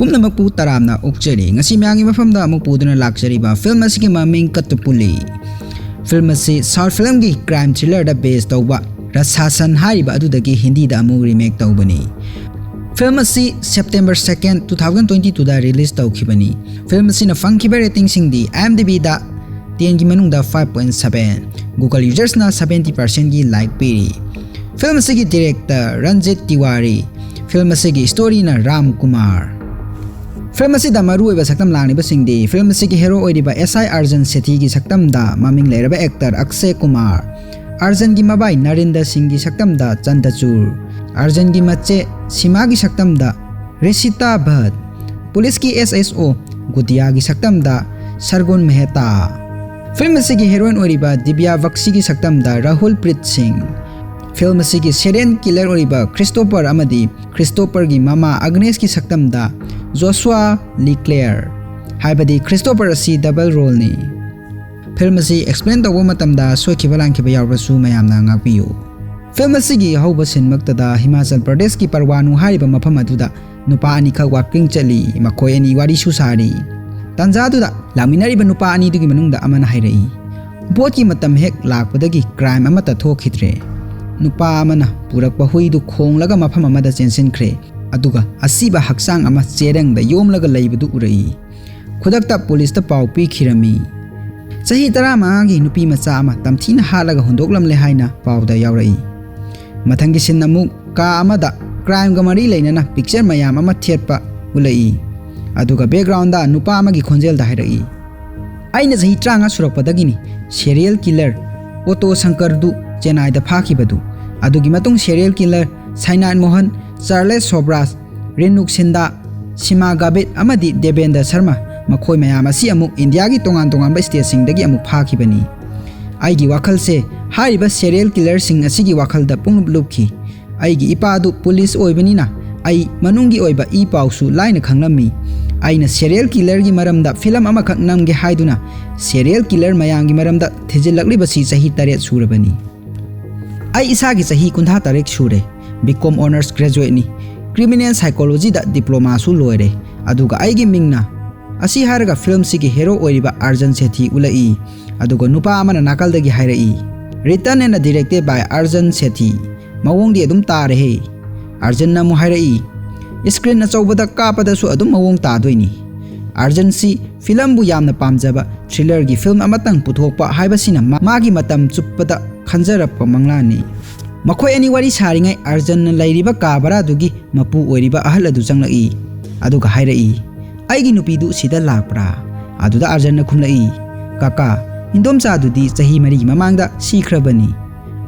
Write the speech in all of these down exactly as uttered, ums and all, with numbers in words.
ꯄꯨꯝꯅꯃꯛꯄꯨ ꯇꯔꯥꯝꯅ ꯑꯣꯛꯆꯔꯤ꯫ ꯉꯁꯤ ꯃꯌꯥꯝꯒꯤ ꯃꯐꯝꯗ ꯑꯃꯨꯛ ꯄꯨꯗꯨꯅ ꯂꯥꯛꯆꯔꯤꯕ ꯐꯤꯂꯝ ꯑꯁꯤꯒꯤ ꯃꯃꯤꯡ ꯀꯠꯇꯨꯄꯨꯂꯤ꯫ ꯐꯤꯂꯝ ꯑꯁꯤ ꯁꯥꯎꯠ ꯐꯤꯂꯝꯒꯤ ꯀ꯭ꯔꯥꯏꯝ ꯊ꯭ꯔꯤꯂꯔꯗ ꯕꯦꯁ ꯇꯧꯕ ꯔꯁꯥꯁꯟ ꯍꯥꯏꯔꯤꯕ ꯑꯗꯨꯗꯒꯤ ꯍꯤꯟꯗꯤꯗ ꯑꯃꯨꯛ ꯔꯤꯃꯦꯛ ꯇꯧꯕꯅꯤ꯫ ꯐꯤꯂꯝ ꯑꯁꯤ September second, two thousand twenty ꯇꯨꯗ ꯔꯤꯂꯤꯁ ꯇꯧꯈꯤꯕꯅꯤ꯫ ꯐꯤꯂꯝ ꯑꯁꯤꯅ ꯐꯪꯈꯤꯕ ꯔꯦꯇꯤꯡꯁꯤꯡꯗꯤ IMDbꯗ ꯇꯦꯟꯒꯤ ꯃꯅꯨꯡꯗ ꯐꯥꯏꯚ ꯄꯣꯏꯟ ꯁꯚꯦꯟ, Google ꯌꯨꯖꯔꯁꯅ ꯁꯚꯦꯟꯇꯤ ꯄꯥꯔꯁꯦꯟꯒꯤ ꯂꯥꯏꯛ ꯄꯤꯔꯤ꯫ ꯐꯤꯂꯝ ꯑꯁꯤꯒꯤ ꯗꯤꯔꯦꯛꯇꯔ ꯔꯟꯖꯤꯠ ꯇꯤꯋꯥꯔꯤ, ꯐꯤꯂꯝ ꯑꯁꯤꯒꯤ ꯁ꯭ꯇꯣꯔꯤꯅ ꯔꯥꯝ ꯀꯨꯃꯥꯔ꯫ ꯐꯤꯂꯝ ꯑꯁꯤꯗ ꯃꯔꯨꯑꯣꯏꯕ ꯁꯛꯇꯝ ꯂꯥꯡꯂꯤꯕꯁꯤꯡꯗꯤ ꯐꯤꯂꯝ ꯑꯁꯤꯒꯤ ꯍꯦꯔꯣ ꯑꯣꯏꯔꯤꯕ SI ꯑꯥꯔꯖꯟ ꯁꯦꯊꯤꯒꯤ ꯁꯛꯇꯝꯗ ꯃꯃꯤꯡ ꯂꯩꯔꯕ ꯑꯦꯛꯇꯔ ꯑꯛꯁꯦ ꯀꯨꯃꯥꯔ, ꯑꯥꯔꯖꯟꯒꯤ ꯃꯕꯥꯏ ꯅꯔꯤꯟꯗꯔ ꯁꯤꯡꯒꯤ ꯁꯛꯇꯝꯗ ꯆꯟꯗꯆꯨꯔ, ꯑꯥꯔꯖꯟꯒꯤ ꯃꯆꯦ ꯁꯤꯃꯥꯒꯤ ꯁꯛꯇꯝꯗ ꯔꯤꯁꯤꯇꯥ ꯚꯠ, ꯄꯨꯂꯤꯁꯀꯤ SSO ꯒꯨꯗꯤꯌꯥꯒꯤ ꯁꯛꯇꯝꯗ ꯁꯔꯒꯨꯟ ꯃꯦꯍꯇꯥ꯫ ꯐꯤꯂꯝ ꯑꯁꯤꯒꯤ ꯍꯦꯔꯣꯏꯟ ꯑꯣꯏꯔꯤꯕ ꯗꯤꯕ꯭ꯌꯥ ꯕꯛꯁꯤꯒꯤ ꯁꯛꯇꯝꯗ ꯔꯥꯍꯨꯜ ꯄ꯭ꯔꯤꯠ ꯁꯤꯡ꯫ ꯐꯤꯂꯝ ꯑꯁꯤꯒꯤ ꯁꯦꯔꯤꯌꯦꯜ ꯀꯤꯂꯔ ꯑꯣꯏꯔꯤꯕ ꯈ꯭ꯔꯤꯁꯇꯣꯄꯔ ꯑꯃꯗꯤ ꯈ꯭ꯔꯤꯁꯇꯣꯄꯔꯒꯤ ꯃꯃꯥ ꯑꯒꯅꯦꯁꯀꯤ ꯁꯛꯇꯝꯗ ꯖꯣꯁꯨꯋꯥ ꯂꯤꯀ꯭ꯂꯦꯌꯔ, ꯍꯥꯏꯕꯗꯤ ꯈ꯭ꯔꯤꯁꯇꯣꯄꯔ ꯑꯁꯤ ꯗꯕꯜ ꯔꯣꯜꯅꯤ꯫ ꯐꯤꯂꯝ ꯑꯁꯤ ꯑꯦꯛꯁꯄ꯭ꯂꯦꯟ ꯇꯧꯕ ꯃꯇꯝꯗ ꯁꯣꯏꯈꯤꯕ ꯂꯥꯟꯈꯤꯕ ꯌꯥꯎꯔꯕꯁꯨ ꯃꯌꯥꯝꯅ ꯉꯥꯛꯄꯤꯌꯨ꯫ ꯐꯤꯂꯝ ꯑꯁꯤꯒꯤ ꯑꯍꯧꯕ ꯁꯤꯟꯃꯛꯇꯗ ꯍꯤꯃꯥꯆꯜ ꯄ꯭ꯔꯗꯦꯁꯀꯤ ꯄꯔꯋꯥꯅꯨ ꯍꯥꯏꯔꯤꯕ ꯃꯐꯝ ꯑꯗꯨꯗ ꯅꯨꯄꯥ ꯑꯅꯤꯈꯛ ꯋꯥꯀꯤꯡ ꯆꯠꯂꯤ꯫ ꯃꯈꯣꯏ ꯑꯅꯤ ꯋꯥꯔꯤꯁꯨ ꯁꯥꯔꯤ꯫ ꯇꯥꯟꯖꯥꯗꯨꯗ ꯂꯥꯛꯃꯤꯟꯅꯔꯤꯕ ꯅꯨꯄꯥ ꯑꯅꯤꯗꯨꯒꯤ ꯃꯅꯨꯡꯗ ꯑꯃꯅ ꯍꯥꯏꯔꯛꯏ, "ꯚꯣꯠꯀꯤ ꯃꯇꯝ ꯍꯦꯛ ꯂꯥꯛꯄꯗꯒꯤ ꯀ꯭ꯔꯥꯏꯝ ꯑꯃꯠꯇ ꯊꯣꯛꯈꯤꯗ꯭ꯔꯦ꯫ ꯅꯨꯄꯥ ꯑꯃꯅ ꯄꯨꯔꯛꯄ ꯍꯨꯏꯗꯨ ꯈꯣꯡꯂꯒ ꯃꯐꯝ ꯑꯃꯗ ꯆꯦꯟꯁꯤꯟꯈ꯭ꯔꯦ, ꯑꯗꯨꯒ ꯑꯁꯤꯕ ꯍꯛꯆꯥꯡ ꯑꯃ ꯆꯦꯔꯪꯗ ꯌꯣꯝꯂꯒ ꯂꯩꯕꯗꯨ ꯎꯔꯛꯏ꯫ ꯈꯨꯗꯛꯇ ꯄꯨꯂꯤꯁꯇ ꯄꯥꯎ ꯄꯤꯈꯤꯔꯝꯃꯤ꯫ ꯆꯍꯤ ꯇꯔꯥꯃꯉꯥꯒꯤ ꯅꯨꯄꯤ ꯃꯆꯥ ꯑꯃ ꯇꯝꯊꯤꯅ ꯍꯥꯠꯂꯒ ꯍꯨꯟꯗꯣꯛꯂꯝꯂꯦ" ꯍꯥꯏꯅ ꯄꯥꯎꯗ ꯌꯥꯎꯔꯛꯏ꯫ ꯃꯊꯪꯒꯤ ꯁꯤꯟ ꯑꯃꯨꯛ ꯀꯥ ꯑꯃꯗ ꯀ꯭ꯔꯥꯏꯝꯒ ꯃꯔꯤ ꯂꯩꯅꯅ ꯄꯤꯛꯆꯔ ꯃꯌꯥꯝ ꯑꯃ ꯊꯦꯠꯄ ꯎꯠꯂꯛꯏ꯫ ꯑꯗꯨꯒ ꯕꯦꯛꯒ꯭ꯔꯥꯎꯟꯗ ꯅꯨꯄꯥ ꯑꯃꯒꯤ ꯈꯣꯟꯖꯦꯜꯗ ꯍꯥꯏꯔꯛꯏ, "ꯑꯩꯅ ꯆꯍꯤ ꯇꯔꯥꯃꯉꯥ ꯁꯨꯔꯛꯄꯗꯒꯤꯅꯤ ꯁꯦꯔꯤꯌꯦꯜ ꯀꯤꯂꯔ ꯑꯣꯇꯣ ꯁꯪꯀꯔꯗꯨ ꯆꯦꯟꯅꯥꯏꯗ ꯐꯥꯈꯤꯕꯗꯨ꯫ ꯑꯗꯨꯒꯤ ꯃꯇꯨꯡ ꯁꯦꯔꯤꯌꯦꯜ ꯀꯤꯂꯔ ꯁꯥꯏꯅꯥꯠ ꯃꯣꯍꯟ, ꯆꯥꯔꯂꯦꯁ ꯁꯣꯕ꯭ꯔꯥꯖ, ꯔꯦꯅꯨꯛ ꯁꯤꯟꯗꯥ, ꯁꯤꯃꯥ ꯒꯥꯕꯤꯠ ꯑꯃꯗꯤ ꯗꯦꯕꯦꯟꯗ꯭ꯔ ꯁꯔꯃ, ꯃꯈꯣꯏ ꯃꯌꯥꯝ ꯑꯁꯤ ꯑꯃꯨꯛ ꯏꯟꯗꯤꯌꯥꯒꯤ ꯇꯣꯉꯥꯟ ꯇꯣꯉꯥꯟꯕ ꯁ꯭ꯇꯦꯠꯁꯤꯡꯗꯒꯤ ꯑꯃꯨꯛ ꯐꯥꯈꯤꯕꯅꯤ꯫ ꯑꯩꯒꯤ ꯋꯥꯈꯜꯁꯦ ꯍꯥꯏꯔꯤꯕ ꯁꯦꯔꯤꯌꯦꯜ ꯀꯤꯂꯔꯁꯤꯡ ꯑꯁꯤꯒꯤ ꯋꯥꯈꯜꯗ ꯄꯨꯡꯂꯨꯞ ꯂꯨꯞꯈꯤ꯫ ꯑꯩꯒꯤ ꯏꯄꯥꯗꯨ ꯄꯨꯂꯤꯁ ꯑꯣꯏꯕꯅꯤꯅ ꯑꯩ ꯃꯅꯨꯡꯒꯤ ꯑꯣꯏꯕ ꯏ ꯄꯥꯎꯁꯨ ꯂꯥꯏꯅ ꯈꯪꯂꯝꯃꯤ꯫ ꯑꯩꯅ ꯁꯦꯔꯤꯌꯦꯜ ꯀꯤꯂꯔꯒꯤ ꯃꯔꯝꯗ ꯐꯤꯂꯝ ꯑꯃꯈꯛ ꯅꯝꯒꯦ ꯍꯥꯏꯗꯨꯅ ꯁꯦꯔꯤꯌꯦꯜ ꯀꯤꯂꯔ ꯃꯌꯥꯝꯒꯤ ꯃꯔꯝꯗ ꯊꯤꯖꯤꯜꯂꯛꯂꯤꯕꯁꯤ ꯆꯍꯤ ꯇꯔꯦꯠ ꯁꯨꯔꯕꯅꯤ꯫ ꯑꯩ ꯏꯁꯥꯒꯤ ꯆꯍꯤ ꯀꯨꯟꯊ꯭ꯔꯥ ꯇꯔꯦꯠ ꯁꯨꯔꯦ꯫ ꯕꯤ ꯀꯣꯝ ꯑꯣꯅꯔꯁ ꯒ꯭ꯔꯦꯖꯨꯋꯦꯠꯅꯤ꯫ ꯀ꯭ꯔꯤꯃꯤꯅꯦꯜ ꯁꯥꯏꯀꯣꯂꯣꯖꯤꯗ ꯗꯤꯄ꯭ꯂꯣꯃꯥꯁꯨ ꯂꯣꯏꯔꯦ꯫ ꯑꯗꯨꯒ ꯑꯩꯒꯤ ꯃꯤꯡꯅ꯫ ꯑꯁꯤ ꯍꯥꯏꯔꯒ ꯐꯤꯂꯝꯁꯤꯒꯤ ꯍꯦꯔꯣ ꯑꯣꯏꯔꯤꯕ ꯑꯥꯔꯖꯟ ꯁꯦꯊꯤ ꯎꯠꯂꯛꯏ꯫ ꯑꯗꯨꯒ ꯅꯨꯄꯥ ꯑꯃꯅ ꯅꯥꯀꯜꯗꯒꯤ ꯍꯥꯏꯔꯛꯏ, "Written and directed by ꯑꯥꯔꯖꯟ ꯁꯦꯊꯤ"꯫ ꯃꯑꯣꯡꯗꯤ ꯑꯗꯨꯝ ꯇꯥꯔꯦꯍꯦ꯫ ꯑꯥꯔꯖꯟꯅ ꯑꯃꯨꯛ ꯍꯥꯏꯔꯛꯏ, "ꯏꯁꯀ꯭ꯔꯤꯟ ꯑꯆꯧꯕꯗ ꯀꯥꯞꯄꯗꯁꯨ ꯑꯗꯨꯝ ꯃꯑꯣꯡ ꯇꯥꯗꯣꯏꯅꯤ꯫ ꯑꯥꯔꯖꯟꯁꯤ ꯐꯤꯂꯝꯕꯨ ꯌꯥꯝꯅ ꯄꯥꯝꯖꯕ, ꯊ꯭ꯔꯤꯂꯔꯒꯤ ꯐꯤꯂꯝ ꯑꯃꯇꯪ ꯄꯨꯊꯣꯛꯄ ꯍꯥꯏꯕꯁꯤꯅ ꯃꯥ-, ꯃꯥꯒꯤ ꯃꯇꯝ ꯆꯨꯞꯄꯗ ꯈꯟꯖꯔꯛꯄ ꯃꯪꯂꯥꯟꯅꯤ"꯫ ꯃꯈꯣꯏ ꯑꯅꯤ ꯋꯥꯔꯤ ꯁꯥꯔꯤꯉꯩ ꯑꯥꯔꯖꯟꯅ ꯂꯩꯔꯤꯕ ꯀꯥ ꯚꯔꯥꯗꯨꯒꯤ ꯃꯄꯨ ꯑꯣꯏꯔꯤꯕ ꯑꯍꯜ ꯑꯗꯨ ꯆꯪꯂꯛꯏ꯫ ꯑꯗꯨꯒ ꯍꯥꯏꯔꯛꯏ, "ꯑꯩꯒꯤ ꯅꯨꯄꯤꯗꯨ ꯁꯤꯗ ꯂꯥꯛꯄ꯭ꯔꯥ?" ꯑꯗꯨꯗ ꯑꯥꯔꯖꯟꯅ ꯈꯨꯝꯂꯛꯏ, "ꯀꯀꯥ, ꯏꯟꯗꯣꯝꯆꯥꯗꯨꯗꯤ ꯆꯍꯤ ꯃꯔꯤꯒꯤ ꯃꯃꯥꯡꯗ ꯁꯤꯈ꯭ꯔꯕꯅꯤ"꯫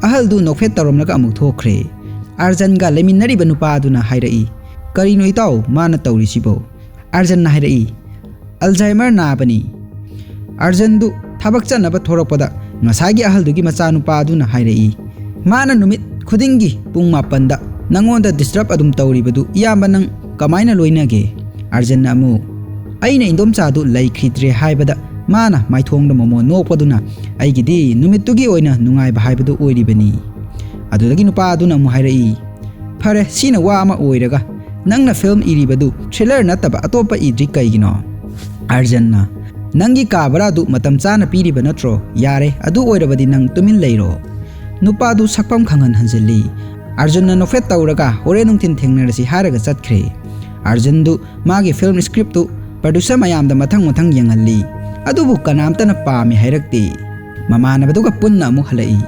ꯑꯍꯜꯗꯨ ꯅꯣꯛꯐꯦꯠ ꯇꯧꯔꯝꯂꯒ ꯑꯃꯨꯛ ꯊꯣꯛꯈ꯭ꯔꯦ꯫ ꯑꯥꯔꯖꯟꯒ ꯂꯩꯃꯤꯟꯅꯔꯤꯕ ꯅꯨꯄꯥꯗꯨꯅ ꯍꯥꯏꯔꯛꯏ, "ꯀꯔꯤꯅꯣ ꯏꯇꯥꯎ ꯃꯥꯅ ꯇꯧꯔꯤꯁꯤꯕꯣ?" ꯑꯥꯔꯖꯟꯅ ꯍꯥꯏꯔꯛꯏ, "ꯑꯜꯖꯥꯏꯃꯔ ꯅꯥꯕꯅꯤ"꯫ ꯑꯥꯔꯖꯟꯗꯨ ꯊꯕꯛ ꯆꯠꯅꯕ ꯊꯣꯔꯛꯄꯗ ꯉꯁꯥꯏꯒꯤ ꯑꯍꯜꯗꯨꯒꯤ ꯃꯆꯥꯅꯨꯄꯥ ꯑꯗꯨꯅ ꯍꯥꯏꯔꯛꯏ, "ꯃꯥꯅ ꯅꯨꯃꯤꯠ ꯈꯨꯗꯤꯡꯒꯤ ꯄꯨꯡ ꯃꯥꯄꯟꯗ ꯅꯪꯉꯣꯟꯗ ꯗꯤꯁꯇꯔꯕ ꯑꯗꯨꯝ ꯇꯧꯔꯤꯕꯗꯨ ꯏꯌꯥꯝꯕ ꯅꯪ ꯀꯃꯥꯏꯅ ꯂꯣꯏꯅꯒꯦ?" ꯑꯥꯔꯖꯟꯅ ꯑꯃꯨꯛ, "ꯑꯩꯅ ꯏꯟꯗꯣꯝꯆꯥꯗꯨ ꯂꯩꯈꯤꯗ꯭ꯔꯦ ꯍꯥꯏꯕꯗ ꯃꯥꯅ ꯃꯥꯏꯊꯣꯡꯗ ꯃꯣꯃꯣꯟ ꯅꯣꯛꯄꯗꯨꯅ ꯑꯩꯒꯤꯗꯤ ꯅꯨꯃꯤꯠꯇꯨꯒꯤ ꯑꯣꯏꯅ ꯅꯨꯡꯉꯥꯏꯕ ꯍꯥꯏꯕꯗꯨ ꯑꯣꯏꯔꯤꯕꯅꯤ"꯫ ꯑꯗꯨꯗꯒꯤ ꯅꯨꯄꯥ ꯑꯗꯨꯅ ꯑꯃꯨꯛ ꯍꯥꯏꯔꯛꯏ, "ꯐꯔꯦ, ꯁꯤꯅ ꯋꯥ ꯑꯃ ꯑꯣꯏꯔꯒ, ꯅꯪꯅ ꯐꯤꯂꯝ ꯏꯔꯤꯕꯗꯨ ꯊ꯭ꯔꯤꯂꯔ ꯅꯠꯇꯕ ꯑꯇꯣꯞꯄ ꯏꯗ꯭ꯔꯤ ꯀꯩꯒꯤꯅꯣ?" ꯑꯥꯔꯖꯟꯅ, "ꯅꯪꯒꯤ ꯀꯥ ꯚꯔꯥꯗꯨ ꯃꯇꯝ ꯆꯥꯅ ꯄꯤꯔꯤꯕ ꯅꯠꯇ꯭ꯔꯣ? ꯌꯥꯔꯦ, ꯑꯗꯨ ꯑꯣꯏꯔꯕꯗꯤ ꯅꯪ ꯇꯨꯃꯤꯟ ꯂꯩꯔꯣ"꯫ ꯅꯨꯄꯥꯗꯨ ꯁꯛꯐꯝ ꯈꯪꯍꯟ ꯍꯟꯖꯤꯜꯂꯤ꯫ ꯑꯥꯔꯖꯟꯅ ꯅꯣꯛꯐꯦꯠ ꯇꯧꯔꯒ, "ꯍꯣꯔꯦꯟ ꯅꯨꯡꯊꯤꯟ ꯊꯦꯡꯅꯔꯁꯤ" ꯍꯥꯏꯔꯒ ꯆꯠꯈ꯭ꯔꯦ꯫ ꯑꯥꯔꯖꯟꯗꯨ ꯃꯥꯒꯤ ꯐꯤꯂꯝ ꯁ꯭ꯀ꯭ꯔꯤꯞꯇꯨ ꯄ꯭ꯔꯗ꯭ꯌꯨꯁꯔ ꯃꯌꯥꯝꯗ ꯃꯊꯪ ꯃꯊꯪ ꯌꯦꯡꯍꯜꯂꯤ꯫ ꯑꯗꯨꯕꯨ ꯀꯅꯥꯝꯇꯅ ꯄꯥꯝꯃꯤ ꯍꯥꯏꯔꯛꯇꯦ꯫ ꯃꯃꯥꯟꯅꯕꯗꯨꯒ ꯄꯨꯟꯅ ꯑꯃꯨꯛ ꯍꯜꯂꯛꯏ꯫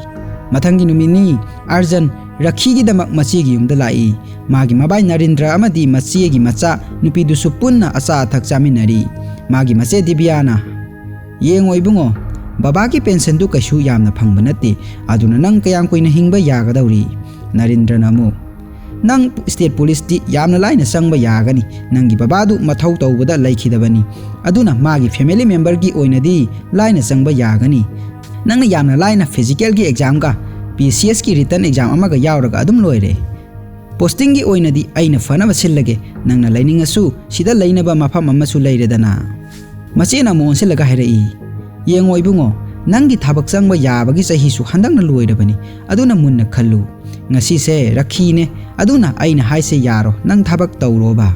ꯃꯊꯪꯒꯤ ꯅꯨꯃꯤꯠꯅꯤ꯫ ꯑꯥꯔꯖꯟ ꯔꯈꯤꯒꯤꯗꯃꯛ ꯃꯆꯦꯒꯤ ꯌꯨꯝꯗ ꯂꯥꯛꯏ꯫ ꯃꯥꯒꯤ ꯃꯕꯥꯏ ꯅꯔꯦꯟꯗ꯭ꯔ ꯑꯃꯗꯤ ꯃꯆꯦꯒꯤ ꯃꯆꯥ ꯅꯨꯄꯤꯗꯨꯁꯨ ꯄꯨꯟꯅ ꯑꯆꯥ ꯑꯊꯛ ꯆꯥꯃꯤꯟꯅꯔꯤ꯫ ꯃꯥꯒꯤ ꯃꯆꯦ ꯗꯤꯕꯤꯌꯥꯅ, "ꯌꯦꯡꯉꯣ ꯏꯕꯨꯡꯉꯣ, ꯕꯕꯥꯒꯤ ꯄꯦꯟꯁꯟꯗꯨ ꯀꯩꯁꯨ ꯌꯥꯝꯅ ꯐꯪꯕ ꯅꯠꯇꯦ, ꯑꯗꯨꯅ ꯅꯪ ꯀꯌꯥꯝ ꯀꯨꯏꯅ ꯍꯤꯡꯕ ꯌꯥꯒꯗꯧꯔꯤ?" ꯅꯔꯦꯟꯗ꯭ꯔꯅ ꯑꯃꯨꯛ, "ꯅꯪ ꯁ꯭ꯇꯦꯠ ꯄꯨꯂꯤꯁꯇꯤ ꯌꯥꯝꯅ ꯂꯥꯏꯅ ꯆꯪꯕ ꯌꯥꯒꯅꯤ꯫ ꯅꯪꯒꯤ ꯕꯕꯥꯗꯨ ꯃꯊꯧ ꯇꯧꯕꯗ ꯂꯩꯈꯤꯗꯕꯅꯤ, ꯑꯗꯨꯅ ꯃꯥꯒꯤ ꯐꯦꯃꯤꯂꯤ ꯃꯦꯝꯕꯔꯒꯤ ꯑꯣꯏꯅꯗꯤ ꯂꯥꯏꯅ ꯆꯪꯕ ꯌꯥꯒꯅꯤ꯫ ꯅꯪꯅ ꯌꯥꯝꯅ ꯂꯥꯏꯅ ꯐꯤꯖꯤꯀꯦꯜꯒꯤ ꯑꯦꯛꯖꯥꯝꯒ ꯄꯤ ꯁꯤ ꯑꯦꯁꯀꯤ ꯔꯤꯇꯟ ꯑꯦꯛꯖꯥꯝ ꯑꯃꯒ ꯌꯥꯎꯔꯒ ꯑꯗꯨꯝ ꯂꯣꯏꯔꯦ꯫ ꯄꯣꯁꯇꯤꯡꯒꯤ ꯑꯣꯏꯅꯗꯤ ꯑꯩꯅ ꯐꯅꯕ ꯁꯤꯜꯂꯒꯦ꯫ ꯅꯪꯅ ꯂꯩꯅꯤꯡꯉꯁꯨ ꯁꯤꯗ ꯂꯩꯅꯕ ꯃꯐꯝ ꯑꯃꯁꯨ ꯂꯩꯔꯦꯗꯅ"꯫ ꯃꯆꯦꯅ ꯑꯃꯨꯛ ꯑꯣꯟꯁꯤꯜꯂꯒ ꯍꯥꯏꯔꯛꯏ, "ꯌꯦꯡꯉꯣ ꯏꯕꯨꯡꯉꯣ, ꯅꯪꯒꯤ ꯊꯕꯛ ꯆꯪꯕ ꯌꯥꯕꯒꯤ ꯆꯍꯤꯁꯨ ꯍꯟꯗꯛꯅ ꯂꯣꯏꯔꯕꯅꯤ, ꯑꯗꯨꯅ ꯃꯨꯟꯅ ꯈꯜꯂꯨ꯫ ꯉꯁꯤꯁꯦ ꯔꯈꯤꯅꯦ, ꯑꯗꯨꯅ ꯑꯩꯅ ꯍꯥꯏꯁꯦ ꯌꯥꯔꯣ, ꯅꯪ ꯊꯕꯛ ꯇꯧꯔꯣꯕ"꯫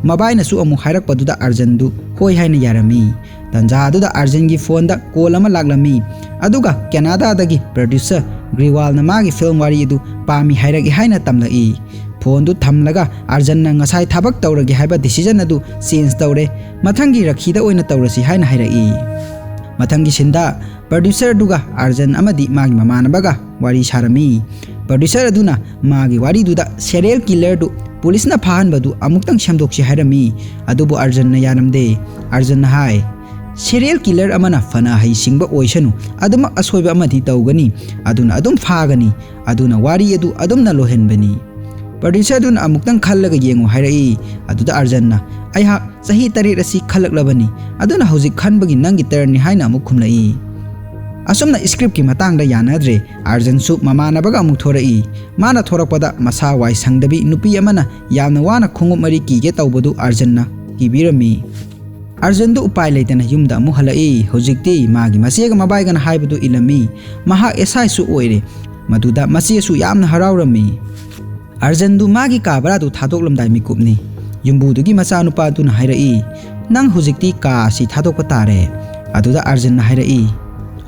ꯃꯕꯥꯏꯅꯁꯨ ꯑꯃꯨꯛ ꯍꯥꯏꯔꯛꯄꯗꯨꯗ ꯑꯥꯔꯖꯟꯗꯨ ꯍꯣꯏ ꯍꯥꯏꯅ ꯌꯥꯔꯝꯃꯤ꯫ ꯇꯟꯖꯥ ꯑꯗꯨꯗ ꯑꯥꯔꯖꯟꯒꯤ ꯐꯣꯟꯗ ꯀꯣꯜ ꯑꯃ ꯂꯥꯛꯂꯝꯃꯤ꯫ ꯑꯗꯨꯒ ꯀꯦꯅꯥꯗꯥꯗꯒꯤ ꯄ꯭ꯔꯣꯗ꯭ꯌꯨꯁꯔ ꯒ꯭ꯔꯤꯋꯥꯜꯅ ꯃꯥꯒꯤ ꯐꯤꯜꯝ ꯋꯥꯔꯤ ꯑꯗꯨ ꯄꯥꯝꯃꯤ ꯍꯥꯏꯔꯛꯏ ꯍꯥꯏꯅ ꯇꯝꯂꯛꯏ꯫ ꯐꯣꯟꯗꯨ ꯊꯝꯂꯒ ꯑꯥꯔꯖꯟꯅ ꯉꯁꯥꯏ ꯊꯕꯛ ꯇꯧꯔꯒꯦ ꯍꯥꯏꯕ ꯗꯤꯁꯤꯖꯟ ꯑꯗꯨ ꯆꯦꯟꯖ ꯇꯧꯔꯦ, ꯃꯊꯪꯒꯤ ꯔꯈꯤꯗ ꯑꯣꯏꯅ ꯇꯧꯔꯁꯤ ꯍꯥꯏꯅ ꯍꯥꯏꯔꯛꯏ꯫ ꯃꯊꯪꯒꯤ ꯁꯤꯟꯗ ꯄ꯭ꯔꯣꯗ꯭ꯌꯨꯁꯔꯗꯨꯒ ꯑꯥꯔꯖꯟ ꯑꯃꯗꯤ ꯃꯥꯒꯤ ꯃꯃꯥꯟꯅꯕꯒ ꯋꯥꯔꯤ ꯁꯥꯔꯝꯃꯤ꯫ ꯄ꯭ꯔꯣꯗ꯭ꯌꯨꯁꯔ ꯑꯗꯨꯅ ꯃꯥꯒꯤ ꯋꯥꯔꯤꯗꯨꯗ ꯁꯦꯔꯤꯌꯦꯜ ꯀꯤꯂꯔꯗꯨ ꯄꯨꯂꯤꯁꯅ ꯐꯥꯍꯟꯕꯗꯨ ꯑꯃꯨꯛꯇꯪ ꯁꯦꯝꯗꯣꯛꯁꯤ ꯍꯥꯏꯔꯝꯃꯤ꯫ ꯑꯗꯨꯕꯨ ꯑꯥꯔꯖꯟꯅ ꯌꯥꯔꯝꯗꯦ꯫ ꯑꯥꯔꯖꯟꯅ ꯍꯥꯏ, ꯁꯦꯔꯤꯌꯦꯜ ꯀꯤꯂꯔ ꯑꯃꯅ ꯐꯅ ꯍꯩꯁꯤꯡꯕ ꯑꯣꯏꯁꯅꯨ, ꯑꯗꯨꯃꯛ ꯑꯁꯣꯏꯕ ꯑꯃꯗꯤ ꯇꯧꯒꯅꯤ, ꯑꯗꯨꯅ ꯑꯗꯨꯝ ꯐꯥꯒꯅꯤ꯫ ꯑꯗꯨꯅ ꯋꯥꯔꯤ ꯑꯗꯨ ꯑꯗꯨꯝꯅ ꯂꯣꯏꯍꯟꯕꯅꯤ꯫ ꯄ꯭ꯔꯣꯗ꯭ꯌꯨꯁꯔ ꯑꯗꯨꯅ ꯑꯃꯨꯛꯇꯪ ꯈꯜꯂꯒ ꯌꯦꯡꯉꯨ ꯍꯥꯏꯔꯛꯏ꯫ ꯑꯗꯨꯗ ꯑꯥꯔꯖꯟꯅ, ꯑꯩꯍꯥꯛ ꯆꯍꯤ ꯇꯔꯦꯠ ꯑꯁꯤ ꯈꯜꯂꯛꯂꯕꯅꯤ, ꯑꯗꯨꯅ ꯍꯧꯖꯤꯛ ꯈꯟꯕꯒꯤ ꯅꯪꯒꯤ ꯇꯔꯟꯅꯤ ꯍꯥꯏꯅ ꯑꯃꯨꯛ ꯈꯨꯝꯂꯛꯏ꯫ ꯑꯁꯨꯝꯅ ꯁ꯭ꯀ꯭ꯔꯤꯞꯀꯤ ꯃꯇꯥꯡꯗ ꯌꯥꯅꯗ꯭ꯔꯦ꯫ ꯑꯥꯔꯖꯟꯁꯨ ꯃꯃꯥꯟꯅꯕꯒ ꯑꯃꯨꯛ ꯊꯣꯔꯛꯏ꯫ ꯃꯥꯅ ꯊꯣꯔꯛꯄꯗ ꯃꯁꯥ ꯋꯥꯏ ꯁꯪꯗꯕꯤ ꯅꯨꯄꯤ ꯑꯃꯅ ꯌꯥꯝꯅ ꯋꯥꯅ ꯈꯣꯡꯎꯞ ꯃꯔꯤ ꯀꯤꯒꯦ ꯇꯧꯕꯗꯨ ꯑꯥꯔꯖꯟꯅ ꯀꯤꯕꯤꯔꯝꯃꯤ꯫ ꯑꯥꯔꯖꯟꯗꯨ ꯎꯄꯥꯏ ꯂꯩꯇꯅ ꯌꯨꯝꯗ ꯑꯃꯨꯛ ꯍꯜꯂꯛꯏ꯫ ꯍꯧꯖꯤꯛꯇꯤ ꯃꯥꯒꯤ ꯃꯆꯦꯒ ꯃꯕꯥꯏꯒꯅ ꯍꯥꯏꯕꯗꯨ ꯏꯜꯂꯝꯃꯤ꯫ ꯃꯍꯥꯛ ꯑꯦꯁ ꯑꯥꯏꯁꯨ ꯑꯣꯏꯔꯦ꯫ ꯃꯗꯨꯗ ꯃꯆꯦꯁꯨ ꯌꯥꯝꯅ ꯍꯔꯥꯎꯔꯝꯃꯤ꯫ ꯑꯥꯔꯖꯟꯗꯨ ꯃꯥꯒꯤ ꯀꯥ ꯚꯔꯥꯗꯨ ꯊꯥꯗꯣꯛꯂꯝꯗꯥꯏ ꯃꯤꯀꯨꯞꯅꯤ꯫ ꯌꯨꯝꯕꯨꯗꯨꯒꯤ ꯃꯆꯥꯅꯨꯄꯥꯗꯨꯅ ꯍꯥꯏꯔꯛꯏ, ꯅꯪ ꯍꯧꯖꯤꯛꯇꯤ ꯀꯥ ꯑꯁꯤ ꯊꯥꯗꯣꯛꯄ ꯇꯥꯔꯦ꯫ ꯑꯗꯨꯗ ꯑꯥꯔꯖꯟꯅ ꯍꯥꯏꯔꯛꯏ,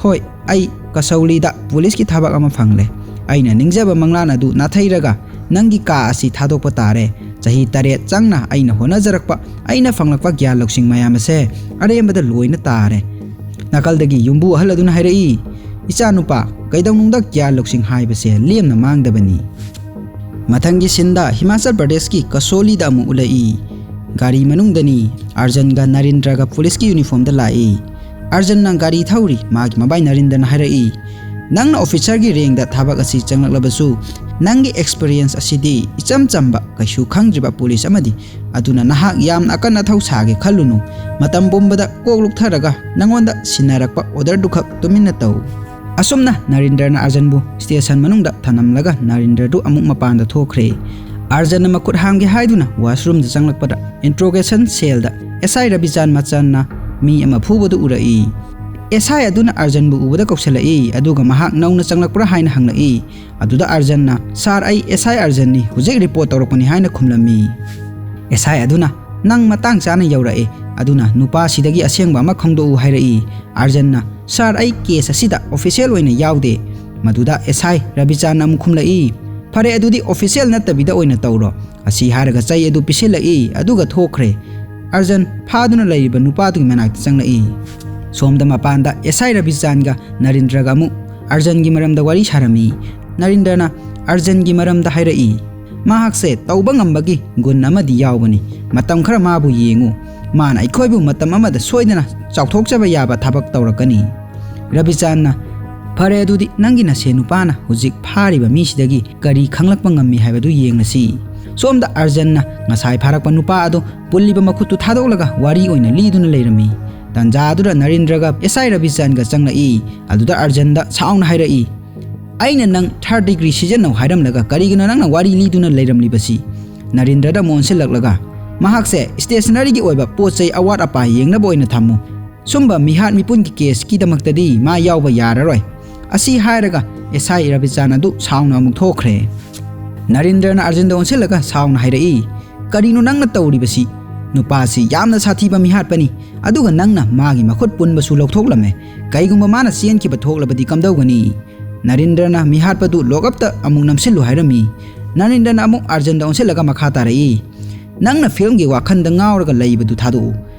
ꯍꯣꯏ, ꯑꯩ ꯀꯁꯧꯂꯤꯗ ꯄꯨꯂꯤꯁꯀꯤ ꯊꯕꯛ ꯑꯃ ꯐꯪꯂꯦ꯫ ꯑꯩꯅ ꯅꯤꯡꯖꯕ ꯃꯪꯂꯥꯟ ꯑꯗꯨ ꯅꯥꯊꯩꯔꯒ ꯅꯪꯒꯤ ꯀꯥ ꯑꯁꯤ ꯊꯥꯗꯣꯛꯄ ꯇꯥꯔꯦ꯫ ꯆꯍꯤ ꯇꯔꯦꯠ ꯆꯪꯅ ꯑꯩꯅ ꯍꯣꯠꯅꯖꯔꯛꯄ, ꯑꯩꯅ ꯐꯪꯂꯛꯄ ꯒ꯭ꯌꯥꯟ ꯂꯧꯁꯤꯡ ꯃꯌꯥꯝ ꯑꯁꯦ ꯑꯔꯦꯝꯕꯗ ꯂꯣꯏꯅ ꯇꯥꯔꯦ꯫ ꯅꯥꯀꯜꯗꯒꯤ ꯌꯨꯝꯕꯨ ꯑꯍꯜ ꯑꯗꯨꯅ ꯍꯥꯏꯔꯛꯏ, ꯏꯆꯥꯅꯨꯄꯥ, ꯀꯩꯗꯧꯅꯨꯡꯗ ꯒ꯭ꯌꯥꯟ ꯂꯧꯁꯤꯡ ꯍꯥꯏꯕꯁꯦ ꯂꯦꯝꯅ ꯃꯥꯡꯗꯕꯅꯤ꯫ ꯃꯊꯪꯒꯤ ꯁꯤꯟꯗ ꯍꯤꯃꯥꯆꯜ ꯄ꯭ꯔꯗꯦꯁꯀꯤ ꯀꯁꯣꯂꯤꯗ ꯑꯃꯨꯛ ꯎꯠꯂꯛꯏ꯫ ꯒꯥꯔꯤ ꯃꯅꯨꯡꯗꯅꯤ꯫ ꯑꯥꯔꯖꯟꯒ ꯅꯔꯦꯟꯗ꯭ꯔꯒ ꯄꯨꯂꯤꯁꯀꯤ ꯌꯨꯅꯤꯐꯣꯔꯝꯗ ꯂꯥꯛꯏ꯫ ꯑꯥꯔꯖꯟꯅ ꯒꯥꯔꯤ ꯊꯧꯔꯤ꯫ ꯃꯥꯒꯤ ꯃꯕꯥꯏ ꯅꯔꯦꯟꯗ꯭ꯔꯅ ꯍꯥꯏꯔꯛꯏ, ꯅꯪꯅ ꯑꯣꯐꯤꯁꯔꯒꯤ ꯔꯦꯡꯗ ꯊꯕꯛ ꯑꯁꯤ ꯆꯪꯂꯛꯂꯕꯁꯨ, ꯅꯪꯒꯤ ꯑꯦꯛꯁꯄꯤꯔꯤꯌꯦꯟꯁ ꯑꯁꯤꯗꯤ ꯏꯆꯝ ꯆꯝꯕ, ꯀꯩꯁꯨ ꯈꯪꯗ꯭ꯔꯤꯕ ꯄꯨꯂꯤꯁ ꯑꯃꯗꯤ, ꯑꯗꯨꯅ ꯅꯍꯥꯛ ꯌꯥꯝꯅ ꯑꯀꯟ ꯑꯊꯧ ꯁꯥꯒꯦ ꯈꯜꯂꯨꯅꯨ꯫ ꯃꯇꯝ ꯄꯨꯝꯕꯗ ꯀꯣꯛ ꯂꯨꯞꯊꯔꯒ ꯅꯉꯣꯟꯗ ꯁꯤꯟꯅꯔꯛꯄ ꯑꯣꯔꯗꯔꯗꯨꯈꯛ ꯇꯨꯃꯤꯟꯅ ꯇꯧ꯫ ꯑꯁꯨꯝꯅ ꯅꯔꯦꯟꯗ꯭ꯔꯅ ꯑꯥꯔꯖꯟꯕꯨ ꯁ꯭ꯇꯦꯁꯟ ꯃꯅꯨꯡꯗ ꯊꯅꯝꯂꯒ ꯅꯔꯦꯟꯗ꯭ꯔꯗꯨ ꯑꯃꯨꯛ ꯃꯄꯥꯟꯗ ꯊꯣꯛꯈ꯭ꯔꯦ꯫ ꯑꯥꯔꯖꯟꯅ ꯃꯈꯨꯠ ꯍꯥꯝꯒꯦ ꯍꯥꯏꯗꯨꯅ ꯋꯥꯁꯔꯨꯝꯗ ꯆꯪꯂꯛꯄꯗ ꯏꯟꯇ꯭ꯔꯣꯒꯦꯁꯟ ꯁꯦꯜꯗ ꯑꯦꯁ ꯑꯥꯏ ꯔꯕꯤꯆꯥꯟ ꯃꯆꯟꯅ ꯃꯤ ꯑꯃ ꯐꯨꯕꯗꯨ ꯎꯔꯛꯏ꯫ ꯑꯦꯁ ꯑꯥꯏ ꯑꯗꯨꯅ ꯑꯥꯔꯖꯟꯕꯨ ꯎꯕꯗ ꯀꯧꯁꯜꯂꯛꯏ, ꯑꯗꯨꯒ ꯃꯍꯥꯛ ꯅꯧꯅ ꯆꯪꯂꯛꯄ꯭ꯔꯥ ꯍꯥꯏꯅ ꯍꯪꯂꯛꯏ꯫ ꯑꯗꯨꯗ ꯑꯥꯔꯖꯟꯅ, "ꯁꯥꯔ, ꯑꯩ ꯑꯦꯁ ꯑꯥꯏ ꯑꯥꯔꯖꯟꯅꯤ, ꯍꯧꯖꯤꯛ ꯔꯤꯄꯣꯔꯠ ꯇꯧꯔꯛꯄꯅꯤ" ꯍꯥꯏꯅ ꯈꯨꯝꯂꯝꯃꯤ꯫ ꯑꯦꯁ ꯑꯥꯏ ꯑꯗꯨꯅ, "ꯅꯪ ꯃꯇꯥꯡ ꯆꯥꯅ ꯌꯧꯔꯛꯑꯦ, ꯑꯗꯨꯅ ꯅꯨꯄꯥꯁꯤꯗꯒꯤ ꯑꯁꯦꯡꯕ ꯑꯃ ꯈꯪꯗꯣꯛꯎ" ꯍꯥꯏꯔꯛꯏ꯫ ꯑꯥꯔꯖꯟꯅ, "ꯁꯥꯔ, ꯑꯩ ꯀꯦꯁ ꯑꯁꯤꯗ ꯑꯣꯐꯤꯁꯤꯌꯦꯜ ꯑꯣꯏꯅ ꯌꯥꯎꯗꯦ"꯫ ꯃꯗꯨꯗ ꯑꯦꯁ ꯑꯥꯏ ꯔꯕꯤꯆꯥꯟꯅ ꯑꯃꯨꯛ ꯈꯨꯝꯂꯛꯏ, "ꯐꯔꯦ, ꯑꯗꯨꯗꯤ ꯑꯣꯐꯤꯁꯤꯌꯦꯜ ꯅꯠꯇꯕꯤꯗ ꯑꯣꯏꯅ ꯇꯧꯔꯣ"꯫ ꯑꯁꯤ ꯍꯥꯏꯔꯒ ꯆꯩ ꯑꯗꯨ ꯄꯤꯁꯤꯜꯂꯛꯏ, ꯑꯗꯨꯒ ꯊꯣꯛꯈ꯭ꯔꯦ꯫ ꯑꯥꯔꯖꯟ ꯐꯥꯗꯨꯅ ꯂꯩꯔꯤꯕ ꯅꯨꯄꯥꯗꯨꯒꯤ ꯃꯅꯥꯛꯇ ꯆꯪꯂꯛꯏ꯫ ꯁꯣꯝꯗ ꯃꯄꯥꯟꯗ ꯑꯦꯁ ꯑꯥꯏ ꯔꯕꯤꯆꯥꯟꯒ ꯅꯔꯦꯟꯗ꯭ꯔꯒ ꯑꯃꯨꯛ ꯑꯥꯔꯖꯟꯒꯤ ꯃꯔꯝꯗ ꯋꯥꯔꯤ ꯁꯥꯔꯝꯃꯤ꯫ ꯅꯔꯦꯟꯗ꯭ꯔꯅ ꯑꯥꯔꯖꯟꯒꯤ ꯃꯔꯝꯗ ꯍꯥꯏꯔꯛꯏ, "ꯃꯍꯥꯛꯁꯦ ꯇꯧꯕ ꯉꯝꯕꯒꯤ ꯒꯨꯟ ꯑꯃꯗꯤ ꯌꯥꯎꯕꯅꯤ꯫ ꯃꯇꯝ ꯈꯔ ꯃꯥꯕꯨ ꯌꯦꯡꯉꯨ꯫ ꯃꯥꯅ ꯑꯩꯈꯣꯏꯕꯨ ꯃꯇꯝ ꯑꯃꯗ ꯁꯣꯏꯗꯅ ꯆꯥꯎꯊꯣꯛꯆꯕ ꯌꯥꯕ ꯊꯕꯛ ꯇꯧꯔꯛꯀꯅꯤ"꯫ ꯔꯕꯤꯆꯥꯟꯅ, "ꯐꯔꯦ, ꯑꯗꯨꯗꯤ ꯅꯪꯒꯤ ꯅꯁꯦ ꯅꯨꯄꯥꯅ ꯍꯧꯖꯤꯛ ꯐꯥꯔꯤꯕ ꯃꯤꯁꯤꯗꯒꯤ ꯀꯔꯤ ꯈꯪꯂꯛꯄ ꯉꯝꯃꯤ ꯍꯥꯏꯕꯗꯨ ꯌꯦꯡꯂꯁꯤ"꯫ ꯁꯣꯝꯗ ꯑꯥꯔꯖꯟꯅ ꯉꯁꯥꯏ ꯐꯥꯔꯛꯄ ꯅꯨꯄꯥ ꯑꯗꯨ ꯄꯨꯜꯂꯤꯕ ꯃꯈꯨꯠꯇꯨ ꯊꯥꯗꯣꯛꯂꯒ ꯋꯥꯔꯤ ꯑꯣꯏꯅ ꯂꯤꯗꯨꯅ ꯂꯩꯔꯝꯃꯤ꯫ ꯇꯟꯖꯥ ꯑꯗꯨꯗ ꯅꯔꯦꯟꯗ꯭ꯔꯒ ꯑꯦꯁ ꯑꯥꯏ ꯔꯕꯤꯆꯥꯟꯒ ꯆꯪꯂꯛꯏ꯫ ꯑꯗꯨꯗ ꯑꯥꯔꯖꯟꯗ ꯁꯥꯎꯅ ꯍꯥꯏꯔꯛꯏ, "ꯑꯩꯅ ꯅꯪ ꯊꯥꯔꯠ ꯗꯤꯒ꯭ꯔꯤ ꯁꯤꯖꯤꯟꯅꯧ ꯍꯥꯏꯔꯝꯂꯒ ꯀꯔꯤꯒꯤꯅꯣ ꯅꯪꯅ ꯋꯥꯔꯤ ꯂꯤꯗꯨꯅ ꯂꯩꯔꯝꯂꯤꯕꯁꯤ?" ꯅꯔꯦꯟꯗ꯭ꯔꯗ ꯑꯃꯨꯛ ꯑꯣꯟꯁꯤꯜꯂꯛꯂꯒ, "ꯃꯍꯥꯛꯁꯦ ꯁ꯭ꯇꯦꯁꯅꯔꯤꯒꯤ ꯑꯣꯏꯕ ꯄꯣꯠ ꯆꯩ ꯑꯋꯥꯠ ꯑꯄꯥ ꯌꯦꯡꯅꯕ ꯑꯣꯏꯅ ꯊꯝꯃꯨ꯫ ꯁꯨꯝꯕ ꯃꯤꯍꯥꯠ ꯃꯤꯄꯨꯟꯒꯤ ꯀꯦꯁꯀꯤꯗꯃꯛꯇꯗꯤ ꯃꯥ ꯌꯥꯎꯕ ꯌꯥꯔꯔꯣꯏ"꯫ ꯑꯁꯤ ꯍꯥꯏꯔꯒ ꯑꯦꯁ ꯑꯥꯏ ꯔꯕꯤꯆꯥꯟ ꯑꯗꯨ ꯁꯥꯎꯅ ꯑꯃꯨꯛ ꯊꯣꯛꯈ꯭ꯔꯦ꯫ ꯅꯔꯦꯟꯗ꯭ꯔꯅ ꯑꯥꯔꯖꯟꯗ ꯑꯣꯟꯁꯤꯜꯂꯒ ꯁꯥꯎꯅ ꯍꯥꯏꯔꯛꯏ, "ꯀꯔꯤꯅꯣ ꯅꯪꯅ ꯇꯧꯔꯤꯕꯁꯤ? ꯅꯨꯄꯥꯁꯤ ꯌꯥꯝꯅ ꯁꯥꯊꯤꯕ ꯃꯤꯍꯥꯠꯄꯅꯤ, ꯑꯗꯨꯒ ꯅꯪꯅ ꯃꯥꯒꯤ ꯃꯈꯨꯠ ꯄꯨꯟꯕꯁꯨ ꯂꯧꯊꯣꯛꯂꯝꯃꯦ꯫ ꯀꯩꯒꯨꯝꯕ ꯃꯥꯅ ꯆꯦꯟꯈꯤꯕ ꯊꯣꯛꯂꯕꯗꯤ ꯀꯝꯗꯧꯒꯅꯤ?" ꯅꯔꯦꯟꯗ꯭ꯔꯅ ꯃꯤꯍꯥꯠꯄꯗꯨ ꯂꯣꯛꯑꯞꯇ ꯑꯃꯨꯛ ꯅꯝꯁꯤꯜꯂꯨ ꯍꯥꯏꯔꯝꯃꯤ꯫ ꯅꯔꯦꯟꯗ꯭ꯔꯅ ꯑꯃꯨꯛ ꯑꯥꯔꯖꯟꯗ ꯑꯣꯟꯁꯤꯜꯂꯒ ꯃꯈꯥ ꯇꯥꯔꯛꯏ, "ꯅꯪꯅ ꯐꯤꯜꯝꯒꯤ ꯋꯥꯈꯜꯗ ꯉꯥꯎꯔꯒ ꯂꯩꯕꯗꯨ ꯊꯥꯗꯣꯛꯎ꯫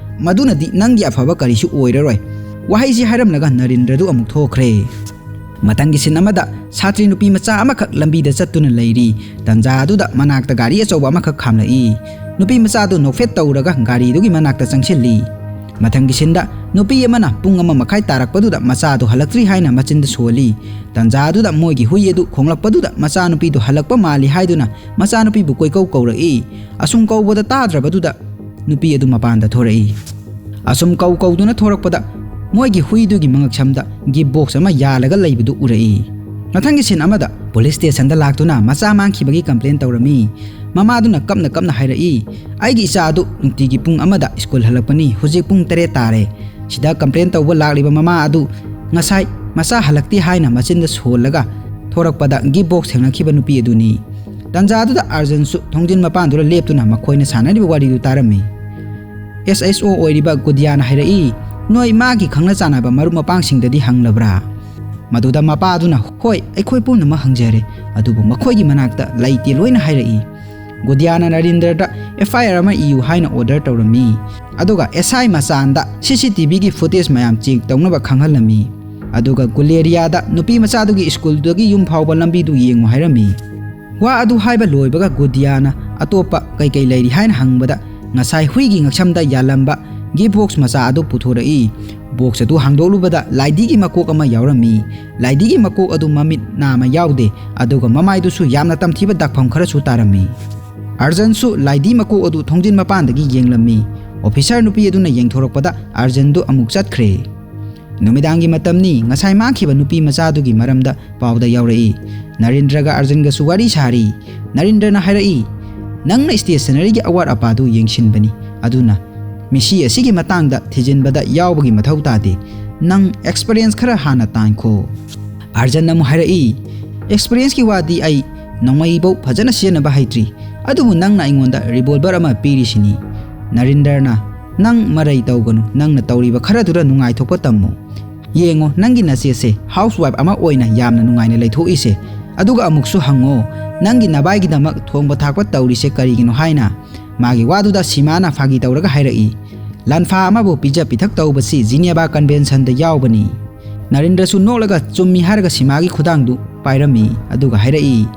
ꯃꯗꯨꯅꯗꯤ ꯅꯪꯒꯤ ꯑꯐꯕ ꯀꯔꯤꯁꯨ ꯑꯣꯏꯔꯔꯣꯏ"꯫ ꯋꯥꯍꯩꯁꯤ ꯍꯥꯏꯔꯝꯂꯒ ꯅꯔꯦꯟꯗ꯭ꯔꯗꯨ ꯑꯃꯨꯛ ꯊꯣꯛꯈ꯭ꯔꯦ꯫ ꯃꯊꯪꯒꯤ ꯁꯤꯟ ꯑꯃꯗ ꯁꯥꯇ꯭ꯔꯤ ꯅꯨꯄꯤ ꯃꯆꯥ ꯑꯃꯈꯛ ꯂꯝꯕꯤꯗ ꯆꯠꯇꯨꯅ ꯂꯩꯔꯤ꯫ ꯇꯟꯖꯥ ꯑꯗꯨꯗ ꯃꯅꯥꯛꯇ ꯒꯥꯔꯤ ꯑꯆꯧꯕ ꯑꯃꯈꯛ ꯈꯥꯝꯂꯛꯏ꯫ ꯅꯨꯄꯤ ꯃꯆꯥꯗꯨ ꯅꯣꯛꯐꯦꯠ ꯇꯧꯔꯒ ꯒꯥꯔꯤꯗꯨꯒꯤ ꯃꯅꯥꯛꯇ ꯆꯪꯁꯤꯜꯂꯤ꯫ ꯃꯊꯪꯒꯤ ꯁꯤꯟꯗ ꯅꯨꯄꯤ ꯑꯃꯅ ꯄꯨꯡ ꯑꯃ ꯃꯈꯥꯏ ꯇꯥꯔꯛꯄꯗꯨꯗ ꯃꯆꯥꯗꯨ ꯍꯜꯂꯛꯇ꯭ꯔꯤ ꯍꯥꯏꯅ ꯃꯆꯤꯟꯗ ꯁꯣꯜꯂꯤ꯫ ꯇꯟꯖꯥ ꯑꯗꯨꯗ ꯃꯣꯏꯒꯤ ꯍꯨꯏ ꯑꯗꯨ ꯈꯣꯡꯂꯛꯄꯗꯨꯗ ꯃꯆꯥꯅꯨꯄꯤꯗꯨ ꯍꯜꯂꯛꯄ ꯃꯥꯜꯂꯤ ꯍꯥꯏꯗꯨꯅ ꯃꯆꯥꯅꯨꯄꯤꯕꯨ ꯀꯣꯏꯀꯧ ꯀꯧꯔꯛꯏ꯫ ꯑꯁꯨꯝ ꯀꯧꯕꯗ ꯇꯥꯗ꯭ꯔꯕꯗꯨꯗ ꯅꯨꯄꯤ ꯑꯗꯨ ꯃꯄꯥꯟꯗ ꯊꯣꯔꯛꯏ꯫ ꯑꯁꯨꯝ ꯀꯧ ꯀꯧꯗꯨꯅ ꯊꯣꯔꯛꯄꯗ ꯃꯣꯏꯒꯤ ꯍꯨꯏꯗꯨꯒꯤ ꯃꯉꯛꯁꯝꯗ ꯒꯤꯐ ꯕꯣꯛꯁ ꯑꯃ ꯌꯥꯜꯂꯒ ꯂꯩꯕꯗꯨ ꯎꯔꯛꯏ꯫ ꯃꯊꯪꯒꯤ ꯁꯤꯟ ꯑꯃꯗ ꯄꯨꯂꯤꯁ ꯁ꯭ꯇꯦꯁꯟꯗ ꯂꯥꯛꯇꯨꯅ ꯃꯆꯥ ꯃꯥꯡꯈꯤꯕꯒꯤ ꯀꯝꯄ꯭ꯂꯦꯟ ꯇꯧꯔꯝꯃꯤ꯫ ꯃꯃꯥꯗꯨꯅ ꯀꯞꯅ ꯀꯞꯅ ꯍꯥꯏꯔꯛꯏ, "ꯑꯩꯒꯤ ꯏꯆꯥ ꯑꯗꯨ ꯅꯨꯡꯇꯤꯒꯤ ꯄꯨꯡ ꯑꯃꯗ ꯁ꯭ꯀꯨꯜ ꯍꯜꯂꯛꯄꯅꯤ, ꯍꯧꯖꯤꯛ ꯄꯨꯡ ꯇꯔꯦꯠ ꯇꯥꯔꯦ꯫ ꯁꯤꯗ ꯀꯝꯄ꯭ꯂꯦꯟ ꯇꯧꯕ ꯂꯥꯛꯂꯤꯕ ꯃꯃꯥ ꯑꯗꯨ ꯉꯁꯥꯏ ꯃꯆꯥ ꯍꯜꯂꯛꯇꯦ ꯍꯥꯏꯅ ꯃꯆꯤꯟꯗ ꯁꯣꯜꯂꯒ ꯊꯣꯔꯛꯄꯗ ꯒꯤꯐ ꯕꯣꯛꯁ ꯊꯦꯡꯅꯈꯤꯕ ꯅꯨꯄꯤ ꯑꯗꯨꯅꯤ"꯫ ꯇꯥꯟꯖꯥꯗꯨꯗ ꯑꯥꯔꯖꯟꯁꯨ ꯊꯣꯡꯖꯤꯟ ꯃꯄꯥꯟꯗꯨꯗ ꯂꯦꯞꯇꯨꯅ ꯃꯈꯣꯏꯅ ꯁꯥꯟꯅꯔꯤꯕ ꯋꯥꯔꯤꯗꯨ ꯇꯥꯔꯝꯃꯤ꯫ ꯑꯦꯁ ꯑꯩꯆ ꯑꯣ ꯑꯣꯏꯔꯤꯕ ꯒꯨꯗꯤꯌꯥꯅ ꯍꯥꯏꯔꯛꯏ, "ꯅꯣꯏ ꯃꯥꯒꯤ ꯈꯪꯅ ꯆꯥꯟꯅꯕ ꯃꯔꯨꯞ ꯃꯄꯥꯡꯁꯤꯡꯗꯗꯤ ꯍꯪꯂꯕ꯭ꯔꯥ?" ꯃꯗꯨꯗ ꯃꯄꯥꯗꯨꯅ, "ꯍꯣꯏ, ꯑꯩꯈꯣꯏ ꯄꯨꯝꯅꯃꯛ ꯍꯪꯖꯔꯦ, ꯑꯗꯨꯕꯨ ꯃꯈꯣꯏꯒꯤ ꯃꯅꯥꯛꯇ ꯂꯩꯇꯦ" ꯂꯣꯏꯅ ꯍꯥꯏꯔꯛꯏ꯫ ꯒꯨꯗꯤꯌꯥꯅ ꯅꯔꯤꯟꯗ꯭ꯔꯗ ꯑꯦꯐ ꯑꯥꯏ ꯑꯥꯔ ꯑꯃ ꯏꯌꯨ ꯍꯥꯏꯅ ꯑꯣꯔꯗꯔ ꯇꯧꯔꯝꯃꯤ꯫ ꯑꯗꯨꯒ ꯑꯦꯁ ꯑꯥꯏ ꯃꯆꯥꯟꯗ ꯁꯤ ꯁꯤ ꯇꯤ ꯚꯤꯒꯤ ꯐꯨꯇꯦꯖ ꯃꯌꯥꯝ ꯆꯦꯛ ꯇꯧꯅꯕ ꯈꯪꯍꯜꯂꯝꯃꯤ꯫ ꯑꯗꯨꯒ ꯒꯨꯂꯦꯔꯤꯌꯥꯗ ꯅꯨꯄꯤ ꯃꯆꯥꯗꯨꯒꯤ ꯁ꯭ꯀꯨꯜꯗꯨꯗꯒꯤ ꯌꯨꯝ ꯐꯥꯎꯕ ꯂꯝꯕꯤꯗꯨ ꯌꯦꯡꯉꯨ ꯍꯥꯏꯔꯝꯃꯤ꯫ ꯋꯥ ꯑꯗꯨ ꯍꯥꯏꯕ ꯂꯣꯏꯕꯒ ꯒꯨꯗꯤꯌꯥꯅ ꯑꯇꯣꯞꯄ ꯀꯩꯀꯩ ꯂꯩꯔꯤ ꯍꯥꯏꯅ ꯍꯪꯕꯗ, ꯉꯁꯥꯏ ꯍꯨꯏꯒꯤ ꯉꯛꯁꯝꯗ ꯌꯥꯜꯂꯝꯕ ꯒꯤꯐ ꯕꯣꯛꯁ ꯃꯆꯥ ꯑꯗꯨ ꯄꯨꯊꯣꯔꯛꯏ꯫ ꯕꯣꯛꯁ ꯑꯗꯨ ꯍꯥꯡꯗꯣꯛꯂꯨꯕꯗ ꯂꯥꯏꯙꯤꯒꯤ ꯃꯀꯣꯛ ꯑꯃ ꯌꯥꯎꯔꯝꯃꯤ꯫ ꯂꯥꯏꯙꯤꯒꯤ ꯃꯀꯣꯛ ꯑꯗꯨ ꯃꯃꯤꯠ ꯅꯥ ꯑꯃ ꯌꯥꯎꯗꯦ, ꯑꯗꯨꯒ ꯃꯃꯥꯏꯗꯨꯁꯨ ꯌꯥꯝꯅ ꯇꯝꯊꯤꯕ ꯗꯥꯛꯐꯝ ꯈꯔꯁꯨ ꯇꯥꯔꯝꯃꯤ꯫ ꯑꯥꯔꯖꯟꯁꯨ ꯂꯥꯏꯙꯤ ꯃꯀꯣꯛ ꯑꯗꯨ ꯊꯣꯡꯖꯤꯟ ꯃꯄꯥꯟꯗꯒꯤ ꯌꯦꯡꯂꯝꯃꯤ꯫ ꯑꯣꯐꯤꯁꯥꯔ ꯅꯨꯄꯤ ꯑꯗꯨꯅ ꯌꯦꯡꯊꯣꯔꯛꯄꯗ ꯑꯥꯔꯖꯟꯗꯨ ꯑꯃꯨꯛ ꯆꯠꯈ꯭ꯔꯦ꯫ ꯅꯨꯃꯤꯗꯥꯡꯒꯤ ꯃꯇꯝꯅꯤ꯫ ꯉꯁꯥꯏ ꯃꯥꯡꯈꯤꯕ ꯅꯨꯄꯤ ꯃꯆꯥꯗꯨꯒꯤ ꯃꯔꯝꯗ ꯄꯥꯎꯗ ꯌꯥꯎꯔꯛꯏ꯫ ꯅꯔꯦꯟꯗ꯭ꯔꯒ ꯑꯥꯔꯖꯟꯒꯁꯨ ꯋꯥꯔꯤ ꯁꯥꯔꯤ꯫ ꯅꯔꯦꯟꯗ꯭ꯔꯅ ꯍꯥꯏꯔꯛꯏ, "ꯅꯪꯅ ꯁ꯭ꯇꯦꯁꯅꯔꯤꯒꯤ ꯑꯋꯥꯠ ꯑꯄꯥꯗꯨ ꯌꯦꯡꯁꯤꯟꯕꯅꯤ, ꯑꯗꯨꯅ ꯃꯤꯁꯤ ꯑꯁꯤꯒꯤ ꯃꯇꯥꯡꯗ ꯊꯤꯖꯤꯟꯕꯗ ꯌꯥꯎꯕꯒꯤ ꯃꯊꯧ ꯇꯥꯗꯦ꯫ ꯅꯪ ꯑꯦꯛꯁꯄꯔꯤꯌꯦꯟꯁ ꯈꯔ ꯍꯥꯟꯅ ꯇꯥꯟꯈꯣ꯫" ꯑꯥꯔꯖꯟ ꯑꯃꯨꯛ ꯍꯥꯏꯔꯛꯏ, "ꯑꯦꯛꯁꯄꯔꯤꯌꯦꯟꯁꯀꯤ ꯋꯥꯗꯤ ꯑꯩ ꯅꯣꯡꯃꯩꯐꯧ ꯐꯖꯅ ꯁꯤꯖꯤꯟꯅꯕ ꯍꯩꯇ꯭ꯔꯤ, ꯑꯗꯨꯕꯨ ꯅꯪꯅ ꯑꯩꯉꯣꯟꯗ ꯔꯤꯚꯣꯜꯚꯔ ꯑꯃ ꯄꯤꯔꯤꯁꯤꯅꯤ꯫" ꯅꯔꯦꯟꯗ꯭ꯔꯅ, "ꯅꯪ ꯃꯔꯩ ꯇꯧꯒꯅꯨ, ꯅꯪꯅ ꯇꯧꯔꯤꯕ ꯈꯔꯗꯨꯗ ꯅꯨꯡꯉꯥꯏꯊꯣꯛꯄ ꯇꯝꯃꯨ꯫ ꯌꯦꯡꯉꯣ, ꯅꯪꯒꯤ ꯅꯆꯦꯁꯦ ꯍꯥꯎꯁ ꯋꯥꯏꯐ ꯑꯃ ꯑꯣꯏꯅ ꯌꯥꯝꯅ ꯅꯨꯡꯉꯥꯏꯅ ꯂꯩꯊꯣꯛꯏꯁꯦ꯫ ꯑꯗꯨꯒ ꯑꯃꯨꯛꯁꯨ ꯍꯪꯉꯣ, ꯅꯪꯒꯤ ꯅꯕꯥꯏꯒꯤꯗꯃꯛ ꯊꯣꯡꯕ ꯊꯥꯛꯄ ꯇꯧꯔꯤꯁꯦ ꯀꯔꯤꯒꯤꯅꯣ ꯍꯥꯏꯅ?" ꯃꯥꯒꯤ ꯋꯥꯗꯨꯗ ꯁꯤꯃꯥꯅ ꯐꯥꯒꯤ ꯇꯧꯔꯒ ꯍꯥꯏꯔꯛꯏ, "ꯂꯥꯟꯐꯥ ꯑꯃꯕꯨ ꯄꯤꯖ ꯄꯤꯊꯛ ꯇꯧꯕꯁꯤ ꯖꯤꯅꯦꯕꯥ ꯀꯟꯚꯦꯟꯁꯟꯗ ꯌꯥꯎꯕꯅꯤ꯫" ꯅꯔꯦꯟꯗ꯭ꯔꯁꯨ ꯅꯣꯛꯂꯒ ꯆꯨꯝꯃꯤ ꯍꯥꯏꯔꯒ ꯁꯤꯃꯥꯒꯤ ꯈꯨꯗꯥꯡꯗꯨ ꯄꯥꯏꯔꯝꯃꯤ, ꯑꯗꯨꯒ ꯍꯥꯏꯔꯛꯏ,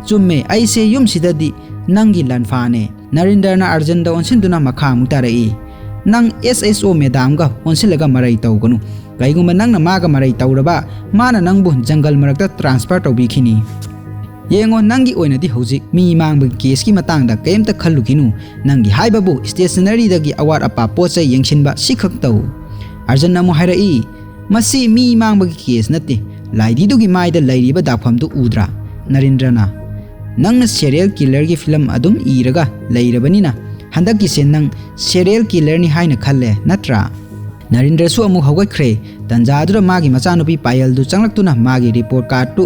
"ꯆꯨꯝꯃꯦ, ꯑꯩꯁꯦ ꯌꯨꯝꯁꯤꯗꯗꯤ ꯅꯪꯒꯤ ꯂꯥꯟꯐꯥꯅꯦ꯫" ꯅꯔꯦꯟꯗ꯭ꯔꯅ ꯑꯥꯔꯖꯟꯗ ꯑꯣꯟꯁꯤꯟꯗꯨꯅ ꯃꯈꯥ ꯑꯃꯨꯛ ꯇꯥꯔꯛꯏ, "ꯅꯪ ꯑꯦꯁ ꯑꯩꯆ ꯑꯣ ꯃꯦꯗꯥꯝꯒ ꯑꯣꯟꯁꯤꯜꯂꯒ ꯃꯔꯩ ꯇꯧꯒꯅꯨ꯫ ꯀꯩꯒꯨꯝꯕ ꯅꯪꯅ ꯃꯥꯒ ꯃꯔꯩ ꯇꯧꯔꯕ, ꯃꯥꯅ ꯅꯪꯕꯨ ꯖꯪꯒꯜ ꯃꯔꯛꯇ ꯇ꯭ꯔꯥꯟꯁꯐꯔ ꯇꯧꯕꯤꯈꯤꯅꯤ꯫ ꯌꯦꯡꯉꯣ, ꯅꯪꯒꯤ ꯑꯣꯏꯅꯗꯤ ꯍꯧꯖꯤꯛ ꯃꯤ ꯃꯥꯡꯕꯒꯤ ꯀꯦꯁꯀꯤ ꯃꯇꯥꯡꯗ ꯀꯔꯤꯝꯇ ꯈꯜꯂꯨꯈꯤꯅꯨ꯫ ꯅꯪꯒꯤ ꯍꯥꯏꯕꯕꯨ ꯁ꯭ꯇꯦꯁꯅꯔꯤꯗꯒꯤ ꯑꯋꯥꯠ ꯑꯄꯥ ꯄꯣꯠ ꯆꯩ ꯌꯦꯡꯁꯤꯟꯕ ꯁꯤꯈꯛ ꯇꯧ꯫" ꯑꯥꯔꯖꯟ ꯑꯃꯨꯛ ꯍꯥꯏꯔꯛꯏ, "ꯃꯁꯤ ꯃꯤ ꯃꯥꯡꯕꯒꯤ ꯀꯦꯁ ꯅꯠꯇꯦ꯫ ꯂꯥꯏꯙꯤꯗꯨꯒꯤ ꯃꯥꯏꯗ ꯂꯩꯔꯤꯕ ꯗꯥꯛꯐꯝꯗꯨ ꯎꯗ꯭ꯔꯥ?" ꯅꯔꯦꯟꯗ꯭ꯔꯅ, "ꯅꯪꯅ ꯁꯦꯔꯤꯌꯦꯜ ꯀꯤꯂꯔꯒꯤ ꯐꯤꯂꯝ ꯑꯗꯨꯝ ꯏꯔꯒ ꯂꯩꯔꯕꯅꯤꯅ, ꯍꯟꯗꯛꯀꯤꯁꯦ ꯅꯪ ꯁꯦꯔꯤꯌꯦꯜ ꯀꯤꯂꯔꯅꯤ ꯍꯥꯏꯅ ꯈꯜꯂꯦ ꯅꯠꯇ꯭ꯔꯥ?" ꯅꯔꯦꯟꯗ꯭ꯔꯁꯨ ꯑꯃꯨꯛ ꯍꯧꯒꯠꯈ꯭ꯔꯦ꯫ ꯇꯟꯖꯥ ꯑꯗꯨꯗ ꯃꯥꯒꯤ ꯃꯆꯥꯅꯨꯄꯤ ꯄꯥꯌꯜꯗꯨ ꯆꯪꯂꯛꯇꯨꯅ ꯃꯥꯒꯤ ꯔꯤꯄꯣꯔꯠ ꯀꯥꯔꯠꯇꯨ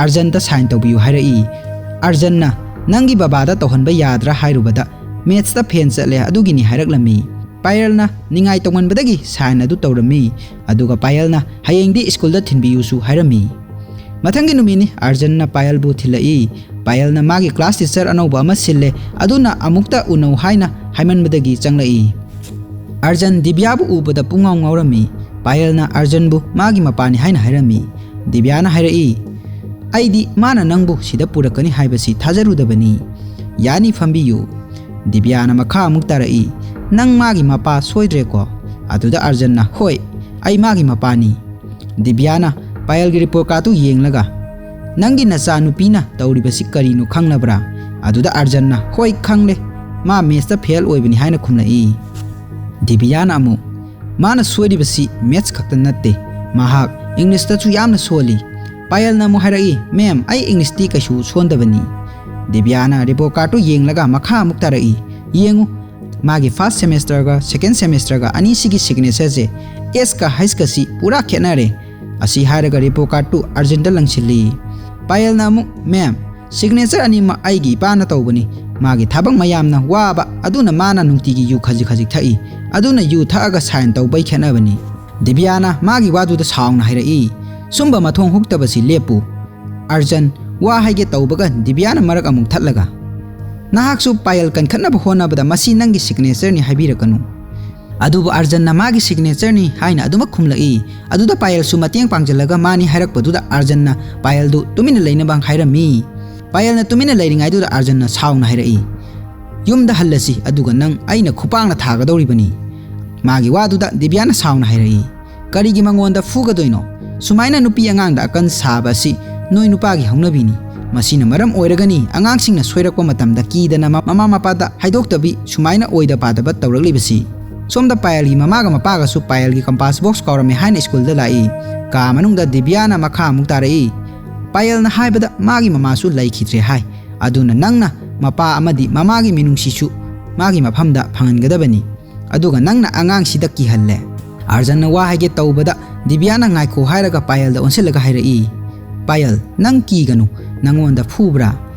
ꯑꯥꯔꯖꯟꯗ ꯁꯥꯏꯟ ꯇꯧꯕꯤꯌꯨ ꯍꯥꯏꯔꯛꯏ꯫ ꯑꯥꯔꯖꯟꯅ, "ꯅꯪꯒꯤ ꯕꯕꯥꯗ ꯇꯧꯍꯟꯕ ꯌꯥꯗ꯭ꯔꯥ?" ꯍꯥꯏꯔꯨꯕꯗ, "ꯃꯦꯠꯁꯇ ꯐꯦꯜ ꯆꯠꯂꯦ, ꯑꯗꯨꯒꯤꯅꯤ" ꯍꯥꯏꯔꯛꯂꯝꯃꯤ꯫ ꯄꯥꯌꯜꯅ ꯅꯤꯡꯉꯥꯏ ꯇꯧꯃꯟꯕꯗꯒꯤ ꯁꯥꯏꯟ ꯑꯗꯨ ꯇꯧꯔꯝꯃꯤ꯫ ꯑꯗꯨꯒ ꯄꯥꯌꯜꯅ, "ꯍꯌꯦꯡꯗꯤ ꯁ꯭ꯀꯨꯜꯗ ꯊꯤꯟꯕꯤꯌꯨꯁꯨ" ꯍꯥꯏꯔꯝꯃꯤ꯫ ꯃꯊꯪꯒꯤ ꯅꯨꯃꯤꯠꯅꯤ꯫ ꯑꯥꯔꯖꯟꯅ ꯄꯥꯌꯜꯕꯨ ꯊꯤꯜꯂꯛꯏ꯫ ꯄꯥꯌꯜꯅ ꯃꯥꯒꯤ ꯀ꯭ꯂꯥꯁ ꯇꯤꯆꯔ ꯑꯅꯧꯕ ꯑꯃ ꯁꯤꯜꯂꯦ, ꯑꯗꯨꯅ ꯑꯃꯨꯛꯇ ꯎꯅꯧ ꯍꯥꯏꯅ ꯍꯥꯏꯃꯟꯕꯗꯒꯤ ꯆꯪꯂꯛꯏ꯫ ꯑꯥꯔꯖꯟ ꯗꯤꯕ꯭ꯌꯥꯕꯨ ꯎꯕꯗ ꯄꯨꯡꯉꯥꯎ ꯉꯥꯎꯔꯝꯃꯤ꯫ ꯄꯥꯌꯜꯅ ꯑꯥꯔꯖꯟꯕꯨ ꯃꯥꯒꯤ ꯃꯄꯥꯅꯤ ꯍꯥꯏꯅ ꯍꯥꯏꯔꯝꯃꯤ꯫ ꯗꯤꯕ꯭ꯌꯥꯅ ꯍꯥꯏꯔꯛꯏ, "ꯑꯩꯗꯤ ꯃꯥꯅ ꯅꯪꯕꯨ ꯁꯤꯗ ꯄꯨꯔꯛꯀꯅꯤ ꯍꯥꯏꯕꯁꯤ ꯊꯥꯖꯔꯨꯗꯕꯅꯤ꯫ ꯌꯥꯅꯤ, ꯐꯝꯕꯤꯌꯨ꯫" ꯗꯤꯕ꯭ꯌꯥꯅ ꯃꯈꯥ ꯑꯃꯨꯛ ꯇꯥꯔꯛꯏ, "ꯅꯪ ꯃꯥꯒꯤ ꯃꯄꯥ ꯁꯣꯏꯗ꯭ꯔꯦꯀꯣ?" ꯑꯗꯨꯗ ꯑꯥꯔꯖꯟꯅ, "ꯍꯣꯏ, ꯑꯩ ꯃꯥꯒꯤ ꯃꯄꯥꯅꯤ꯫" ꯗꯤꯕ꯭ꯌꯥꯅ ꯄꯥꯌꯜꯒꯤ ꯔꯤꯄꯣꯔꯠ ꯀꯥꯔꯠꯇꯨ ꯌꯦꯡꯂꯒ, "ꯅꯪꯒꯤ ꯅꯆꯥꯅꯨꯄꯤꯅ ꯇꯧꯔꯤꯕꯁꯤ ꯀꯔꯤꯅꯣ ꯈꯪꯂꯕ꯭ꯔꯥ?" ꯑꯗꯨꯗ ꯑꯥꯔꯖꯟꯅ, "ꯍꯣꯏ, ꯈꯪꯂꯦ, ꯃꯥ ꯃꯦꯠꯁꯇ ꯐꯦꯜ ꯑꯣꯏꯕꯅꯤ" ꯍꯥꯏꯅ ꯈꯨꯝꯂꯛꯏ꯫ ꯗꯤꯕꯤꯌꯥꯅ ꯑꯃꯨꯛ, "ꯃꯥꯅ ꯁꯣꯏꯔꯤꯕꯁꯤ ꯃꯦꯠꯁ ꯈꯛꯇ ꯅꯠꯇꯦ, ꯃꯍꯥꯛ ꯏꯪꯂꯤꯁꯇꯁꯨ ꯌꯥꯝꯅ ꯁꯣꯜꯂꯤ꯫" ꯄꯥꯌꯜꯅ ꯑꯃꯨꯛ ꯍꯥꯏꯔꯛꯏ, "ꯃꯦꯝ, ꯑꯩ ꯏꯪꯂꯤꯁꯇꯤ ꯀꯩꯁꯨ ꯁꯣꯟꯗꯕꯅꯤ꯫" ꯗꯤꯕꯤꯌꯥꯅ ꯔꯤꯄꯣꯔꯠ ꯀꯥꯔꯠꯇꯨ ꯌꯦꯡꯂꯒ ꯃꯈꯥ ꯑꯃꯨꯛ ꯇꯥꯔꯛꯏ, "ꯌꯦꯡꯉꯨ, ꯃꯥꯒꯤ ꯐꯥꯔꯁ ꯁꯦꯃꯦꯁꯇꯔꯒ ꯁꯦꯀꯦꯟ ꯁꯦꯃꯦꯁꯇꯔꯒ ꯑꯅꯤꯁꯤꯒꯤ ꯁꯤꯒꯅꯦꯆꯔꯁꯦ ꯑꯦꯁꯀ ꯍꯩꯆꯀꯁꯤ ꯄꯨꯔꯥ ꯈꯦꯠꯅꯔꯦ꯫" ꯑꯁꯤ ꯍꯥꯏꯔꯒ ꯔꯤꯄꯣꯔꯠ ꯀꯥꯔꯠꯇꯨ ꯑꯥꯔꯖꯟꯗ ꯂꯪꯁꯤꯜꯂꯤ꯫ ꯄꯥꯌꯜꯅ ꯑꯃꯨꯛ, "ꯃꯦꯝ, ꯁꯤꯒꯅꯦꯆꯔ ꯑꯅꯤꯃꯛ ꯑꯩꯒꯤ ꯏꯄꯥꯅ ꯇꯧꯕꯅꯤ꯫ ꯃꯥꯒꯤ ꯊꯕꯛ ꯃꯌꯥꯝꯅ ꯋꯥꯕ ꯑꯗꯨꯅ ꯃꯥꯅ ꯅꯨꯡꯇꯤꯒꯤ ꯌꯨ ꯈꯖꯤꯛ ꯈꯖꯤꯛ ꯊꯛꯏ꯫ ꯑꯗꯨꯅ ꯌꯨ ꯊꯛꯑꯒ ꯁꯥꯏꯟ ꯇꯧꯕꯩ ꯈꯦꯠꯅꯕꯅꯤ꯫" ꯗꯤꯕꯤꯌꯥꯅ ꯃꯥꯒꯤ ꯋꯥꯗꯨꯗ ꯁꯥꯎꯅ ꯍꯥꯏꯔꯛꯏ, "ꯁꯨꯝꯕ ꯃꯊꯣꯡ ꯍꯨꯛꯇꯕꯁꯤ ꯂꯦꯞꯄꯨ꯫" ꯑꯥꯔꯖꯟ ꯋꯥ ꯍꯥꯏꯒꯦ ꯇꯧꯕꯒ ꯗꯤꯕꯤꯌꯥꯅ ꯃꯔꯛ ꯑꯃꯨꯛ ꯊꯠꯂꯒ, "ꯅꯍꯥꯛꯁꯨ ꯄꯥꯌꯜ ꯀꯟꯈꯠꯅꯕ ꯍꯣꯠꯅꯕꯗ ꯃꯁꯤ ꯅꯪꯒꯤ ꯁꯤꯒꯅꯦꯆꯔꯅꯤ ꯍꯥꯏꯕꯤꯔꯛꯀꯅꯨ꯫" ꯑꯗꯨꯕꯨ ꯑꯥꯔꯖꯟꯅ ꯃꯥꯒꯤ ꯁꯤꯒꯅꯦꯆꯔꯅꯤ ꯍꯥꯏꯅ ꯑꯗꯨꯃꯛ ꯈꯨꯝꯂꯛꯏ꯫ ꯑꯗꯨꯗ ꯄꯥꯌꯜꯁꯨ ꯃꯇꯦꯡ ꯄꯥꯡꯖꯜꯂꯒ ꯃꯥꯅꯤ ꯍꯥꯏꯔꯛꯄꯗꯨꯗ ꯑꯥꯔꯖꯟꯅ ꯄꯥꯌꯜꯗꯨ ꯇꯨꯃꯤꯟꯅ ꯂꯩꯅꯕ ꯍꯥꯏꯔꯝꯃꯤ꯫ ꯄꯥꯌꯜꯅ ꯇꯨꯃꯤꯟꯅ ꯂꯩꯔꯤꯉꯩꯗꯨꯗ ꯑꯥꯔꯖꯟꯅ ꯁꯥꯎꯅ ꯍꯥꯏꯔꯛꯏ, "ꯌꯨꯝꯗ ꯍꯜꯂꯁꯤ, ꯑꯗꯨꯒ ꯅꯪ ꯑꯩꯅ ꯈꯨꯄꯥꯛꯅ ꯊꯥꯒꯗꯧꯔꯤꯕꯅꯤ꯫" ꯃꯥꯒꯤ ꯋꯥꯗꯨꯗ ꯗꯤꯕꯤꯌꯥꯅ ꯁꯥꯎꯅ ꯍꯥꯏꯔꯛꯏ, "ꯀꯔꯤꯒꯤ ꯃꯉꯣꯟꯗ ꯐꯨꯒꯗꯣꯏꯅꯣ? ꯁꯨꯃꯥꯏꯅ ꯅꯨꯄꯤ ꯑꯉꯥꯡꯗ ꯑꯀꯟ ꯁꯥꯕ ꯑꯁꯤ ꯅꯣꯏ ꯅꯨꯄꯥꯒꯤ ꯍꯧꯅꯕꯤꯅꯤ꯫ ꯃꯁꯤꯅ ꯃꯔꯝ ꯑꯣꯏꯔꯒꯅꯤ ꯑꯉꯥꯡꯁꯤꯡꯅ ꯁꯣꯏꯔꯛꯄ ꯃꯇꯝꯗ ꯀꯤꯗꯅ ꯃ-, ꯃꯃꯥ ꯃꯄꯥꯗ ꯍꯥꯏꯗꯣꯛꯇꯕꯤ ꯁꯨꯃꯥꯏꯅ ꯑꯣꯏꯗ ꯄꯥꯗꯕ ꯇꯧꯔꯛꯂꯤꯕꯁꯤ꯫" ꯁꯣꯝꯗ ꯄꯥꯌꯜꯒꯤ ꯃꯃꯥꯒ ꯃꯄꯥꯒꯁꯨ ꯄꯥꯌꯜꯒꯤ ꯀꯝꯄꯥꯁ ꯕꯣꯛꯁ ꯀꯥꯎꯔꯝꯃꯦ ꯍꯥꯏꯅ ꯁ꯭ꯀꯨꯜꯗ ꯂꯥꯛꯏ꯫ ꯀꯥ ꯃꯅꯨꯡꯗ ꯗꯤꯕꯤꯌꯥꯅ ꯃꯈꯥ ꯑꯃꯨꯛ ꯇꯥꯔꯛꯏ, "ꯄꯥꯌꯜꯅ ꯍꯥꯏꯕꯗ ꯃꯥꯒꯤ ꯃꯃꯥꯁꯨ ꯂꯩꯈꯤꯗ꯭ꯔꯦ ꯍꯥꯏ꯫ ꯑꯗꯨꯅ ꯅꯪꯅ ꯃꯄꯥ ꯑꯃꯗꯤ ꯃꯃꯥꯒꯤ ꯃꯤꯅꯨꯡꯁꯤꯁꯨ ꯃꯥꯒꯤ ꯃꯐꯝꯗ ꯐꯪꯍꯟꯒꯗꯕꯅꯤ꯫ ꯑꯗꯨꯒ ꯅꯪꯅ ꯑꯉꯥꯡꯁꯤꯗ ꯀꯤꯍꯜꯂꯦ꯫" ꯑꯥꯔꯖꯟꯅ ꯋꯥ ꯍꯥꯏꯒꯦ ꯇꯧꯕꯗ ꯗꯤꯕꯤꯌꯥꯅ ꯉꯥꯏꯈꯣ ꯍꯥꯏꯔꯒ ꯄꯥꯌꯜꯗ ꯑꯣꯟꯁꯤꯜꯂꯒ ꯍꯥꯏꯔꯛꯏ, "ꯄꯥꯌꯜ, ꯅꯪ ꯀꯤꯒꯅꯨ꯫ ꯅꯪꯉꯣꯟꯗ ꯐꯨꯕ꯭ꯔꯥ?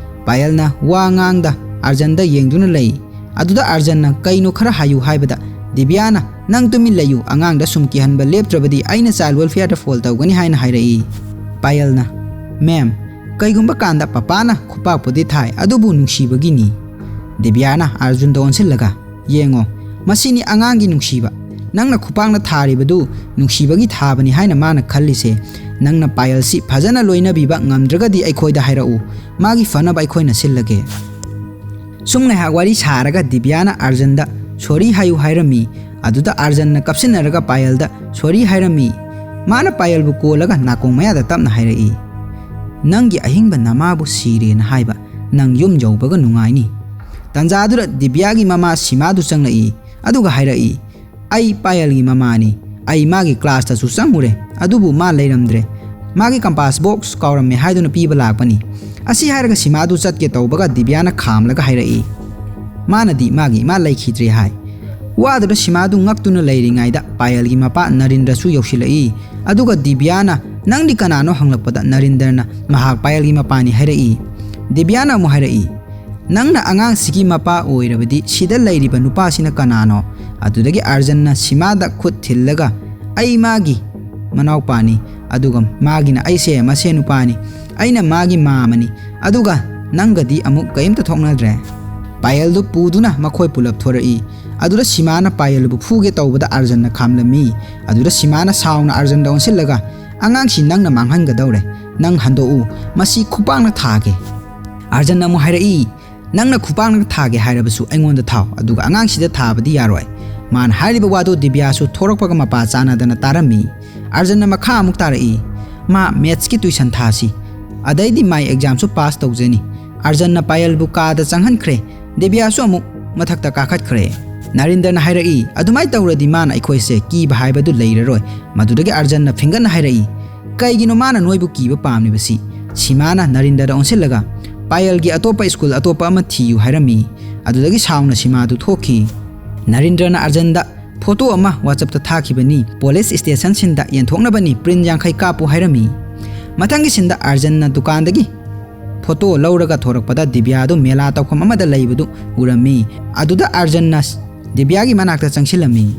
ꯄꯥꯌꯜꯅ ꯋꯥ ꯉꯥꯡꯗ ꯑꯥꯔꯖꯟꯗ ꯌꯦꯡꯗꯨꯅ ꯂꯩ꯫ ꯑꯗꯨꯗ ꯑꯥꯔꯖꯟꯅ ꯀꯩꯅꯣ ꯈꯔ ꯍꯥꯏꯌꯨ ꯍꯥꯏꯕꯗ ꯗꯤꯕ꯭ꯌꯥꯅ, "ꯅꯪ ꯇꯨꯃꯤꯟ ꯂꯩꯌꯨ, ꯑꯉꯥꯡꯗ ꯁꯨꯝ ꯀꯤꯍꯟꯕ ꯂꯦꯞꯇ꯭ꯔꯕꯗꯤ ꯑꯩꯅ child welfare ꯗ phone ꯇꯧꯒꯅꯤ" ꯍꯥꯏꯅ ꯍꯥꯏꯔꯛꯏ꯫ ꯄꯥꯌꯜꯅ, "ꯃꯦꯝ, ꯀꯩꯒꯨꯝꯕ ꯀꯥꯟꯗ ꯄꯄꯥꯅ ꯈꯨꯄꯥꯛꯄꯨꯗꯤ ꯊꯥꯏ, ꯑꯗꯨꯕꯨ ꯅꯨꯡꯁꯤꯕꯒꯤꯅꯤ"꯫ ꯗꯤꯕ꯭ꯌꯥꯅ ꯑꯥꯔꯖꯨꯟꯗ ꯑꯣꯟꯁꯤꯜꯂꯒ, "ꯌꯦꯡꯉꯣ, ꯃꯁꯤꯅꯤ ꯑꯉꯥꯡꯒꯤ ꯅꯨꯡꯁꯤꯕ꯫ ꯅꯪꯅ ꯈꯨꯄꯥꯛꯅ ꯊꯥꯔꯤꯕꯗꯨ ꯅꯨꯡꯁꯤꯕꯒꯤ ꯊꯥꯕꯅꯤ ꯍꯥꯏꯅ ꯃꯥꯅ ꯈꯜꯂꯤꯁꯦ꯫ ꯅꯪꯅ ꯄꯥꯌꯜꯁꯤ ꯐꯖꯅ ꯂꯣꯏꯅꯕꯤꯕ ꯉꯝꯗ꯭ꯔꯒꯗꯤ ꯑꯩꯈꯣꯏꯗ ꯍꯥꯏꯔꯛꯎ꯫ ꯃꯥꯒꯤ ꯐꯅꯕ ꯑꯩꯈꯣꯏꯅ ꯁꯤꯜꯂꯒꯦ"꯫ ꯁꯨꯝ ꯉꯥꯏꯍꯥꯛ ꯋꯥꯔꯤ ꯁꯥꯔꯒ ꯗꯤꯕ꯭ꯌꯥꯅ ꯑꯥꯔꯖꯟꯗ sorry ꯍꯥꯏꯌꯨ ꯍꯥꯏꯔꯝꯃꯤ꯫ ꯑꯗꯨꯗ ꯑꯥꯔꯖꯟꯅ ꯀꯞꯁꯤꯟꯅꯔꯒ ꯄꯥꯌꯜꯗ sorry ꯍꯥꯏꯔꯝꯃꯤ꯫ ꯃꯥꯅ ꯄꯥꯌꯜꯕꯨ ꯀꯣꯜꯂꯒ ꯅꯥꯀꯣꯡ ꯃꯌꯥꯗ ꯇꯞꯅ ꯍꯥꯏꯔꯛꯏ, "ꯅꯪꯒꯤ ꯑꯍꯤꯡꯕ ꯅꯃꯥꯕꯨ ꯁꯤꯔꯦꯅ ꯍꯥꯏꯕ, ꯅꯪ ꯌꯨꯝ ꯌꯧꯕꯒ ꯅꯨꯡꯉꯥꯏꯅꯤ"꯫ ꯇꯥꯟꯖꯥꯗꯨꯗ ꯗꯤꯕ꯭ꯌꯥꯒꯤ ꯃꯃꯥ ꯁꯤꯃꯥꯗꯨ ꯆꯪꯂꯛꯏ꯫ ꯑꯗꯨꯒ ꯍꯥꯏꯔꯛꯏ, "ꯑꯩ ꯄꯥꯌꯜꯒꯤ ꯃꯃꯥꯅꯤ꯫ ꯑꯩ ꯃꯥꯒꯤ class ꯇꯁꯨ ꯆꯪꯉꯨꯔꯦ, ꯑꯗꯨꯕꯨ ꯃꯥ ꯂꯩꯔꯝꯗ꯭ꯔꯦ꯫ ꯃꯥꯒꯤ compass box ꯀꯥꯎꯔꯝꯃꯦ ꯍꯥꯏꯗꯨꯅ ꯄꯤꯕ ꯂꯥꯛꯄꯅꯤ"꯫ ꯑꯁꯤ ꯍꯥꯏꯔꯒ ꯁꯤꯃꯥꯗꯨ ꯆꯠꯀꯦ ꯇꯧꯕꯒ ꯗꯤꯕ꯭ꯌꯥꯅ ꯈꯥꯝꯂꯒ ꯍꯥꯏꯔꯛꯏ, "ꯃꯥꯅꯗꯤ ꯃꯥꯒꯤ ꯏꯃꯥ ꯂꯩꯈꯤꯗ꯭ꯔꯦ ꯍꯥꯏ"꯫ ꯋꯥꯗꯨꯗ ꯁꯤꯃꯥꯗꯨ ꯉꯛꯇꯨꯅ ꯂꯩꯔꯤꯉꯩꯗ ꯄꯥꯌꯜꯒꯤ ꯃꯄꯥ ꯅꯔꯤꯟꯗ꯭ꯔꯁꯨ ꯌꯧꯁꯤꯜꯂꯛꯏ꯫ ꯑꯗꯨꯒ ꯗꯤꯕ꯭ꯌꯥꯅ, "ꯅꯪꯗꯤ ꯀꯅꯥꯅꯣ?" ꯍꯪꯂꯛꯄꯗ ꯅꯔꯤꯟꯗ꯭ꯔꯅ ꯃꯍꯥꯛ ꯄꯥꯌꯜꯒꯤ ꯃꯄꯥꯅꯤ ꯍꯥꯏꯔꯛꯏ꯫ ꯗꯤꯕ꯭ꯌꯥꯅ ꯑꯃꯨꯛ ꯍꯥꯏꯔꯛꯏ, "ꯅꯪꯅ ꯑꯉꯥꯡꯁꯤꯒꯤ ꯃꯄꯥ ꯑꯣꯏꯔꯕꯗꯤ ꯁꯤꯗ ꯂꯩꯔꯤꯕ ꯅꯨꯄꯥꯁꯤꯅ ꯀꯅꯥꯅꯣ?" ꯑꯗꯨꯗꯒꯤ ꯑꯥꯔꯖꯟꯅ ꯁꯤꯃꯥꯗ ꯈꯨꯠ ꯊꯤꯜꯂꯒ, "ꯑꯩ ꯃꯥꯒꯤ ꯃꯅꯥꯎꯄꯥꯅꯤ, ꯑꯗꯨꯒ ꯃꯥꯒꯤꯅ ꯑꯩꯁꯦ ꯃꯁꯦ ꯅꯨꯄꯥꯅꯤ, ꯑꯩꯅ ꯃꯥꯒꯤ ꯃꯥꯃꯅꯤ, ꯑꯗꯨꯒ ꯅꯪꯒꯗꯤ ꯑꯃꯨꯛ ꯀꯔꯤꯝꯇ ꯊꯣꯛꯅꯗ꯭ꯔꯦ"꯫ ꯄꯥꯌꯜꯗꯨ ꯄꯨꯗꯨꯅ ꯃꯈꯣꯏ ꯄꯨꯂꯞ ꯊꯣꯔꯛꯏ꯫ ꯑꯗꯨꯗ ꯁꯤꯃꯥꯅ ꯄꯥꯌꯜꯕꯨ ꯐꯨꯒꯦ ꯇꯧꯕꯗ ꯑꯥꯔꯖꯟꯅ ꯈꯥꯝꯂꯝꯃꯤ꯫ ꯑꯗꯨꯗ ꯁꯤꯃꯥꯅ ꯁꯥꯎꯅ ꯑꯥꯔꯖꯟꯗ ꯑꯣꯟꯁꯤꯜꯂꯒ, "ꯑꯉꯥꯡꯁꯤ ꯅꯪꯅ ꯃꯥꯡꯍꯟꯒꯗꯧꯔꯦ, ꯅꯪ ꯍꯟꯗꯣꯛꯎ, ꯃꯁꯤ ꯈꯨꯄꯥꯛꯅ ꯊꯥꯒꯦ"꯫ ꯑꯥꯔꯖꯟꯅ ꯑꯃꯨꯛ ꯍꯥꯏꯔꯛꯏ, "ꯅꯪꯅ ꯈꯨꯄꯥꯛꯅ ꯊꯥꯒꯦ ꯍꯥꯏꯔꯕꯁꯨ ꯑꯩꯉꯣꯟꯗ ꯊꯥꯎ, ꯑꯗꯨꯒ ꯑꯉꯥꯡꯁꯤꯗ ꯊꯥꯕꯗꯤ ꯌꯥꯔꯣꯏ"꯫ ꯃꯥꯅ ꯍꯥꯏꯔꯤꯕ ꯋꯥꯗꯨ ꯗꯤꯕ꯭ꯌꯥꯁꯨ ꯊꯣꯔꯛꯄꯒ ꯃꯄꯥ ꯆꯥꯟꯅꯗꯅ ꯇꯥꯔꯝꯃꯤ꯫ ꯑꯥꯔꯖꯟꯅ ꯃꯈꯥ ꯑꯃꯨꯛ ꯇꯥꯔꯛꯏ, "ꯃꯥ maths ꯀꯤ tuition ꯊꯥꯁꯤ, ꯑꯗꯩꯗꯤ my exam ꯁꯨ pass ꯇꯧꯖꯅꯤ"꯫ ꯑꯥꯔꯖꯟꯅ ꯄꯥꯌꯜꯕꯨ ꯀꯥꯗ ꯆꯪꯍꯟꯈ꯭ꯔꯦ꯫ ꯗꯤꯕ꯭ꯌꯥꯁꯨ ꯑꯃꯨꯛ ꯃꯊꯛꯇ ꯀꯥꯈꯠꯈ꯭ꯔꯦ꯫ ꯅꯔꯤꯟꯗ꯭ꯔꯅ ꯍꯥꯏꯔꯛꯏ, "ꯑꯗꯨꯃꯥꯏꯅ ꯇꯧꯔꯗꯤ ꯃꯥꯅ ꯑꯩꯈꯣꯏꯁꯦ ꯀꯤꯕ ꯍꯥꯏꯕꯗꯨ ꯂꯩꯔꯔꯣꯏ"꯫ ꯃꯗꯨꯗꯒꯤ ꯑꯥꯔꯖꯟꯅ ꯐꯤꯡꯒꯠꯅ ꯍꯥꯏꯔꯛꯏ, "ꯀꯩꯒꯤꯅꯣ ꯃꯥꯅ ꯅꯣꯏꯕꯨ ꯀꯤꯕ ꯄꯥꯝꯂꯤꯕꯁꯤ?" ꯁꯤꯃꯥꯅ ꯅꯔꯤꯟꯗ꯭ꯔꯗ ꯑꯣꯟꯁꯤꯜꯂꯒ, "ꯄꯥꯌꯜꯒꯤ ꯑꯇꯣꯞꯄ school ꯑꯇꯣꯞꯄ ꯑꯃ ꯊꯤꯌꯨ" ꯍꯥꯏꯔꯝꯃꯤ꯫ ꯑꯗꯨꯗꯒꯤ ꯁꯥꯎꯅ ꯁꯤꯃꯥꯗꯨ ꯊꯣꯛꯈꯤ꯫ ꯅꯔꯤꯟꯗ꯭ꯔꯅ ꯑꯥꯔꯖꯟꯗ photo ꯑꯃ WhatsApp ꯇ ꯊꯥꯈꯤꯕꯅꯤ꯫ Police station scene ꯗ ꯌꯦꯟꯊꯣꯛꯅꯕꯅꯤ, print ꯌꯥꯡꯈꯩ ꯀꯥꯞꯄꯨ ꯍꯥꯏꯔꯝꯃꯤ꯫ ꯃꯊꯪꯒꯤ scene ꯗ ꯑꯥꯔꯖꯟꯅ ꯗꯨꯀꯥꯟꯗꯒꯤ ꯐꯣꯇꯣ ꯂꯧꯔꯒ ꯊꯣꯔꯛꯄꯗ ꯗꯤꯕ꯭ꯌꯥꯗꯨ ꯃꯦꯂꯥ ꯇꯧꯐꯝ ꯑꯃꯗ ꯂꯩꯕꯗꯨ ꯎꯔꯝꯃꯤ꯫ ꯑꯗꯨꯗ ꯑꯥꯔꯖꯟꯅ ꯗꯤꯕ꯭ꯌꯥꯒꯤ ꯃꯅꯥꯛꯇ ꯆꯪꯁꯤꯜꯂꯝꯃꯤ꯫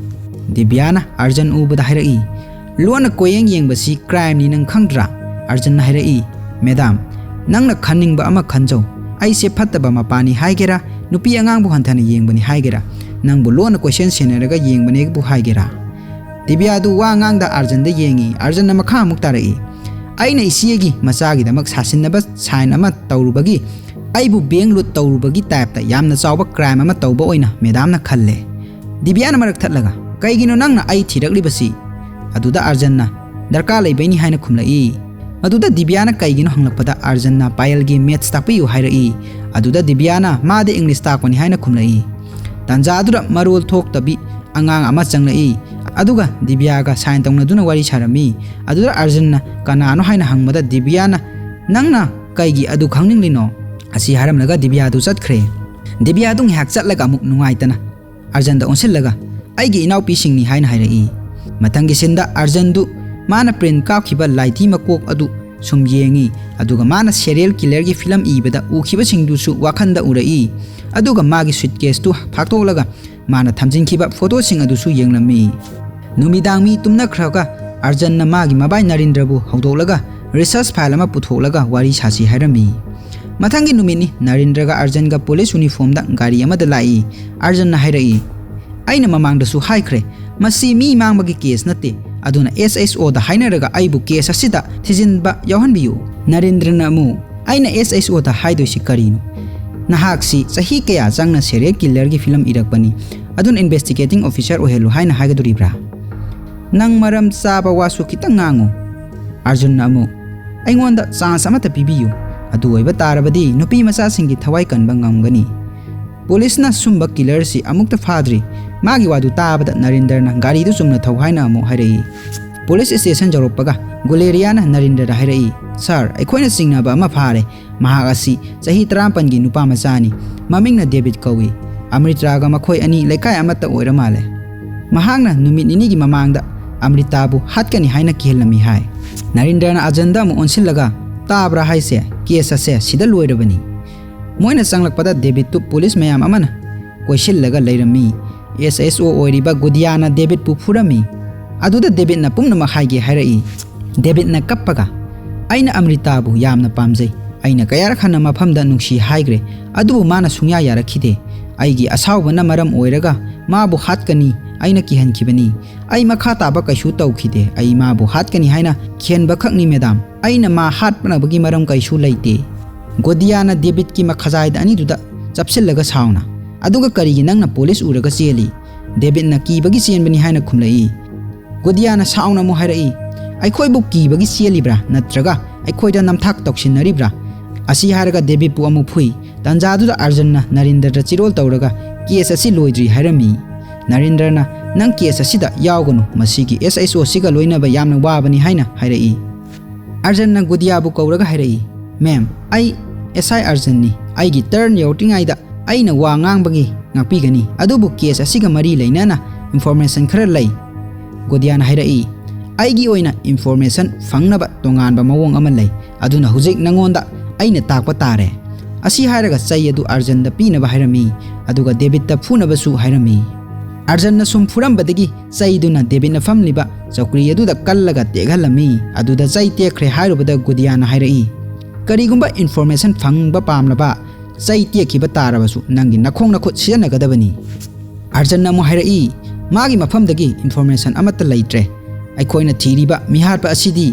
ꯗꯤꯕ꯭ꯌꯥꯅ ꯑꯥꯔꯖꯟ ꯎꯕꯗ ꯍꯥꯏꯔꯛꯏ, "ꯂꯣꯟꯅ ꯀꯣꯌꯦꯡ ꯌꯦꯡꯕꯁꯤ ꯀ꯭ꯔꯥꯏꯝꯅꯤ, ꯅꯪ ꯈꯪꯗ꯭ꯔꯥ?" ꯑꯥꯔꯖꯟꯅ ꯍꯥꯏꯔꯛꯏ, "ꯃꯦꯗꯥꯝ, ꯅꯪꯅ ꯈꯟꯅꯤꯡꯕ ꯑꯃ ꯈꯟꯖꯧ꯫ ꯑꯩꯁꯦ ꯐꯠꯇꯕ ꯃꯄꯥꯅꯤ ꯍꯥꯏꯒꯦꯔꯥ, ꯅꯨꯄꯤ ꯑꯉꯥꯡꯕꯨ ꯍꯟꯊꯅ ꯌꯦꯡꯕꯅꯤ ꯍꯥꯏꯒꯦꯔꯥ, ꯅꯪꯕꯨ ꯂꯣꯟꯅ ꯀꯣꯏꯁꯦꯟ ꯁꯦꯟꯅꯔꯒ ꯌꯦꯡꯕꯅꯦꯕꯨ ꯍꯥꯏꯒꯦꯔꯥ?" ꯗꯤꯕ꯭ꯌꯥꯗꯨ ꯋꯥ ꯉꯥꯡꯗ ꯑꯥꯔꯖꯟꯗ ꯌꯦꯡꯉꯤ꯫ ꯑꯥꯔꯖꯟꯅ ꯃꯈꯥ ꯑꯃꯨꯛ ꯇꯥꯔꯛꯏ, "ꯑꯩꯅ ꯏꯆꯦꯒꯤ ꯃꯆꯥꯒꯤꯗꯃꯛ ꯁꯥꯁꯤꯟꯅꯕ ꯁꯥꯏꯟ ꯑꯃ ꯇꯧꯔꯨꯕꯒꯤ, ꯑꯩꯕꯨ ꯕꯦꯡ ꯂꯨꯠ ꯇꯧꯔꯨꯕꯒꯤ ꯇꯥꯏꯞꯇ ꯌꯥꯝꯅ ꯆꯥꯎꯕ ꯀ꯭ꯔꯥꯏꯝ ꯑꯃ ꯇꯧꯕ ꯑꯣꯏꯅ ꯃꯦꯗꯥꯝꯅ ꯈꯜꯂꯦ꯫" ꯗꯤꯕ꯭ꯌꯥꯅ ꯃꯔꯛ ꯊꯠꯂꯒ, "ꯀꯩꯒꯤꯅꯣ ꯅꯪꯅ ꯑꯩ ꯊꯤꯔꯛꯂꯤꯕꯁꯤ?" ꯑꯗꯨꯗ ꯑꯥꯔꯖꯟꯅ, "ꯗꯔꯀꯥꯔ ꯂꯩꯕꯩꯅꯤ" ꯍꯥꯏꯅ ꯈꯨꯝꯂꯛꯏ꯫ ꯑꯗꯨꯗ ꯗꯤꯕ꯭ꯌꯥꯅ ꯀꯩꯒꯤꯅꯣ ꯍꯪꯂꯛꯄꯗ ꯑꯥꯔꯖꯟꯅ ꯄꯥꯌꯜꯒꯤ ꯃꯦꯠꯁ ꯇꯥꯛꯄꯤꯌꯨ ꯍꯥꯏꯔꯛꯏ꯫ ꯑꯗꯨꯗ ꯗꯤꯕ꯭ꯌꯥꯅ ꯃꯥꯗꯤ ꯏꯪꯂꯤꯁ ꯇꯥꯛꯄꯅꯤ ꯍꯥꯏꯅ ꯈꯨꯝꯂꯛꯏ꯫ ꯇꯥꯟꯖꯥꯗꯨꯗ ꯃꯔꯣꯜ ꯊꯣꯛꯇꯕꯤ ꯑꯉꯥꯡ ꯑꯃ ꯆꯪꯂꯛꯏ꯫ ꯑꯗꯨꯒ ꯗꯤꯕ꯭ꯌꯥꯒ ꯁꯥꯏꯟ ꯇꯧꯅꯗꯨꯅ ꯋꯥꯔꯤ ꯁꯥꯔꯝꯃꯤ꯫ ꯑꯗꯨꯗ ꯑꯥꯔꯖꯟꯅ ꯀꯅꯥꯅꯣ ꯍꯥꯏꯅ ꯍꯪꯕꯗ ꯗꯤꯕ꯭ꯌꯥꯅ, "ꯅꯪꯅ ꯀꯩꯒꯤ ꯑꯗꯨ ꯈꯪꯅꯤꯡꯂꯤꯅꯣ?" ꯑꯁꯤ ꯍꯥꯏꯔꯝꯂꯒ ꯗꯤꯕ꯭ꯌꯥꯗꯨ ꯆꯠꯈ꯭ꯔꯦ꯫ ꯗꯤꯕ꯭ꯌꯥꯗꯨ ꯉꯥꯏꯍꯥꯛ ꯆꯠꯂꯒ ꯑꯃꯨꯛ ꯅꯨꯡꯉꯥꯏꯇꯅ ꯑꯥꯔꯖꯟꯗ ꯑꯣꯟꯁꯤꯜꯂꯒ, "ꯑꯩꯒꯤ ꯏꯅꯥꯎꯄꯤꯁꯤꯡꯅꯤ" ꯍꯥꯏꯅ ꯍꯥꯏꯔꯛꯏ꯫ ꯃꯊꯪꯒꯤ ꯁꯤꯟꯗ ꯑꯥꯔꯖꯟꯗꯨ ꯃꯥꯅ ꯄ꯭ꯔꯤꯟ ꯀꯥꯞꯈꯤꯕ ꯂꯥꯏꯙꯤ ꯃꯀꯣꯛ ꯑꯗꯨ ꯁꯨꯝ ꯌꯦꯡꯉꯤ, ꯑꯗꯨꯒ ꯃꯥꯅ ꯁꯦꯔꯤꯌꯦꯜ ꯀꯤꯂꯔꯒꯤ ꯐꯤꯂꯝ ꯏꯕꯗ ꯎꯈꯤꯕꯁꯤꯡꯗꯨꯁꯨ ꯋꯥꯈꯟꯗ ꯎꯔꯛꯏ꯫ ꯑꯗꯨꯒ ꯃꯥꯒꯤ ꯁꯨꯏꯠꯀꯦꯁꯇꯨ ꯐꯥꯛꯇꯣꯛꯂꯒ ꯃꯥꯅ ꯊꯝꯖꯤꯟꯈꯤꯕ ꯐꯣꯇꯣꯁꯤꯡ ꯑꯗꯨꯁꯨ ꯌꯦꯡꯂꯝꯃꯤ꯫ ꯅꯨꯃꯤꯗꯥꯡ ꯃꯤ ꯇꯨꯝꯅꯈ꯭ꯔꯒ ꯑꯥꯔꯖꯟꯅ ꯃꯥꯒꯤ ꯃꯕꯥꯏ ꯅꯔꯦꯟꯗ꯭ꯔꯕꯨ ꯍꯧꯗꯣꯛꯂꯒ ꯔꯤꯁꯔꯆ ꯐꯥꯏꯜ ꯑꯃ ꯄꯨꯊꯣꯛꯂꯒ ꯋꯥꯔꯤ ꯁꯥꯁꯤ ꯍꯥꯏꯔꯝꯃꯤ꯫ ꯃꯊꯪꯒꯤ ꯅꯨꯃꯤꯠꯅꯤ, ꯅꯔꯦꯟꯗ꯭ꯔꯒ ꯑꯥꯔꯖꯟꯒ ꯄꯨꯂꯤꯁ ꯌꯨꯅꯤꯐꯣꯔꯝꯗ ꯒꯥꯔꯤ ꯑꯃꯗ ꯂꯥꯛꯏ꯫ ꯑꯥꯔꯖꯟꯅ ꯍꯥꯏꯔꯛꯏ, "ꯑꯩꯅ ꯃꯃꯥꯡꯗꯁꯨ ꯍꯥꯏꯈ꯭ꯔꯦ, ꯃꯁꯤ ꯃꯤ ꯃꯥꯡꯕꯒꯤ ꯀꯦꯁ ꯅꯠꯇꯦ, ꯑꯗꯨꯅ ꯑꯦꯁ ꯑꯩꯆ ꯑꯣꯗ ꯍꯥꯏꯅꯔꯒ ꯑꯩꯕꯨ ꯀꯦꯁ ꯑꯁꯤꯗ ꯊꯤꯖꯤꯟꯕ ꯌꯥꯎꯍꯟꯕꯤꯌꯨ꯫" ꯅꯔꯦꯟꯗ꯭ꯔꯅ ꯑꯃꯨꯛ, "ꯑꯩꯅ ꯑꯦꯁ ꯑꯩꯆ ꯑꯣꯗ ꯍꯥꯏꯗꯣꯏꯁꯤ ꯀꯔꯤꯅꯣ? ꯅꯍꯥꯛꯁꯤ ꯆꯍꯤ ꯀꯌꯥ ꯆꯪꯅ ꯁꯦꯔꯤꯌꯦꯜ ꯀꯤꯂꯔꯒꯤ ꯐꯤꯂꯝ ꯏꯔꯛꯄꯅꯤ, ꯑꯗꯨꯅ ꯏꯟꯚꯦꯁꯇꯤꯒꯦꯇꯤꯡ ꯑꯣꯐꯤꯁꯥꯔ ꯑꯣꯏꯍꯜꯂꯨ ꯍꯥꯏꯅ ꯍꯥꯏꯒꯗꯣꯔꯤꯕ꯭ꯔꯥ? ꯅꯪ ꯃꯔꯝ ꯆꯥꯕ ꯋꯥꯁꯨ ꯈꯤꯇꯪ ꯉꯥꯡꯉꯨ꯫" ꯑꯥꯔꯖꯨꯟꯅ ꯑꯃꯨꯛ, "ꯑꯩꯉꯣꯟꯗ ꯆꯥꯟꯁ ꯑꯃꯠꯇ ꯄꯤꯕꯤꯌꯨ꯫ ꯑꯗꯨ ꯑꯣꯏꯕ ꯇꯥꯔꯕꯗꯤ ꯅꯨꯄꯤ ꯃꯆꯥꯁꯤꯡꯒꯤ ꯊꯋꯥꯏ ꯀꯟꯕ ꯉꯝꯒꯅꯤ꯫ ꯄꯨꯂꯤꯁꯅ ꯁꯨꯝꯕ ꯀꯤꯂꯔꯁꯤ ꯑꯃꯨꯛꯇ ꯐꯥꯗ꯭ꯔꯤ꯫" ꯃꯥꯒꯤ ꯋꯥꯗꯨ ꯇꯥꯕꯗ ꯅꯔꯦꯟꯗ꯭ꯔꯅ ꯒꯥꯔꯤꯗꯨ ꯆꯨꯝꯅ ꯊꯧ ꯍꯥꯏꯅ ꯑꯃꯨꯛ ꯍꯥꯏꯔꯛꯏ꯫ ꯄꯨꯂꯤꯁ ꯁ꯭ꯇꯦꯁꯟ ꯌꯧꯔꯛꯄꯒ ꯒꯨꯂꯦꯔꯤꯌꯥꯅ ꯅꯔꯦꯟꯗ꯭ꯔꯗ ꯍꯥꯏꯔꯛꯏ, "ꯁꯥꯔ, ꯑꯩꯈꯣꯏꯅ ꯆꯤꯡꯅꯕ ꯑꯃ ꯐꯥꯔꯦ꯫ ꯃꯍꯥꯛ ꯑꯁꯤ ꯆꯍꯤ ꯇꯔꯥꯃꯥꯄꯟꯒꯤ ꯅꯨꯄꯥ ꯃꯆꯥꯅꯤ꯫ ꯃꯃꯤꯡꯅ ꯗꯦꯕꯤꯠ ꯀꯧꯏ꯫ ꯑꯃ꯭ꯔꯤꯇꯥꯒ ꯃꯈꯣꯏ ꯑꯅꯤ ꯂꯩꯀꯥꯏ ꯑꯃꯠꯇ ꯑꯣꯏꯔ ꯃꯥꯜꯂꯦ꯫ ꯃꯍꯥꯛꯅ ꯅꯨꯃꯤꯠ ꯅꯤꯅꯤꯒꯤ ꯃꯃꯥꯡꯗ ꯑꯃ꯭ꯔꯤꯇꯥꯕꯨ ꯍꯥꯠꯀꯅꯤ ꯍꯥꯏꯅ ꯀꯤꯍꯜꯂꯝꯃꯤ" ꯍꯥꯏ꯫ ꯅꯔꯦꯟꯗ꯭ꯔꯅ ꯑꯥꯔꯖꯨꯟꯗ ꯑꯃꯨꯛ ꯑꯣꯟꯁꯤꯜꯂꯒ, ꯇꯥꯕ꯭ꯔꯥ ꯍꯥꯏꯁꯦ? ꯀꯦꯁ ꯑꯁꯦ ꯁꯤꯗ ꯂꯣꯏꯔꯕꯅꯤ꯫ ꯃꯣꯏꯅ ꯆꯪꯂꯛꯄꯗ ꯗꯦꯕꯤꯠꯇꯨ ꯄꯨꯂꯤꯁ ꯃꯌꯥꯝ ꯑꯃꯅ ꯀꯣꯏꯁꯤꯜꯂꯒ ꯂꯩꯔꯝꯃꯤ꯫ ꯑꯦꯁ ꯑꯦꯁ ꯑꯣ ꯑꯣꯏꯔꯤꯕ ꯒꯨꯗꯤꯌꯥꯅ ꯗꯦꯕꯤꯠꯄꯨ ꯐꯨꯔꯝꯃꯤ꯫ ꯑꯗꯨꯗ ꯗꯦꯕꯤꯠꯅ ꯄꯨꯝꯅꯃꯛ ꯍꯥꯏꯒꯦ ꯍꯥꯏꯔꯛꯏ꯫ ꯗꯦꯕꯤꯠꯅ ꯀꯞꯄꯒ, "ꯑꯩꯅ ꯑꯃ꯭ꯔꯤꯇꯥꯕꯨ ꯌꯥꯝꯅ ꯄꯥꯝꯖꯩ꯫ ꯑꯩꯅ ꯀꯌꯥꯔꯛ ꯍꯟꯅ ꯃꯐꯝꯗ ꯅꯨꯡꯁꯤ ꯍꯥꯏꯈ꯭ꯔꯦ, ꯑꯗꯨꯕꯨ ꯃꯥꯅ ꯁꯨꯡꯌꯥ ꯌꯥꯔꯛꯈꯤꯗꯦ꯫ ꯑꯩꯒꯤ ꯑꯁꯥꯎꯕꯅ ꯃꯔꯝ ꯑꯣꯏꯔꯒ ꯃꯥꯕꯨ ꯍꯥꯠꯀꯅꯤ꯫ ꯑꯩꯅ ꯀꯤꯍꯟꯈꯤꯕꯅꯤ꯫ ꯑꯩ ꯃꯈꯥ ꯇꯥꯕ ꯀꯩꯁꯨ ꯇꯧꯈꯤꯗꯦ꯫ ꯑꯩ ꯃꯥꯕꯨ ꯍꯥꯠꯀꯅꯤ ꯍꯥꯏꯅ ꯀꯤꯍꯟꯕ ꯈꯛꯅꯤ, ꯃꯦꯗꯥꯝ꯫ ꯑꯩꯅ ꯃꯥ ꯍꯥꯠꯄꯅꯕꯒꯤ ꯃꯔꯝ ꯀꯩꯁꯨ ꯂꯩꯇꯦ"꯫ ꯒꯣꯗꯤꯌꯥꯅ ꯗꯦꯕꯤꯠꯀꯤ ꯃꯈꯖꯥꯏꯗ ꯑꯅꯤꯗꯨꯗ ꯆꯞꯁꯤꯜꯂꯒ ꯁꯥꯎꯅ, "ꯑꯗꯨꯒ ꯀꯔꯤꯒꯤ ꯅꯪꯅ ꯄꯨꯂꯤꯁ ꯎꯔꯒ ꯆꯦꯜꯂꯤ?" ꯗꯦꯕꯤꯠꯅ ꯀꯤꯕꯒꯤ ꯆꯦꯟꯕꯅꯤ ꯍꯥꯏꯅ ꯈꯨꯝꯂꯛꯏ꯫ ꯒꯣꯗꯤꯌꯥꯅ ꯁꯥꯎꯅ ꯑꯃꯨꯛ ꯍꯥꯏꯔꯛꯏ, "ꯑꯩꯈꯣꯏꯕꯨ ꯀꯤꯕꯒꯤ ꯆꯦꯜꯂꯤꯕ꯭ꯔꯥ, ꯅꯠꯇ꯭ꯔꯒ ꯑꯩꯈꯣꯏꯗ ꯅꯝꯊꯥꯛ ꯇꯧꯁꯤꯟꯅꯔꯤꯕ꯭ꯔꯥ?" ꯑꯁꯤ ꯍꯥꯏꯔꯒ ꯗꯦꯕꯤꯠꯄꯨ ꯑꯃꯨꯛ ꯐꯨꯏ꯫ ꯇꯟꯖꯥꯗꯨꯗ ꯑꯥꯔꯖꯟꯅ ꯅꯔꯦꯟꯗ꯭ꯔꯗ ꯆꯤꯔꯣꯜ ꯇꯧꯔꯒ, "ꯀꯦꯁ ꯑꯁꯤ ꯂꯣꯏꯗ꯭ꯔꯤ" ꯍꯥꯏꯔꯝꯃꯤ꯫ ꯅꯔꯦꯟꯗ꯭ꯔꯅ, "ꯅꯪ ꯀꯦꯁ ꯑꯁꯤꯗ ꯌꯥꯎꯒꯅꯨ, ꯃꯁꯤꯒꯤ ꯑꯦꯁ ꯑꯩꯆ ꯑꯣ ꯁꯤꯒ ꯂꯣꯏꯅꯕ ꯌꯥꯝꯅ ꯋꯥꯕꯅꯤ" ꯍꯥꯏꯅ ꯍꯥꯏꯔꯛꯏ꯫ ꯑꯥꯔꯖꯟꯅ ꯒꯨꯗꯤꯌꯥꯕꯨ ꯀꯧꯔꯒ ꯍꯥꯏꯔꯛꯏ, "ꯃꯦꯝ, ꯑꯩ ꯑꯦꯁ ꯑꯥꯏ ꯑꯥꯔꯖꯟꯅꯤ꯫ ꯑꯩꯒꯤ ꯇꯔꯟ ꯌꯧꯔꯛꯇ꯭ꯔꯤꯉꯩꯗ ꯑꯩꯅ ꯋꯥ ꯉꯥꯡꯕꯒꯤ ꯉꯥꯛꯄꯤꯒꯅꯤ, ꯑꯗꯨꯕꯨ ꯀꯦꯁ ꯑꯁꯤꯒ ꯃꯔꯤ ꯂꯩꯅꯅ ꯏꯟꯐꯣꯔꯃꯦꯁꯟ ꯈꯔ ꯂꯩ"꯫ ꯒꯣꯗꯤꯌꯥꯅ ꯍꯥꯏꯔꯛꯏ, "ꯑꯩꯒꯤ ꯑꯣꯏꯅ ꯏꯟꯐꯣꯔꯃꯦꯁꯟ ꯐꯪꯅꯕ ꯇꯣꯉꯥꯟꯕ ꯃꯑꯣꯡ ꯑꯃ ꯂꯩ, ꯑꯗꯨꯅ ꯍꯧꯖꯤꯛ ꯅꯉꯣꯟꯗ ꯑꯩꯅ ꯇꯥꯛꯄ ꯇꯥꯔꯦ"꯫ ꯑꯁꯤ ꯍꯥꯏꯔꯒ ꯆꯩ ꯑꯗꯨ ꯑꯥꯔꯖꯟꯗ ꯄꯤꯅꯕ ꯍꯥꯏꯔꯝꯃꯤ, ꯑꯗꯨꯒ ꯗꯦꯕꯤꯠꯇ ꯐꯨꯅꯕꯁꯨ ꯍꯥꯏꯔꯝꯃꯤ꯫ ꯑꯥꯔꯖꯟꯅ ꯁꯨꯝ ꯐꯨꯔꯝꯕꯗꯒꯤ ꯆꯩꯗꯨꯅ ꯗꯦꯕꯤꯠꯅ ꯐꯝꯂꯤꯕ ꯆꯧꯀ꯭ꯔꯤ ꯑꯗꯨꯗ ꯀꯜꯂꯒ ꯇꯦꯛꯍꯜꯂꯝꯃꯤ꯫ ꯑꯗꯨꯗ ꯆꯩ ꯇꯦꯛꯈ꯭ꯔꯦ ꯍꯥꯏꯔꯨꯕꯗ ꯒꯨꯗꯤꯌꯥꯅ ꯍꯥꯏꯔꯛꯏ, "ꯀꯔꯤꯒꯨꯝꯕ ꯏꯟꯐꯣꯔꯃꯦꯁꯟ ꯐꯪꯕ ꯄꯥꯝꯂꯕ ꯆꯩ ꯇꯦꯛꯈꯤꯕ ꯇꯥꯔꯕꯁꯨ ꯅꯪꯒꯤ ꯅꯈꯣꯡ ꯅꯈꯨꯠ ꯁꯤꯖꯤꯟꯅꯒꯗꯕꯅꯤ"꯫ ꯑꯥꯔꯖꯟꯅ ꯑꯃꯨꯛ ꯍꯥꯏꯔꯛꯏ, "ꯃꯥꯒꯤ ꯃꯐꯝꯗꯒꯤ ꯏꯟꯐꯣꯔꯃꯦꯁꯟ ꯑꯃꯠꯇ ꯂꯩꯇ꯭ꯔꯦ꯫ ꯑꯩꯈꯣꯏꯅ ꯊꯤꯔꯤꯕ ꯃꯤꯍꯥꯠꯄ ꯑꯁꯤꯗꯤ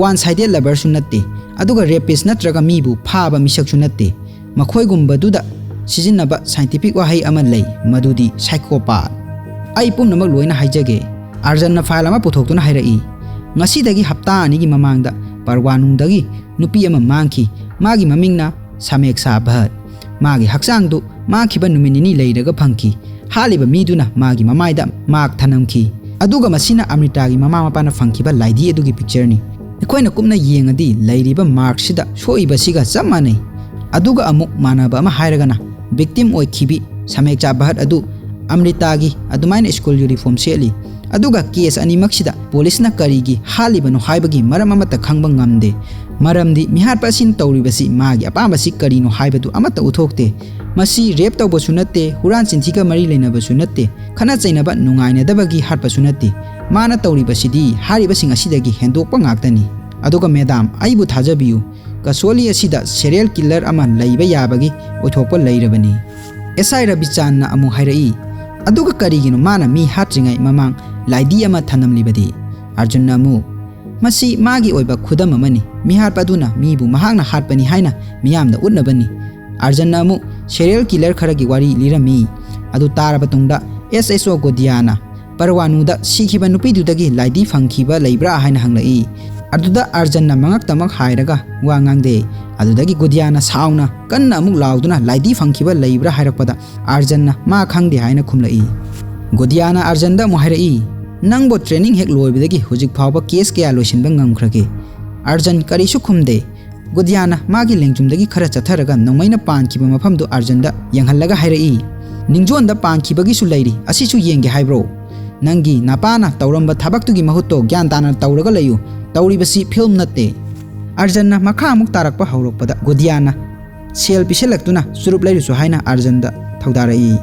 ꯋꯥꯟ ꯁꯥꯏꯗꯦꯠ ꯂꯕꯔꯁꯨ ꯅꯠꯇꯦ, ꯑꯗꯨꯒ ꯔꯦꯄꯤꯁ ꯅꯠꯇ꯭ꯔꯒ ꯃꯤꯕꯨ ꯐꯥꯕ ꯃꯤꯁꯛꯁꯨ ꯅꯠꯇꯦ꯫ ꯃꯈꯣꯏꯒꯨꯝꯕꯗꯨꯗ ꯁꯥꯏꯟꯇꯤꯐꯤꯛ ꯋꯥꯍꯩ ꯑꯃ ꯂꯩ, ꯃꯗꯨꯗꯤ ꯁꯥꯏꯀꯣꯄꯥꯠ꯫ ꯑꯩ ꯄꯨꯝꯅꯃꯛ ꯂꯣꯏꯅ ꯍꯥꯏꯖꯒꯦ"꯫ ꯑꯥꯔꯖꯟꯅ ꯐꯥꯏꯜ ꯑꯃ ꯄꯨꯊꯣꯛꯇꯨꯅ ꯍꯥꯏꯔꯛꯏ, "ꯉꯁꯤꯗꯒꯤ ꯍꯞꯇꯥ ꯑꯅꯤꯒꯤ ꯃꯃꯥꯡꯗ ꯄꯔꯋꯥꯅꯨꯡꯗꯒꯤ ꯅꯨꯄꯤ ꯑꯃ ꯃꯥꯡꯈꯤ꯫ ꯃꯥꯒꯤ ꯃꯃꯤꯡꯅ ꯁꯥꯃꯦꯛꯁꯥ ꯚꯠ꯫ ꯃꯥꯒꯤ ꯍꯛꯆꯥꯡꯗꯨ ꯃꯥꯡꯈꯤꯕ ꯅꯨꯃꯤꯠ ꯅꯤꯅꯤ ꯂꯩꯔꯒ ꯐꯪꯈꯤ꯫ ꯍꯥꯠꯂꯤꯕ ꯃꯤꯗꯨꯅ ꯃꯥꯒꯤ ꯃꯃꯥꯏꯗ ꯃꯥꯛ ꯊꯅꯝꯈꯤ꯫ ꯑꯗꯨꯒ ꯃꯁꯤꯅ ꯑꯃ꯭ꯔꯤꯇꯥꯒꯤ ꯃꯃꯥ ꯃꯄꯥꯅ ꯐꯪꯈꯤꯕ ꯂꯥꯏꯙꯤ ꯑꯗꯨꯒꯤ ꯄꯤꯛꯆꯔꯅꯤ꯫ ꯑꯩꯈꯣꯏꯅ ꯀꯨꯞꯅ ꯌꯦꯡꯉꯗꯤ ꯂꯩꯔꯤꯕ ꯃꯥꯔꯛꯁꯤꯗ ꯁꯣꯛꯏꯕꯁꯤꯒ ꯆꯞ ꯃꯥꯟꯅꯩ"꯫ ꯑꯗꯨꯒ ꯑꯃꯨꯛ ꯃꯥꯟꯅꯕ ꯑꯃ ꯍꯥꯏꯔꯒꯅ ꯚꯤꯛꯇꯤꯝ ꯑꯣꯏꯈꯤꯕꯤ ꯁꯥꯃꯦꯛꯆꯥ ꯚꯠ ꯑꯗꯨ ꯑꯃ꯭ꯔꯤꯇꯥꯒꯤ ꯑꯗꯨꯃꯥꯏꯅ ꯁ꯭ꯀꯨꯜ ꯌꯨꯅꯤꯐꯣꯔꯝ ꯁꯦꯠꯂꯤ꯫ ꯑꯗꯨꯒ ꯀꯦꯁ ꯑꯅꯤꯃꯛꯁꯤꯗ ꯄꯨꯂꯤꯁꯅ ꯀꯔꯤꯒꯤ ꯍꯥꯠꯂꯤꯕꯅꯣ ꯍꯥꯏꯕꯒꯤ ꯃꯔꯝ ꯑꯃꯠꯇ ꯈꯪꯕ ꯉꯝꯗꯦ꯫ ꯃꯔꯝꯗꯤ ꯃꯤꯍꯥꯠꯄ ꯑꯁꯤꯅ ꯇꯧꯔꯤꯕꯁꯤ ꯃꯥꯒꯤ ꯑꯄꯥꯝꯕꯁꯤ ꯀꯔꯤꯅꯣ ꯍꯥꯏꯕꯗꯨ ꯑꯃꯠꯇ ꯎꯠꯊꯣꯛꯇꯦ꯫ ꯃꯁꯤ ꯔꯦꯞ ꯇꯧꯕꯁꯨ ꯅꯠꯇꯦ, ꯍꯨꯔꯥꯟ ꯆꯤꯟꯊꯤꯒ ꯃꯔꯤ ꯂꯩꯅꯕꯁꯨ ꯅꯠꯇꯦ, ꯈꯠꯅ ꯆꯩꯅꯕ ꯅꯨꯡꯉꯥꯏꯅꯗꯕꯒꯤ ꯍꯥꯠꯄꯁꯨ ꯅꯠꯇꯦ꯫ ꯃꯥꯅ ꯇꯧꯔꯤꯕꯁꯤꯗꯤ ꯍꯥꯏꯔꯤꯕꯁꯤꯡ ꯑꯁꯤꯗꯒꯤ ꯍꯦꯟꯗꯣꯛꯄ ꯉꯥꯛꯇꯅꯤ꯫ ꯑꯗꯨꯒ ꯃꯦꯗꯥꯝ, ꯑꯩꯕꯨ ꯊꯥꯖꯕꯤꯌꯨ, ꯀꯁꯣꯂꯤ ꯑꯁꯤꯗ ꯁꯦꯔꯤꯌꯦꯜ ꯀꯤꯂꯔ ꯑꯃ ꯂꯩꯕ ꯌꯥꯕꯒꯤ ꯑꯣꯏꯊꯣꯛꯄ ꯂꯩꯔꯕꯅꯤ꯫ ꯑꯦꯁ ꯑꯥꯏ ꯔꯕꯤꯆꯥꯟꯅ ꯑꯃꯨꯛ ꯍꯥꯏꯔꯛꯏ, ꯑꯗꯨꯒ ꯀꯔꯤꯒꯤꯅꯣ ꯃꯥꯅ ꯃꯤ ꯍꯥꯠꯇ꯭ꯔꯤꯉꯩ ꯃꯃꯥꯡ ꯂꯥꯏꯗꯤ ꯑꯃ ꯊꯅꯝꯂꯤꯕꯗꯤ? ꯑꯥꯔꯖꯟꯅ ꯑꯃꯨꯛ, ꯃꯁꯤ ꯃꯥꯒꯤ ꯑꯣꯏꯕ ꯈꯨꯗꯝ ꯑꯃꯅꯤ, ꯃꯤꯍꯥꯠꯄ ꯑꯗꯨꯅ ꯃꯤꯕꯨ ꯃꯍꯥꯛꯅ ꯍꯥꯠꯄꯅꯤ ꯍꯥꯏꯅ ꯃꯤꯌꯥꯝꯗ ꯎꯠꯅꯕꯅꯤ꯫ ꯑꯥꯔꯖꯟꯅ ꯑꯃꯨꯛ ꯁꯦꯔꯤꯌꯦꯜ ꯀꯤꯂꯔ ꯈꯔꯒꯤ ꯋꯥꯔꯤ ꯂꯤꯔꯝꯃꯤ꯫ ꯑꯗꯨ ꯇꯥꯔꯕ ꯇꯨꯡꯗ ꯑꯦꯁ ꯑꯦꯁ ꯑꯣ ꯒꯣꯗꯤꯌꯥꯅ ꯄꯔꯋꯥꯅꯨꯗ ꯁꯤꯈꯤꯕ ꯅꯨꯄꯤꯗꯨꯗꯒꯤ ꯂꯥꯏꯗꯤ ꯐꯪꯈꯤꯕ ꯂꯩꯕ꯭ꯔꯥ ꯍꯥꯏꯅ ꯍꯪꯂꯛꯏ꯫ ꯑꯗꯨꯗ ꯑꯥꯔꯖꯟꯅ ꯃꯉꯛꯇꯃꯛ ꯍꯥꯏꯔꯒ ꯋꯥ ꯉꯥꯡꯗꯦ꯫ ꯑꯗꯨꯗꯒꯤ ꯒꯣꯗꯤꯌꯥꯅ ꯁꯥꯎꯅ ꯀꯟꯅ ꯑꯃꯨꯛ ꯂꯥꯎꯗꯨꯅ ꯂꯥꯏꯗꯤ ꯐꯪꯈꯤꯕ ꯂꯩꯕ꯭ꯔꯥ ꯍꯥꯏꯔꯛꯄꯗ ꯑꯥꯔꯖꯟꯅ ꯃꯥ ꯈꯪꯗꯦ ꯍꯥꯏꯅ ꯈꯨꯝꯂꯛꯏ꯫ ꯒꯣꯗꯤꯌꯥꯅ ꯑꯥꯔꯖꯟꯗ ꯑꯃꯨꯛ ꯍꯥꯏꯔꯛꯏ, ꯅꯪꯕꯨ ꯇ꯭ꯔꯦꯅꯤꯡ ꯍꯦꯛ ꯂꯣꯏꯕꯗꯒꯤ ꯍꯧꯖꯤꯛ ꯐꯥꯎꯕ ꯀꯦꯁ ꯀꯌꯥ ꯂꯣꯏꯁꯤꯟꯕ ꯉꯝꯈ꯭ꯔꯒꯦ? ꯑꯥꯔꯖꯟ ꯀꯔꯤꯁꯨ ꯈꯨꯝꯗꯦ꯫ ꯒꯣꯗꯤꯌꯥꯅ ꯃꯥꯒꯤ ꯂꯦꯡꯖꯨꯝꯗꯒꯤ ꯈꯔ ꯆꯠꯊꯔꯒ ꯅꯣꯡꯃꯩꯅ ꯄꯥꯟꯈꯤꯕ ꯃꯐꯝꯗꯨ ꯑꯥꯔꯖꯟꯗ ꯌꯦꯡꯍꯜꯂꯒ ꯍꯥꯏꯔꯛꯏ, ꯅꯤꯡꯖꯣꯟꯗ ꯄꯥꯟꯈꯤꯕꯒꯤꯁꯨ ꯂꯩꯔꯤ, ꯑꯁꯤꯁꯨ ꯌꯦꯡꯒꯦ ꯍꯥꯏꯕ꯭ꯔꯣ? ꯅꯪꯒꯤ ꯅꯄꯥꯅ ꯇꯧꯔꯝꯕ ꯊꯕꯛꯇꯨꯒꯤ ꯃꯍꯨꯠꯇꯣ ꯒ꯭ꯌꯥꯟ ꯇꯥꯅ ꯇꯧꯔꯒ ꯂꯩꯌꯨ꯫ ꯇꯧꯔꯤꯕꯁꯤ ꯐꯤꯜꯝ ꯅꯠꯇꯦ꯫ ꯑꯥꯔꯖꯟꯅ ꯃꯈꯥ ꯑꯃꯨꯛ ꯇꯥꯔꯛꯄ ꯍꯧꯔꯛꯄꯗ ꯒꯣꯗꯤꯌꯥꯅ ꯁꯦꯜ ꯄꯤꯁꯜꯂꯛꯇꯨꯅ ꯆꯨꯔꯨꯞ ꯂꯩꯔꯨꯁꯨ ꯍꯥꯏꯅ ꯑꯥꯔꯖꯟꯗ ꯊꯧꯗꯥꯔꯛꯏ꯫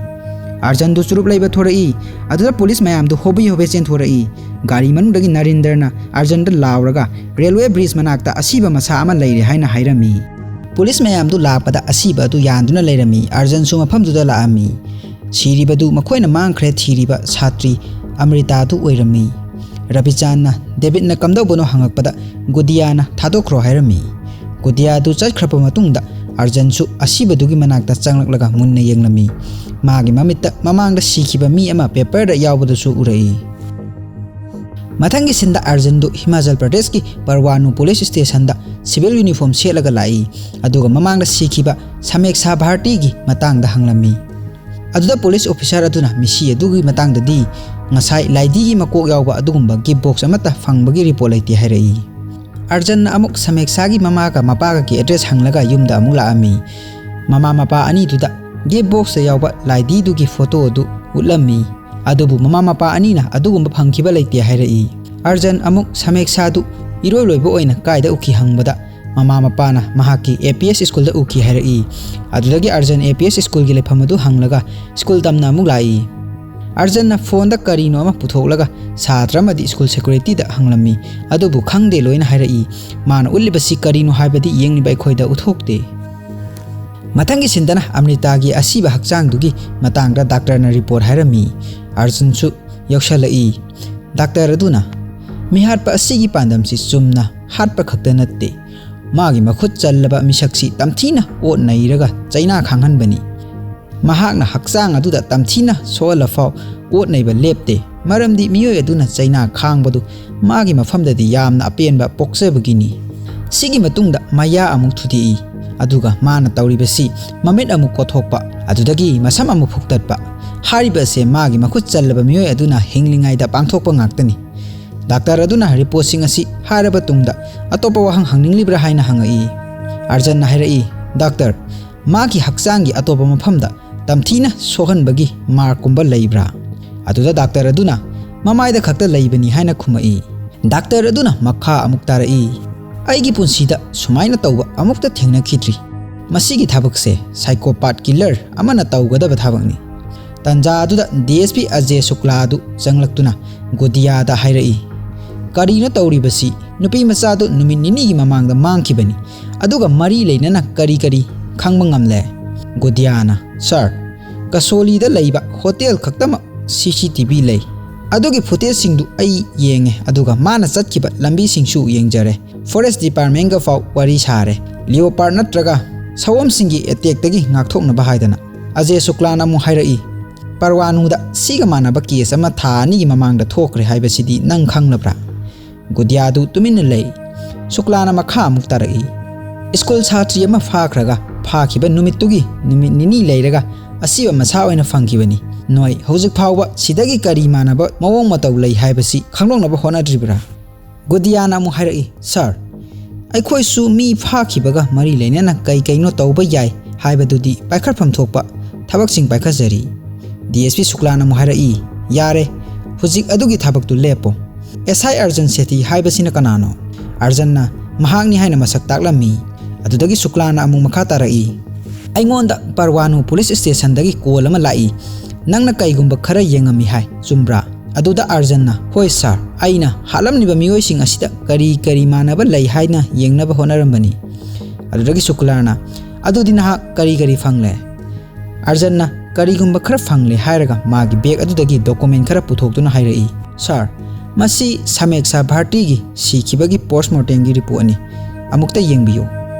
ꯑꯥꯔꯖꯟꯗꯨ ꯆꯨꯔꯨꯞ ꯂꯩꯕ ꯊꯣꯔꯛꯏ꯫ ꯑꯗꯨꯗ ꯄꯨꯂꯤꯁ ꯃꯌꯥꯝꯗꯨ ꯍꯣꯕꯤ ꯍꯣꯕꯦ ꯆꯦꯟꯊꯣꯔꯛꯏ꯫ ꯒꯥꯔꯤ ꯃꯅꯨꯡꯗꯒꯤ ꯅꯔꯦꯟꯗ꯭ꯔꯅ ꯑꯥꯔꯖꯟꯗ ꯂꯥꯎꯔꯒ ꯔꯦꯜꯋꯦ ꯕ꯭ꯔꯤꯖ ꯃꯅꯥꯛꯇ ꯑꯁꯤꯕ ꯃꯁꯥ ꯑꯃ ꯂꯩꯔꯦ ꯍꯥꯏꯅ ꯍꯥꯏꯔꯝꯃꯤ꯫ ꯄꯨꯂꯤꯁ ꯃꯌꯥꯝꯗꯨ ꯂꯥꯛꯄꯗ ꯑꯁꯤꯕ ꯑꯗꯨ ꯌꯥꯟꯗꯨꯅ ꯂꯩꯔꯝꯃꯤ꯫ ꯑꯥꯔꯖꯟꯁꯨ ꯃꯐꯝꯗꯨꯗ ꯂꯥꯛꯑꯝꯃꯤ꯫ ꯁꯤꯔꯤꯕꯗꯨ ꯃꯈꯣꯏꯅ ꯃꯥꯡꯈ꯭ꯔꯦ ꯊꯤꯔꯤꯕ ꯁꯥꯇ꯭ꯔꯤ ꯑꯃ꯭ꯔꯤꯇꯥꯗꯨ ꯑꯣꯏꯔꯝꯃꯤ꯫ ꯔꯕꯤꯆꯥꯟꯅ ꯗꯦꯕꯤꯠꯅ ꯀꯝꯗꯧꯕꯅꯣ ꯍꯪꯉꯛꯄꯗ ꯒꯨꯗꯤꯌꯥꯅ ꯊꯥꯗꯣꯛꯈ꯭ꯔꯣ ꯍꯥꯏꯔꯝꯃꯤ꯫ ꯒꯨꯗꯤꯌꯥꯗꯨ ꯆꯠꯈ꯭ꯔꯕ ꯃꯇꯨꯡꯗ ꯑꯥꯔꯖꯟꯁꯨ ꯑꯁꯤꯕꯗꯨꯒꯤ ꯃꯅꯥꯛꯇ ꯆꯪꯂꯛꯂꯒ ꯃꯨꯟꯅ ꯌꯦꯡꯂꯝꯃꯤ꯫ ꯃꯥꯒꯤ ꯃꯃꯤꯠꯇ ꯃꯃꯥꯡꯗ ꯁꯤꯈꯤꯕ ꯃꯤ ꯑꯃ ꯄꯦꯄꯔꯗ ꯌꯥꯎꯕꯗꯨꯁꯨ ꯎꯔꯛꯏ꯫ ꯃꯊꯪꯒꯤ ꯁꯤꯟꯗ ꯑꯥꯔꯖꯟꯗꯨ ꯍꯤꯃꯥꯆꯜ ꯄ꯭ꯔꯗꯦꯁꯀꯤ ꯄꯔꯋꯥꯅꯨ ꯄꯨꯂꯤꯁ ꯁ꯭ꯇꯦꯁꯟꯗ ꯁꯤꯚꯤꯜ ꯌꯨꯅꯤꯐꯣꯔꯝ ꯁꯦꯠꯂꯒ ꯂꯥꯛꯏ꯫ ꯑꯗꯨꯒ ꯃꯃꯥꯡꯗ ꯁꯤꯈꯤꯕ ꯁꯃꯦꯛꯁꯥ ꯚꯥꯔꯇꯤꯒꯤ ꯃꯇꯥꯡꯗ ꯍꯪꯂꯝꯃꯤ꯫ ꯑꯗꯨꯗ ꯄꯨꯂꯤꯁ ꯑꯣꯐꯤꯁꯥꯔ ꯑꯗꯨꯅ ꯃꯤꯁꯤ ꯑꯗꯨꯒꯤ ꯃꯇꯥꯡꯗꯗꯤ ꯉꯁꯥꯏ ꯂꯥꯏꯙꯤꯒꯤ ꯃꯀꯣꯛ ꯌꯥꯎꯕ ꯑꯗꯨꯒꯨꯝꯕ ꯒꯤꯐ ꯕꯣꯛꯁ ꯑꯃꯠꯇ ꯐꯪꯕꯒꯤ ꯔꯤꯄꯣꯔꯠ ꯂꯩꯇꯦ ꯍꯥꯏꯔꯛꯏ꯫ ꯑꯥꯔꯖꯟꯅ ꯑꯃꯨꯛ ꯁꯃꯦꯛꯁꯥꯒꯤ ꯃꯃꯥꯒ ꯃꯄꯥꯒꯒꯤ ꯑꯦꯗ꯭ꯔꯦꯁ ꯍꯪꯂꯒ ꯌꯨꯝꯗ ꯑꯃꯨꯛ ꯂꯥꯛꯑꯝꯃꯤ꯫ ꯃꯃꯥ ꯃꯄꯥ ꯑꯅꯤꯗꯨꯗ ꯒꯤꯐ ꯕꯣꯛꯁꯇ ꯌꯥꯎꯕ ꯂꯥꯏꯙꯤꯗꯨꯒꯤ ꯐꯣꯇꯣ ꯑꯗꯨ ꯎꯠꯂꯝꯃꯤ꯫ ꯑꯗꯨꯕꯨ ꯃꯃꯥ ꯃꯄꯥ ꯑꯅꯤꯅ ꯑꯗꯨꯒꯨꯝꯕ ꯐꯪꯈꯤꯕ ꯂꯩꯇꯦ ꯍꯥꯏꯔꯛꯏ꯫ ꯑꯔꯖꯟ ꯑꯃꯨꯛ ꯁꯃꯦꯛꯁꯥꯗꯨ ꯏꯔꯣꯏ ꯂꯣꯏꯕ ꯑꯣꯏꯅ ꯀꯥꯏꯗ ꯎꯈꯤ ꯍꯪꯕꯗ, ꯃꯃꯥ ꯃꯄꯥꯅ ꯃꯍꯥꯛꯀꯤ A P S ꯁ꯭ꯀꯨꯜꯗ ꯎꯈꯤ ꯍꯥꯏꯔꯛꯏ꯫ ꯑꯗꯨꯗꯒꯤ ꯑꯔꯖꯟ A P S ꯁ꯭ꯀꯨꯜꯒꯤ ꯂꯩꯐꯝ ꯑꯗꯨ ꯍꯪꯂꯒ ꯁ꯭ꯀꯨꯜ ꯇꯝꯅ ꯑꯃꯨꯛ ꯂꯥꯛꯏ꯫ ꯑꯔꯖꯟꯅ ꯐꯣꯟꯗ ꯀꯔꯤꯅꯣ ꯑꯃ ꯄꯨꯊꯣꯛꯂꯒ ꯁꯥꯇ꯭ꯔ ꯑꯃꯗꯤ ꯁ꯭ꯀꯨꯜ ꯁꯦꯀ꯭ꯌꯨꯔꯤꯇꯤꯗ ꯍꯪꯂꯝꯃꯤ, ꯑꯗꯨꯕꯨ ꯈꯪꯗꯦ ꯂꯣꯏꯅ ꯍꯥꯏꯔꯛꯏ꯫ ꯃꯥꯅ ꯎꯠꯂꯤꯕꯁꯤ ꯀꯔꯤꯅꯣ ꯍꯥꯏꯕꯗꯤ ꯌꯦꯡꯂꯤꯕ ꯑꯩꯈꯣꯏꯗ ꯎꯠꯊꯣꯛꯇꯦ꯫ ꯃꯊꯪꯒꯤ ꯁꯤꯟꯗꯅ ꯑꯃ꯭ꯔꯤꯇꯥꯒꯤ ꯑꯁꯤꯕ ꯍꯛꯆꯥꯡꯗꯨꯒꯤ ꯃꯇꯥꯡꯗ ꯗꯥꯛꯇꯔꯅ ꯔꯤꯄꯣꯔꯠ ꯍꯥꯏꯔꯝꯃꯤ꯫ ꯑꯔꯖꯟꯁꯨ ꯌꯥꯎꯁꯜꯂꯛꯏ꯫ ꯗꯥꯛꯇꯔ ꯑꯗꯨꯅ, "ꯃꯤꯍꯥꯠꯄ ꯑꯁꯤꯒꯤ ꯄꯥꯟꯗꯝꯁꯤ ꯆꯨꯝꯅ ꯍꯥꯠꯄ ꯈꯛꯇ ꯅꯠꯇꯦ꯫ ꯃꯥꯒꯤ ꯃꯈꯨꯠ ꯆꯜꯂꯕ ꯃꯤꯁꯛꯁꯤ ꯇꯝꯊꯤꯅ ꯑꯣꯠ ꯅꯩꯔꯒ ꯆꯩꯅꯥ ꯈꯥꯡꯍꯟꯕꯅꯤ꯫ ꯃꯍꯥꯛꯅ ꯍꯛꯆꯥꯡ ꯑꯗꯨꯗ ꯇꯝꯊꯤꯅ ꯁꯣꯛꯍꯜꯂꯐꯥꯎ ꯑꯣꯠ ꯅꯩꯕ ꯂꯦꯞꯇꯦ, ꯃꯔꯝꯗꯤ ꯃꯤꯑꯣꯏ ꯑꯗꯨꯅ ꯆꯩꯅꯥ ꯈꯥꯡꯕꯗꯨ ꯃꯥꯒꯤ ꯃꯐꯝꯗꯗꯤ ꯌꯥꯝꯅ ꯑꯄꯦꯟꯕ ꯄꯣꯛꯆꯕꯒꯤꯅꯤ꯫" ꯁꯤꯒꯤ ꯃꯇꯨꯡꯗ ꯃꯌꯥ ꯑꯃꯨꯛ ꯊꯨꯗꯦꯛꯏ, ꯑꯗꯨꯒ ꯃꯥꯅ ꯇꯧꯔꯤꯕꯁꯤ ꯃꯃꯤꯠ ꯑꯃꯨꯛ ꯀꯣꯊꯣꯛꯄ, ꯑꯗꯨꯗꯒꯤ ꯃꯁꯝ ꯑꯃꯨꯛ ꯐꯨꯛꯇꯠꯄ꯫ ꯍꯥꯏꯔꯤꯕ ꯑꯁꯦ ꯃꯥꯒꯤ ꯃꯈꯨꯠ ꯆꯜꯂꯕ ꯃꯤꯑꯣꯏ ꯑꯗꯨꯅ ꯍꯤꯡꯂꯤꯉꯩꯗ ꯄꯥꯡꯊꯣꯛꯄ ꯉꯥꯛꯇꯅꯤ꯫ ꯗꯥꯛꯇꯔ ꯑꯗꯨꯅ ꯔꯤꯄꯣꯔꯠꯁꯤꯡ ꯑꯁꯤ ꯍꯥꯏꯔꯕ ꯇꯨꯡꯗ ꯑꯇꯣꯞꯄ ꯋꯥꯍꯪ ꯍꯪꯅꯤꯡꯂꯤꯕ꯭ꯔꯥ ꯍꯥꯏꯅ ꯍꯪꯉꯛꯏ꯫ ꯑꯔꯖꯟꯅ ꯍꯥꯏꯔꯛꯏ, "ꯗꯥꯛꯇꯔ, ꯃꯥꯒꯤ ꯍꯛꯆꯥꯡꯒꯤ ꯑꯇꯣꯞꯄ ꯃꯐꯝꯗ ꯇꯝꯊꯤꯅ ꯁꯣꯛꯍꯟꯕꯒꯤ ꯃꯥꯔꯛꯀꯨꯝꯕ ꯂꯩꯕ꯭ꯔꯥ?" ꯑꯗꯨꯗ ꯗꯥꯛꯇꯔ ꯑꯗꯨꯅ, "ꯃꯃꯥꯏꯗ ꯈꯛꯇ ꯂꯩꯕꯅꯤ" ꯍꯥꯏꯅ ꯈꯨꯝꯃꯛꯏ꯫ ꯗꯥꯛꯇꯔ ꯑꯗꯨꯅ ꯃꯈꯥ ꯑꯃꯨꯛ ꯇꯥꯔꯛꯏ, "ꯑꯩꯒꯤ ꯄꯨꯟꯁꯤꯗ ꯁꯨꯃꯥꯏꯅ ꯇꯧꯕ ꯑꯃꯨꯛꯇ ꯊꯦꯡꯅꯈꯤꯗ꯭ꯔꯤ꯫ ꯃꯁꯤꯒꯤ ꯊꯕꯛꯁꯦ psychopath killer ꯑꯃꯅ ꯇꯧꯒꯗꯕ ꯊꯕꯛꯅꯤ꯫" ꯇꯟꯖꯥ ꯑꯗꯨꯗ D S P ꯑꯖꯦ ꯁꯨꯛꯂꯥ ꯑꯗꯨ ꯆꯪꯂꯛꯇꯨꯅ ꯒꯨꯗꯤꯌꯥꯗ ꯍꯥꯏꯔꯛꯏ, "ꯀꯔꯤꯅꯣ ꯇꯧꯔꯤꯕꯁꯤ? ꯅꯨꯄꯤ ꯃꯆꯥꯗꯨ ꯅꯨꯃꯤꯠ ꯅꯤꯅꯤꯒꯤ ꯃꯃꯥꯡꯗ ꯃꯥꯡꯈꯤꯕꯅꯤ, ꯑꯗꯨꯒ ꯃꯔꯤ ꯂꯩꯅꯅ ꯀꯔꯤ ꯀꯔꯤ ꯈꯪꯕ ꯉꯝꯂꯦ?" ꯒꯨꯗꯤꯌꯥꯅ, "ꯁꯥꯔ, ꯀꯁꯣꯂꯤꯗ ꯂꯩꯕ ꯍꯣꯇꯦꯜ ꯈꯛꯇꯃꯛ C C T V ꯂꯩ꯫ ꯑꯗꯨꯒꯤ ꯐꯨꯇꯦꯖꯁꯤꯡꯗꯨ ꯑꯩ ꯌꯦꯡꯉꯦ, ꯑꯗꯨꯒ ꯃꯥꯅ ꯆꯠꯈꯤꯕ ꯂꯝꯕꯤꯁꯤꯡꯁꯨ ꯌꯦꯡꯖꯔꯦ꯫ ꯐꯣꯔꯦꯁ ꯗꯤꯄꯥꯔꯠꯃꯦꯟꯒ ꯐꯥꯎ ꯋꯥꯔꯤ ꯁꯥꯔꯦ, ꯂꯤꯑꯣꯄꯥꯔꯗ ꯅꯠꯇ꯭ꯔꯒ ꯁꯑꯣꯝꯁꯤꯡꯒꯤ ꯑꯦꯇꯦꯛꯇꯒꯤ ꯉꯥꯛꯊꯣꯛꯅꯕ ꯍꯥꯏꯗꯅ꯫" ꯑꯖꯦ ꯁꯨꯛꯂꯥꯅ ꯑꯃꯨꯛ ꯍꯥꯏꯔꯛꯏ, "ꯄꯔꯋꯥꯅꯨꯗ ꯁꯤꯒ ꯃꯥꯟꯅꯕ ꯀꯦꯁ ꯑꯃ ꯊꯥ ꯑꯅꯤꯒꯤ ꯃꯃꯥꯡꯗ ꯊꯣꯛꯈ꯭ꯔꯦ ꯍꯥꯏꯕꯁꯤꯗꯤ ꯅꯪ ꯈꯪꯂꯕ꯭ꯔꯥ?" ꯒꯨꯗꯤꯌꯥꯗꯨ ꯇꯨꯃꯤꯟꯅ ꯂꯩ꯫ ꯁꯨꯛꯂꯥꯅ ꯃꯈꯥ ꯑꯃꯨꯛ ꯇꯥꯔꯛꯏ, "ꯁ꯭ꯀꯨꯜ ꯁꯥꯇ꯭ꯔꯤ ꯑꯃ ꯐꯥꯈ꯭ꯔꯒ ꯐꯥꯈꯤꯕ ꯅꯨꯃꯤꯠꯇꯨꯒꯤ ꯅꯨꯃꯤꯠ ꯅꯤꯅꯤ ꯂꯩꯔꯒ ꯑꯁꯤꯕ ꯃꯁꯥ ꯑꯣꯏꯅ ꯐꯪꯈꯤꯕꯅꯤ꯫ ꯅꯣꯏ ꯍꯧꯖꯤꯛ ꯐꯥꯎꯕ ꯁꯤꯗꯒꯤ ꯀꯔꯤ ꯃꯥꯟꯅꯕ ꯃꯑꯣꯡ ꯃꯇꯧ ꯂꯩ ꯍꯥꯏꯕꯁꯤ ꯈꯪꯗꯣꯛꯅꯕ ꯍꯣꯠꯅꯗ꯭ꯔꯤꯕ꯭ꯔꯥ?" ꯒꯨꯗꯤꯌꯥꯅ ꯑꯃꯨꯛ ꯍꯥꯏꯔꯛꯏ, "ꯁꯥꯔ, ꯑꯩꯈꯣꯏꯁꯨ ꯃꯤ ꯐꯥꯈꯤꯕꯒ ꯃꯔꯤ ꯂꯩꯅꯅ ꯀꯩ ꯀꯩꯅꯣ ꯇꯧꯕ ꯌꯥꯏ ꯍꯥꯏꯕꯗꯨꯗꯤ ꯄꯥꯏꯈꯠꯐꯝ ꯊꯣꯛꯄ ꯊꯕꯛꯁꯤꯡ ꯄꯥꯏꯈꯠꯆꯔꯤ꯫" D S P ꯁꯨꯛꯂꯥꯅ ꯑꯃꯨꯛ ꯍꯥꯏꯔꯛꯏ, "ꯌꯥꯔꯦ, ꯍꯧꯖꯤꯛ ꯑꯗꯨꯒꯤ ꯊꯕꯛꯇꯨ ꯂꯦꯞꯄꯣ꯫ ꯑꯦꯁ ꯑꯥꯏ ꯑꯔꯖꯟ ꯁꯦꯊꯤ ꯍꯥꯏꯕꯁꯤꯅ ꯀꯅꯥꯅꯣ?" "ꯑꯔꯖꯟꯅ ꯃꯍꯥꯛꯅꯤ" ꯍꯥꯏꯅ ꯃꯁꯛ ꯇꯥꯛꯂꯝꯃꯤ꯫ ꯑꯗꯨꯗꯒꯤ ꯁꯨꯀ꯭ꯂꯥꯅ ꯑꯃꯨꯛ ꯃꯈꯥ ꯇꯥꯔꯛꯏ, "ꯑꯩꯉꯣꯟꯗ ꯄꯔꯋꯥꯅꯨ ꯄꯨꯂꯤꯁ ꯁ꯭ꯇꯦꯁꯟꯗꯒꯤ ꯀꯣꯜ ꯑꯃ ꯂꯥꯛꯏ꯫ ꯅꯪꯅ ꯀꯩꯒꯨꯝꯕ ꯈꯔ ꯌꯦꯡꯉꯝꯃꯤ ꯍꯥꯏ, ꯆꯨꯝꯕ꯭ꯔꯥ?" ꯑꯗꯨꯗ ꯑꯔꯖꯟꯅ, "ꯍꯣꯏ ꯁꯥꯔ, ꯑꯩꯅ ꯍꯥꯠꯂꯝꯂꯤꯕ ꯃꯤꯑꯣꯏꯁꯤꯡ ꯑꯁꯤꯗ ꯀꯔꯤ ꯀꯔꯤ ꯃꯥꯟꯅꯕ ꯂꯩ ꯍꯥꯏꯅ ꯌꯦꯡꯅꯕ ꯍꯣꯠꯅꯔꯝꯕꯅꯤ꯫" ꯑꯗꯨꯗꯒꯤ ꯁꯨꯀ꯭ꯂꯥꯅ, "ꯑꯗꯨꯗꯤ ꯅꯍꯥꯛ ꯀꯔꯤ ꯀꯔꯤ ꯐꯪꯂꯦ?" ꯑꯔꯖꯟꯅ ꯀꯔꯤꯒꯨꯝꯕ ꯈꯔ ꯐꯪꯂꯦ ꯍꯥꯏꯔꯒ ꯃꯥꯒꯤ ꯕꯦꯒ ꯑꯗꯨꯗꯒꯤ ꯗꯣꯀꯨꯃꯦꯟ ꯈꯔ ꯄꯨꯊꯣꯛꯇꯨꯅ ꯍꯥꯏꯔꯛꯏ, "ꯁꯥꯔ, ꯃꯁꯤ ꯁꯃꯦꯛꯁꯥ ꯚꯥꯔꯇꯤꯒꯤ ꯁꯤꯈꯤꯕꯒꯤ ꯄꯣꯁꯃꯣꯔꯇꯦꯝꯒꯤ ꯔꯤꯄꯣꯔꯠꯅꯤ꯫ ꯑꯃꯨꯛꯇ ꯌꯦꯡꯕꯤꯌꯨ꯫"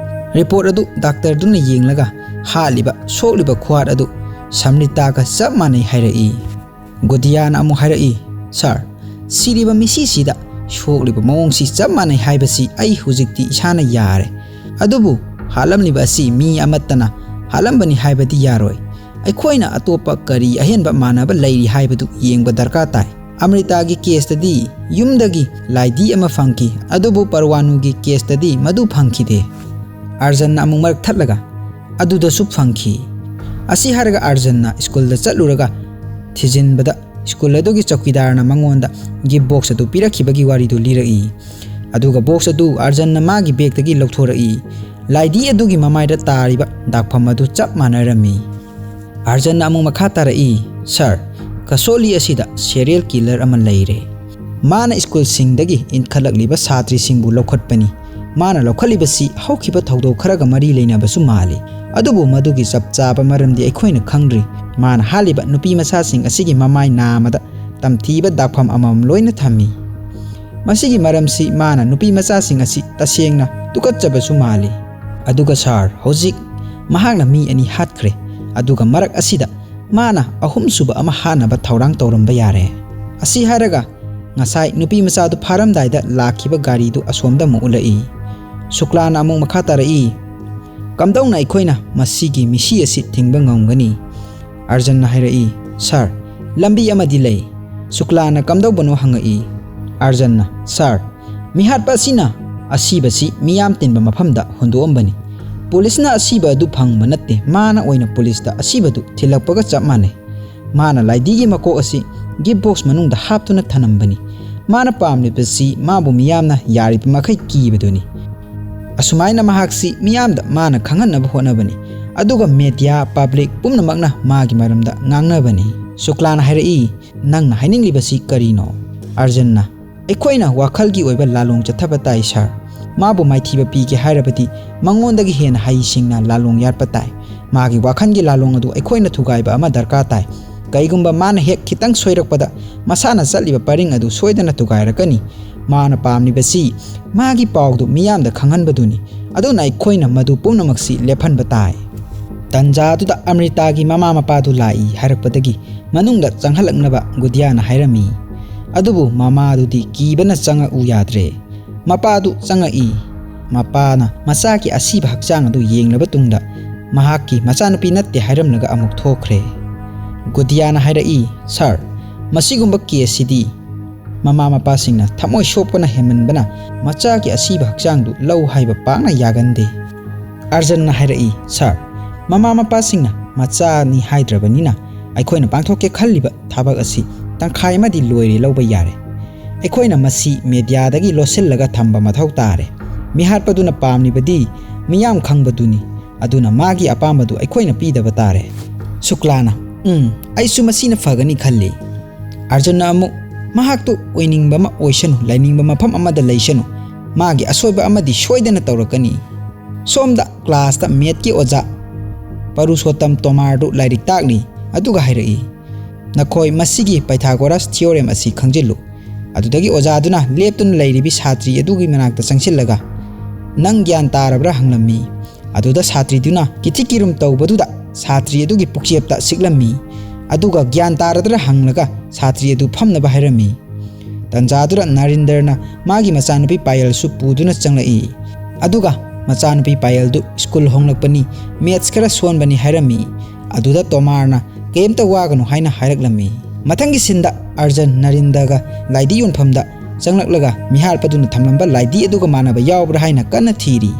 ꯔꯤꯄꯣꯔꯠ ꯑꯗꯨ ꯗꯥꯛꯇꯔꯗꯨꯅ ꯌꯦꯡꯂꯒ ꯍꯥꯠꯂꯤꯕ, ꯁꯣꯛꯂꯤꯕ ꯈꯨꯍꯥꯠ ꯑꯗꯨ ꯁꯝꯔꯤꯇꯥꯒ ꯆꯞ ꯃꯥꯟꯅꯩ ꯍꯥꯏꯔꯛꯏ꯫ ꯒꯣꯗꯤꯌꯥꯅ ꯑꯃꯨꯛ ꯍꯥꯏꯔꯛꯏ, "ꯁꯥꯔ, ꯁꯤꯔꯤꯕ ꯃꯤꯁꯤꯁꯤꯗ ꯁꯣꯛꯂꯤꯕ ꯃꯑꯣꯡꯁꯤ ꯆꯞ ꯃꯥꯟꯅꯩ ꯍꯥꯏꯕꯁꯤ ꯑꯩ ꯍꯧꯖꯤꯛꯇꯤ ꯏꯁꯥꯅ ꯌꯥꯔꯦ꯫ ꯑꯗꯨꯕꯨ ꯍꯥꯠꯂꯝꯂꯤꯕ ꯑꯁꯤ ꯃꯤ ꯑꯃꯠꯇꯅ ꯍꯥꯠꯂꯝꯕꯅꯤ ꯍꯥꯏꯕꯗꯤ ꯌꯥꯔꯣꯏ꯫ ꯑꯩꯈꯣꯏꯅ ꯑꯇꯣꯞꯄ ꯀꯔꯤ ꯑꯍꯦꯟꯕ ꯃꯥꯟꯅꯕ ꯂꯩꯔꯤ ꯍꯥꯏꯕꯗꯨ ꯌꯦꯡꯕ ꯗꯔꯀꯥꯔ ꯇꯥꯏ꯫ ꯑꯃ꯭ꯔꯤꯇꯥꯒꯤ ꯀꯦꯁꯇꯗꯤ ꯌꯨꯝꯗꯒꯤ ꯂꯥꯏꯙꯤ ꯑꯃ ꯐꯪꯈꯤ, ꯑꯗꯨꯕꯨ ꯄꯔꯋꯥꯅꯨꯒꯤ ꯀꯦꯁꯇꯗꯤ ꯃꯗꯨ ꯐꯪꯈꯤꯗꯦ꯫" ꯑꯔꯖꯟꯅ ꯑꯃꯨꯛ ꯃꯔꯛ ꯊꯠꯂꯒ, "ꯑꯗꯨꯗꯁꯨ ꯐꯪꯈꯤ꯫" ꯑꯁꯤ ꯍꯥꯏꯔꯒ ꯑꯔꯖꯟꯅ ꯁ꯭ꯀꯨꯜꯗ ꯆꯠꯂꯨꯔꯒ ꯊꯤꯖꯤꯟꯕꯗ ꯁ꯭ꯀꯨꯜ ꯑꯗꯨꯒꯤ ꯆꯧꯀꯤꯗꯥꯔꯅ ꯃꯉꯣꯟꯗ ꯒꯤꯐ ꯕꯣꯛꯁ ꯑꯗꯨ ꯄꯤꯔꯛꯈꯤꯕꯒꯤ ꯋꯥꯔꯤꯗꯨ ꯂꯤꯔꯛꯏ꯫ ꯑꯗꯨꯒ ꯕꯣꯛꯁ ꯑꯗꯨ ꯑꯔꯖꯟꯅ ꯃꯥꯒꯤ ꯕꯦꯒꯇꯒꯤ ꯂꯧꯊꯣꯔꯛꯏ꯫ ꯂꯥꯏꯙꯤ ꯑꯗꯨꯒꯤ ꯃꯃꯥꯏꯗ ꯇꯥꯔꯤꯕ ꯗꯥꯛꯐꯝ ꯑꯗꯨ ꯆꯞ ꯃꯥꯟꯅꯔꯝꯃꯤ꯫ ꯑꯔꯖꯟꯅ ꯑꯃꯨꯛ ꯃꯈꯥ ꯇꯥꯔꯛꯏ, "ꯁꯥꯔ, ꯀꯁꯣꯂꯤ ꯑꯁꯤꯗ ꯁꯦꯔꯤꯌꯦꯜ ꯀꯤꯂꯔ ꯑꯃ ꯂꯩꯔꯦ꯫ ꯃꯥꯅ ꯁ꯭ꯀꯨꯜꯁꯤꯡꯗꯒꯤ ꯏꯟꯈꯠꯂꯛꯂꯤꯕ ꯁꯥꯇ꯭ꯔꯤꯁꯤꯡꯕꯨ ꯂꯧꯈꯠꯄꯅꯤ꯫ ꯃꯥꯅ ꯂꯧꯈꯠꯂꯤꯕꯁꯤ ꯍꯧꯈꯤꯕ ꯊꯧꯗꯣꯛ ꯈꯔꯒ ꯃꯔꯤ ꯂꯩꯅꯕꯁꯨ ꯃꯥꯜꯂꯤ꯫ ꯑꯗꯨꯕꯨ ꯃꯗꯨꯒꯤ ꯆꯞ ꯆꯥꯕ ꯃꯔꯝꯗꯤ ꯑꯩꯈꯣꯏꯅ ꯈꯪꯗ꯭ꯔꯤ꯫ ꯃꯥꯅ ꯍꯥꯠꯂꯤꯕ ꯅꯨꯄꯤ ꯃꯆꯥꯁꯤꯡ ꯑꯁꯤꯒꯤ ꯃꯃꯥꯏ ꯅꯥꯝꯃꯗ ꯇꯝꯊꯤꯕ ꯗꯥꯛꯐꯝ ꯑꯃꯃꯝ ꯂꯣꯏꯅ ꯊꯝꯃꯤ꯫ ꯃꯁꯤꯒꯤ ꯃꯔꯝꯁꯤ ꯃꯥꯅ ꯅꯨꯄꯤ ꯃꯆꯥꯁꯤꯡ ꯑꯁꯤ ꯇꯁꯦꯡꯅ ꯇꯨꯀꯠꯆꯕꯁꯨ ꯃꯥꯜꯂꯤ꯫ ꯑꯗꯨꯒ ꯁꯥꯔ, ꯍꯧꯖꯤꯛ ꯃꯍꯥꯛꯅ ꯃꯤ ꯑꯅꯤ ꯍꯥꯠꯈ꯭ꯔꯦ꯫ ꯑꯗꯨꯒ ꯃꯔꯛ ꯑꯁꯤꯗ ꯃꯥꯅ ꯑꯍꯨꯝꯁꯨꯕ ꯑꯃ ꯍꯥꯠꯅꯕ ꯊꯧꯔꯥꯡ ꯇꯧꯔꯝꯕ ꯌꯥꯔꯦ꯫" ꯑꯁꯤ ꯍꯥꯏꯔꯒ ꯉꯁꯥꯏ ꯅꯨꯄꯤ ꯃꯆꯥꯗꯨ ꯐꯥꯔꯝꯗꯥꯏꯗ ꯂꯥꯛꯈꯤꯕ ꯒꯥꯔꯤꯗꯨ ꯑꯁꯣꯝꯗ ꯑꯃꯨꯛ ꯎꯠꯂꯛꯏ꯫ ꯁꯨꯀ꯭ꯂꯥꯅ ꯑꯃꯨꯛ ꯃꯈꯥ ꯇꯥꯔꯛꯏ, "ꯀꯝꯗꯧꯅ ꯑꯩꯈꯣꯏꯅ ꯃꯁꯤꯒꯤ ꯃꯤꯁꯤ ꯑꯁꯤ ꯊꯤꯡꯕ ꯉꯝꯒꯅꯤ?" ꯑꯔꯖꯟꯅ ꯍꯥꯏꯔꯛꯏ, "ꯁꯥꯔ, ꯂꯝꯕꯤ ꯑꯃꯗꯤ ꯂꯩ꯫" ꯁꯨꯀ꯭ꯂꯥꯅ ꯀꯝꯗꯧꯕꯅꯣ ꯍꯪꯉꯛꯏ꯫ ꯑꯔꯖꯟꯅ, "ꯁꯥꯔ, ꯃꯤꯍꯥꯠꯄ ꯑꯁꯤꯅ ꯑꯁꯤꯕꯁꯤ ꯃꯤꯌꯥꯝ ꯇꯤꯟꯕ ꯃꯐꯝꯗ ꯍꯨꯟꯗꯣꯛꯑꯝꯕꯅꯤ꯫ ꯄꯨꯂꯤꯁꯅ ꯑꯁꯤꯕ ꯑꯗꯨ ꯐꯪꯕ ꯅꯠꯇꯦ, ꯃꯥꯅ ꯑꯣꯏꯅ ꯄꯨꯂꯤꯁꯇ ꯑꯁꯤꯕꯗꯨ ꯊꯤꯜꯂꯛꯄꯒ ꯆꯞ ꯃꯥꯟꯅꯩ꯫ ꯃꯥꯅ ꯂꯥꯏꯙꯤꯒꯤ ꯃꯀꯣꯛ ꯑꯁꯤ ꯒꯤꯐ ꯕꯣꯛꯁ ꯃꯅꯨꯡꯗ ꯍꯥꯞꯇꯨꯅ ꯊꯅꯝꯕꯅꯤ꯫ ꯃꯥꯅ ꯄꯥꯝꯂꯤꯕꯁꯤ ꯃꯥꯕꯨ ꯃꯤꯌꯥꯝꯅ ꯌꯥꯔꯤꯕ ꯃꯈꯩ ꯀꯤꯕꯗꯨꯅꯤ꯫ ꯑꯁꯨꯃꯥꯏꯅ ꯃꯍꯥꯛꯁꯤ ꯃꯤꯌꯥꯝꯗ ꯃꯥꯅ ꯈꯪꯍꯟꯅꯕ ꯍꯣꯠꯅꯕꯅꯤ꯫ ꯑꯗꯨꯒ ꯃꯦꯗꯤꯌꯥ, ꯄꯕ꯭ꯂꯤꯛ ꯄꯨꯝꯅꯃꯛꯅ ꯃꯥꯒꯤ ꯃꯔꯝꯗ ꯉꯥꯡꯅꯕꯅꯤ꯫ ꯁꯨꯀ꯭ꯂꯥꯅ ꯍꯥꯏꯔꯛꯏ, "ꯅꯪꯅ ꯍꯥꯏꯅꯤꯡꯂꯤꯕꯁꯤ ꯀꯔꯤꯅꯣ?" ꯑꯔꯖꯟꯅ, "ꯑꯩꯈꯣꯏꯅ ꯋꯥꯈꯜꯒꯤ ꯑꯣꯏꯕ ꯂꯥꯂꯣꯡ ꯆꯠꯊꯕ ꯇꯥꯏ, ꯁꯥꯔ꯫ ꯃꯥꯕꯨ ꯃꯥꯏꯊꯤꯕ ꯄꯤꯒꯦ ꯍꯥꯏꯔꯕꯗꯤ ꯃꯉꯣꯟꯗꯒꯤ ꯍꯦꯟꯅ ꯍꯩꯁꯤꯡꯅ ꯂꯥꯂꯣꯡ ꯌꯥꯠꯄ ꯇꯥꯏ꯫ ꯃꯥꯒꯤ ꯋꯥꯈꯜꯒꯤ ꯂꯥꯂꯣꯡ ꯑꯗꯨ ꯑꯩꯈꯣꯏꯅ ꯊꯨꯒꯥꯏꯕ ꯑꯃ ꯗꯔꯀꯥꯔ ꯇꯥꯏ꯫ ꯀꯩꯒꯨꯝꯕ ꯃꯥꯅ ꯍꯦꯛ ꯈꯤꯇꯪ ꯁꯣꯏꯔꯛꯄꯗ ꯃꯁꯥꯅ ꯆꯠꯂꯤꯕ ꯄꯔꯤꯡ ꯑꯗꯨ ꯁꯣꯏꯗꯅ ꯊꯨꯒꯥꯏꯔꯛꯀꯅꯤ꯫ ꯃꯥꯅ ꯄꯥꯝꯂꯤꯕꯁꯤ ꯃꯥꯒꯤ ꯄꯥꯎꯗꯨ ꯃꯤꯌꯥꯝꯗ ꯈꯪꯍꯟꯕꯗꯨꯅꯤ꯫ ꯑꯗꯨꯅ ꯑꯩꯈꯣꯏꯅ ꯃꯗꯨ ꯄꯨꯝꯅꯃꯛꯁꯤ ꯂꯦꯞꯍꯟꯕ ꯇꯥꯏ꯫" ꯇꯟꯖꯥꯗꯨꯗ ꯑꯃ꯭ꯔꯤꯇꯥꯒꯤ ꯃꯃꯥ ꯃꯄꯥꯗꯨ ꯂꯥꯛꯏ ꯍꯥꯏꯔꯛꯄꯗꯒꯤ ꯃꯅꯨꯡꯗ ꯆꯪꯍꯜꯂꯛꯅꯕ ꯒꯨꯗꯤꯌꯥꯅ ꯍꯥꯏꯔꯝꯃꯤ꯫ ꯑꯗꯨꯕꯨ ꯃꯃꯥꯗꯨꯗꯤ ꯀꯤꯕꯅ ꯆꯪꯉꯛꯎ ꯌꯥꯗ꯭ꯔꯦ꯫ ꯃꯄꯥꯗꯨ ꯆꯪꯉꯛꯏ꯫ ꯃꯄꯥꯅ ꯃꯆꯥꯒꯤ ꯑꯁꯤꯕ ꯍꯛꯆꯥꯡ ꯑꯗꯨ ꯌꯦꯡꯂꯕ ꯇꯨꯡꯗ ꯃꯍꯥꯛꯀꯤ ꯃꯆꯥꯅꯨꯄꯤ ꯅꯠꯇꯦ ꯍꯥꯏꯔꯝꯂꯒ ꯑꯃꯨꯛ ꯊꯣꯛꯈ꯭ꯔꯦ꯫ ꯒꯨꯗꯤꯌꯥꯅ ꯍꯥꯏꯔꯛꯏ, "ꯁꯥꯔ, ꯃꯁꯤꯒꯨꯝꯕ ꯀꯦꯁꯁꯤꯗꯤ ꯃꯃꯥ ꯃꯄꯥꯁꯤꯡꯅ ꯊꯃꯣꯏ ꯁꯣꯛꯄꯅ ꯍꯦꯟꯃꯟꯕꯅ ꯃꯆꯥꯒꯤ ꯑꯁꯤꯕ ꯍꯛꯆꯥꯡꯗꯨ ꯂꯧ ꯍꯥꯏꯕ ꯄꯥꯛꯅ ꯌꯥꯒꯟꯗꯦ꯫" ꯑꯔꯖꯟꯅ ꯍꯥꯏꯔꯛꯏ, "ꯁꯥꯔ, ꯃꯃꯥ ꯃꯄꯥꯁꯤꯡꯅ ꯃꯆꯥꯅꯤ ꯍꯥꯏꯗ꯭ꯔꯕꯅꯤꯅ ꯑꯩꯈꯣꯏꯅ ꯄꯥꯡꯊꯣꯛꯀꯦ ꯈꯜꯂꯤꯕ ꯊꯕꯛ ꯑꯁꯤ ꯇꯪꯈꯥꯏ ꯑꯃꯗꯤ ꯂꯣꯏꯔꯦ ꯂꯧꯕ ꯌꯥꯔꯦ꯫ ꯑꯩꯈꯣꯏꯅ ꯃꯁꯤ ꯃꯦꯗꯤꯌꯥꯗꯒꯤ ꯂꯣꯠꯁꯤꯜꯂꯒ ꯊꯝꯕ ꯃꯊꯧ ꯇꯥꯔꯦ꯫ ꯃꯤꯍꯥꯠꯄꯗꯨꯅ ꯄꯥꯝꯂꯤꯕꯗꯤ ꯃꯤꯌꯥꯝ ꯈꯪꯕꯗꯨꯅꯤ꯫ ꯑꯗꯨꯅ ꯃꯥꯒꯤ ꯑꯄꯥꯝꯕꯗꯨ ꯑꯩꯈꯣꯏꯅ ꯄꯤꯗꯕ ꯇꯥꯔꯦ꯫" ꯁꯨꯀ꯭ꯂꯥꯅ, "ꯎꯝ, ꯑꯩꯁꯨ ꯃꯁꯤꯅ ꯐꯒꯅꯤ ꯈꯜꯂꯤ꯫" ꯑꯔꯖꯨꯟꯅ ꯑꯃꯨꯛ, "ꯃꯍꯥꯛꯇꯨ ꯑꯣꯏꯅꯤꯡꯕ ꯑꯃ ꯑꯣꯏꯁꯅꯨ, ꯂꯩꯅꯤꯡꯕ ꯃꯐꯝ ꯑꯃꯗ ꯂꯩꯁꯅꯨ꯫ ꯃꯥꯒꯤ ꯑꯁꯣꯏꯕ ꯑꯃꯗꯤ ꯁꯣꯏꯗꯅ ꯇꯧꯔꯛꯀꯅꯤ꯫" ꯁꯣꯝꯗ ꯀ꯭ꯂꯥꯁꯇ ꯃꯦꯠꯀꯤ ꯑꯣꯖꯥ ꯄꯔꯨꯁꯣꯠꯇꯝ ꯇꯣꯃꯥꯔꯗꯨ ꯂꯥꯏꯔꯤꯛ ꯇꯥꯛꯂꯤ꯫ ꯑꯗꯨꯒ ꯍꯥꯏꯔꯛꯏ, "ꯅꯈꯣꯏ ꯃꯁꯤꯒꯤ ꯄꯥꯏꯊꯥꯒꯣꯔꯥꯁ ꯊꯤꯑꯣꯔꯦꯝ ꯑꯁꯤ ꯈꯪꯖꯤꯜꯂꯨ꯫" ꯑꯗꯨꯗꯒꯤ ꯑꯣꯖꯥꯗꯨꯅ ꯂꯦꯞꯇꯨꯅ ꯂꯩꯔꯤꯕꯤ ꯁꯥꯇ꯭ꯔꯤ ꯑꯗꯨꯒꯤ ꯃꯅꯥꯛꯇ ꯆꯪꯁꯤꯜꯂꯒ, "ꯅꯪ ꯒ꯭ꯌꯥꯟ ꯇꯥꯔꯕ꯭ꯔꯥ?" ꯍꯪꯂꯝꯃꯤ꯫ ꯑꯗꯨꯗ ꯁꯥꯇ꯭ꯔꯤꯗꯨꯅ ꯀꯤꯊꯤ ꯀꯤꯔꯨꯝ ꯇꯧꯕꯗꯨꯗ ꯁꯥꯇ꯭ꯔꯤ ꯑꯗꯨꯒꯤ ꯄꯨꯛꯆꯦꯞꯇ ꯁꯤꯛꯂꯝꯃꯤ꯫ ꯑꯗꯨꯒ ꯒ꯭ꯌꯥꯟ ꯇꯥꯔꯗ꯭ꯔꯥ ꯍꯪꯂꯒ ꯁꯥꯇ꯭ꯔꯤ ꯑꯗꯨ ꯐꯝꯅꯕ ꯍꯥꯏꯔꯝꯃꯤ꯫ ꯇꯟꯖꯥꯗꯨꯗ ꯅꯔꯤꯟꯗꯔꯅ ꯃꯥꯒꯤ ꯃꯆꯥꯅꯨꯄꯤ ꯄꯥꯌꯜꯁꯨ ꯄꯨꯗꯨꯅ ꯆꯪꯂꯛꯏ꯫ ꯑꯗꯨꯒ ꯃꯆꯥꯅꯨꯄꯤ ꯄꯥꯌꯜꯗꯨ ꯁ꯭ꯀꯨꯜ ꯍꯣꯡꯂꯛꯄꯅꯤ, ꯃꯦꯠꯁ ꯈꯔ ꯁꯣꯟꯕꯅꯤ ꯍꯥꯏꯔꯝꯃꯤ꯫ ꯑꯗꯨꯗ ꯇꯣꯃꯥꯔꯅ ꯀꯩꯝꯇ ꯋꯥꯒꯅꯨ ꯍꯥꯏꯅ ꯍꯥꯏꯔꯛꯂꯝꯃꯤ꯫ ꯃꯊꯪꯒꯤ ꯁꯤꯟꯗ ꯑꯔꯖꯟ ꯅꯔꯤꯟꯗꯔꯒ ꯂꯥꯏꯗꯤ ꯌꯣꯟꯐꯝꯗ ꯆꯪꯂꯛꯂꯒ ꯃꯤꯍꯥꯠꯄꯗꯨꯅ ꯊꯝꯂꯝꯕ ꯂꯥꯏꯗꯤ ꯑꯗꯨꯒ ꯃꯥꯟꯅꯕ ꯌꯥꯎꯕ꯭ꯔꯥ ꯍꯥꯏꯅ ꯀꯟꯅ ꯊꯤꯔꯤ꯫